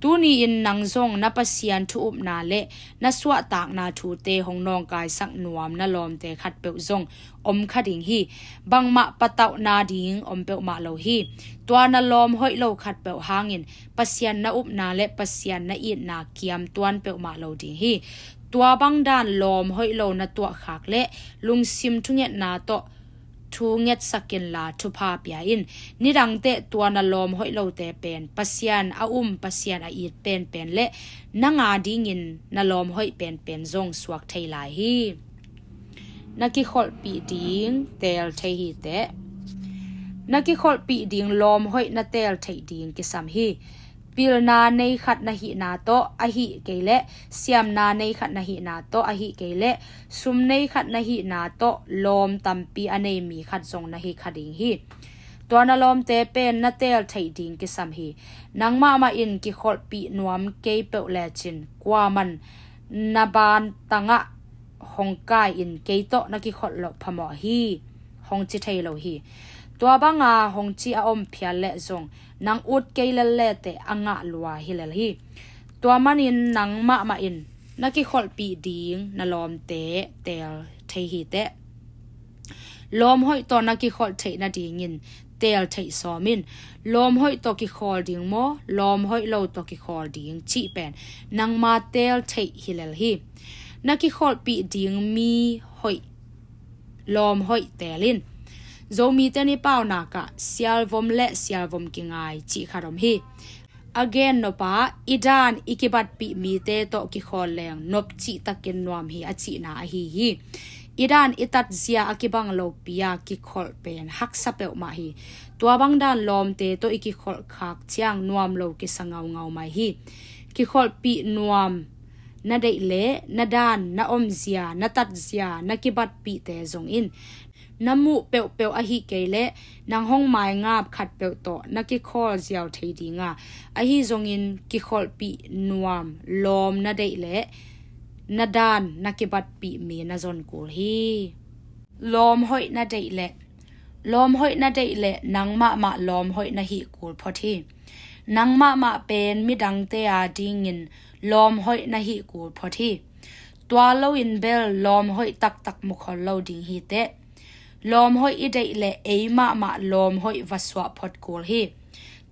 Tuni-in nang zong na Pasian thu-upna le na suahtakna thute hong nawngkaisak nuam na lawmte khatpeuh zong om kha ding hi. Bangmah patauhna ding om peuhmah lo hi. Tua na lawm hoih lo khatpeuh hangin Pasian na upna le Pasian na itna kiam tuan peuhmah lo ding hi. Tua bang dan lawm hoih lo na tuahkhak le lungsim thungetna tawh thu ngetsak inla thupha pia in. Nidangteh tua na lawm hoih lote pen Pasian a um, Pasian a it penpen le nang a dingin na lawm hoih penpen zong suak thei lai hi. Na kikholhpih ding teel thei hi teh. Na kikholhpih ding lawm hoih na teel theih ding kisam hi. Pilna nei khat na hihna tawh ahih kei leh, siamna nei khat na hihna tawh ahih kei leh, sum nei khat na hihna tawh lawm tampi a nei mi khat zong na hi kha ding hi. Tua na lawmte pen na teel theih ding kisam hi. Nang mahmah in kikholhpih nuam kei peuh lecin kuaman na bantangah hong kai-in kei tawh na kikholh loh phamawh hi, hong ci thei lo hi. Tua banga hong ci a om phial leh zong nang ut kei lel leteh a ngah lua hi lel hi. Tua manin nang mahmah in na kikholhpih ding na lawmte teel thei hi teh. Lawm hoih tawh na kikholh theih nadingin teel theih sawm in. Lawm hoih tawh kikhawl ding maw, lawm hoih lo tawh kikhawl ding cih pen nangma teel theih hi lel hi. Na kikholhpih ding mi hoih, lawm hoih teel in. Zomite ni paunak ah sialvom le sialvom kingai cih khat om hi. A gen nop ah i dan i kibatpih mite tawh kikhawl leng nop cihtakin nuam hi a cihna ahi hi. I dan i tatzia a kibang lopi a kikholh pen haksa peuhmah hi. Tua bang dan lawmte tawh i kikholh khak ciang nuam lo kisa ngaungau mai hi. Kikholhpih nuam na deih leh na dan, na omzia, na tatzia, na kibatpihte zong in. Na muh peuhpeuh ahi kei leh nang hong maingap khatpeuh tawh na kikhawl ziau thei ding a, ahi zongin kikholhpih nuam lawm na deih leh na dan, na kibatpih mi na zon kul hi. Lawm hoih na deih leh, lawm hoih na deih leh nang mahmah lawm hoih na hih kul phot hi. Nang mahmah pen midangte a dingin lawm hoih na hih kul phot hi. Tua loin bel lawm hoih taktak mukhol lo ding hi teh. Lawm hoih i deih leh ei mahmah lawm hoih va suah phot kul hi.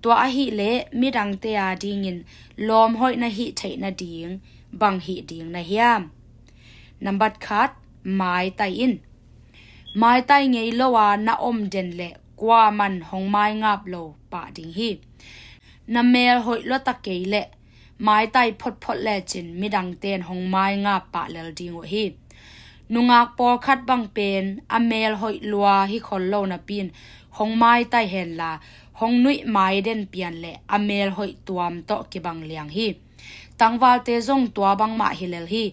Tua ahih leh midangte a dingin lawm hoih na hih theih nading bang hih ding na hiam? Nambat khat, maitai in. Maitai ngei lo a na om den leh kuaman hong maingap lo pah ding hi. Na mel hoih luata kei leh maitai photphot lecin midangte in hong maingap pah lel ding uh hi. Nungak pawlkhat bang pen a mel hoih lua hi khol lo napi in hong maitai henla hong nuih mai den pian leh a mel hoih tuam tawh kibang liang hi. Tangvalte zong tua bangmah hi lel hi.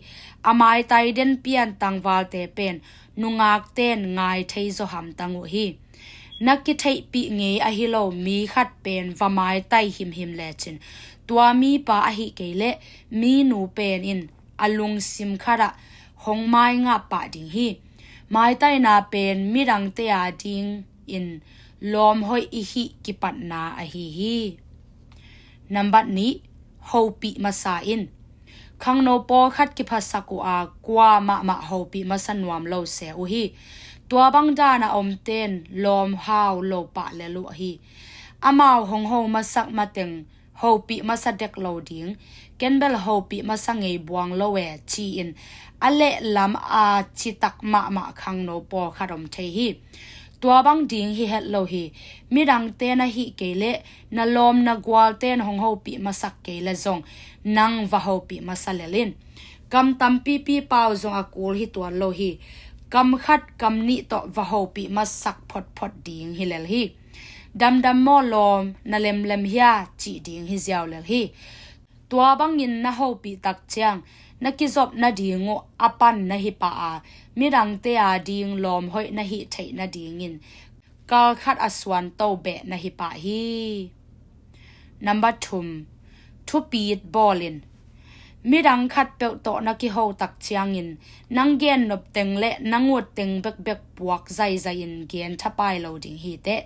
A maitai den pian tangvalte pen nungakte in ngai thei zaw hamtang uh hi. Na kitheihpih ngei ahi lo mi khat pen va maitai himhim lecin tua mipa ahi kei leh minu pen in a lungsim khat ah hong maingap pah ding hi. Maitaina pen midangte a dingin lawm hoih i hih kipatna ahi hi. Nambat nih, hopih masa in. Khangno pawlkhat kiphasak uh a kua mahmah hopih masa nuam lo se uh hi. Tua bang dan a omte in lawm hau lo pah lel uh hi. Amau hong ho masak mateng hopih masa dek lo ding, ken bel hopih masa ngei buang lo e ci-in a lehlam a citak mahmah khangno pawlkhat om thei hi. Tua bang ding hi het lo hi. Midangte na hih kei leh na lawm na gualte in hong hopih masak kei leh zong nang va hopih masa lel in. Kam tampipi pau zong a kul hi tuan lo hi. Kam khat kam nih tawh va hopih masak photphot ding hi lel hi. Damdam maw lawm, na lemlem hia cih ding hi ziau lel hi. Tua bangin na hopih tak ciang na kizop nading uh a pan na hi pah a, midangte a ding lawm hoih na hih theih nadingin kal khat a suanto beh na hi pah hi. Nambat thum, thupit bawl in. Midang khatpeuh tawh na kiho tak ciangin nang gen nop teng le nang ut teng bekbek puak zaizai in gen thapai lo ding hi teh.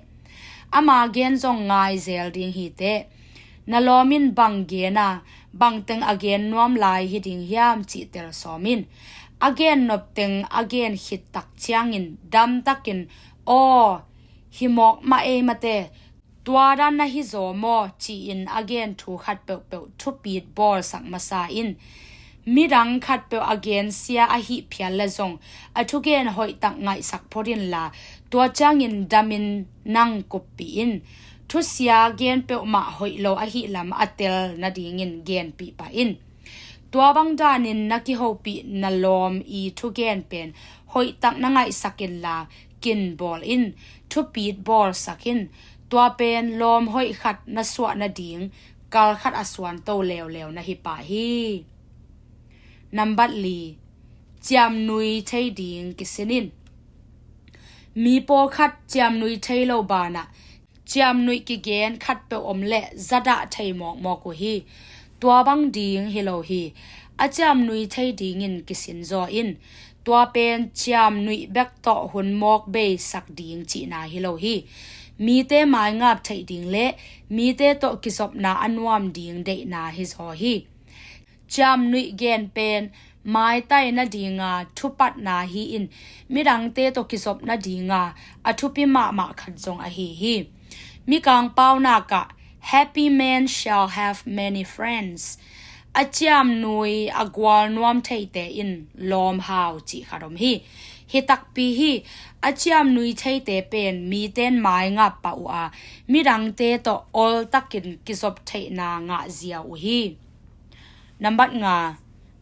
Ama gen zong ngai zel ding hi teh. Na lawm in bang gen a, bang teng a gen nuam lai hi ding hiam cih tel sawm in. A gen nop teng a gen khit tak ciangin damtakin, aw, hi mawk mah ei mate, tua dan na hi zaw maw ci-in a gen thu khat peuhpeuh thupit bawlsak masa in. Midang khatpeuh a gensia ahih phial le zong a thugen hoihtak ngaihsak phot inla, tua ciangin damin nang kuppih in. Thusia gen peuhmah hoih lo ahih lam a tel nadingin genpih pah in. Tua bang danin na kihopih na lawm i thugen pen hoihtak na ngaihsak inla, kin bawl in, thupit bawlsak in. Tua pen lawm hoih khat na suah nading kal khat a suanto leuleu na hi pah hi. Nambat li, ciamnui thei ding kisin in. Mi pawlkhat ciamnui thei lo banah ciamnuih kigen khatpeuh om le zadah thei mawkmawk uh hi. Tua bang ding hi lo hi. A ciamnui thei dingin kisin zaw in. Tua pen ciamnuih bek tawh hun mawk bei sak ding cihna hi lo hi. Mite maingap theih ding le mite tawh kizopna a nuam ding deihna hi zaw hi. Ciamnuih gen pen maitai nadinga thupatna hi-in midangte tawh kizop nadinga a thupi mahmah khat zong ahi hi. Mikang paunak ah, "Happy man shall have many friends." A ciamnui a gual nuam theite in lawm hau cih khat om hi. Hi takpi hi. A ciamnui theite pen miten maingap pah uh a, midangte tawh oltakin kizop theihna ngahzia uh hi. Nambat nga,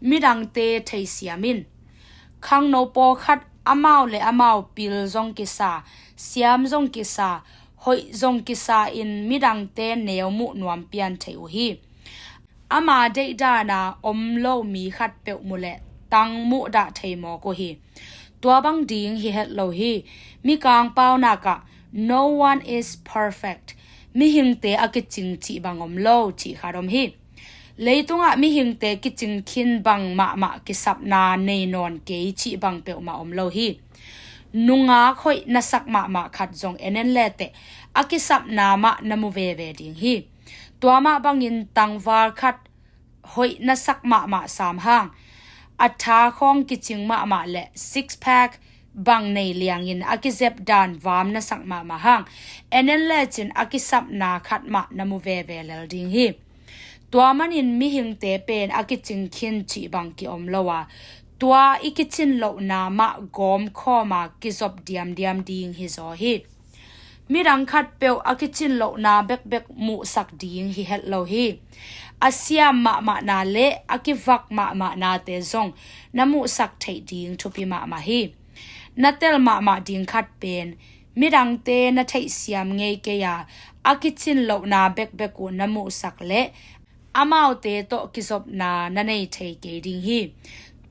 midangte theisiam in. Khangno pawlkhat amau le amau pil zong kisa, siam zong kisa, hoih zong kisa in midangte neu muh nuam pian thei uh hi. Ama deih dana om lo mi khat peuh mu leh tang muh dah thei mawk uh hi. Tua bang ding hi het lo hi. Mikang paunak ah, "No one is perfect." Mihingte a kicing cih bang om lo cih khat om hi. Leitungah mihingte kicing khin bang mahmah kisapna nei nawn kei cih bang peuhmah om lo hi. Nungak hoih na sak mahmah khat zong en en leteh a kisapna mah na mu veve ding hi. Tua mah bangin tangval khat hoih na sak mahmah sam hang, a tha khawng kicing mahmah le six pack bang nei liangin a kizep dan vam na sak mahmah hang, en en lecin a kisapna khat mah na mu veve lel ding hi. Tua manin mihingte pen a kicing khin cih bang kiom lo a, tua i kicin lohna mah gawmkhawma kizop diamdiam ding hi zaw hi. Midang khat peuh a kicin lohna bekbek muhsak ding hi het lo hi. A siam mahmahna le a kivak mahmahnate zong na muhsak theih ding thupi mahmah hi. Na tel mahmah ding khat pen, midangte na theihsiam ngei kei a, a kicin lohna bekbek uh na muhsak le amaute tawh kizopna na nei thei kei ding hi.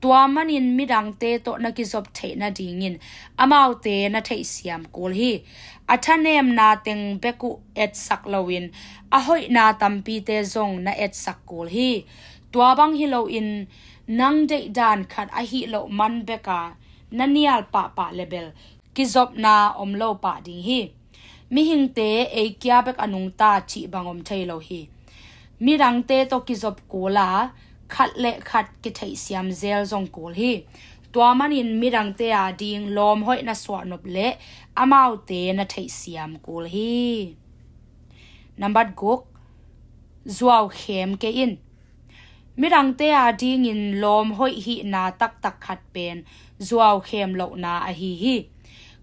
Tua manin midangte tawh na kizop theih nadingin amaute na theihsiam kul hi. A thanemna teng bek uh etsak loin a hoihna tampite zong na etsak kul hi. Tua bang hi loin nang deih dan khat ahih loh man beka na nial pahpah le bel kizopna om lo pah ding hi. Mihingte ei kia bek a nungta cih bang om thei lo hi. Midangte tawh kizop kul a, khat le khat kitheihsiam zel zong kul hi. Tua manin midangte ading lawm hoih na suahnop le amaute na theihsiam kul hi. Nambat guk, zuau khem kei in. Midangte adingin lawm hoih hihna taktak khat pen zuau khem lohna ahi hi.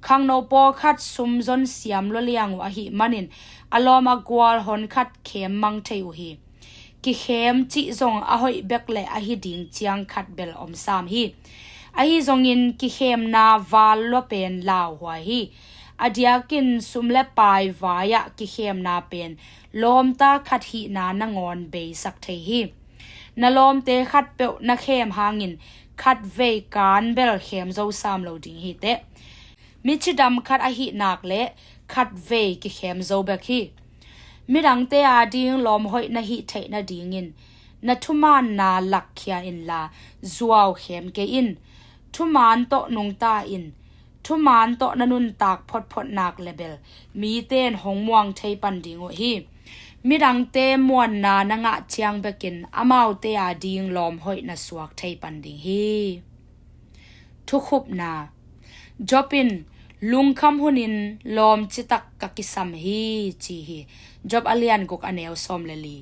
Khangno pawlkhat sum zon siam lua liang uh ahih manin a lawm a gual hon khat khem mang thei uh hi. Kikhem cih zong a hoih bek le ahi ding ciang khat bel om sam hi. Ahi zongin kikhemna val lua pen lauhuai hi. A diakin sum le pai vai-ah kikhemna pen lawmta khat hihna nangawn beisak thei hi. Na lawmte khatpeuh na khem hangin khatvei kan bel khem zo sam lo ding hi teh. Mi cidam khat ahih nak le khatvei kikhem zo bek hi. Midangte ading lawm hoih na hih theih nadingin na thumaanna lakkhia inla zuau khem kei in. Thumaan tawh nungta in. Thumaan tawh na nuntak photphot nak le bel mite in hong muang thei pan ding uh hi. Midangte muanna na ngah ciang bekin amaute ading lawm hoih na suak thei pan ding hi. Thukhupna. Job in lungkham hunin lawm citak ka kisam hi ci hi. Job a lian guk a neu sawm le li.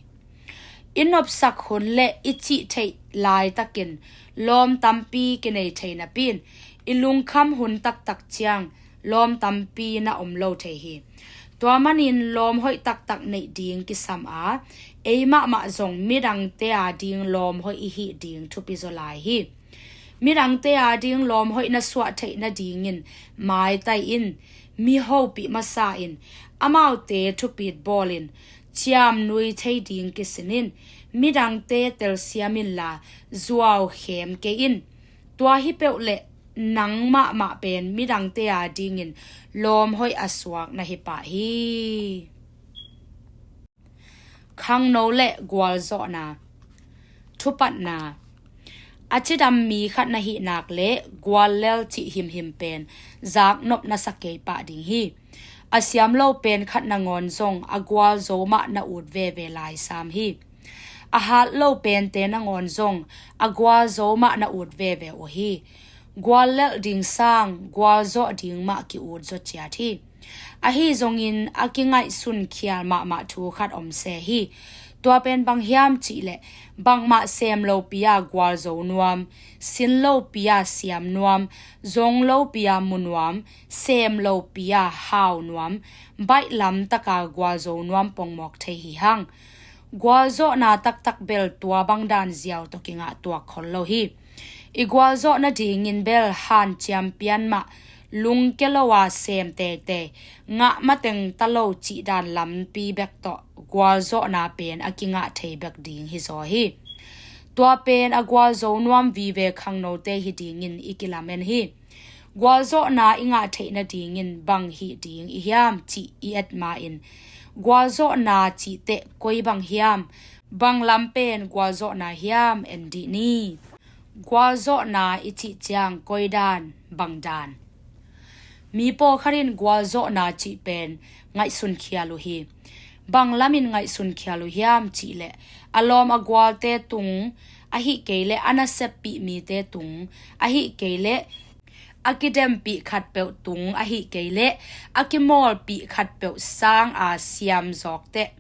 I nopsak hun le i cih theih laitakin lawm tampi kinei thei napi in i lungkham hun taktak ciang lawm tampi na om lo thei hi. Tua manin lawm hoih taktak neih ding kisam a, ei mahmah zong midangte ading lawm hoih i hih ding thupi zaw lai hi. Midangte ading lawm hoih na suah theih nadingin maitai in, mi hopih masa in, amaute thupit bawl in, ciamnui thei ding kisin in, midangte telsiam inla zuau khem kei in. Tua hi peuh le nang mahmah pen midangte adingin lawm hoih a suak na hi pah hi. Khangno le gualzawhna. Thupatna. A cidam mi khat na hih nak le guallel cih himhim pen zaknop na sa kei pah ding hi. A siam lo pen khat nangawn zong a gualzo mah na ut veve lai sam hi. A hat lo pente nangawn zong a gualzo mah na ut veve uh hi. Guallelh ding sang gualzawh ding mah ki-ut zaw ciat hi. Ahi zongin a kingaihsun khial mahmah thu khat om se hi. Tua pen bang hiam cih leh, bangmah sem lopi-a gualzo nuam, sin lopi-a siam nuam, zong lopi-a mu nuam, sem lopi-a hau nuam, baih lamtaka gualzo nuam pongmawk thei hi hang. Gualzawhna taktak bel tua bang dan ziau tawh kingah tuak khol lo hi. I gualzawh nadingin bel hanciam pian mah, lungke lo-a sem teitei, ngah mateng ta lo cih dan lampi bek tawh gualzawhna pen a kingah thei bek ding hi zaw hi. Tua pen a gualzo nuam vive khangnote hi dingin i kilamen hi. Gualzawhna i ngah theih nadingin bang hih ding i hiam cih i et ma-in, gualzawhna cih teh koi bang hiam, bang lam pen gualzawhna hiam en dih ni. Gualzawhna i cih ciang koi dan, bang dan? Mi pawlkhat in gualzawhna cih pen ngaihsun khial uh hi. Bang lamin ngaihsun khial uh hiam cih leh, a lawm a gualte tung, ahih kei leh a naseppih mite tung, ahih kei leh a kidempih khatpeuh tung, ahih kei leh a kimawlpih khatpeuh sanga siam zawk teh,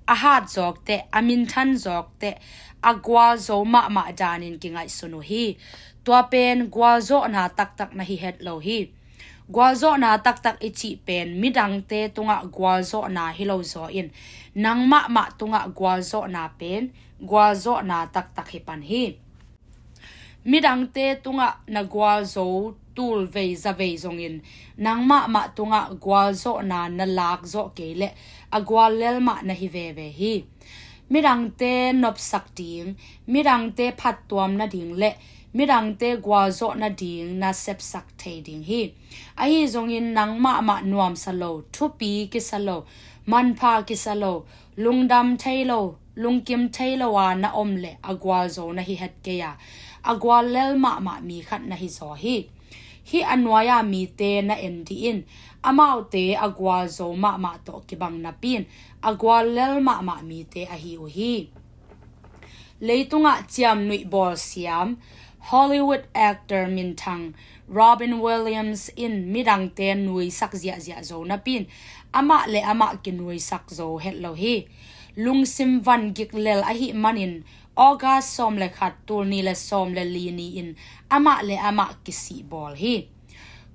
a hat zawk teh, a minthan zawk teh, a gualzo mahmah danin kingaihsun uh hi. Tua pen gualzawhna taktak na hi het lo hi. Gualzawhna taktak i cih pen midangte tungah gualzawhna hi lo zaw in, nang mahmah tungah gualzawhna pen gualzawhna taktak hi pan hi. Midangte tungah na gualzo tul vei za vei zongin, nang mahmah tungah gualzawhna na lak zawh kei leh a guallel mah na hi veve hi. Midangte nopsak ding, midangte phattuam nading le midangte gualzawh nading na sepsak thei ding hi. Ahi zongin nang mahmah nuamsa lo, thupi kisa lo, manpha kisa lo, lungdam thei lo, lungkim thei lo a na om leh a gualzo na hi het kei a, a guallel mahmah mi khat na hi zaw hi. Hih a nuai-a mite na en dih in, amaute a gualzo mahmah tawh kibang napi in a guallel mahmah mite ahi uh hi. Leitungah ciamnuih bawl siam, Hollywood actor minthang Robin Williams in midangte nuisak ziahziah zo napi in amah le amah kinuisak zo het lo hi. Lungsim van gik lel ahih manin August sawm le khat, tul nih le sawm le li ni-in amah le amah kisih bawl hi.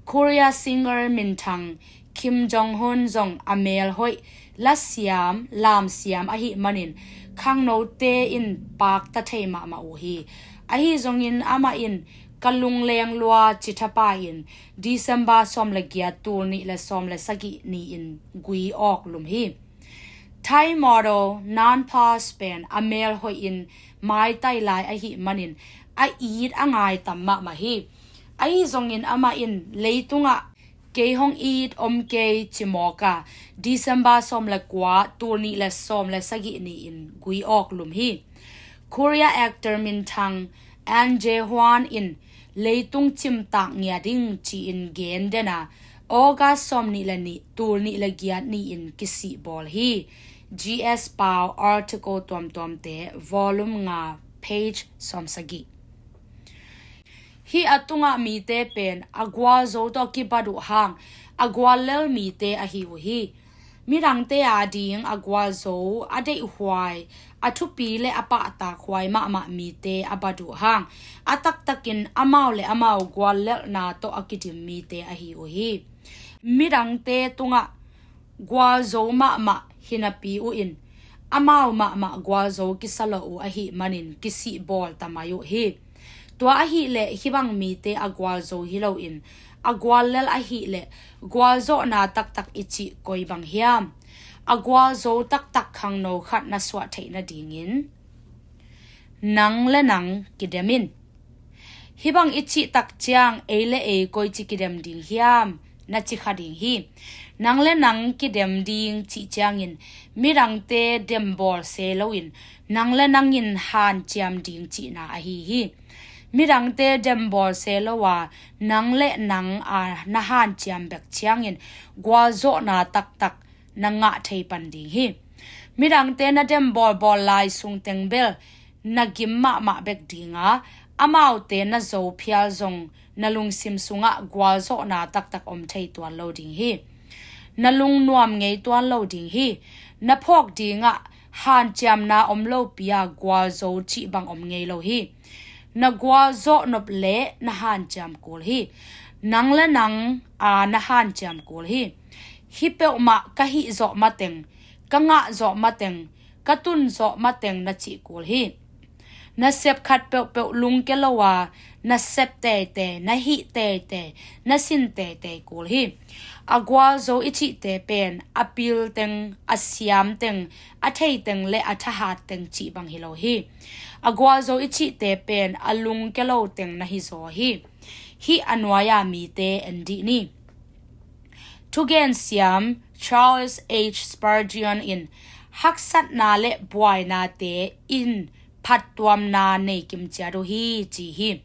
Korea singer minthang Kim Jong-un zong a mel hoih, la siam, lam siam ahih manin khangnote in pakta thei mahmah uh hi. Ahi zongin amah in ka lungleng lua ci thapa in December sawm le giat, tul nih le sawm le sagih ni-in gui awk lum hi. Thai model Nan Pas pen a mel hoih in maitai lai ahih manin a it a ngai tam mahmah hi. Ahi zongin amah in leitungah kei hong it om kei ci mawk a, December sawm le kua, tul nih le sawm le sagih ni-in gui awk lum hi. Korea actor minthang An Jae Hwan in leitung cimtak ngia ding ci-in gen den a, August sawm nih le nih, tul nih le giat ni-in kisih bawl hi. G S Pau article tuamtuamte, volume nga, page sawm sagih. Hih a tungah mite pen a gualzo tawh kibat uh hang a guallel mite ahi uh hi. Midangte ading a gualzo, a deihhuai, a thupi le a pahtakhuai mahmah mite a bat uh hang a taktakin amau le amau guallelhna tawh a kidim mite ahi uh hi. Midangte tungah gualzo mahmah hi napi uh in amau mahmah gualzo kisa lo uh ahih manin kisih bawl ta mai uh hi. Tua ahih leh hih bang mite a gualzo hi loin a guallel ahih leh gualzawhna taktak i cih koi bang hiam? A gualzo taktak khangno khat na suah theih nadingin nang le nang kidem in. Hih bang i cih tak ciang ei le ei koici kidem ding hiam na ci kha ding hi. Nang le nang kidem ding cih ciangin midangte dembawl se loin nang le nangin hanciam ding cihna ahi hi. Midangte dembawl se lo a nang le nang a na hanciam bek ciangin gualzawhna taktak na ngah thei pan ding hi. Midangte na dembawl bawl lai sungteng bel na gim mahmah bek ding a, amaute na zo phial zong na lungsim sungah gualzawhna taktak om thei tuan lo ding hi. Na lungnuam ngei tuan lo ding hi. Na phawk dingah hanciamna om lopi-a gualzo cih bang om ngei lo hi. Na gualzawh nop le na hanciam kul hi. Nang le nang a na hanciam kul hi. Hih peuhmah ka hih zawh mateng, ka ngah zawh mateng, ka tun zawh mateng na cih kul hi. Na sep khat peuhpeuh lungke lo a, na sep teitei, na hih teitei, na sin teitei kul hi. A gualzo i cihte pen a pil teng, a siam teng, a thei teng le a thahat teng cih bang hi lo hi. A gualzo i cihte pen a lungke lo teng na hi zaw hi. Hih a nuai-a mite en dih ni. Thugen siam Charles H Spurgeon in haksatna le buainate in phattuamna nei kimciat uh hi, ci hi.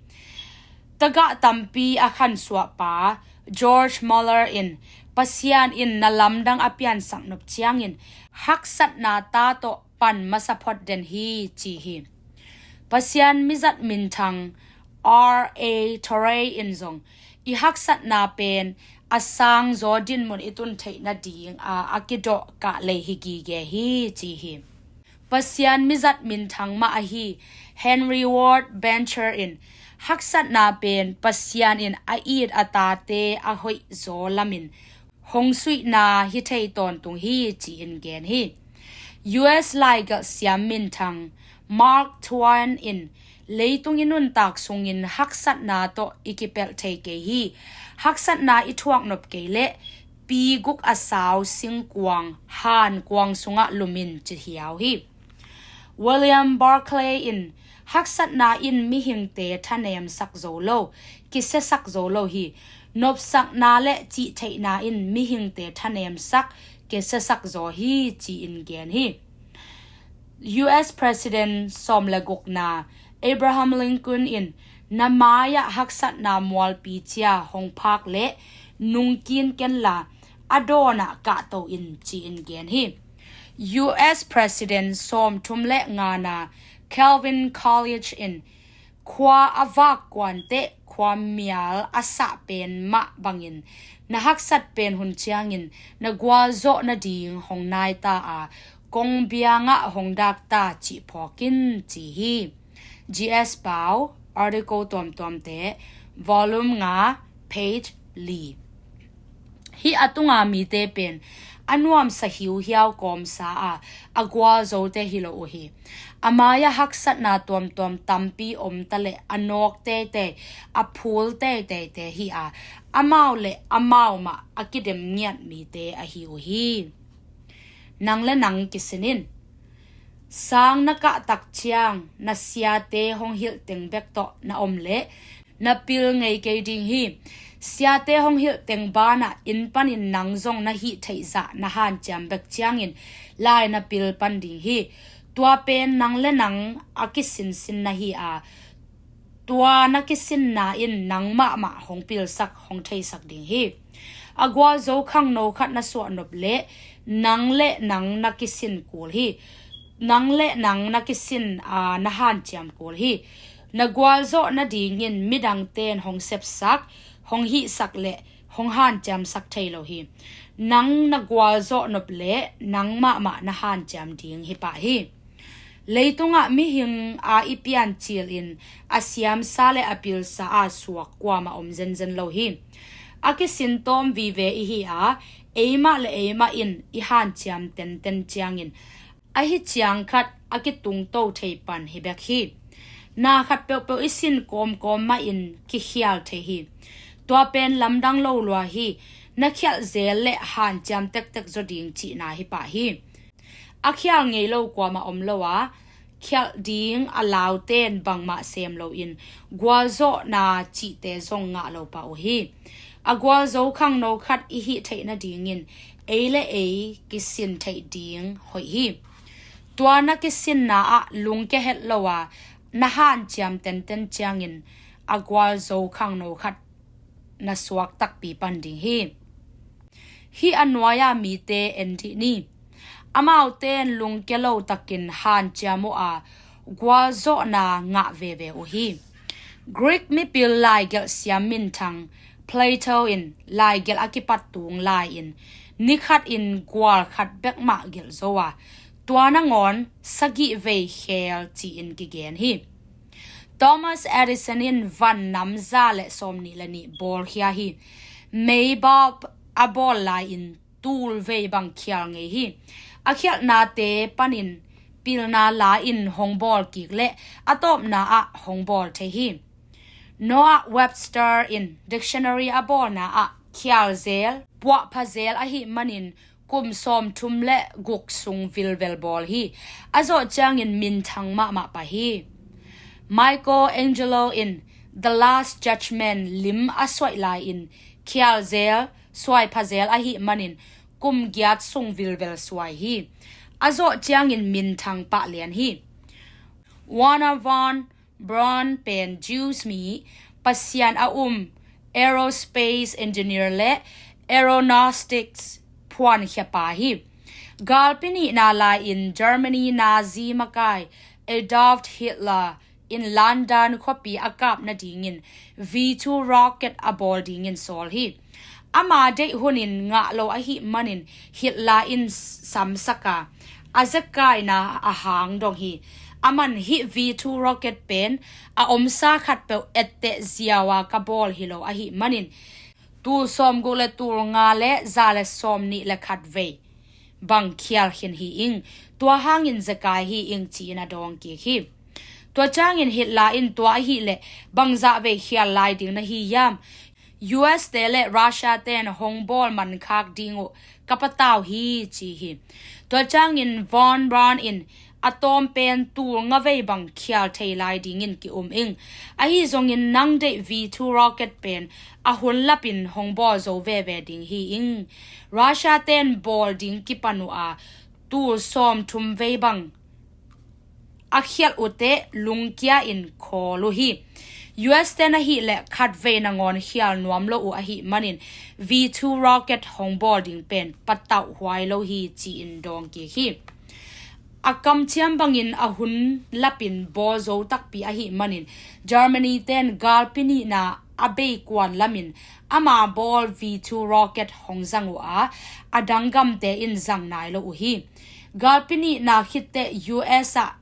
Tagah tampi a khansuahpa George Muller in Pasian in na lamdang a piansak nop ciangin haksatna ta tawh pan masa phot den hi, ci hi. Pasian mizat minthang R A Torrey in zong i haksatna pen a sangzaw dinmun i tun theih nading a a kidawh kahlei hi gige hi, ci hi. Pasian mizat minthang mah ahi Henry Ward Beecher in haksatna pen Pasian in a it a tate a hoihzaw lamin hong suihna hi thei tawntung hi, ci-in gen hi. U S laigelh siam minthang Mark Twain in leitung i nuntak sungin haksatna tawh i kipelh thei kei hi. Haksatna i thuak nop kei leh pi guk a sau singkuang hankuang sungah lum in, ci hiau hi. William Barclay in haksatna in mihingte thanemsak zo lo, kisiasak zo lo hi. Nopsakna le cihtheihna in mihingte thanemsak, kisiasak zaw hi, ci-in gen hi. U S President sawm le gukna Abraham Lincoln in na mai-ah haksatna mualpi cia hong phak le nungkin kenla a dawnah kahto in, ci-in gen hi. U S President sawmthum le ngana Calvin Coolidge in khua a vak kuanteh khuamial a sah pen mah bangin na haksat pen hun ciangin na gualzawh nading hong naita a kongbiangah hong dakta cih phawk in, ci hi. G S pau, article tuamtuamte, volume nga, page li. Hih a tunga mite pen a nuamsa hiuhiau kawmsa a a gualzote hi lo uh hi. A mai-ah haksatna tuamtuam tampi omta le a nawk teitei, a phul teiteite hi a, amau le amau mah a kidem ngiat mite ahi uh hi. Nang le nang kisin in. Sang na kahtak ciang na siate hong hilh teng bek tawh na om leh na pil ngei kei ding hi. Siate hong hilh teng banah inn panin nang zong na hih theih zah na hanciam bek ciangin lai na pil pan ding hi. Tua pen nang le nang a kisinsin na hi a, tua na kisinna in nang mahmah hong pilsak, hong theisak ding hi. A gualzo khangno khat na suah nop leh nang le nang na kisin kul hi. Nang le nang na kisin a na hanciam kul hi. Na gualzawh nadingin midangte in hong sepsak, hong hihsak le hong hanciamsak thei lo hi. Nang na gualzawh nop leh nang mahmah na hanciam ding hi pah hi. Leitungah mihing a i piancil in a siamsa le a pilsa a suak kuamah om zenzen lo hi. A kisin tawm vive i hi a, eimah le eimah in i hanciam tenten ciangin ahi ciang khat a kitungto thei pan hi bek hi. Na khat peuhpeuh i sin kawmkawm mahin kikhial thei hi. Tua pen lamdang lo lua hi. Na khialh zel le hanciam tektek zaw ding cihna hi pah hi. A khial ngei lo kuamah om lo a, khialh ding a laute in bangmah sem loin gualzawhna cihte zong ngah lo pah uh hi. A gualzo khangno khat i hih theih nadingin ei le ei kisin theih ding hoih hi. Tua na kisinna ah lungke het lo a na hanciam tenten ciangin a gualzo khangno khat na suak takpi pan ding hi. Hih a nuai-a mite en dih ni. Amaute in lungke lo takin hanciam uh a, gualzawhna ngah veve uh hi. Greek mipil laigelh siam minthang Plato in laigelh a kipat tung lai-in ni khat in gual khat bek mah gelh zo a, tua nangawn sagih vei khel ci-in kigen hi. Thomas Edison in van nam za le sawmnih le nih bawlkhia hi. Mei bulb a bawl lai-in tul vei bang khial ngei hi. A khialhnate panin pilna la in hong bawl kik le a tawpna ah hong bawl thei hi. Noah Webster in dictionary a bawlna ah khial zel, puahpha zel ahih manin kum sawmthum le guk sung vilvel bawl hi. A zawh ciangin minthang mahmah pah hi. Michelangelo in The Last Judgment lim a suaih lai-in khial zel, suaipha zel ahih manin kum giat sung vilvel suai hi. A zawh ciangin minthang pah lian hi. Wernher von Braun pen Jews mi, Pasian a um aerospace engineer le aeronautics phuankhia pa hi. Galpi nihna lai-in Germany Nazi makai Adolf Hitler in London khuapi a kap nadingin V two rocket a bawl dingin sawl hi. Ama deih hunin ngah lo ahih manin Hitler in samsak a, a zekaina a hang dong hi. Aman hih V two rocket pen a omsa khatpeuh etteh ziau a ka bawl hi lo ahih manin tul sawmguk le tul nga le za le sawmnih le khat vei bang khial khin hi ing. Tua hangin zekai hi ing ci-in a dawng kik hi. Tua ciangin Hitler in tua ahih leh bangzah vei khial lai ding na hi hiam? U S te le Russia ten hong bawl mankhak ding uh ka patau hi ci hi. Tua ciangin von Braun in a tawm pen tul nga vei bang khial thei lai dingin ki-um ing. Ahi zongin nang deih V two rocket pen a hun lapin hong bawl zo veve ding hi ing. Russia ten bawl ding kipan uh a tul sawmthum vei bang a khialh uh teh lungkia in khawl uh hi. U S ten ahih leh khat vei nangawn khial nuam lo uh ahih manin V two rocket hong bawl ding pen patauh huai lo hi ci-in dawng kik hi. A kamciam bangin a hun lapin bawl zo takpi ahih manin Germany ten galpi nihna a bei kuan lamin ama bawl V two rocket hong zang uh a, a dang gamte in zang nai lo uh hi. Galpi nihna khitteh U S ah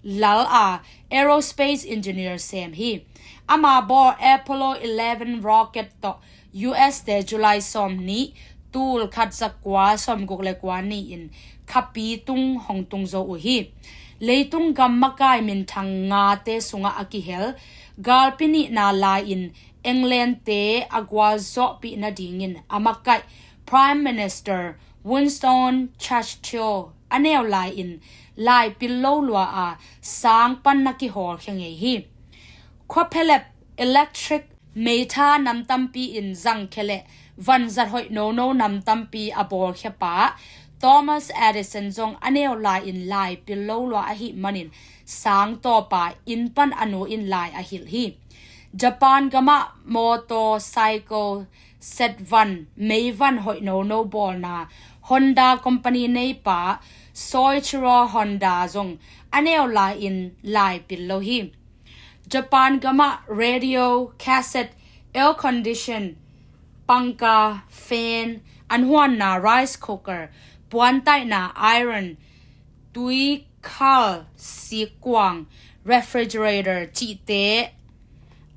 lal a aerospace engineer sem hi. Ama bawl Apollo eleven rocket tawh U S te July sawmnih tul khat za kua sawmguk le kua ni-in khapi tung hong tung zo uh hi. Leitung gam makai minthang ngate sungah a kihel galpi nihna lai-in England te a gualzawhpih nadingin a makaih Prime Minister Winston Churchill a neu lai-in lai pil lo lua a sang pan na kihawlkhia ngei hi. Khuaphelep electric meitha nam tampi in zangkhia le vanzat hoih nono nam tampi a bawlkhia pa Thomas Edison zong a neu lai-in lai pil lo lua ahih manin sang tawpa inn pan a nu in lai a hilh hi. Japan gamah motorcycle setvan meivan hoih nono bawlna Honda company neipa Soichiro Honda zong a neu lai-in lai pil lo hi. Japan gamah radio, cassette, air condition, pangka, fan, an huanna rice cooker, puantaihna iron, tui khal sikkuang, refrigerator cihte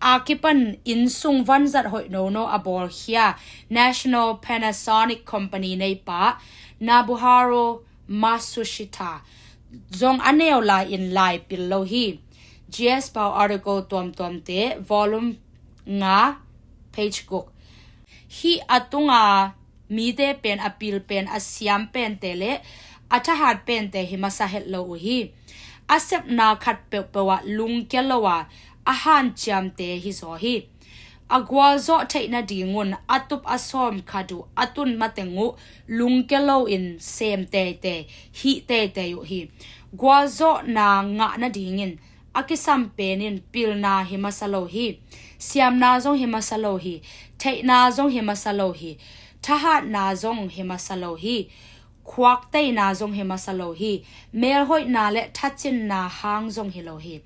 a kipan innsung vanzat hoih nono a bawlkhia National Panasonic Company neipa Nobuharu Matsushita zong a neu lai-in lai pil lo hi. G S Pau article tuamtuamte volume nga page guk. Hih a tunga mite pen a pil pen a siam pente le a thahat pente hi masa het lo uh hi. A sepna khat peuhpeuh ah lungkia lo a a hanciamte hi zaw hi. A gualzawh theih nadingun a tup a sawm khat uh a tun mateng uh lungkia loin sem teitei hih teitei uh hi. Gualzawhna ngah nadingin a kisam pen in pilna hi masa lo hi. Siamna zong hi masa lo hi. Theihna zong hi masa lo hi. Thahatna zong hi masa lo hi. Khuakteina zong hi masa lo hi. Melhoihna le thacinna hang zong hi lo hi.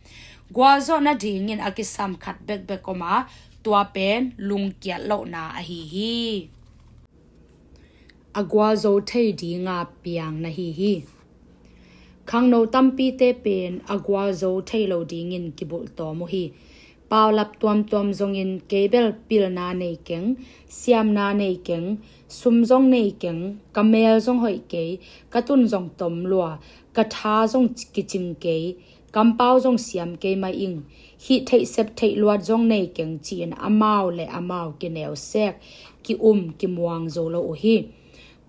Gualzawh nadingin a kisam khat bekbek om a, tua pen lungkiat lohna ahi hi. a gualzo thei dinga piang na hi hi. Khangno tampite pen a gualzo thei lo dingin kibulhtawm uh hi. Paulap tuamtuam zongin kei bel pilna nei keng, siamna nei keng, sum zong nei keng, ka meel zong hoih kei, ka tun zong tom lua, ka tha zong kicing kei, kampau zong siam kei mah ing, hih theih sep theih luat zong nei keng ci-in amau le amau kineu sek, ki-um kimuang zo lo uh hi.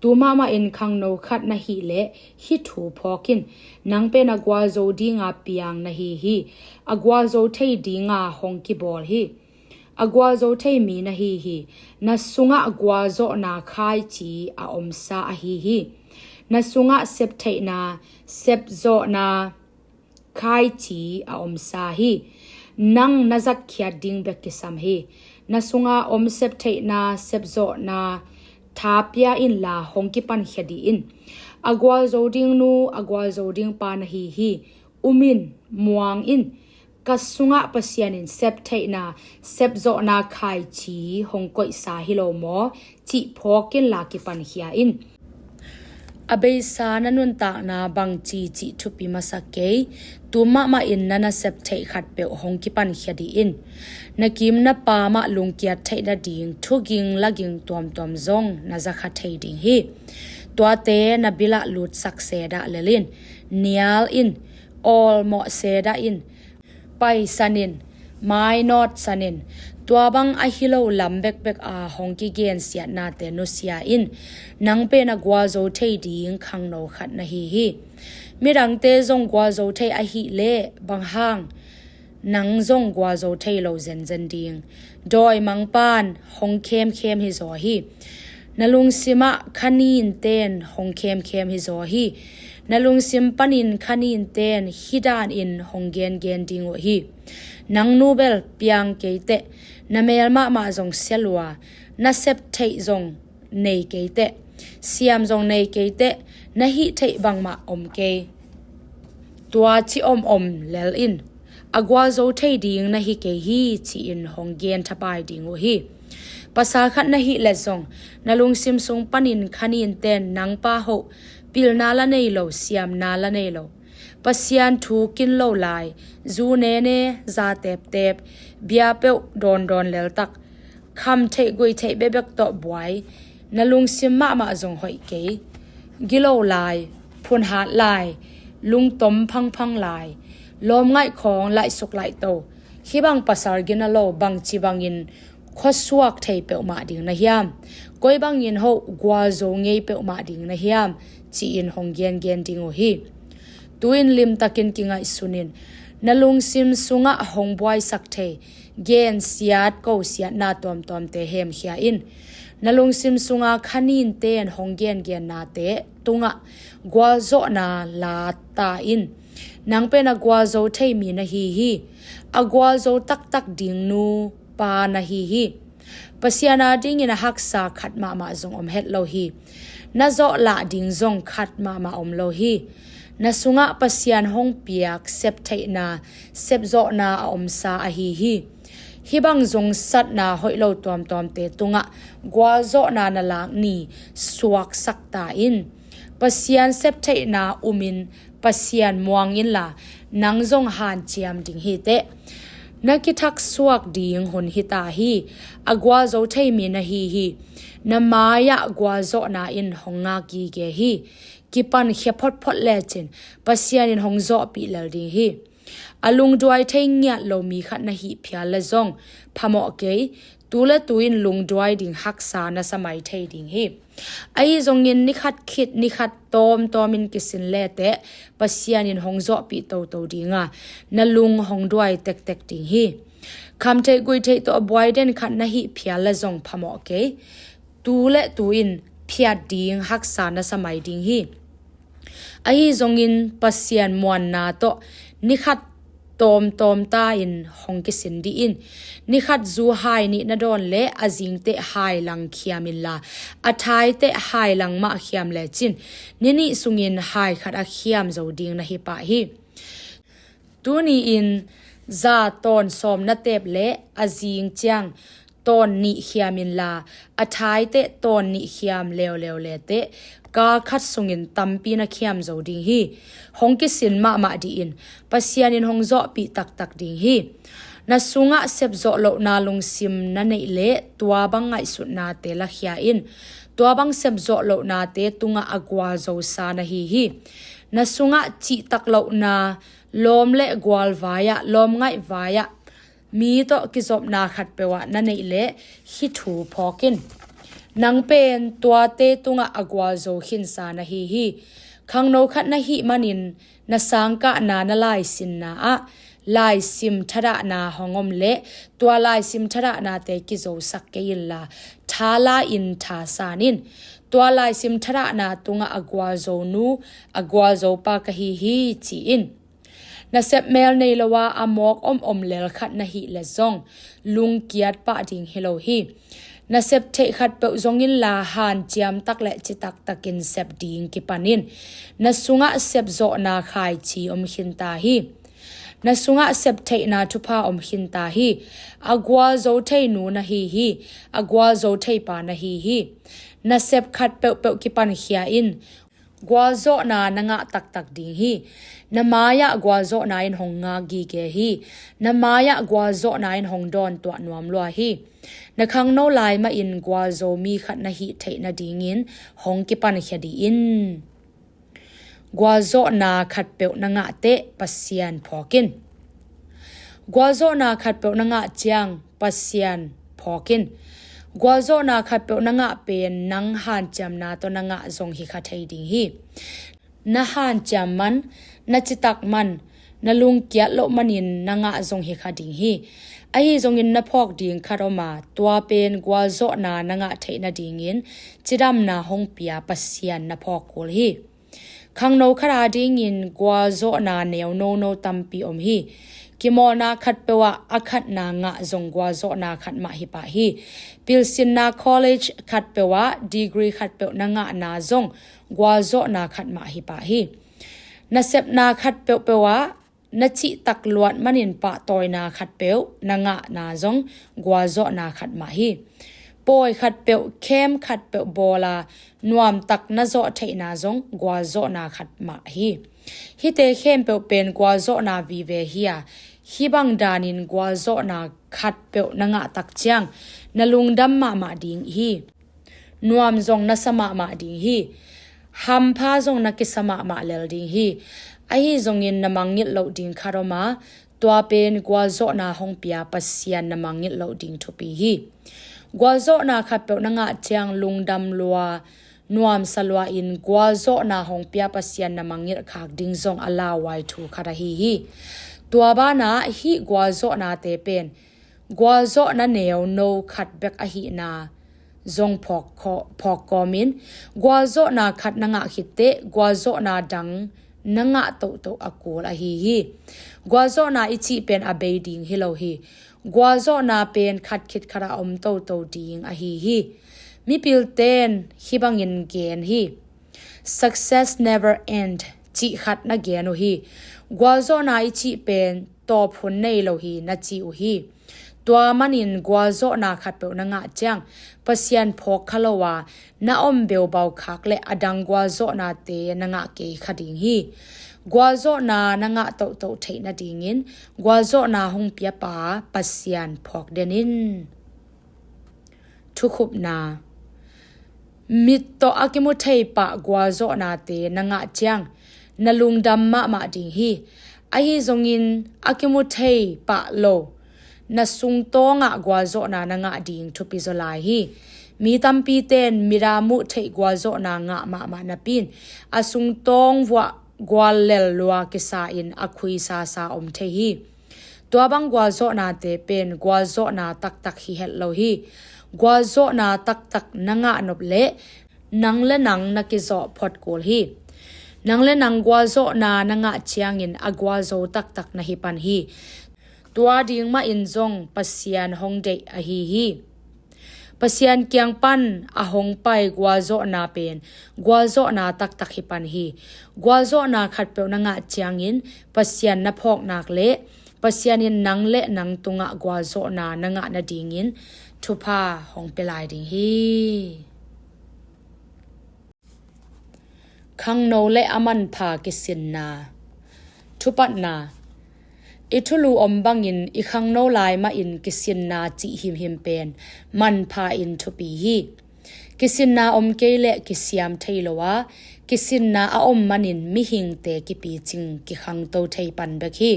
Tu mahmah in khangno khat na hih leh hih thu phawk in. Nang pen a gualzo dinga piang na hi hi. A gualzo thei dinga hong kibawl hi. A gualzo thei mi na hi hi. Na sungah gualzawhna khaici a omsa ahi hi. Na sungah septheihna, sepzawhna khaici a omsa hi. Nang na zatkhiat ding bek kisam hi. Na sunga om septheihna, sepzawhna tha pia inla hong kipankhia dih in. A gualzo ding nu, a gualzo ding pa na hi hi. Um in, muang in. Ka sungah Pasian in septheihna, sepzawhna khaici hong koihsa hi lo maw? Cih phawk inla kipankhia in. A beisa na nuntakna bangci cih thupi masa kei. Tu mahmah in na nasep theih khatpeuh hong kipankhia dih in. Na kim na pam ah lungkiat theih nading thuging laging tuamtuam zong na zakha thei ding hi. Tuate na bilah lutsak sedah lel in. Nial in, awlmawh sedah in, paisan in, mainawtsan in, tua bang a hi lo lam bekbek a hong kigensiatnate nusia in. Nang pen a gualzo thei ding khangno khat na hi hi. Midangte zong gualzo thei ahih leh bang hang nang zong gualzo thei lo zenzen ding. Dawimangpa'n hong khemkhem hi zaw hi. Na lungsimah kha ninten hong khemkhem hi zaw hi. Na lungsim panin kha ninten hih danin hong gengen ding uh hi. Nang nu bel piang kei teh, na meel mahmah zong sia lua, na sep theih zong nei kei teh, siam zong nei kei teh, na hih theih bangmah om kei. Tua ci omom lel in. A gualzo thei ding na hi kei hi ci-in hong gen thapai ding uh hi. Pasal khat na hih leh zong, na lungsim sung panin kha ninten nang pa hoh, pilna la nei lo, siamna la nei lo, Pasian thu kin lo lai, zu nene, za teptep, bia peuh dawndawn leltak, kham theih guih theih bekbek tawh buai, na lungsim mahmah zong hoih kei, gilo lai, phunhat lai, lungtom phangphang lai, lawmngaih khawng laihsuk laihto, hih bang pasal gina lo bangci bangin khuasuak thei peuhmah ding na hiam? Koi bangin hoh gualzo ngei peuhmah ding na hiam? Ci-in hong gengen ding uh hi. Tu-in limtakin kingaihsun in. Na lungsim sungah hong buaisak thei, gensiat kosiatna tuamtuamte hemkhia in. Na lungsim sunga kha ninten hong gengennate tungah gualzawhna la ta in. Nang pen a gualzo thei mi na hi hi. A gualzo taktak ding nu pa na hi hi. Pasian adingin a haksa khat mahmah zong om het lo hi. Na zawhlah ding zong khat mahmah om lo hi. Na sungah Pasian hong piak septheihna, sepzawhna a omsa ahi hi. Hih bang zungsatna hoih lo tuamtuamte tungah gualzawhna na lak ni suaksak ta in. Pasian septheihna umin Pasian muang inla, nang zong hanciam ding hi teh. Na kithaksuak ding hun hi ta hi. A gualzo thei mi na hi hi. Na mai-ah gualzawhna in hong ngak gige hi. Kipankhia photphot lecin Pasian in hong zawhpih lel ding hi. A lungduai thei ngiat lo mi khat na hih phial le zong phamawh kei. Tu le tu in lungduai ding haksa na sa mai thei ding hi. Ahi zongin nikhat khit nikhat tawmtawmin kisin leteh Pasian in hong zawhpih toto dinga na lung hong duai tektek ding hi. Kham theih guih theih tawh a buai den khat na hih phial le zong phamawh kei. Tu le tu in phiat ding haksa na sa mai ding hi. Ahi zongin Pasian muanna tawh nikhat tawmtawm ta in hong kisin dih in. Nikhat zu hai nih na dawn le a zingteh hai lang khiam inla, a thaiteh hai lang mah khiam lecin ni nih sungin hai khat a khiam zo ding na hi pah hi. Tuni-in za tawn sawm na tep le a zing ciang tawn nih khiam inla, a thaiteh tawn nih khiam leuleu leteh, kal khat sungin tampi na khiam zo ding hi. Hong kisin mahmah dih in, Pasian in hong zawhpih taktak ding hi. Na sungah sepzawh lohna lungsim na neih leh tua bang ngaihsutnate lakhia in. Tua bang sepzawh lohnate tungah a gualzosa na hi hi. Na sungah cihtak lohna, lawm le gual vai-ah, lawmngaih vai-ah, mi tawh kizopna khatpeuh ah na neih leh hih thu phawk in. Nang pen tuate tungah a gualzo khinsa na hi hi. Khangno khat na hih manin na sangkahna, na laisinna ah laisim thadahna hong om leh tua laisim thadahnate kizosak kei inla, thala in thasan in. Tua laisim thadahna tungah a gualzo nu, a gualzo pa ka hi hi ci in. Na sep mel nei lo a, a mawk om om lel khat na hih leh zong lungkiat pah ding hi lo hi. Na sep theih khatpeuh zong inla hanciam tak le citak takin sep ding kipan in. Na sungah sepzawhna khaici om khinta hi. Na sungah sep theihna thupha om khinta hi. A gualzo thei nu na hi hi. A gualzo thei pa na hi hi. Na sep khat peuhpeuh kipankhia in. Gualzawhna na ngah taktak ding hi. Na mai-ah gualzawhna in hong ngak gige hi. Na mai-ah gualzawhna in hong dawntuah nuam lua hi. Na khangno lai mahin gualzo mi khat na hih theih nadingin hong kipankhia dih in. Gualzawhna khatpeuh na ngah teh Pasian phawk in. Gualzawhna khatpeuh na ngah ciang Pasian phawk in. Gualzawhna khatpeuh na ngah pen nang hanciamna tawh na ngah zong hi kha thei ding hi. Na hanciam man, na citak man, na lungkiat loh manin na ngah zong hi kha ding hi. Ahi zongin na phawk ding khat om a, tua pen gualzawhna na ngah theih nadingin cidamna hong pia Pasian na phawk kul hi. Khangno khat adingin gualzawhna neu nono tampi om hi. Kimawlna khatpeuh ah a khatna ngah zong gualzawhna khat mah hi pah hi. Pilsinna college khatpeuh ah degree khatpeuh na ngahna zong gualzawhna khat mah hi pah hi. Na sepna khat peuhpeuh ah na cihtak luat manin pahtawina khatpeuh na ngahna zong gualzawhna khat mah hi. Pawi khatpeuh, khem khatpeuh bawl a nuamtak na zawh theihna zong gualzawhna khat mah hi. Hihte khempeuh pen gualzawhna vive hi a, hih bang danin gualzawhna khatpeuh na ngah tak ciang na lungdam mahmah ding hi. Nuam zong na sa mahmah ding hi. Hampha zong na kisa mahmah lel ding hi. Ahi zongin na mangngilh loh ding khat om a, tua pen gualzawhna hong pia Pasian na mangngilh loh ding thupi hi. Gualzawhna khatpeuh na ngah ciang lungdam lua, nuamsa lua in gualzawhna hong pia Pasian na mangngilh khak ding zong a lauhuai thu khat ahi hi. Tua banah hih gualzawhnate pen gualzawhna neu no khat bek ahihna zong phawk khaw-, phawk kawmin, gualzawhna khat na ngah khit teh gualzawhna dang na ngah tohtoh a kul ahi hi. Gualzawhna i cih pen a bei ding hi lo hi. Gualzawhna pen khat khit khat ah om toto ding ahi hi. Mipilten hih bangin gen hi. Success never end, cih khat na gen uh hi. Gualzawhna i cih pen tawp hun nei lo hi na ci uh hi. Tua manin gualzawhna khatpeuh na ngah ciang Pasian phawk kha lo a, na om beubau khak le a dang gualzawhnate na ngah kei kha ding hi. Gualzawhna na ngah tohtoh theih nadingin gualzawhna hong piapa Pasian phawk den in. Thukhupna. Mit tawh a kimu thei pah gualzawhnate na ngah ciang na lungdam mahmah ding hi. Ahi zongin a kimu thei pah lo na sungtawngah gualzawhna na ngah ding thupi zaw lai hi. Mi tampiten mit a muh theih gualzawhna ngah mahmah napi in a sungtawng vuah guallel lua kisa in a khuisasa om thei hi. Tua bang gualzawhnate pen gualzawhna taktak hi het lo hi. Gualzawhna taktak na ngah nop leh nang le nang na kizawh phot kul hi. Nang le nang gualzawhna na ngah ciangin a gualzo taktak na hi pan hi. Tua ding mahin zong Pasian hong deih ahi hi. Pasian kiang pan a hong pai gualzawhna pen gualzawhna taktak hi pan hi. Gualzawhna khatpeuh na ngah ciangin Pasian na phawk nak leh Pasian in nang le nang tungah gualzawhna na ngah nadingin thupha hong pia lai ding hi. Khangno le a manpha kisinna. Thupatna. I thulu om bangin i khangno lai mahin kisinna cih himhim pen manpha in thupi hi. Kisinna om kei leh kisiam thei lo a, kisinna a om manin mihingte kipicing kikhangto thei pan bek hi.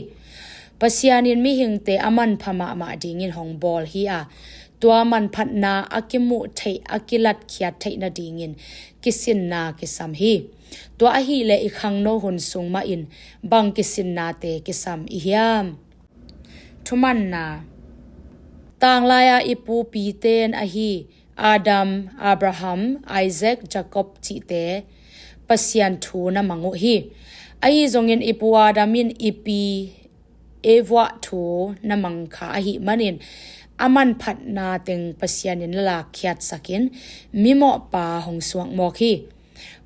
Pasian in mihingte a manpha mahmah dingin hong bawl hi a, tua manphatna a kimuh theih, a kilatkhiat theih nadingin kisinna kisam hi. Tua ahih leh i khangno hun sung mahin bang kisinnate kisam i hiam? Thumanna. Tanglai-a i pupite in ahi Adam, Abraham, Isaac, Jacob cihte Pasian thu na mang uh hi. Ahi zongin i pu Adam in i pi Eva thu na mang kha ahih manin a manphatna teng Pasian in la lakkhiatsakin mimawhpa hong suak mawk hi.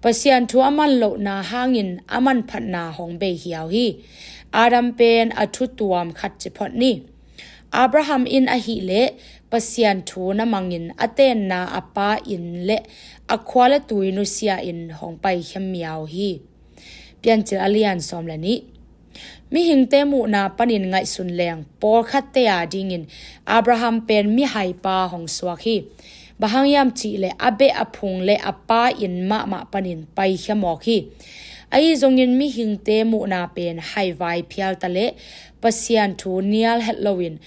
Pasian thu a man lohna hangin a manphatna hong bei hiau hi. Adam pen a thutuam khat ci phot ni. Abraham in ahih leh Pasian thu na mangin a tenna a pa inn le a khua le tui nusia in hong paikhia miau hi. Piancil a lian sawm le nih. Mihingte muhna panin ngaihsun leng pawlkhatte a dingin Abraham pen mihaipa hong suak hi. Bang hang hiam cih leh a beh a phung le a pa inn mahmah panin paikhia mawk hi. Ahi zongin mihingte muhna pen haivai phial ta leh Pasian thu nial het loin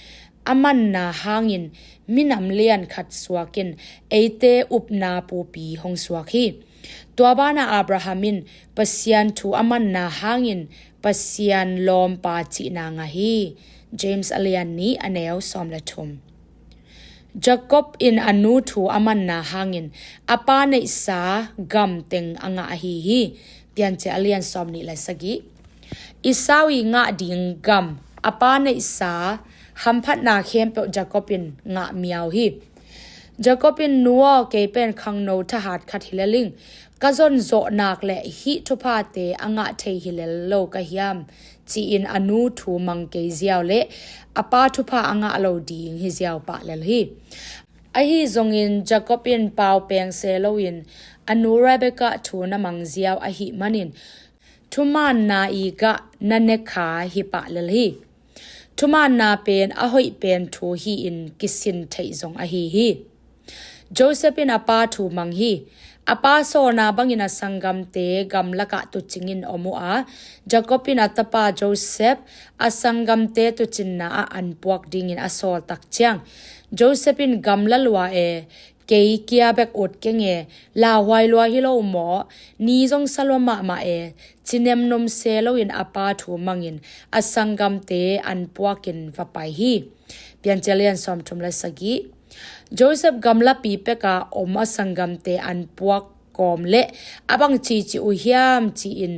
a manna hangin minam lian khat suakin eite upna pupi hong suak hi. Tua banah Abraham in Pasian thu a manna hangin Pasian lawmpa cihna ngah hi. James a lian nih a neu sawm le thum. Jacob in a nu thu a manna hangin a pa neihsa gam teng a ngah ahi hi. Piancil a lian sawm nih le sagih. Esau i ngah ding gam a pa neihsa hamphatna khempeuh Jacob in ngah miau hi. Jacob in, "Nu aw, kei pen khangno thahat khat hi lel ing. Ka zon zawh nak le hih thuphate a ngah thei hi lel lo ka hiam?" ci-in a nu thu mang kei ziau le a pa thupha a ngah lo ding hi ziau pah lel hi. Ahi zongin Jacob in pau peng se loin a nu Rebekah thu na mang ziau ahih manin thumaanna i gah na ne kha hi pah lel hi. Thumaanna pen a hoih pen thu hi-in kisin theih zong ahi hi. Joseph in a pa thu mang hi. A pa sawlna bangin a sanggamte gamlakah tucingin om uh a, Jacob in a tapa Joseph a sanggamte tucinna ah an puak dingin a sawl tak ciang, Joseph in, "Gamla lua e, kei kia bek ut keng e, lauhuai lua hi lo maw, ni zong sa lua mahmah e," ci nemnum se loin a pa thu mangin a sanggamte an puakin va pai hi. Piancil a lian sawmthum le sagih. Joseph gamlapi peka om a sanggamte an puak kawm le a bang cici uh hiam ci-in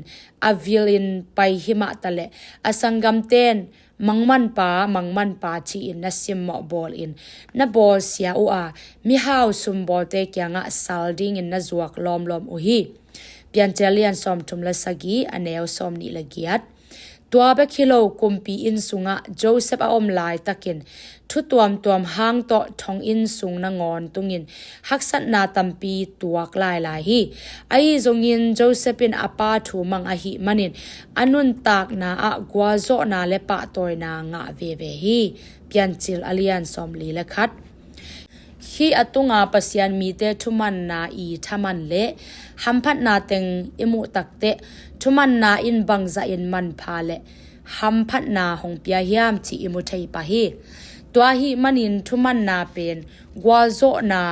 a vilin pai hi mah ta leh a sanggamte in, "Mangmanpa, mangmanpa," ci-in na simmawh bawlin na bawlsia uh a, mihau sumbawlte kiangah sal dingin na zuak lawmlawm uh hi. Piancil a lian sawmthum le sagih, a neu sawmnih le giat. Tua bek hi lo, kumpi inn sungah Joseph a om laitakin thu tuamtuam hang tawh thonginn sung nangawn tungin haksatna tampi tuak lailai hi. Ahi zongin Joseph in a pa thu mang ahih manin a nuntakna ah gualzawhna le pahtawina ngah veve hi. Piancil a lian sawmli le khat. Hih a tunga Pasian mite thumanna i thaman le hamphatna teng i muh takteh thumanna in bangzahin manpha le hamphatna hong pia hiam cih i mu thei pah hi. Tua ahih manin thumanna pen gualzawhna,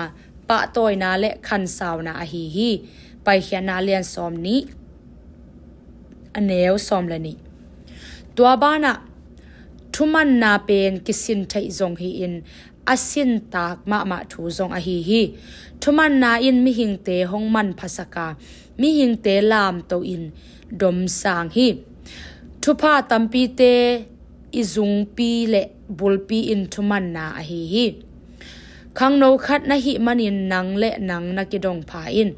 pahtawina le khansauna ahi hi. Paikhiatna a lian sawmnih, a neu sawm le nih. Tua banah thumanna pen kisin theih zong hi-in a sintak mahmah thu zong ahi hi. Thumanna in mihingte hong manphasak a, mihingte lamto in domsang hi. Thupha tampite i zungpi le bulpi in thumanna ahi hi. Khangno khat na hih manin nang le nang na kidongpha in,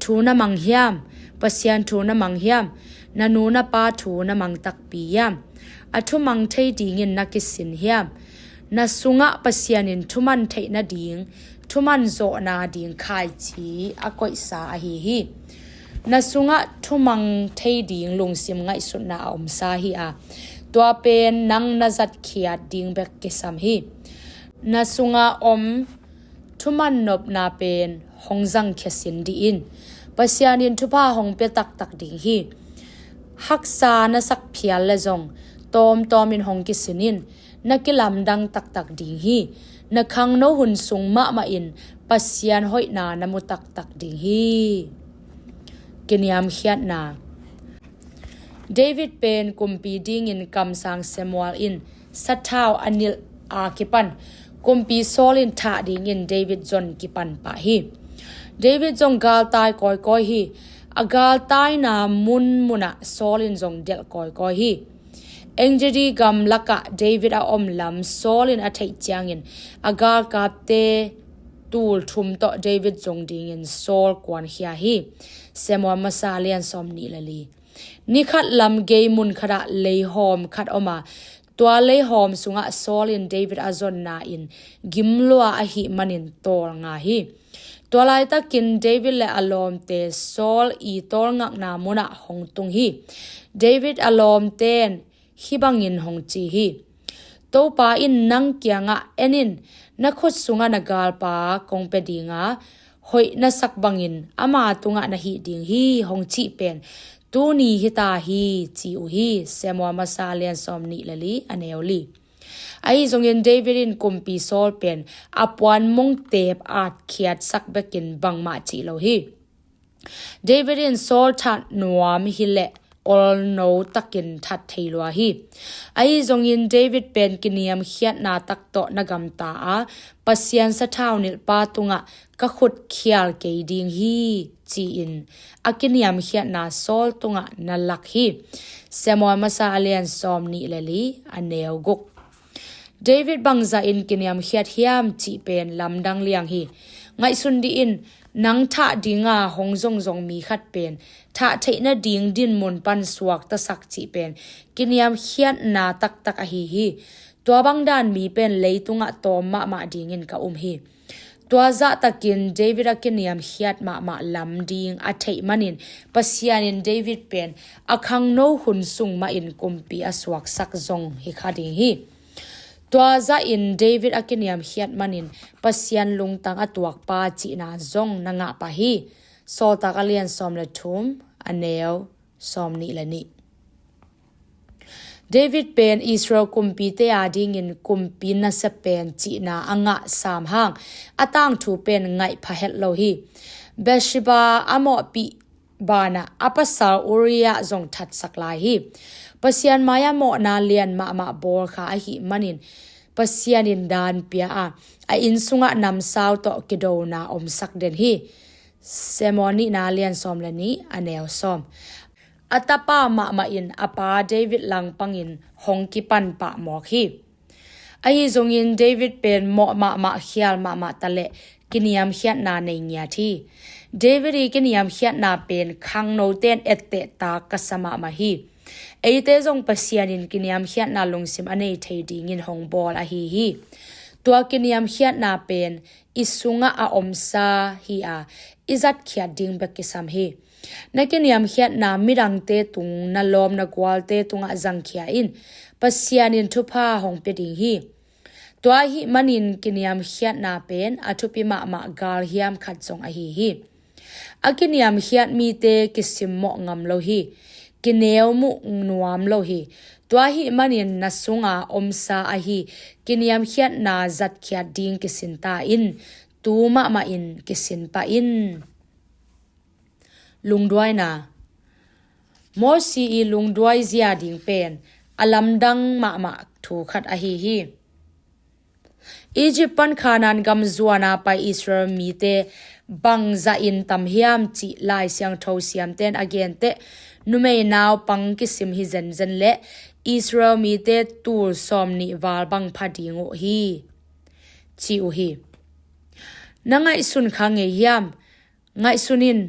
thu na mang hiam? Pasian thu na mang hiam? Na nu na pa thu na mang takpi hiam? A thu mang thei dingin na kisin hiam? Na sungah Pasian in thuman theih nading, thuman zawhna ding khaici a koihsa ahi hi. Na sungah thumang thei ding lungsim ngaihsutna a omsa hi a, tua pen nang na zatkhiat ding bek kisam hi. Na sungah om thuman nopna pen hong zangkhia sin dih in. Pasian in thupha hong pia taktak ding hi. Haksa na sak phial le zong tawmtawm in hong kisin in, na kilamdang taktak ding hi. Na khangno hun sung mahmah in Pasian hoihna na mu taktak ding hi. Kiniamkhiatna. David pen kumpi dingin kamsang Samuel in sathau a nilh a kipan kumpi Saul in thah dingin David zon kipan pah hi. David zong galtai kawikawi hi. A galtaina munmunah Saul in zong delh kawikawi hi. Engedi gam lakah David a om lam Saul in a theih ciangin a galkapte tul thum tawh David zong dingin Saul kuankhia hi. Samuel masa a lian sawm nih le li. Nikhat lam gei mun khatah leihawm khat om a, tua leihawm sungah Saul in David a zonna in gim lua ahih manin tawlnga hi. Tua laitakin David le a lawmte Saul i tawlngakna munah hong tung hi. David a lawmte in hih bangin hong ci hi. Topa in nang kiangah, "En in, na khut sungah na galpa kong pia dinga, hoih na sak bangin ama tungah na hih ding hi," hong cih pen tuni hita hi, ci uh hi. Samuel masa a lian sawm nih le li, a neu li. Ahi zongin David in kumpi Saul pen a puan mongtep atkhiatsak bekin bangmah cih lo hi. David in Saul that nuam hileh olno takin that thei lua hi. Ahi zongin David pen kiniamkhiatna tak tawh na gamta a, Pasian sathau nilhpa tungah ka khut khial kei ding hi, ci-in a kiniamkhiatna Saul tungah na lak hi. Samuel masa a lian sawm nih le li, a neu guk. David bangzah in kiniamkhiat hiam cih pen lamdang liang hi. Ngaihsun dih in, nang thah dinga hong zongzong mi khat pen thah theih nading dinmun pan suaktasak cih pen kiniamkhiatna taktak ahi hi. Tua bangdan mi pen leitungah tawm mahmah dingin ka um hi. Tua zahtakin David a kiniamkhiat mahmah lam ding a theih manin Pasian in David pen a khangno hun sung mahin kumpi a suaksak zong hi kha ding hi. Tua zahin David a kiniamkhiat manin Pasian lungtang a tuakpa cihna zong na ngah pah hi. Sawltak a lian sawm le thum, a neu sawm nih le nih. David pen Israel kumpite adingin kumpi nasia pen cihna a ngah sam hang a tangthu pen ngaih pha het lo hi. Bathsheba a mawhpih banah a pasal Uriah zong thatsak lai hi. Pasian mai-ah mawhna lian mahmah bawlkha ahih manin Pasian in dan pia a, a inn sungah namsau tawh kidona omsak den hi. Samuel nihna a lian sawm le nih, a neu sawm. A tapa mahmah in a pa David langpangin hong kipan pah mawk hi. Ahi zongin David pen mawh mahmah, khial mahmah ta leh kiniamkhiatna nei ngiat hi. David i kiniamkhiatna pen khangnote in etteh tak ka sa mahmah hi. Eite zong Pasian in kiniamkhiatna lungsim a nei thei dingin hong bawl ahi hi. Tua kiniamkhiatna pen i sungah a omsa hi a, i zatkhiat ding bek kisam hi. Na kiniamkhiatna midangte tung, na lawm na gualte tungah zangkhia in, Pasian in thupha hong pia ding hi. Tua ahih manin kiniamkhiatna pen a thupi mahmah galhiam khat zong ahi hi. A kiniamkhiat mite kisimmawh ngam lo hi. Kineu muh nuam lo hi. Tua ahih manin na sunga omsa ahi kiniamkhiatna zatkhiat ding kisin ta in, tu mahmah in kisin pah in. Lungduaina. Mosi i lungduai zia ding pen a lamdang mahmah thu khat ahi hi. Egypt pan Kanaan gam zuana pai Israel mite bangzahin tam hiam cih Lai Siangtho siamte in a genteh numei naupang kisim hi zenzen leh Israel mite tul sawm nih val bang pha ding uh hi, ci uh hi. Na ngaihsun kha ngei hiam? Ngaihsun in.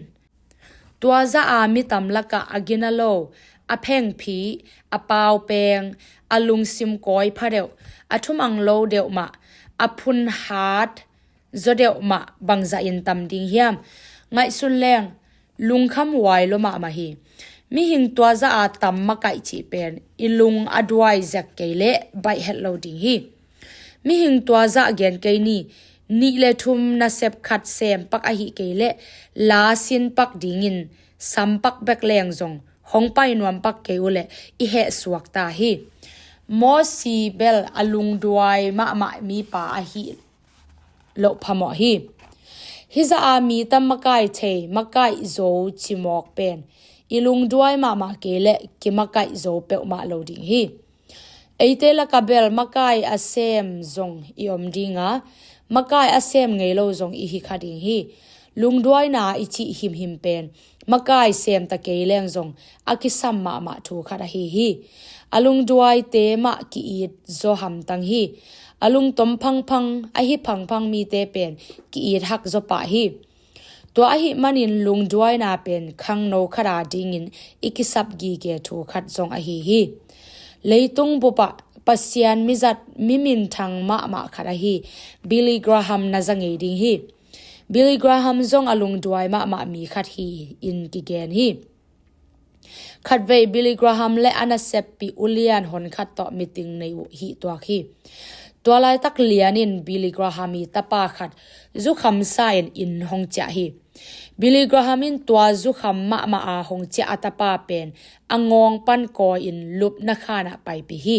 Tua zah a mi tam lakah a gina lo, a phengphi, a paupeng, a lungsim kawi pha deuh, a thumang lo deuh mah, a phun hat zaw deuh mah bangzah in tam ding hiam? Ngaihsun leng, lungkham huai lua mahmah hi. Mihing tua zah a tam makaih cih pen i lung a duai zek kei leh baih het lo ding hi. Mihing tua zah gen kei ni, nih le thum nasep khat sem pak ahi kei leh, la sin pak dingin sam pak bek leng zong hong pai nuam pak kei uh leh i heh suak ta hi. Mosi bel a lungduai mahmah mipa ahi loh phamawh hi. Hizah a mi tam makaih thei, makaih zo cimawk pen i lungduai mahmah kei leh kimakaih zo peuhmah lo ding hi. Eite laka bel makaih a sem zong i om dinga, makaih a sem ngei lo zong i hi kha ding hi. Lungduaina i cih himhim pen makaih sem ta kei leng zong a kisam mahmah thu khat ahi hi. A lungduaite mah ki-it zaw hamtang hi. A lungtom phangphang, a hi phangphang mite pen ki-it hak zaw pah hi. Tua ahih manin lungduaina pen khangno khat a dingin i kisap gige thu khat zong ahi hi. Leitung bupah Pasian mizat, mi minthang mahmah khat ahi Billy Graham na za ngei ding hi. Billy Graham zong a lungduai mahmah mi khat hi in kigen hi. Khatvei Billy Graham le a naseppih ulian honkhat tawh meeting nei uh hih tuak hi. Tua laitak lianin Billy Graham i tapa khat zukham sa-in inn hong ciah hi. Billy Graham in tua zukham mahmah a hong ciah a tapa pen a ngawng pan kawi-in lupna khanah paipih hi.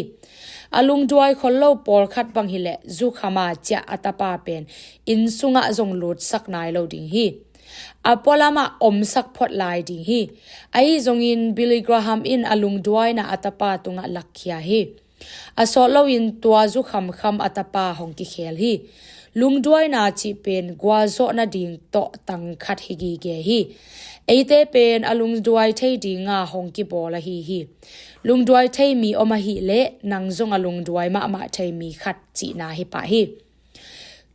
A lungduai khol lo pawlkhat bang hileh zukham a ciah a tapa pen inn sungah zong lutsak nai lo ding hi. A pualamah omsak phot lai ding hi. Ahi zongin Billy Graham in a lungduaina a tapa tungah lakkhia hi. A sawt loin tua zukham kham a tapa hong kikhel hi. Lungduaina cih pen gualzawh nading tawh tang khat hi gige hi. Eite pen a lungduai thei dinga hong kibawl ahi hi. Lungduai thei mi om ahih leh nang zong a lungduai mahmah thei mi khat cihna hi pah hi.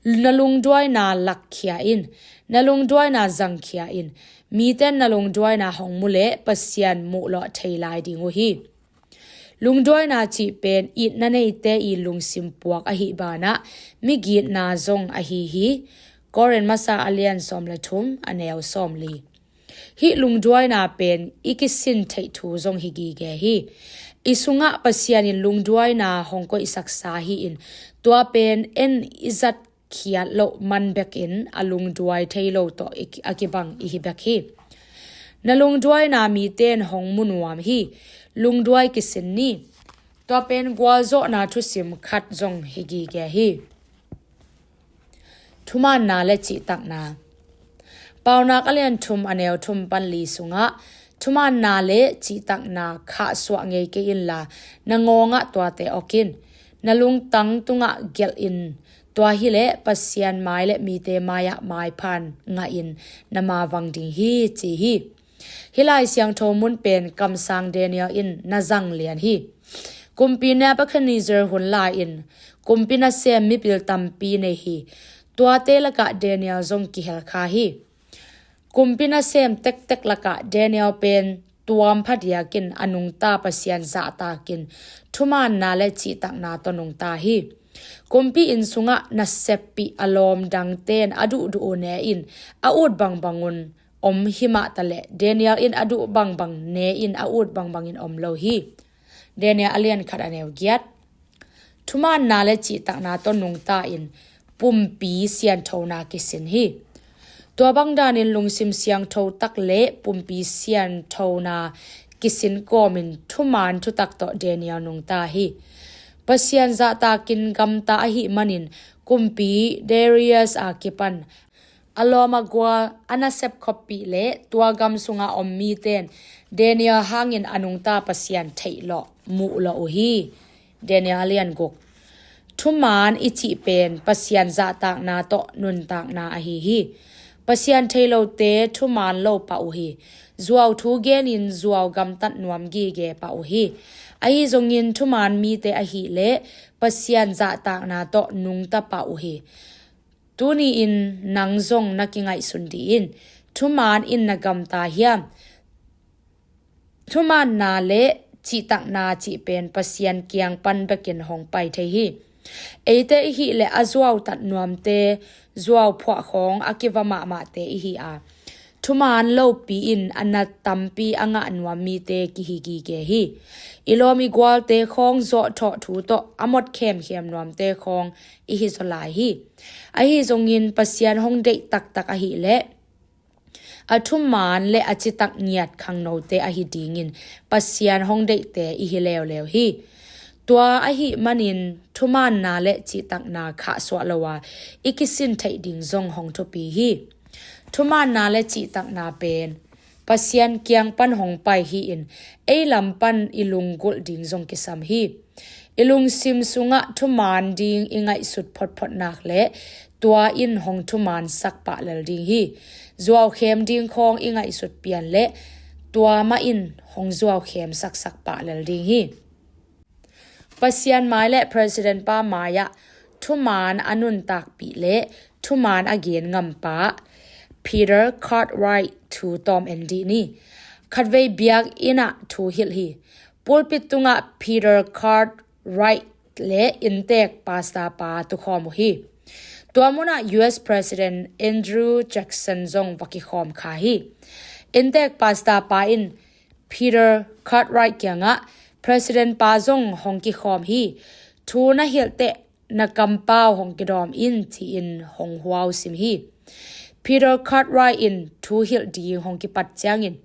Na lungduaina lakkhia in, na lungduaina zangkhia in, miten na lungduaina hong mu leh Pasian muhlawh thei lai ding uh hi. Lungduaina cih pen itna neite i lungsim puak ahih banah migitna zong ahi hi. Korin masa a lian sawm le thum, a neu sawm li. Hih lungduaina pen i kisin theih thu zong hi gige hi. I sungah Pasian in lungduaina hong koihsaksa hi-in tua pen en i zat khiat loh man bekin a lungduai thei lo tawh i ki-, a kibang i hi bek hi. Na lungduaina miten hong mu nuam hi. Lungduai kisin ni. Tua pen gualzawhna thusim khat zong hi gige hi. Thumaanna le cihtakna. Paunak a lian thum, a neu thum pan li sungah thumaanna le cihtakna khahsuah ngei kei inla na ngawngah tuate awk in. Na lungtang tungah gelh in, tua hileh Pasian mai le mite mai-ah maipha ngahin na mavang ding hi, ci hi. Hih Lai Siangtho mun pen kamsang Daniel in na zang lian hi. Kumpi Nebuchadnezzar hun lai-in kumpi nasem mipil tampi nei hi. Tuate lakah Daniel zong kihel kha hi. Kumpi nasem tektek lakah Daniel pen tuam phadiakin a nungta Pasian zahtakin thumaanna le cihtakna tawh nungta hi. Kumpi inn sungah naseppih a lawm dangten a duhduh uh ne-in a ut bangbangun om himah taleh Daniel in a duh bangbang ne-in a ut bangbangin om lo hi. Daniel a lian khat, a neu giat. Thumaanna le cihtakna tawh nungta in pumpi sianthona kisin hi. Tua bang danin lungsim siangtho tak le pumpi sianthona kisin kawmin thumaan thutak tawh Daniel nungta hi. Pasian zahtakin gamta ahih manin kumpi Darius a kipan a lawm a gual a nasep khuapih le tua gam sunga om miten Daniel hangin a nungta Pasian theih lawh, muh lawh uh hi. Daniel a lian guk. Thumaan i cih pen Pasian zahtakna tawh nuntakna ahi hi. Pasian thei lote thumaan lo pah uh hi. Zuau thu genin zuau gamtat nuam gige pah uh hi. Ahi zongin thumaan mite ahih leh Pasian zahtakna tawh nungta pah uh hi. Tuni-in nang zong na kingaihsun dih in. Thumaan in na gamta hiam? Thumaanna le cihtakna cih pen Pasian kiang pan bekin hong pai thei hi. Eite i hih leh a zuautat nuamte, zuauphuah khawng a kiva mahmahte i hi a, thuman lopi in a nat tampi a ngah nuam mite kihi gige hi. I lawm i gualte khawng zawhthawh thu tawh a mot khemkhem nuamte khawng i hi zaw lai hi. Ahi zongin Pasian hong deih taktak ahih leh a thuman le a citak ngiat khangnote ahi dingin Pasian hong deihte i hi leuleu hi. Tua ahih manin thumanna le cihtakna khahsuah lo a i kisin theih ding zong hong thupi hi. Thumanna le cihtakna pen Pasian kiang pan hong pai hi-in ei lam pan i lunggulh ding zong kisam hi. I lungsim sungah thuman ding i ngaihsut photphot nak le tua in hong thuman sak pah lel ding hi. Zuaukhem ding khawng i ngaihsut pian le tua mah in hong zuaukhem saksak pah lel ding hi. Pasian mai le President pa mai-ah thuman a nuntakpih le thuman a gen ngampa Peter Cartwright thu tawm en dih ni. Khatvei biakinn ah thu hilh hi. Pulpit tungah Peter Cartwright le inntek pastor pa tukhawm uh hi. Tua munah U S President Andrew Jackson zong va kikhawm kha hi. Inntek pastor pa in Peter Cartwright kiangah President pa zong hong kikhawm hi. Thu na hilh teh na kampau hong kidawm in ci-in hong huau sim hi. Peter Cartwright in thu hilh ding hong kipat ciangin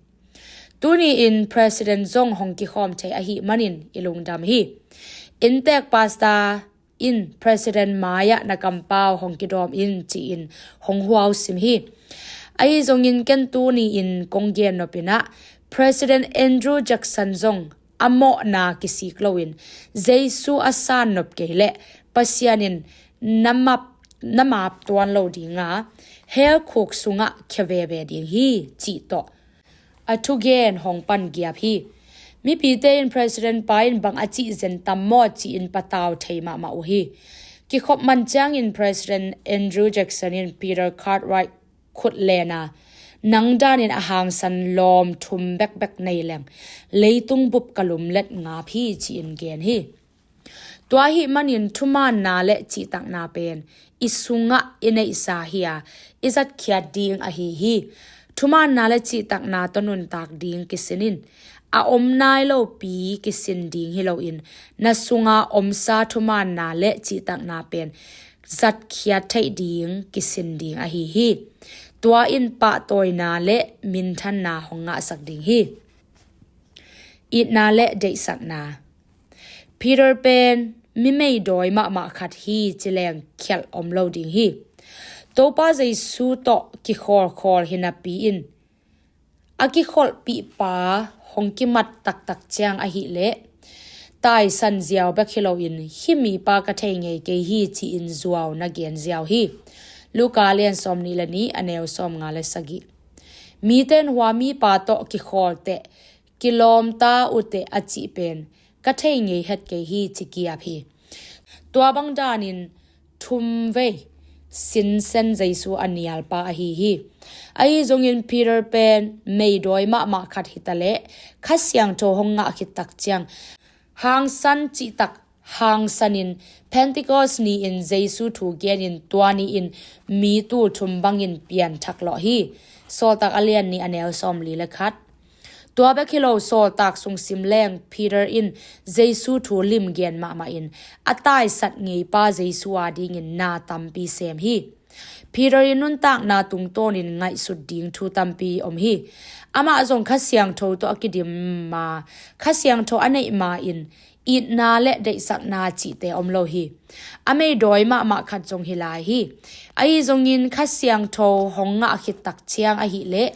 tuni in President zong hong kikhawm thei ahih manin i lungdam hi. Inntek pastor in President mai-ah na kampau hong kidawm in ci-in hong huau sim hi. Ahi zongin ken tuni in kong gen nopinah President Andrew Jackson zong a mawhna kisik loin Jesu a san nop kei leh Pasian in na map, na map tuan lo dinga hell khuk sungah khia veve ding hi cih tawh a thugen hong pan giap hi. Mipite in President pa in bang a cih zen tam maw ci-in patau thei mahmah uh hi. Kikhop man ciangin President Andrew Jackson in Peter Cartwright khut lena, nang danin a hangsan lawm thum bekbek nei leng leitung bup ka lumlet ngap hi ci-in gen hi. Tua ahih manin thumaanna le cihtakna pen i sungah i neihsa hi a, i zatkhiat ding ahi hi. Thumaanna le cihtakna tawh nuntak ding kisin in, a om nai lopi kisin ding hi loin, na sunga omsa thumaanna le cihtakna pen zatkhiat theih ding kisin ding ahi hi. Tua in pahtawina le minthanna hong ngahsak ding hi. Itna le deihsakna. Peter pen mi meidawi mahmah khat hi ci leng khialh om lo ding hi. Topa Jesu tawh kikhawlkhawl hi napi in, a kikholhpihpa hong kimat taktak ciang ahih leh taisan ziau bek hi loin, hih mipa ka thei ngei kei hi ci-in zuau na gen ziau hi. Luka lian sawmnih le nih, a neu sawmnga le sagih. Mite in hua mipa tawh kikhawl teh, kilawmta uh teh a cih pen ka thei ngei het kei hi ci kiap hi. Tua bang danin thumvei sinsen Jesu a nialpa ahi hi. Ahi zongin Peter pen meidawi mahmah khat hi ta leh Kha Siangtho hong ngah khit tak ciang hangsan cihtak hangsanin Pentecost ni-in Jesu thu genin tua ni-in mi tul thum bangin pianthak lawh hi. Sawltak a lian nih, a neu sawmli le khat. Tua bek hi lo, sawltak sung sim leng Peter in Jesu thu lim gen mahmah in a taisat ngeipa Jesu adingin na tampi sem hi. Peter in nuntakna tungtawnin ngaihsut ding thu tampi om hi. Amah zong Kha Siangtho tawh a kidim ma, Kha Siangtho a neih ma-in itna le deihsakna cihte om lo hi. A meidawi mahmah khat zong hi lai hi. Ahi zongin Kha Siangtho hong ngah khit tak ciang ahih leh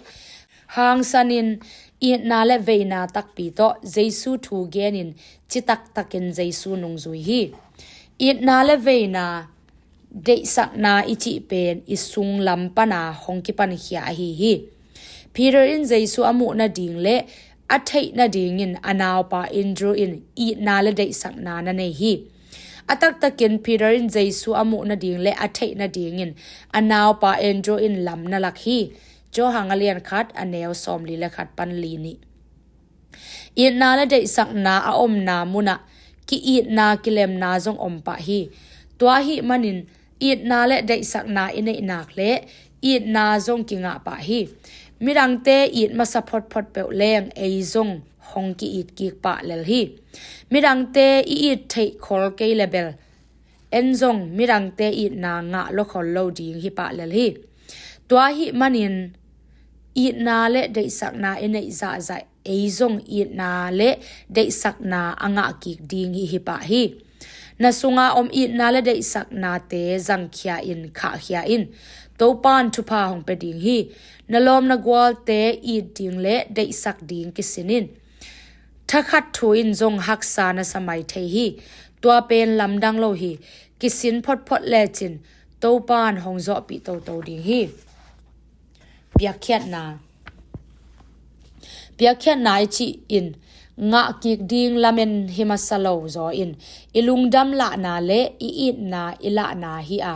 hangsanin itna le veina takpi tawh Jesu thu genin citaktakin Jesu nungzui hi. Itna le veina, deihsakna i cih pen i sunglam pana hong kipankhia ahi hi. Peter in Jesu a muh nading le a theih nadingin a naupa Andrew in itna le deihsakna na nei hi. A taktakin Peter in Jesu a muh nading le a theih nadingin a naupa Andrew in lam na lak hi. Johan a lian khat, a neu sawmli le khat pan li nih. Itna le deihsakna a omna munah ki-itna kilemna zong om pah hi. Tua ahih manin itna le deihsakna i neih nak le itna zong kingah pah hi. Midangte it masa photphot peuh leng ei zong hong ki-it kik pah lel hi. Midangte i it theih khol kei le bel en zong midangte itna ngah lo khol lo ding hi pah lel hi. Tua ahih manin itna le deihsakna i neih zahzah ei zong itna le deihsakna a ngah kik ding hi hi pah hi. Na sunga om itna le deihsaknate zangkhia in, khahkhia in. Topan thupha hong pia ding hi. Na lawm na gualte it ding le deihsak ding kisin in. Thakhat thu in zong haksa na sa mai thei hi. Tua pen lamdang lo hi. Kisin photphot lecin Topan hong zawhpih toto ding hi. Piakkhiatna. Piakkhiatna i cih in ngah kik ding lamen hi masa lo zaw in i lungdam lahna le i itna i lahna hi a,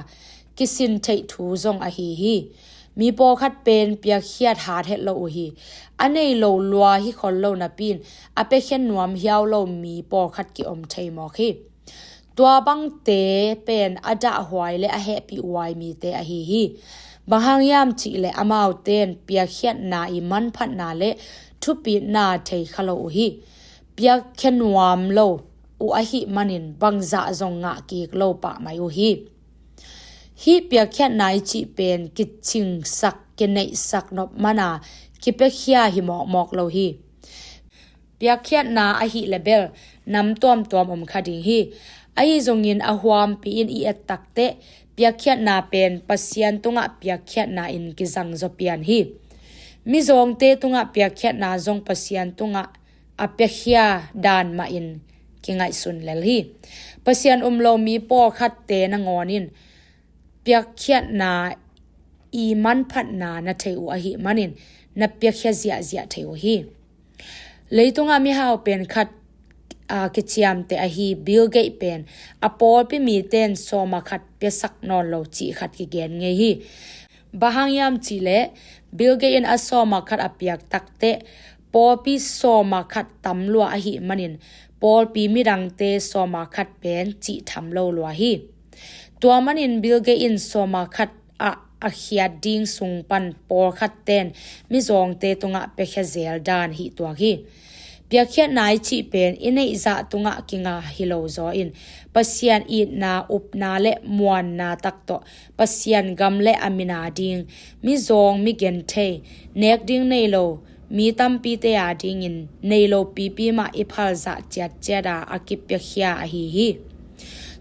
kisin theih thu zong ahi hi. Mi pawlkhat pen piakkhiat hat het lo uh hi. A nei lo lua hi khol lo napi in a piakhia nuam hiau lo mi pawlkhat ki-om thei mawk hi. Tua bangte pen a dahhuai le a hehpihhuai mite ahi hi. Bang hang hiam cih leh amaute in piakkhiatna i manphatna le thupitna thei kha lo uh hi. Piakhia nuam lo uh ahih manin bangzah zong ngah kik lo pah mai uh hi. Hih piakkhiatna i cih pen kicingsak, kineihsak nop man a kipiakhia hi mawkmawk lo hi. Piakkhiatna ahih le bel nam tuamtuam om kha ding hi. Ahi zongin a huampi in i et takteh piakkhiatna pen Pasian tungah piakkhiatna in kizang zaw pian hi. Mizawngte tungah piakkhiatna zong Pasian tungah a piakhia dan mah in kingaihsun lel hi. Pasian um lo mi pawlkhatte nangawn in piakkhiatna i manphatna na thei uh ahih manin na piakhia ziahziah thei uh hi. Leitungah mihau pen khat a kiciamteh ahi Bill Gates pen a pawlpi mite in sawma khat piasak nawn lo cih khat kigen ngei hi. Bang hang hiam cih leh Bill Gates in a sawma khat a piak takteh pawlpi sawma khat tam lua ahih manin pawlpi midangte sawma khat pen cih tham lo lua hi. Tua manin Bill Gates in sawma khat ah a khiat ding sung pan pawlkhatte in mizawngte tungah piakhia zel dan hih tuak hi. Piakkhiatna i cih pen i neihzah tungah kinga hi lo zaw in Pasian itna, upna le muanna tak tawh Pasian gam le a min a ding, mizawng, migenthei, nek ding nei lo mi tampite a dingin nei lo pipi mah i phalzah ciatciat a a kipiakhia ahi hi.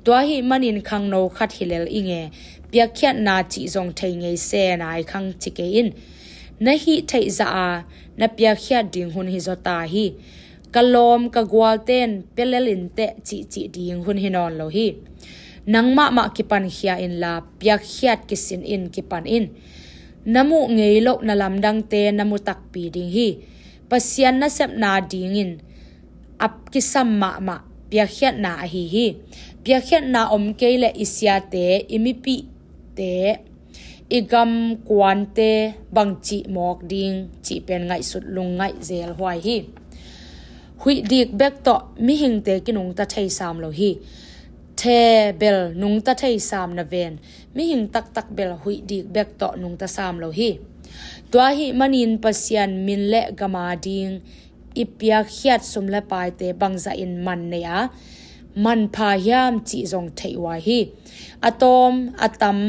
Tua ahih manin khangno khat hi lel i nge, piakkhiatna cih zong thei ngei se nai khang ci kei in. Na hih theih zah a na piakkhiat ding hun hi zaw ta hi. Ka lawm ka gualte in pia lel inteh cihcih ding hun hi nawn lo hi. Nang mahmah kipankhia inla piakkhiat kisin in kipan in. Na muh ngei loh na lamdangte na mu takpi ding hi. Pasian nasepna dingin a kisam mahmah piakkhiatna ahi hi. Piakkhiatna om kei leh i siate, i mipihte, i gam kuante bangci mawk ding cih pen ngaihsut lungngaih zel huai hi. Huih dik bek tawh mihingte kinungta thei sam lo hi. The bel nungta thei sam na ven, mihing taktak bel huih dik bek tawh nungta sam lo hi. Tua ahih manin Pasian min le gam a ding i piakkhiat sum le paite bangzah in man nei a, manpha hiam cih zong theih huai hi. A tawm a tam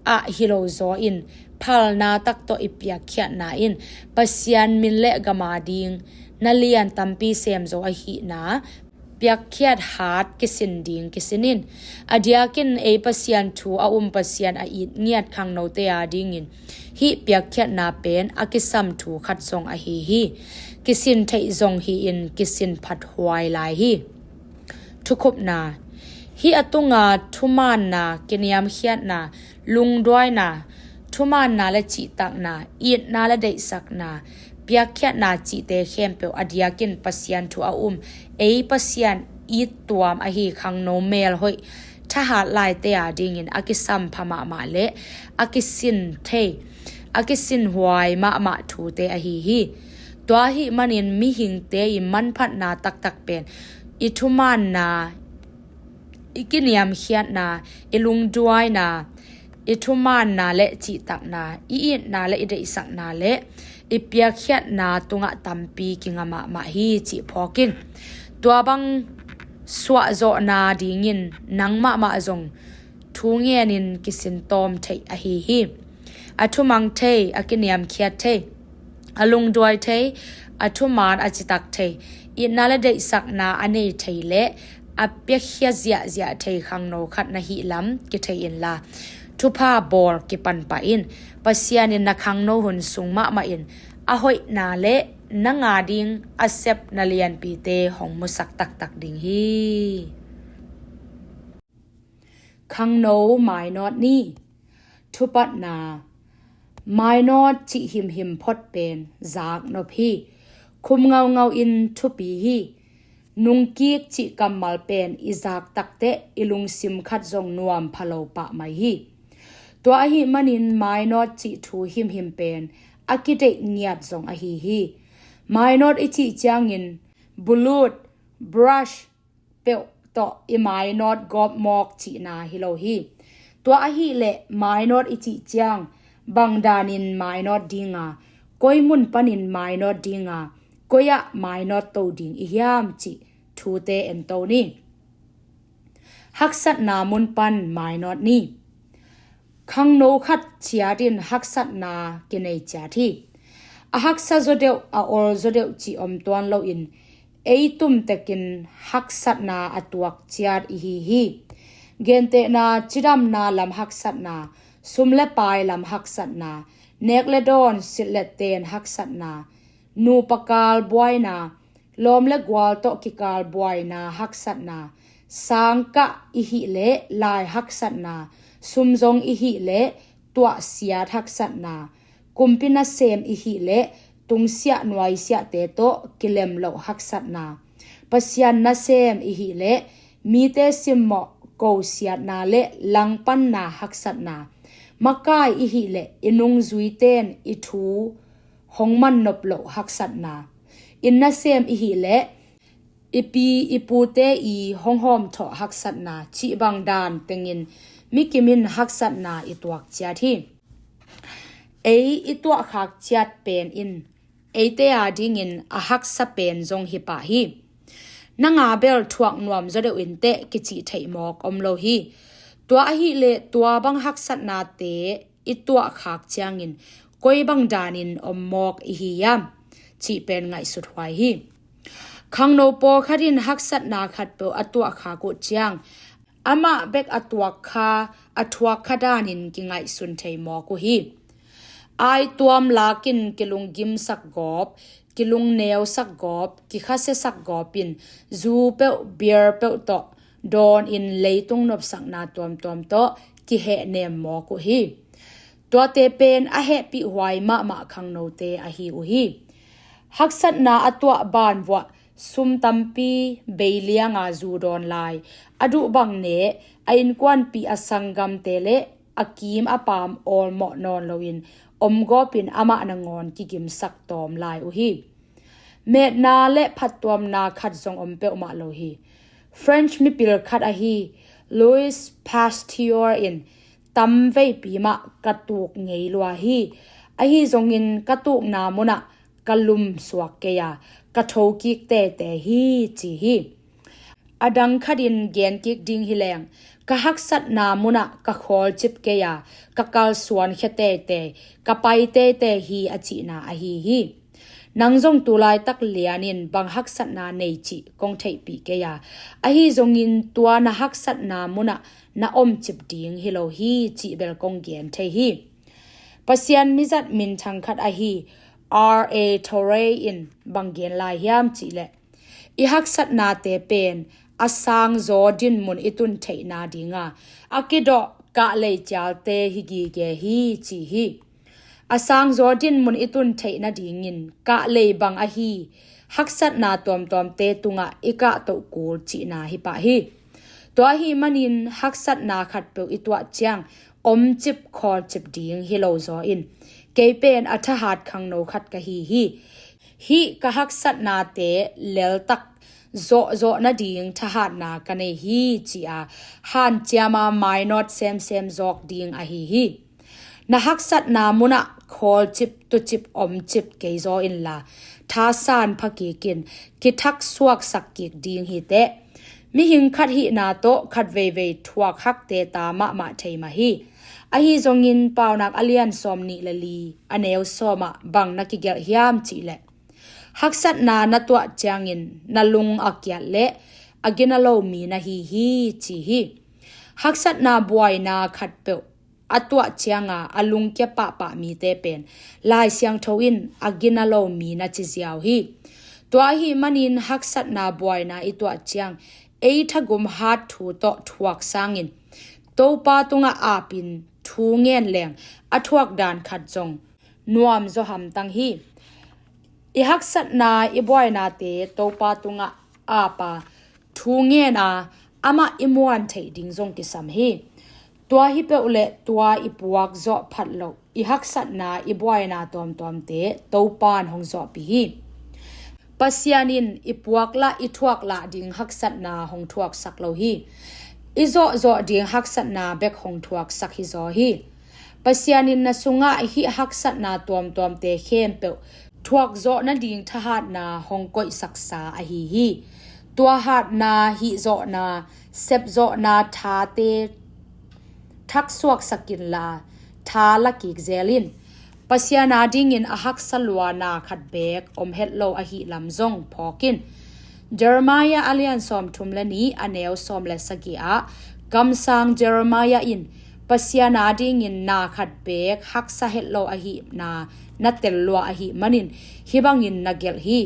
ah hi lo zaw in phalna tak tawh i piakkhiatna in Pasian min le gam a ding na lian tampi sem zo ahihna piakkhiat hat kisin ding kisin in. A diakin ei Pasian thu a um, Pasian a it ngiat khangnote a dingin hih piakkhiatna pen a kisam thu khat zong ahi hi. Kisin theih zong hi-in kisin phat huai lai hi. Thukhupna. Hih a tunga thumaanna, kiniamkhiatna, lungduaina, thumaanna le cihtakna, itna le deihsakna, piakkhiatna cihte khempeuh a diakin Pasian thu a um, ei Pasian it tuam ahi khangno melhoih thahat laite a dingin a kisam pha mahmah le a kisin thei, a kisin huai mahmah thute ahi hi. Tua ahih manin mihingte i manphatna taktak pen i thumaanna, i kiniamkhiatna, i lungduaina, i thumaanna le cihtakna, i itna le i deihsakna le i piakkhiatna tungah tampi kinga mahmah hi cih phawk in. Tua bang suahzawhna dingin nang mahmah zong thu ngenin kisin tawm theih ahi hi. A thumang thei, a kiniamkhiat thei, a lungduai thei, a thumaan a citak thei, itna le deihsakna a nei thei le a piakhia ziahziah thei khangno khat na hih lam kithei inla, thupha bawl kipan pah in. Pasian in na khangno hun sung mahmah in a hoihna le nang a ding a sep na lianpite hong musak taktak ding hi. Khangno mainawt ni. Thupatna. Mainawt cih himhim phot pen zak nop hi. Khum ngaungau in thupi hi. Nungkik cih kammal pen i zak takteh i lungsim khat zong nuam phalo pah mai hi. Tua ahih manin mainawt cih thu himhim pen a kideih ngiat zong ahi hi. Mainawt i cih ciangin bulut, brush peuh tawh i mainawt gawp mawk cihna hi lo hi. Tua ahih leh mainawt i cih ciang bang danin mainawt dinga, koi mun panin mainawt dinga, koi ah mainawt to ding i hiam cih thute ento ni. Haksatna mun pan mainawt ni. Khangno khat ciat in haksatna kinei ciat hi. A haksa zaw deuh, a ol zaw deuh cih om tuan loin ei tumtekin haksatna a tuak ciat i hi hi. Gentehna, cidamna lam haksatna, sum le pai lam haksatna, nek le dawn, silh le ten haksatna, nupa kal buaina, lawm le gual tawh kikal buaina haksatna, sangkah i hih leh lai haksatna, sum zong i hih leh tuahsiat haksatna, kumpi nasem i hih leh tungsiah nuaisiahte tawh kilem loh haksatna, Pasian nasem i hih leh mite simmawh kosiatna le langpanna haksatna, makai i hih leh i nungzuiten i thu hong man nop loh haksatna, inn nasem i hih leh i pi i pute i hong hawmthawh haksatna cih bang dan tengin mikim in haksatna i tuak ciat hi. Ei i tuahkhak ciat pen in eite a dingin a haksa pen zong hi pah hi. Nang a bel thuak nuam zaw deuh inteh kicih theih mawk om lo hi. Tua ahih leh tua bang haksatnate i tuahkhak ciangin koi bang danin om mawk i hi hiam cih pen ngaihsut huai hi. Khangno pawlkhat in haksatna khatpeuh a tuahkhak uh ciang amah bek a tuak kha, a thuak kha danin kingaihsun thei mawk uh hi. Ai tuam lakin kilunggimsak gawp, kilungneusak gawp, kikhasiasak gawp in zu peuh, beer peuh tawh dawn in leitung nopsakna tuamtuam tawh kihehnem mawk uh hi. Tuate pen a hehpih huai mahmah khangnote ahi uh hi. Haksatna a tuah banvuah sum tampi beilianga zu dawn lai, a duh bang ne, a innkuanpih a sanggamte le a kim a paam awlmawh nawn loin omgawpin amah nangawn kigimsak tawm lai uh hi. Metna le phattuamna khat zong om peuhmah lo hi. French mipil khat ahi Louis Pasteur in, tamveipi mah ka tuk ngei lua hi. Ahi zongin ka tukna munah ka lum suak kei a, ka thokik tete hi, ci hi. A dang khatin genkik ding hi leng, ka haksatna munah ka khawlcip kei a, ka kalsuan khia tete, ka pai tete hi, a cihna ahi hi. Nang zong tulaitak lianin bang haksatna nei cih kong theihpih kei a, ahi zongin tua na haksatna munah na omcip ding hi lo hi, cih bel kong gen thei hi. Pasian mizat minthang khat ahi R A Torrey in bang gen lai hiam cihleh, i haksatnate pen a sangzaw dinmun i tun theihna dinga a kidawh kahlei cialte hi gige hi, ci hi. A sangzaw dinmun i tun theih nadingin kahlei bang ahi haksatna tuamtuamte tungah i kahtoh kul cihna hi pah hi. Tua ahih manin haksatna khatpeuh i tuah ciang omcip khawlcip ding hi lo zaw in, kei pen a thahat khangno khat ka hi hi. Hih ka haksatnate leltak zawhzawh nading thahatna ka nei hi, ci-a hanciama mainawt semsem zawk ding ahi hi. Na haksatna munah khawlcip tucip omcip keizaw inla, thasan phakikin kithaksuaksak kik ding hiteh. Mihing khat hihna tawh khat veivei thuak hakte ta mahmah thei mah hi. Ahi zongin Paunak a lian sawm nih le li, a neu sawmah bang na kigelh hiam cihleh, haksatna na tuah ciangin na lung a kiat le a gina lo mi na hi hi, ci hi. Haksatna buaina khatpeuh a tuah cianga a lungkia pahpah mite pen Lai Siangtho in a gina lo mi na ci ziau hi. Tua ahih manin haksatna buaina i tuah ciang ei thagum hat thu tawh thuak sangin Topa tungah apin thu ngen leng a thuak dan khat zong nuam zaw hamtang hi. I haksatna i buainate Topa tungah apa thu ngen a amah i muan theih ding zong kisam hi. Tua hi peuh le tua i puak zawh phat loh i haksatna i buaina tuamtuamte Topan hong zawhpih hi. Pasian in i puak lah i thuak lah ding haksatna hong thuaksak lo hi. I zawhzawh ding haksatna bek hong thuaksak hi zaw hi. Pasian in na sungah hih haksatna tuamtuamte khempeuh thuak zawh nading thahatna hong koihsaksa ahi hi. Tua hatna, hihzawhna, sepzawhna thate thaksuaksak inla, tha la kik zel in. Pasian adingin a haksa lua na khat beek om het lo ahih lam zong phawk in. Jeremiah a lian sawmthum le nih, a neu sawm le sagih ah, kamsang Jeremiah in Pasian adingin na khat beek haksa het lo ahihna na tel lua ahih manin hih bangin na gelh hi.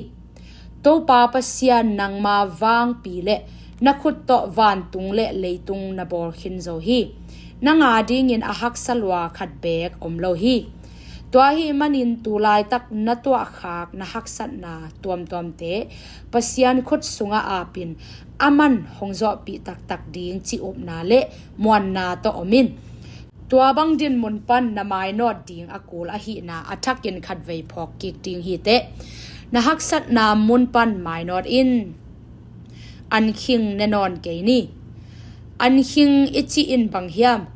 Topa Pasian, nangma vangpi le na khut tawh vantung le leitung na bawl khin zo hi. Nang adingin a haksa lua khat beek om lo hi. Tua ahih manin tu laitak na tuahkhak na haksatna tuamtuamte Pasian khut sungah apin aman hong zawhpih taktak ding cih upna le muanna tawh om in. Tua bang dinmun pan na mainawt ding a kul ahihna a thakin khatvei phawk kik ding hiteh. Na haksatna mun pan mainawt in. Ankhing ne nawn kei ni. Ankhing i cih in bang hiam?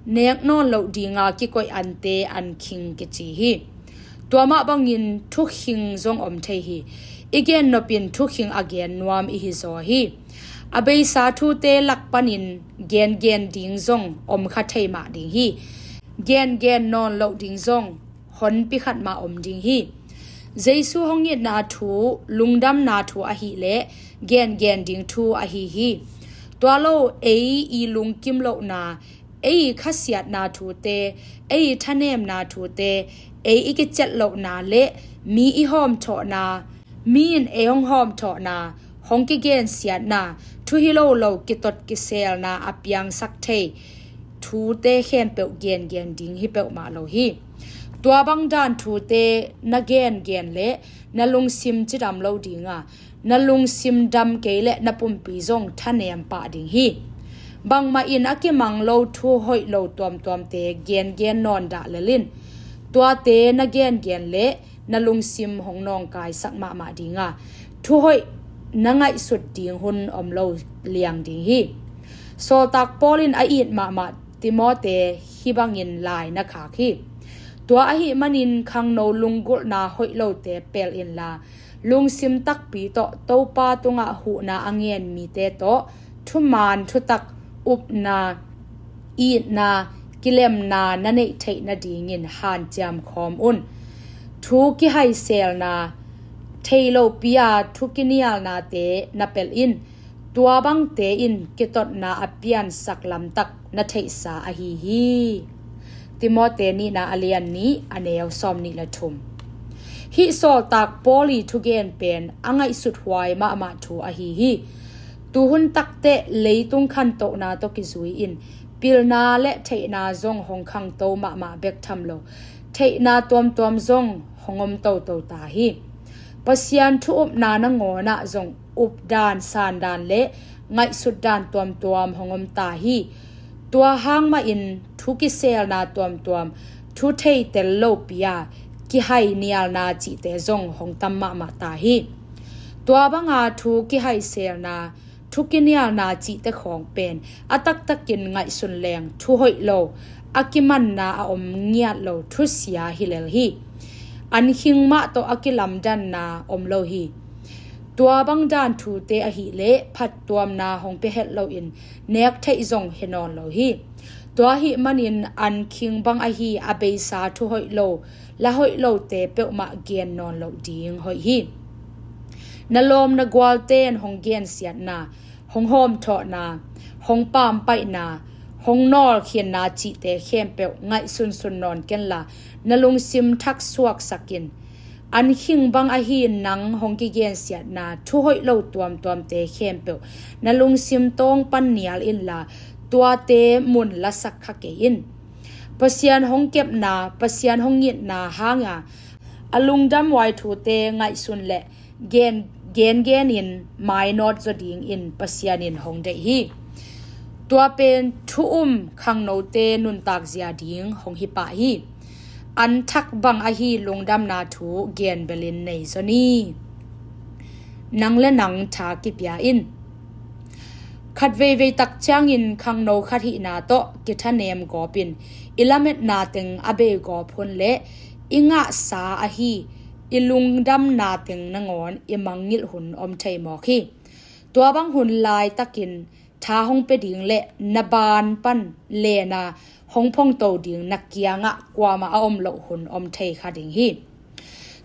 Nek nawn loh dinga kikoih ante ankhing kici hi. Tua mah bangin thukhing zong om thei hi. I gen nopin thukhing a gen nuam i hi zaw hi. A beisa thute lak panin gengen ding zong om kha thei mah ding hi. Gengen nawn loh ding zong honpi khat mah om ding hi. Jesu hong itna thu, lungdamna thu ahileh gengen ding thu ahi hi. Tua lo ei i lungkim lohna, ei i khasiatna thute, ei i thanemna thute, ei i kiciat lohna le mi i hawmthawhna, mi in ei hong hawmthawhna, hong kigensiatna, thu hi lo lo kitot kiselna a piangsak thei thute khempeuh gengen ding hi peuhmah lo hi. Tua bang dan thute na gengen le na lungsim cidam lo dinga, na lungsim dam kei le na pumpi zong thanem pah ding hi. Bangmah in a kimang lo thu hoih lo tuamtuamte gengen nawn dah lel in. Tuate na gengen le na lungsim hong nawngkaisak mahmah dinga, thu hoih na ngaihsut ding hun om lo liang ding hi. Sawltak Paul in a it mahmah Timote hih bangin lai na khak hi. Tua ahih manin khangno lunggulhna hoih lote pel inla, lungsim takpi tawh Topa tungah huhna a ngen mite tawh thuman thutak, upna, itna, kilemna na neih theih nadingin hanciam khawm un. Thu kihaiselna, thei lopi-a thu kinialnate na pelh in. Tua bangte in kitotna a piansak lamtak na theihsa ahi hi. Timote nihna a lian nih, a neu sawm nih le thum. Hih sawltak Paul i thugen pen a ngaihsut huai mahmah thu ahi hi. Tuhun takteh leitung khantohna tawh kizui in pilna le theihna zong hong khangto mahmah bek tham lo, theihna tuamtuam zong hong om toto ta hi. Pasian thu upna nangawnah zong updan, sandan le ngaihsutdan tuamtuam hong om ta hi. Tua hang mahin thu kiselna tuamtuam, thu theitel lopi-a kihai nialna cihte zong hong tam mahmah ta hi. Tua banga thu kihaiselna, thu kinialna cihte khawng pen a taktakin ngaihsun leng thu hoih lo, a kimanna a om ngiat lo thusia hi lel hi. An khing mah tawh a kilamdanna om lo hi. Tua bang dan thute ahih leh phattuamna hong pia het loin nek theih zong hi nawn lo hi. Tua ahih manin an khing bang ahi a beisa thu hoih lo, la hoih lote peuhmah gen nawn loh ding hoih hi. Na lawm na gualten hong gensiatna, hong hawmthawhna, hong paampaihna, hong nawlkhinna cihte khempeuh ngaihsunsun nawn kenla, na lungsim thaksuaksak in. An khing bang ahi nang hong kigensiatna thu hoih lo tuamtuamte khempeuh na lungsim tawng pan nial inla, tuate mun lasak kha kei in. Pasian hong kepna, Pasian hong ngitna hanga a lungdam huai thute ngaihsun le gen, gengenin mainawt zaw dingin Pasian in hong deih hi. Tua pen thu um khangnote nuntak zia ding hong hi pah hi. An thak bang ahi lungdamna thu gen belin nei zaw ni. Nang le nang tha kipia in. Khat veivei tak ciangin khangno khat hihna tawh kithanem gawpin i lametna teng a bei gawp hun le i ngahsa ahi i lungdamna teng nangawn i mangngilh hun om thei mawk hi. Tua bang hun laitakin tha hong pia ding le na baan pan lena hong phongto ding na kiangah kuamah a om loh hun om thei kha ding hi.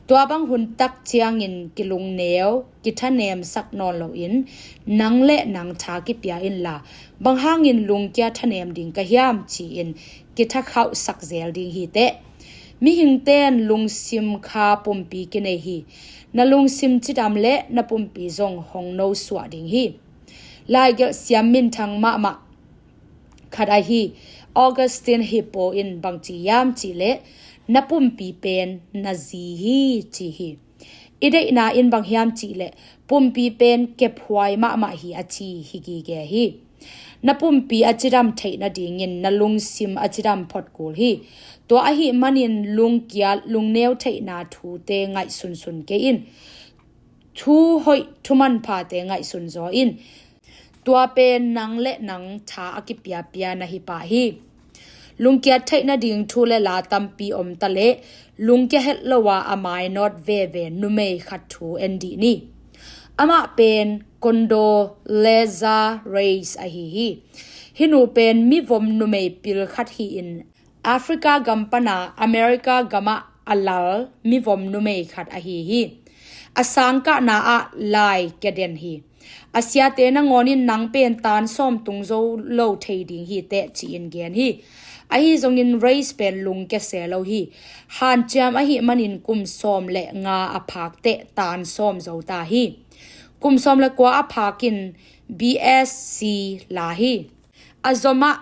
Tua bang hun tak ciangin kilungneu, kithanemsak nawn loin nang le nang tha kipia inla, bang hangin lungkia thanem ding ka hiam ci-in kithakhauhsak zel ding hi teh. Mihingten lungsim kha pumpi kinei hi. Na lungsim cidam le na pumpi zong hong nosuah ding hi. Laigelh siam minthang mahmah khat ahi Augustine Hippo in bang ci hiam cihleh, na pumpi pen na zi hi ci hi. I deihna in bang hiam cihleh, pumpi pen kephuai mahmah hi a ci hi gige hi. Na pumpi a cidam theih nadingin na lungsim a cidam phot kul hi. Tua ahih manin lungkiat lungneu theihna thute ngaihsunsun kei in. Thu hoih thu manphate ngaihsun zaw in. Tua pen nang le nang tha a kipiapia na hi pah hi. Lungkiat theih nading thu le la tampi om ta leh, lungkia het lo a a mainawt veve numei khat thu en dih ni. Amah pen Condoleezza Rice ahi hi. Hih nu pen mivom numei pil khat hi-in Africa gam pana America gamah a lal mivom numei khat ahi hi. A sangkahna ah lai kia den hi. A siate nangawnin nang pen tan sawm tung zo lo thei ding hi teh ci-in gen hi. Ahi zongin Rice pen lungkia se lo hi. Hanciam ahih manin kum sawm le nga a phak teh tan sawm zo ta hi. Kum sawm le kua a phakin B S C la hi. A zomah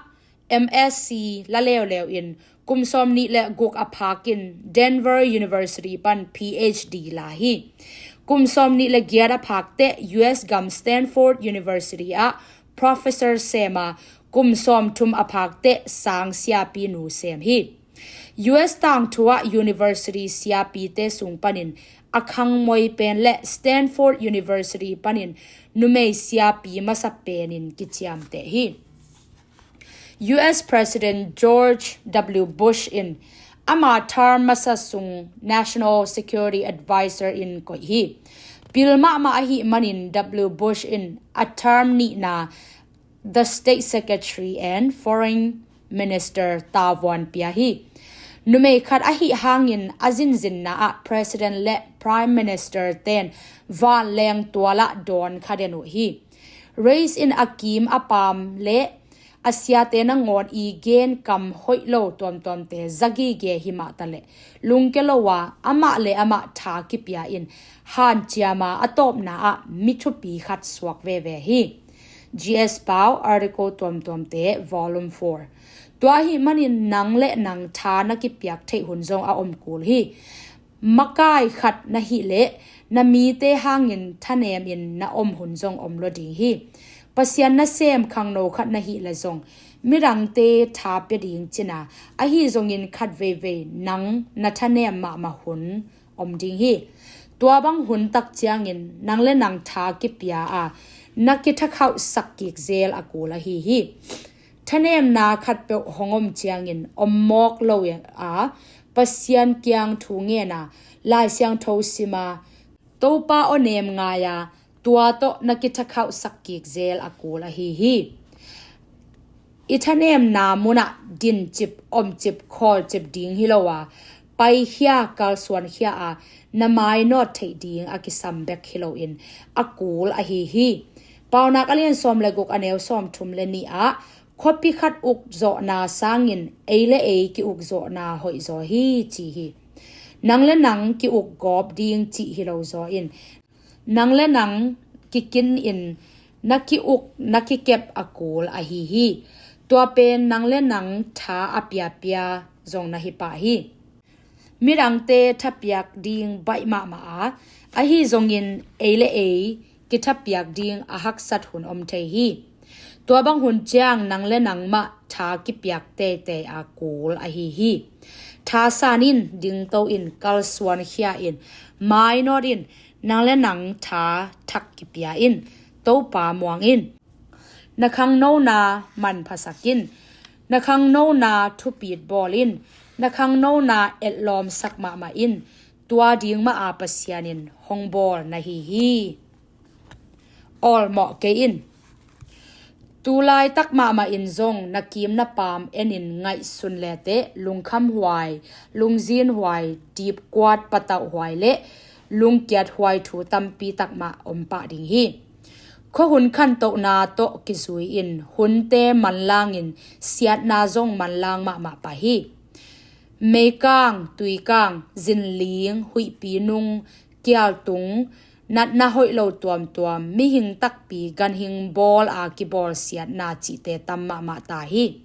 M S C la leuleu in kum sawm nih le guk a phakin Denver University pan P H D la hi. Kum sawm nih le giat a phak teh U S gam Stanford University ah professor sema, kum sawm thum a phak teh sang siapi nu sem hi. U S tangthu ah university siapite sung panin a khangmoi pen le Stanford University panin numei siapi masa penin kiciamteh hi. U S President George W Bush in ama term masa sung National Security Advisor in koih hi. Pil mahmah ahih manin W Bush in a term nihna The State Secretary and Foreign Minister tavuan pia hi. Numei khat ahih hangin a zinzinna ah President le Prime Minister ten vanleng tualah dawn kha den uh hi. Rice in a kim a paam le a siate nangawn i gen kam hoih lo tuamtuamte za gige hi mah taleh, lungkia lo a amah le amah tha kipia in hanciam a a tawpna ah mi thupi khat suak veve hi. G S Pau article tuamtuamte volume four. Tua ahih manin nang le nang tha na kipiak theih hun zong a om kul hi. Makai khat na hih leh na mite hangin thanemin na om hun zong om lo ding hi. Pasian nasem khangno khat na hih leh zong Midangte tha pia ding cina, ahi zongin khat veivei nang na thanem mahmah hun om ding hi. Tua bang hun tak ciangin nang le nang tha kipia a, na kithakhauhsak kik zel a kul ahi hi. Thanemna khatpeuh hong om ciangin om mawk lo a, Pasian kiang thu ngen a, Lai Siangtho sim a, Topa aw nem ngai a, tua tawh na kithakhauhsak kik zel a kul ahi hi. I thanemna munah dincip, omcip, khawlcip ding hi lo a, paikhia, kalsuankhia a, na mainawt theih ding a kisam bek hi loin a kul ahi hi. Paunak a lian sawm le guk, a neu sawm thum le nih ah, khuapi khat ukzawhna sangin ei le ei ki-ukzawhna hoihzaw hi, ci hi. Nang le nang ki-ukgawp ding cih hi lo zaw in, nang le nang kikin in na ki-uk, na kikep a kul ahi hi. Tua pen nang le nang tha a piapia zong na hi pah hi. Midangte thapiak ding baih mahmah a, ahi zongin ei le ei kithapiak ding a haksat hun om thei hi. Tua bang hun ciang nang le nangmah tha kipiak teitei a kul ahi hi. Tha san in, dingto in, kalsuankhia in, mainawt in, nang le nang tha thak kipia in, Topa muang in. Na khangnona manphasak in, na khangnona thupit bawl in, na khangnona etlawmsak mahmah in, tua ding mah a Pasian in hong bawl na hi hi. Awlmawh kei in. Tulaitak mahmah in zong na kim na paam enin ngaihsun leteh lungkhamhuai, lungzinhuai, dipkuat patauhhuai le lungkiathuai thu tampi takmah om pah ding hi. Khuahun khantohna tawh kizui in hunte manlangin siatna zong manlang mahmah pah hi. Meikang, tuikang, zinling, huihpi nung, kialtung, natna hoih lo tuamtuam, mihing takpi ganhing bawl a kibawl siatna cihte tam mahmah ta hi.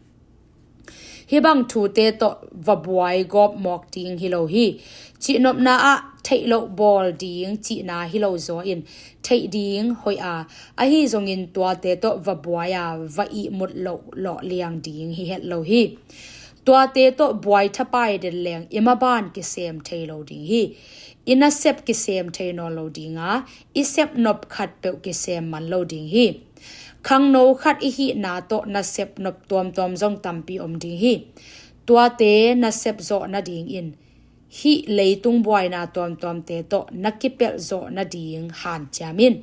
Hih bang thute tawh va buai gawp mawk ding hi lo hi. Cihnopna ah theih loh bawl ding cihna hi lo zaw in theih ding hoih a, ahi zongin tuate tawh va buai a va ihmut loh lawh liang ding hi het lo hi. Tuate tawh buai thapai den leng i maban kisem thei lo ding hi. I nasep kisem thei nawn lo ding a, i sepnop khatpeuh kisem man lo ding hi. Khangno khat i hihna tawh nasep nop tuamtuam zong tampi om ding hi. Tuate nasep zawh nadingin hih leitung buaina tuamtuamte tawh na kipelh zawh nading hanciam in.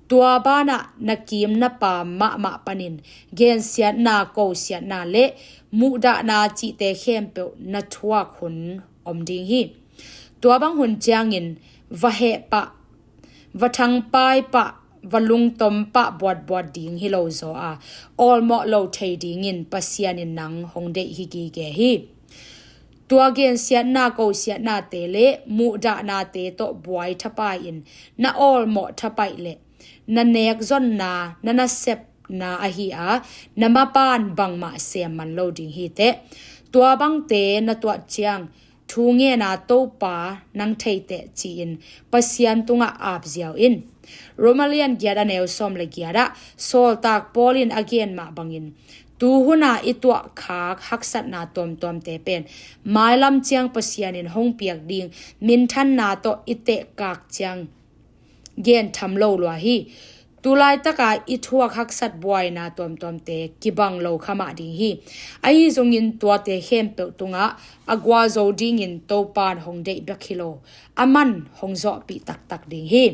Tua banah na kim na paam mahmah panin gensiatna, kosiatna le muhdahna cihte khempeuh na thuak hun om ding hi. Tua bang hun ciangin va heh pah, va thangpai pah, va lungtom pah buatbuat ding hi lo zaw a, awlmawh lo thei dingin Pasian in nang hong deih hi gige hi. Tua gensiatna, kosiatnate le muhdahnate tawh buai thapai in na awlmawh thapaih leh na nekzonna, na nasepna ahi a, na maban bangmah sem man lo ding hi teh. Tua bangte na tuah ciang thu ngen a, Topa nang thei teh ci-in Pasian tungah ap ziau in. Roma lian giat a neu sawm le giat ah sawltak Paul in a gen mah bangin, tu hun a i tuah khak haksatna tuamtuamte pen mailam ciang Pasian in hong piak ding minthanna tawh i tehkak ciang gen tham lo lua hi. Tulaitak a i thuak haksat buaina tuamtuamte kibang lo kha mah ding hi. Ahi zongin tuate khempeuh tungah a gualzo dingin Topa in hong deih bek hi lo, aman hong zawhpih taktak ding hi.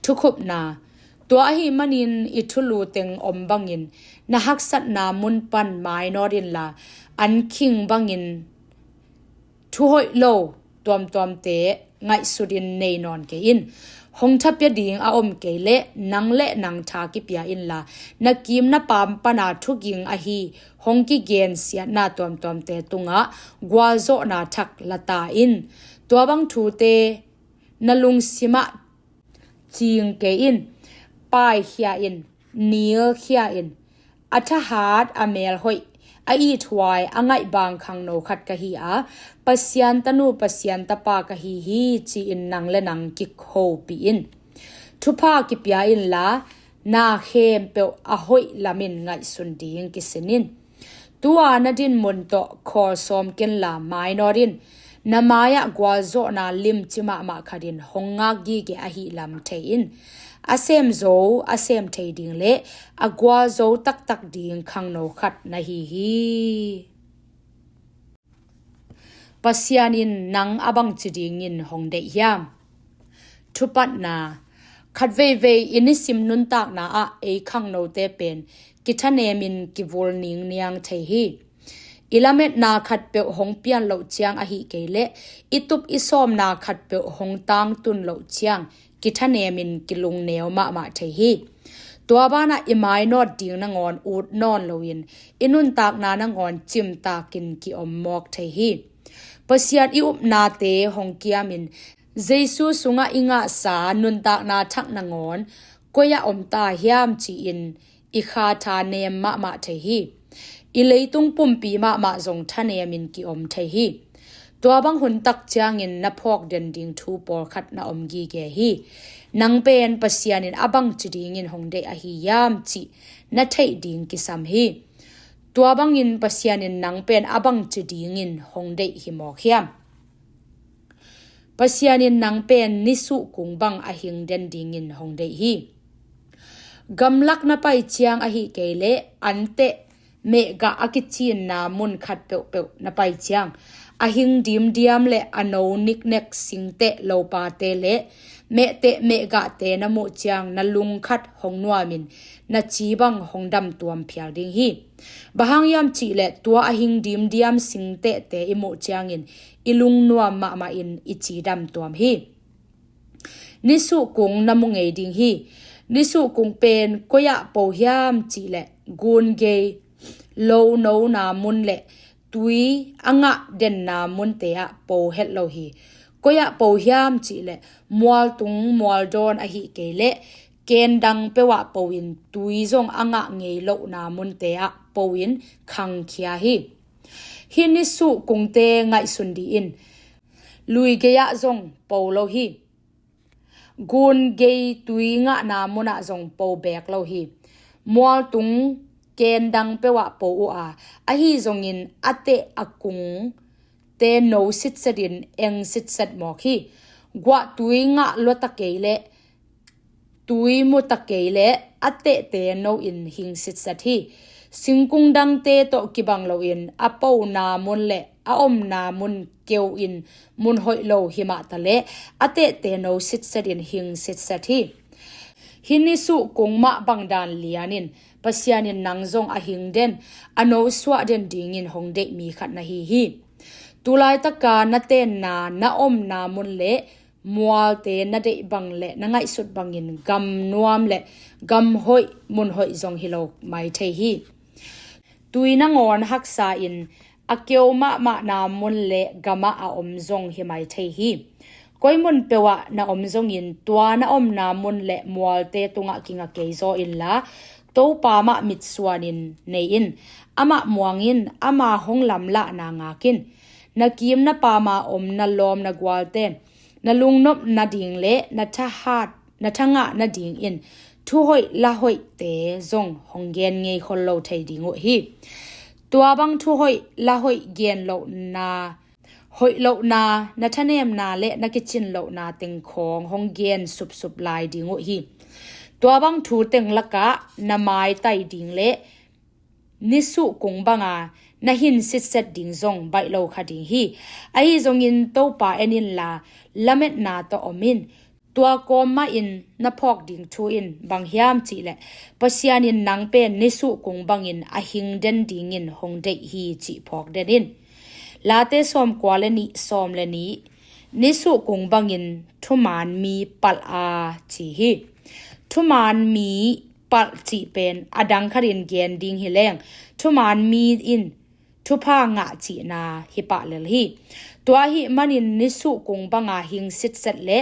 Thukhupna. Tua ahih manin i thulu teng om bangin na haksatna mun pan mainawt inla, an khing bangin thu hoih lo tuamtuamte ngaihsutin nei nawn kei in. Hong thapia ding a om kei leh nang le nang tha kipia inla, na kim na paam pana thuging ahi hong kigen siatna tuamtuamte tungah gualzawhna thak la ta in. Tua bang thute na lungsimah cing kei in. Paikhia in, nilkhia in. A thahat, a melhoih, a ithuai, a ngaihbang khangno khat ka hi a, Pasian tanu, Pasian tapa ka hi hi, ci-in nang le nang kikhopih in. Thupha kipia inla, na khempeuh a hoih lamin ngaihsun ding kisin in. Tua na dinmun tawh khawl sawm kenla mainawt in. Na mai-ah gualzawhna limci mahmah khatin hong ngak gige ahih lam thei in. A sem zo, a sem thei ding le a gualzo taktak ding khangno khat na hi hi. Pasian in nang a bangci dingin hong deih hiam? Thupatna. Khat veivei i nisim nuntakna ah ei khangnote pen kithanemin kivul ningniang thei hi. I lametna khatpeuh hong pian loh ciang ahih kei leh i tup i sawmna khatpeuh hong tangtun loh ciang kithanemin kilungneu mahmah thei hi. Tua banah i mainawt ding nangawn ut nawn loin i nuntakna nangawn cimtakin ki-om mawk thei hi. Pasian i upnate hong kiamin Jesu sungah i ngahsa nuntakna thak nangawn koi-ah om ta hiam ci-in i kha thanem mahmah thei hi. I leitung pumpi mahmah zong thanemin ki-om thei hi. Tua bang huntak ciangin na phawk den ding thu pawlkhat na om gige hi. Nang pen Pasian in a bangci dingin hong deih ahi hiam cih na theih ding kisam hi. Tua bangin Pasian in nang pen a bangci dingin hong deih hi mawk hiam? Pasian in nang pen nisuh kung bang a hing den dingin hong deih hi. Gamlak na pai ciang ahih kei leh anteh mehgah a kicinna mun khat peuhpeuh na pai ciang a hing dimdiam le a no niknek singteh lopate le mehteh mehgahte na muh ciang na lung khat hong nuamin na ci bang hong damtuam phial ding hi. Bang hang hiam cih leh tua a hing dimdiam singtehte i muh ciangin i lungnuam mahmah in i ci damtuam hi. Nisuh kung na mu ngei ding hi. Nisuh kung pen koi-ah po hiam cih leh gun gei, lo nona mun le tui a ngah denna munte ah po het lo hi. Koi-ah po hiam cih leh mualtung mualdawn ahih kei leh kendang peuh ah po-in tui zong a ngah ngei lohna munte ah po-in khangkhia hi. Hih nisuh kungte ngaihsun dih in. Lui gei-ah zong po lo hi. Gun gei tui ngahna munah zong po beek lo hi. Mualtung kendang peuh ah po uh a, ahi zongin a teh a kungte no sitsetin eng sitset mawk hi. Guah tui ngah luata kei leh tui muta kei leh a tehte no in hing sitset hi. Singkung dangte tawh kibang loin a pona mun le a omna mun keu in mun hoih lo himah taleh a tehte no sitsetin hing sitset hi. Hih nisuh kung mah bangdan lianin Pasian in nang zong a hing den, a no suah den dingin hong deih mi khat na hi hi. Tulaitaka na tenna, na omna mun le mualte na deih bang le na ngaihsut bangin gam nuam le gam hoih, mun hoih zong hi lo mai thei hi. Tui nangawn haksa in a keu mahmahna mun le gamah a om zong hi mai thei hi. Koi mun peuh ah na om zongin tua na omna mun le mualte tungah kinga kei zaw inla Topa mah mitsuanin nei in. Amah muang in, ama hong lamlahna ngak in. Na kim na pama om na lawm na gualte na lungnop nading le na thahat, na thangah nadingin thuhoih lahoihte zong hong gen ngei khol lo thei ding uh hi. Tua bang thuhoih lahoih gen lohna, hoih lohna, na thanemna le na kicin lohna teng khawng hong gen supsup lai ding uh hi. Tua bang thu teng lakah na maitai ding le nisuh kung banga na hin sitset ding zong baih lo kha ding hi. Ahi zongin Topa en inla lametna tawh om in. Tua kawm mahin na phawk ding thu in bang hiam cih leh Pasian in nang pen nisuh kung bangin a hing den dingin hong deih hi cih phawk den in. Late sawmkua le nih, sawm le nih, nisuh kung bangin thuman mi palh a ci hi. Thuman mi palh cih pen a dang khatin gen ding hi leng thuman mi in thupha ngah cihna hi pah lel hi. Tua ahih manin nisuh kung banga hing sitset le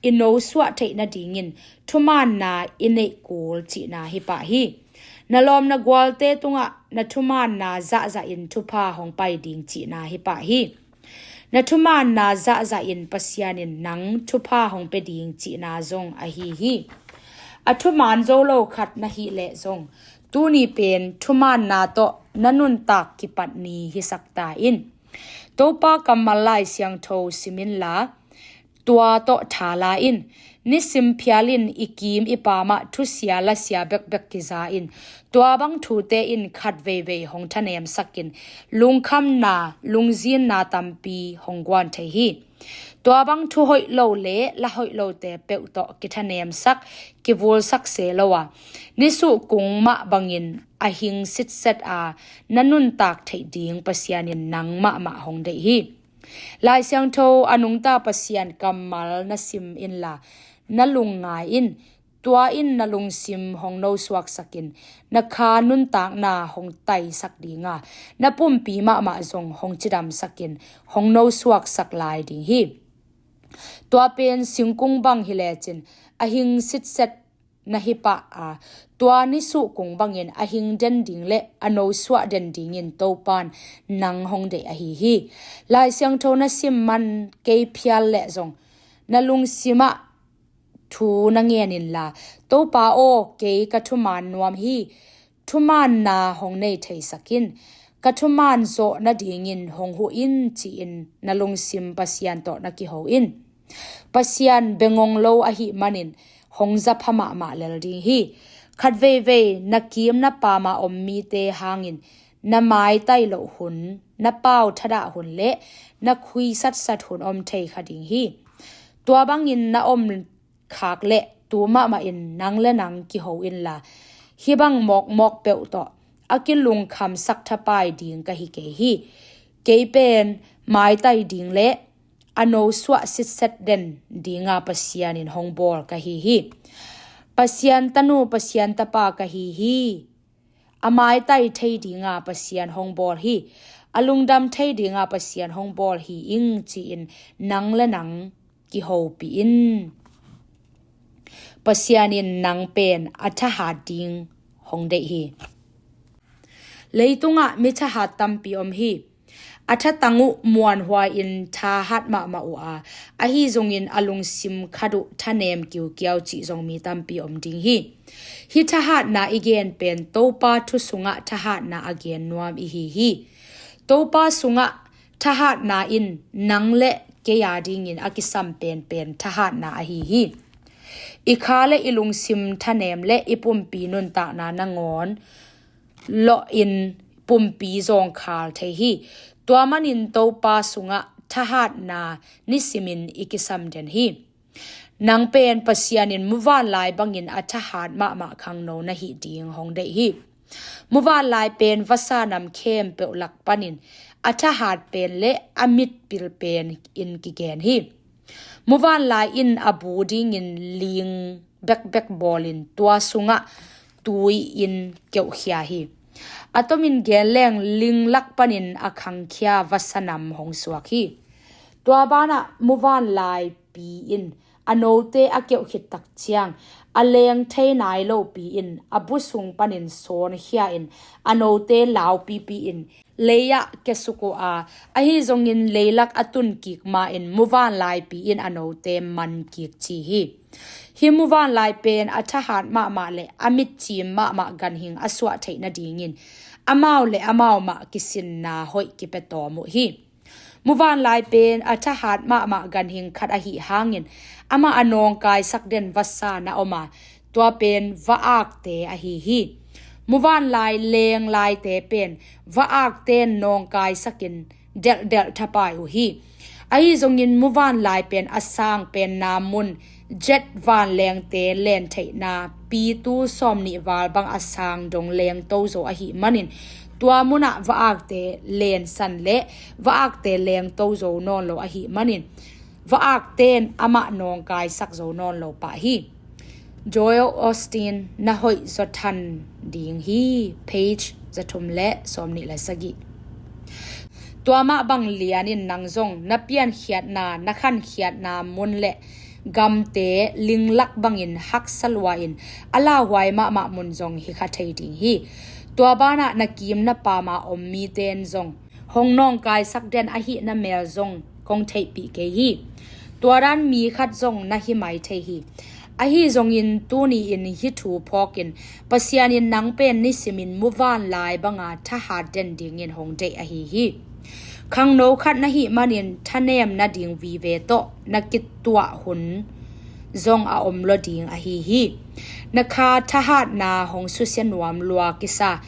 i no suah theih nadingin thumaanna i neih kul cihna hi pah hi. Na lawm na gualte tungah na thumaanna zahzah in thupha hong pai ding cihna hi pah hi. Na thumaanna zahzah in Pasian in nang thupha hong pia ding cihna zong ahi hi. A thuman zo lo khat na hih leh zong, tuni pen thumaanna tawh na nuntak kipat ni hisak ta in. Topa kammal Lai Siangtho sim inla, tua tawh tha la in. Nisim phial in i kim i pamah thusia lasia bekbek kiza in. Tua bang thute in khat veivei hong thanemsak in, lungkhamna, lungzinna tampi hong guan thei hi. Tua bang thu hoih lo le la hoih lote peuh tawh kithanemsak, kivulsak se lo a, nisuh kung mah bangin a hing sitset a na nuntak theih ding Pasian in nang mahmah hong deih hi. Lai Siangtho a nungta Pasian kammal na sim inla, na lungngai in. Tua in na lungsim hong nosuaksak in, na kha nuntakna hong taisak ding a, na pumpi mahmah zong hong cidamsak in, hong nosuaksak lai ding hi. Tua pen singkung bang hi lecin, a hing sitset na hi pah a, tua nisuh kung bangin a hing den ding le a nosuah den dingin Topan nang hong deih ahi hi. Lai Siangtho na sim man kei phial leh zong, na lungsimah thu na ngen inla, Topa aw, kei ka thuman nuam hi, thumaanna hong nei theisak in, ka thuman zawh nadingin hong huh in, ci-in na lungsim Pasian tawh na kiho in. Pasian bengong lo ahih manin hong zapha mahmah lel ding hi. Khat veivei na kim na pama om mite hangin na maitai loh hun, na pau thadah hun le na khuisatsat hun om thei kha ding hi. Tua bangin na om khak le tu mahmah in nang le nang kiho inla, hih bang mawkmawk peuh tawh a kilungkhamsak thapai ding ka hi kei hi. Kei pen maitai ding le a nosuah sitset den dinga Pasian in hong bawl ka hi hi. Pasian tanu, Pasian tapa ka hi hi. A maitai thei dinga Pasian hong bawl hi. A lungdam thei dinga Pasian hong bawl hi ing, ci-in nang le nang kihopih in. Pasian in nang pen a thahat ding hong deih hi. Leitungah mi thahat tampi om hi. A thatang uh muanhuai in thahat mahmah uh a, ahi zongin a lungsim khat uh thanem kiukiau cih zong mi tampi om ding hi. Hih thahatna i gen pen Topa thu sungah thahatna a gen nuam i hi hi. Topa sungah thahatna in nang le kei a dingin a kisam penpen thahatna ahi hi. I kha le i lungsim thanem le i pumpi nuntakna nangawn lawh in pumpi zawngkhal thei hi. Tua manin Topa sungah thahatna nisimin i kisam den hi. Nang pen Pasian in muvanlai bangin a thahat mahmah khangno na hih ding hong deih hi. Muvanlai pen vasa nam khempeuh lak panin a thahat pen le a mitpil pen in kigen hi. Muvanlai in a bu dingin ling bekbek bawlin tua sungah tui in keuhkhia hi. A tomin gen leng ling lak panin a khangkhia vasa nam hong suak hi. Tua banah muvanlai pi in a note a keuh khit tak ciang a leng thei nai lo pi in a bu sung panin sawnkhia in a note laupipi in lei-ah kiasuk uh a, ahi zongin leilak a tun kik ma-in muvanlai pi in a note man kik ci hi. Hih muvanlai pen a thahat mahmah le a mitcim mahmah ganhing a suah theih nadingin amau le amau mah kisinna hoih kipia tawm uh hi. Muvanlai pen a thahat mahmah ganhing khat ahih hangin amah a nawngkaisak den vasa na om a, tua pen va-akte ahi hi. Muvanlai lenglaite pen va-akten nawngkaisakin delhdelh thapai uh hi. Ahi zongin muvanlai pen a sang penna mun jet vanlengte lentheihna pitu sawmnih val bang a sang dong lengto zo ahih manin tua munah va-akte lensan le va-akte lengto zo nawn lo ahih manin va-akten amah nawngkaisak zo nawn lo pah hi. Joel Osteen, Na Hoih Zaw Than Ding Hi, page zathum le sawmnih le sagih. Tua mah bang lianin nang zong na piankhiatna, na khankhiatna mun le gamte linglak bangin haksa lua-in a lauhuai mahmah mun zong hi kha thei ding hi. Tua banah na kim na pama om mite in zong hong nawngkaisak den ahihna mel zong kong theihpih kei hi. Tua dan mi khat zong na hi mai thei hi. Ahi zongin tuni-in hih thu phawkin Pasian in nang pen nisimin muvanlai banga thahat den dingin hong deih ahi hi. Khangno khat na hih manin thanem nading vive tawh na kituah hun zong a om lo ding ahi hi. Na kha thahatna hong susia nuam lua kisa,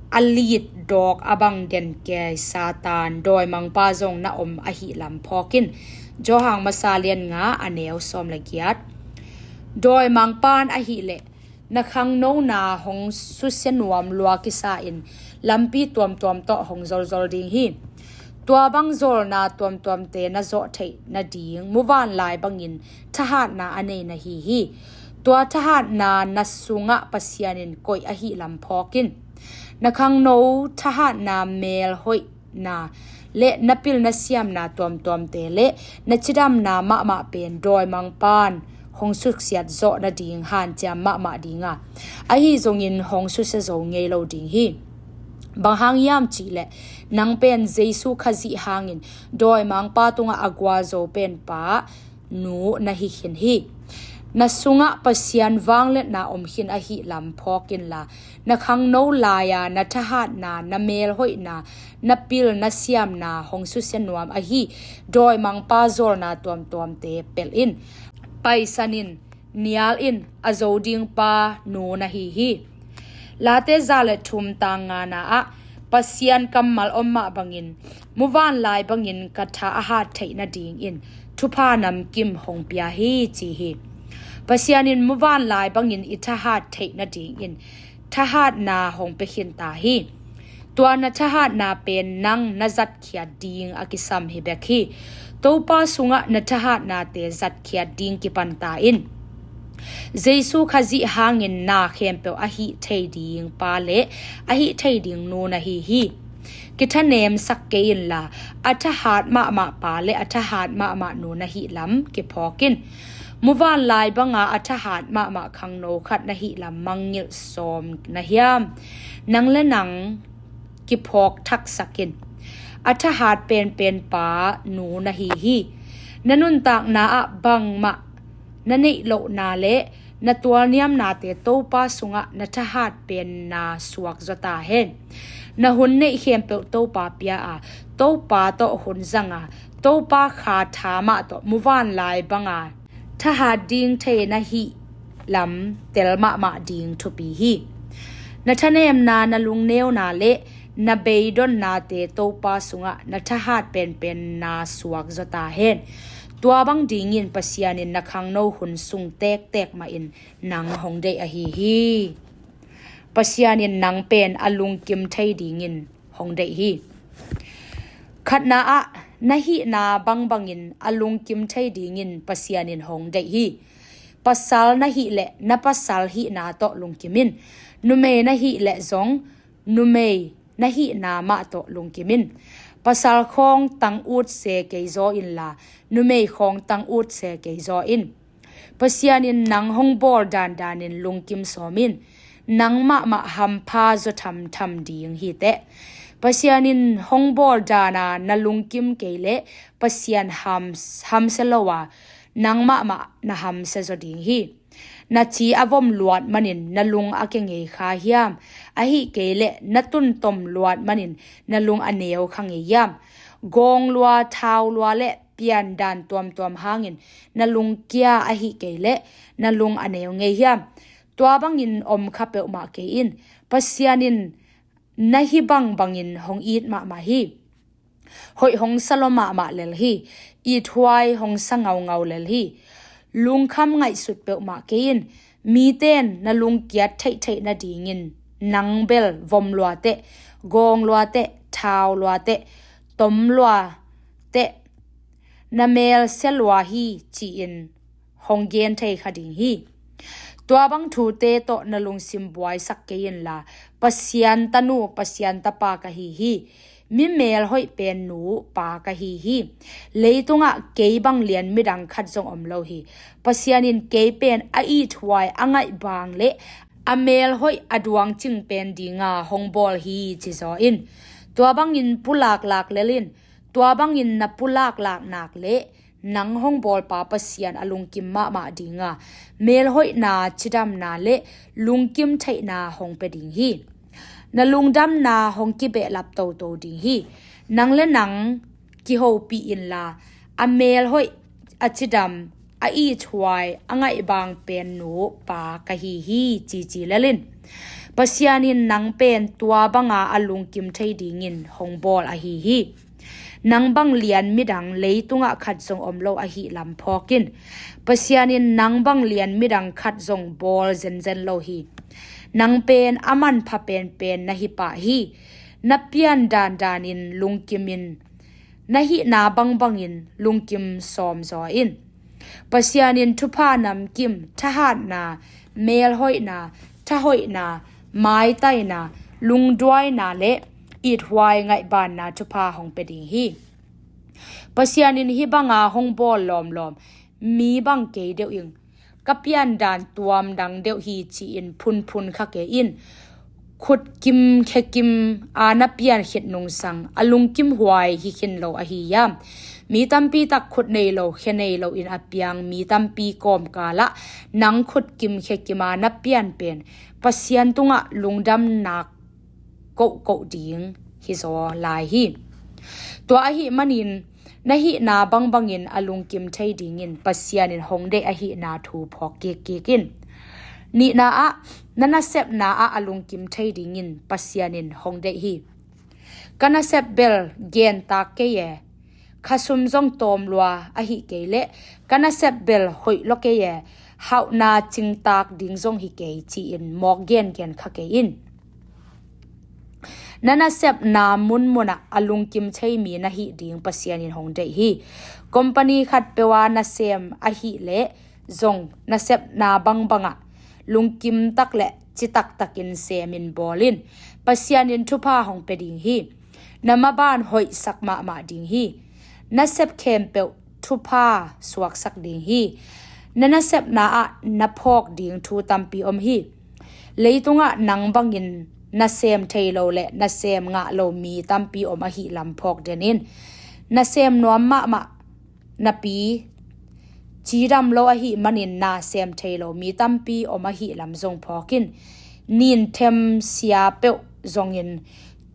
a lit dawk a bang den kei Satan dawimangpa zong na om ahi lam phawkin. Johan masa lian nga a neu sawm le giat. Dawimangpan ahih leh na khangnona hong susia nuam lua kisa in lampi tuamtuam tawh hong zolzol ding hi. Tua bang zolna tuamtuamte na zawh theih nading muvanlai bangin thahatna a nei na hi hi. Tua thahatna na sungah Pasian in koih ahi lam phawkin. Na khangno thahatna, melhoihna le na pil na siamna tuamtuamte le na cidamna mahmah pen dawimangpan hong suksiat zawh nading hanciam mahmah dinga, ahi zongin hong susia zo ngei lo ding hi. Bang hang hiam cihleh nang pen Jesu Khazih hangin dawimangpa tungah a gualzo penpa nu na hi khin hi. Na sungah Pasian vangliatna om khin ahi lam phawk inla, na khangno lai-a na thahatna, na melhoihna, na pil na siamna hong susia nuam ahi dawimangpa zolna tuamtuamte pelh in. Paisan in, nial in, a zo dingpa nu na hi hi. Late za le thum tang ngana ah, Pasian kammal om mah bangin, muvanlai bangin ka tha a hat theih nadingin thupha namkim hong pia hi, ci hi. Pasian in muvanlai bangin i thahat theih nadingin thahatna hong pia khin ta hi. Tua na thahatna pen nang na zatkhiat ding a kisam hi bek hi. Topa sungah na thahatnate zatkhiat ding kipan ta in. Jesu Khazih hangin na khempeuh a hih thei ding pa le a hih thei ding nu na hi hi. Kithanemsak kei inla, a thahat mahmah pa le a thahat mahmah nu na hih lam kiphawk in. Muvanlai banga a thahat mahmah khangno khat na hih lam mangngilh sawm na hiam? Nang le nang kiphawk thaksak in. A thahat penpen pa nu na hi hi. Na nuntakna ah bangmah na neih lohna le na tualniamnate Topa sungah na thahat penna suak zaw ta hen. Na hun neih khempeuh Topa pia a, Topa tawh hun zanga, Topa kha tha mah tawh muvanlai banga thahat ding thei na hih lam tel mahmah ding thupi hi. Na thanemna, na lungneuna le na beidonnate Topa sungah na thahat penpenna suak zaw ta hen. Tua bang dingin Pasian in na khangno hun sung tektek mahin nang hong deih ahi hi. Pasian in nang pen a lungkim thei dingin hong deih hi. Khatna ah, na hihna bangbangin a lungkim thei dingin Pasian in hong deih hi. Pasal na hih leh na pasal hihna tawh lungkim in. Numei na hih leh zong numei na hihna mah tawh lungkim in. Pasal khawng tang ut se kei zaw inla, numei khawng tang ut se kei zaw in. Pasian in nang hong bawl dandanin lungkim sawm in. Nang mahmah hampha zaw thamtham ding hi teh. Pasian in hong bawl dana na lungkim kei leh Pasian ham, hamsia lo a, nang mahmah na hamsia zaw ding hi. Na ci a vom luat manin na lung a kia ngei kha hiam? Ahi kei leh na tuntom luat manin na lung a neu kha ngei hiam? Gawng lua, thau lua le piandan tuamtuam hangin na lung kia, ahi kei leh na lung a neu ngei hiam? Tua bangin om kha peuhmah kei in. Pasian in na hih bangbangin hong it mahmah hi. Hoih hong sa lo mahmah lel hi. Ithuai hong sa ngaungau lel hi. Lungkham ngaihsut peuhmah kei in. Miten na lungkiat theihtheih nadingin nang bel vom lua teh, gawng lua teh, thau lua teh, tom lua teh, na mel sia lua hi, ci-in hong gen thei kha ding hi. Tua bang thute tawh na lungsim buaisak kei inla, Pasian tanu, Pasian tapa ka hi hi. Mi mel hoih pen nu, pa ka hi hi. Leitungah kei bang lian midang khat zong om lo hi. Pasian in kei pen a ithuai, a ngaihbang le a mel hoih, a duangcing pen dinga hong bawl hi, ci zaw in. Tua bangin pulaklak lel in. Tua bangin na pulaklak nak le nang hong bawlpa Pasian a lungkim mahmah dinga, melhoihna, cidamna le lungkim theihna hong pia ding hi. Na lungdamna hong kibehlap toto ding hi. Nang le nang kihopih inla, a melhoih, a cidam, a ithuai, a ngaihbang pen nu pa ka hi hi, cici lel in. Pasian in nang pen tua banga a lungkim thei dingin hong bawl ahi hi. Nang bang lian midang leitungah khat zong om lo ahi lam phawk in. Pasian in nang bang lian midang khat zong bawl zenzen lo hi. Nang pen a manpha penpen na hi pah hi. Na pian dandanin lungkimin, na hihna bangbangin lungkim sawmzaw in. Pasian in thupha namkim, thahatna, melhoihna, thahoihna, maitaina, lungduaina le ithuai ngaihbanna thupha hong pia ding hi. Pasian in hih banga hong bawl lawmlawm mi bang kei deuh in, ka piandan tuam dang deuh hi ci-in phunphun kha kei in. Khutkim khekim a na pian khit nungsang a lungkim huai hi khin lo ahi hiam? Mi tampi tak khut nei lo, khe nei lo in a piang mi tampi kawmkalah nang khutkim khekim a na pian pen Pasian tungah lungdamna kohkoh ding hi zaw lai hi. Tua ahih manin na hihna bangbangin a lungkim thei dingin Pasian in hong deih ahihna thu phawk kikkik in. Nihna ah, na nasepna ah a lungkim thei dingin Pasian in hong deih hi. Ka nasep bel gentak kei e, khasum zong tawm lua ahi kei leh ka nasep bel hoih lo kei e, hauhna cingtak ding zong hi kei ci-in mawk gengen kha kei in. Na nasepna munmunah a lungkim thei mi na hih ding Pasian in hong deih hi. Company khat peuh a nasem ahih leh zong nasepna bangbangah lungkim tak le citaktakin semin bawl in. Pasian in thupha hong pia ding hi. Na maban hoihsak mahmah ding hi. Nasep khempeuh thupha suaksak ding hi. Na nasepna ah na phawk ding thu tampi om hi. Leitungah nang bangin nasem thei lo le nasem ngah lo mi tampi om ahih lam phawk den in. Nasem nuam mahmah napi cidam lo ahih manin nasem thei lo mi tampi om ahih lam zong phawk in. Ninthem sia peuh zongin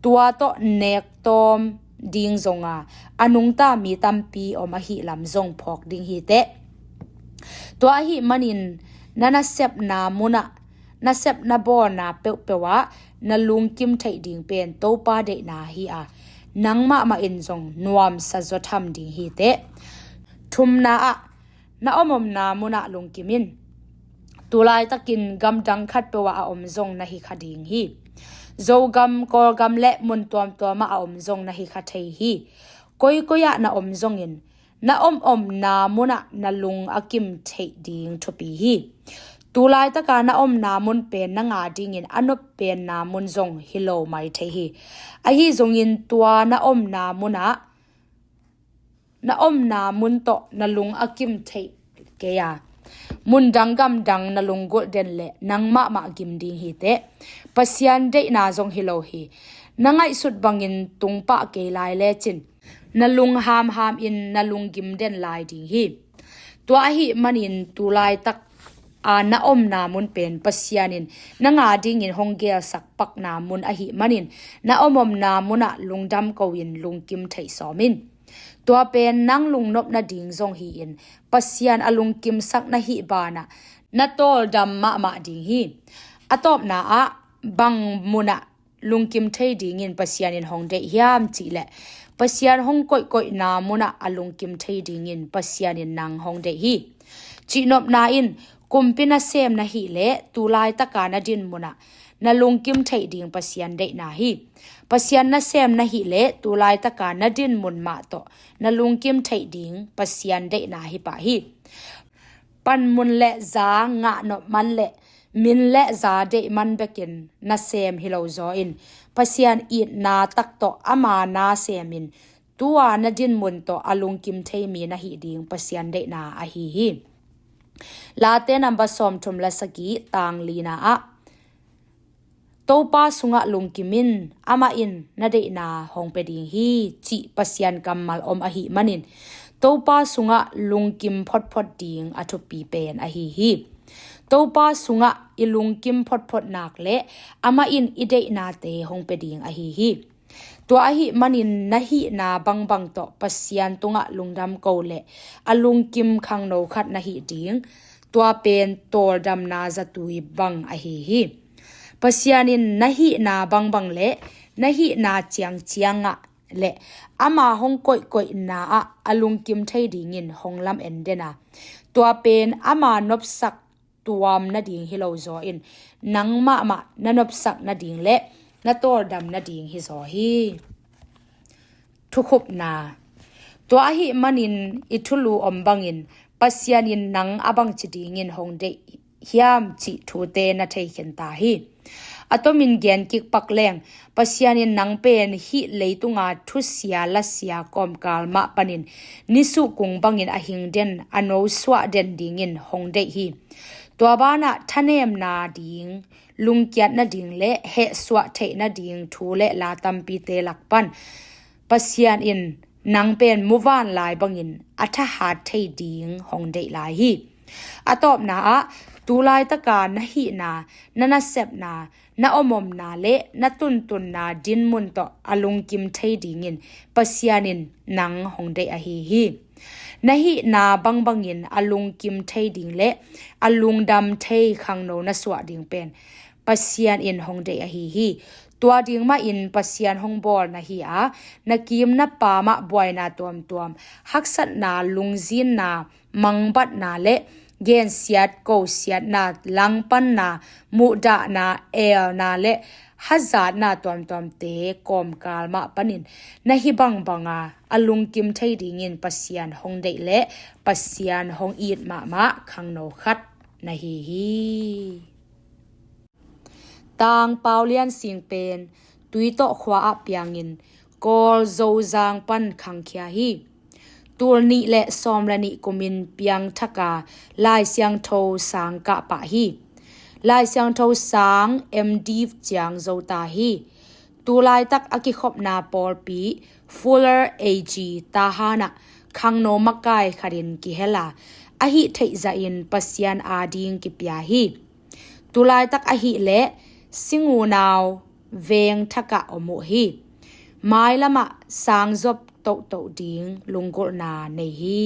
tua tawh nek tawm ding zonga a nungta mi tampi om ahih lam zong phawk ding hi teh. Tua ahih manin na nasepna munah nasepna bawlna peuhpeuh ah na lungkim theih ding pen Topa deihna hi a, nang mahmah in zong nuamsa zaw tham ding hi teh. Thumna ah, na omomna munah lungkim in. Tulaitakin gamdang khatpeuh ah a om zong na hi kha ding hi. Zogam, Kawlgam le mun tuamtuamah a om zong na hi kha thei hi. Koikoi ah na om zongin na omomna munah na lung a kim theih ding thupi hi. Tulaitaka na omna mun pen nang a dingin a nop penna mun zong hi lo mai thei hi. Ahi zongin tua na omna munah na omna mun tawh na lung a kim theih kei a, mundang gamdang na lunggulh den le nang mahmah gim ding hi teh. Pasian deihna zong hi lo hi. Na ngaihsut bangin tungpah kei lai lecin na lung hamham in na lunggim den lai ding hi. Tua ahih manin tulaitak a na omna mun pen Pasian in nang a dingin hong gelsak pakna mun ahih manin na omomna munah lungdam ko in lungkim theih sawm in. Tua pen nang lungnop nading zong hi-in Pasian a lungkimsak na hih banah na tawldam mahmah ding hi. A tawpna ah, bang munah lungkim thei dingin Pasian in hong deih hiam cihleh, Pasian hong koihkoihna munah a lungkim thei dingin Pasian in nang hong deih hi. Cihnopna in, kumpi nasem na hih leh tulaitaka na din munah na lungkim theih ding Pasian deihna hi. Pasian nasem na hih leh tulaitaka na din mun mah tawh na lungkim theih ding Pasian deihna hi pah hi. Panmun le za ngahnop man le min le za deih man bekin nasem hi lo zaw in, Pasian itna tak tawh ama nasem in tua na din mun tawh a lungkim thei mi na hih ding Pasian deihna ahi hi. Late number sawmthum le sagih, tang lina ah, Topa sungah lungkim in, amah in na deihna hong pia ding hi, cih Pasian kammal om ahih manin, Topa sungah lungkim photphot ding a thupi pen ahi hi. Topa sungah i lungkim photphot nak le amah in i deihnate hong pia ding ahi hi. Tua ahih manin na hihna bangbang tawh Pasian tungah lungdam ko le a lungkim khangno khat na hih ding, tua pen tawldamna zatui bang ahi hi. Pasian in na hihna bangbang le na hihna ciangciangah le ama hong koihkoihna ah a lungkim thei dingin hong lam-en den a, tua pen ama nopsak tuam nading hi lo zaw in, nang mahmah na nopsak nading le na tawldam nading hi zaw hi. Thukhupna. Tua ahih manin i thulu om bangin Pasian in nang a bangci dingin hong deih hiam cih thute na thei khin ta hi. A tomin gen kik pak leng, Pasian in nang pen hih leitunga thusia lasia kawmkal mah panin nisuhkung bangin a hing den, a nosuah den dingin hong deih hi. Tua banah thanemna ding, lungkiat nading le hehsuah theih nading thu le la tampite lak pan Pasian in nang pen muvanlai bangin a thahat thei ding hong deih lai hi. A tawpna ah, tu laitaka na hihna, na nasepna, na omomna le na tuntunna dinmun tawh a lungkim thei dingin Pasian in nang hong deih ahi hi. Na hihna bangbangin a lungkim thei ding le a lungdam thei khangno na suah ding pen Pasian in hong deih ahi hi. Tua ding mahin Pasian hong bawl na hi a, na kim na pamah buaina tuamtuam, haksatna, lungzinna, mangbatna le gensiat, kosiatna, langpanna, muhdahna, elna le hazatna tuamtuamte kawmkal mah panin na hi bangbanga a lungkim thei dingin Pasian hong deih le Pasian hong it mahmah khangno khat na hi hi. Tang Paulian sing pen Tuitawh khua ah piangin Kawl Zozang pan khangkhia hi. Tul nih le sawm le nih kumin piangthaka Lai Siangtho sang kahpah hi. Lai Siangtho sang M.Div ciang zota hi. Tu laitak a kikhopna pawlpi Fuller A G Tahan ah khangno makai khatin kihel a, a hih theih zahin Pasian ading kipia hi. Tu laitak ahih leh Singunau veng thakah om uh hi. Mailamah sang zop tohtoh ding lunggulhna nei hi.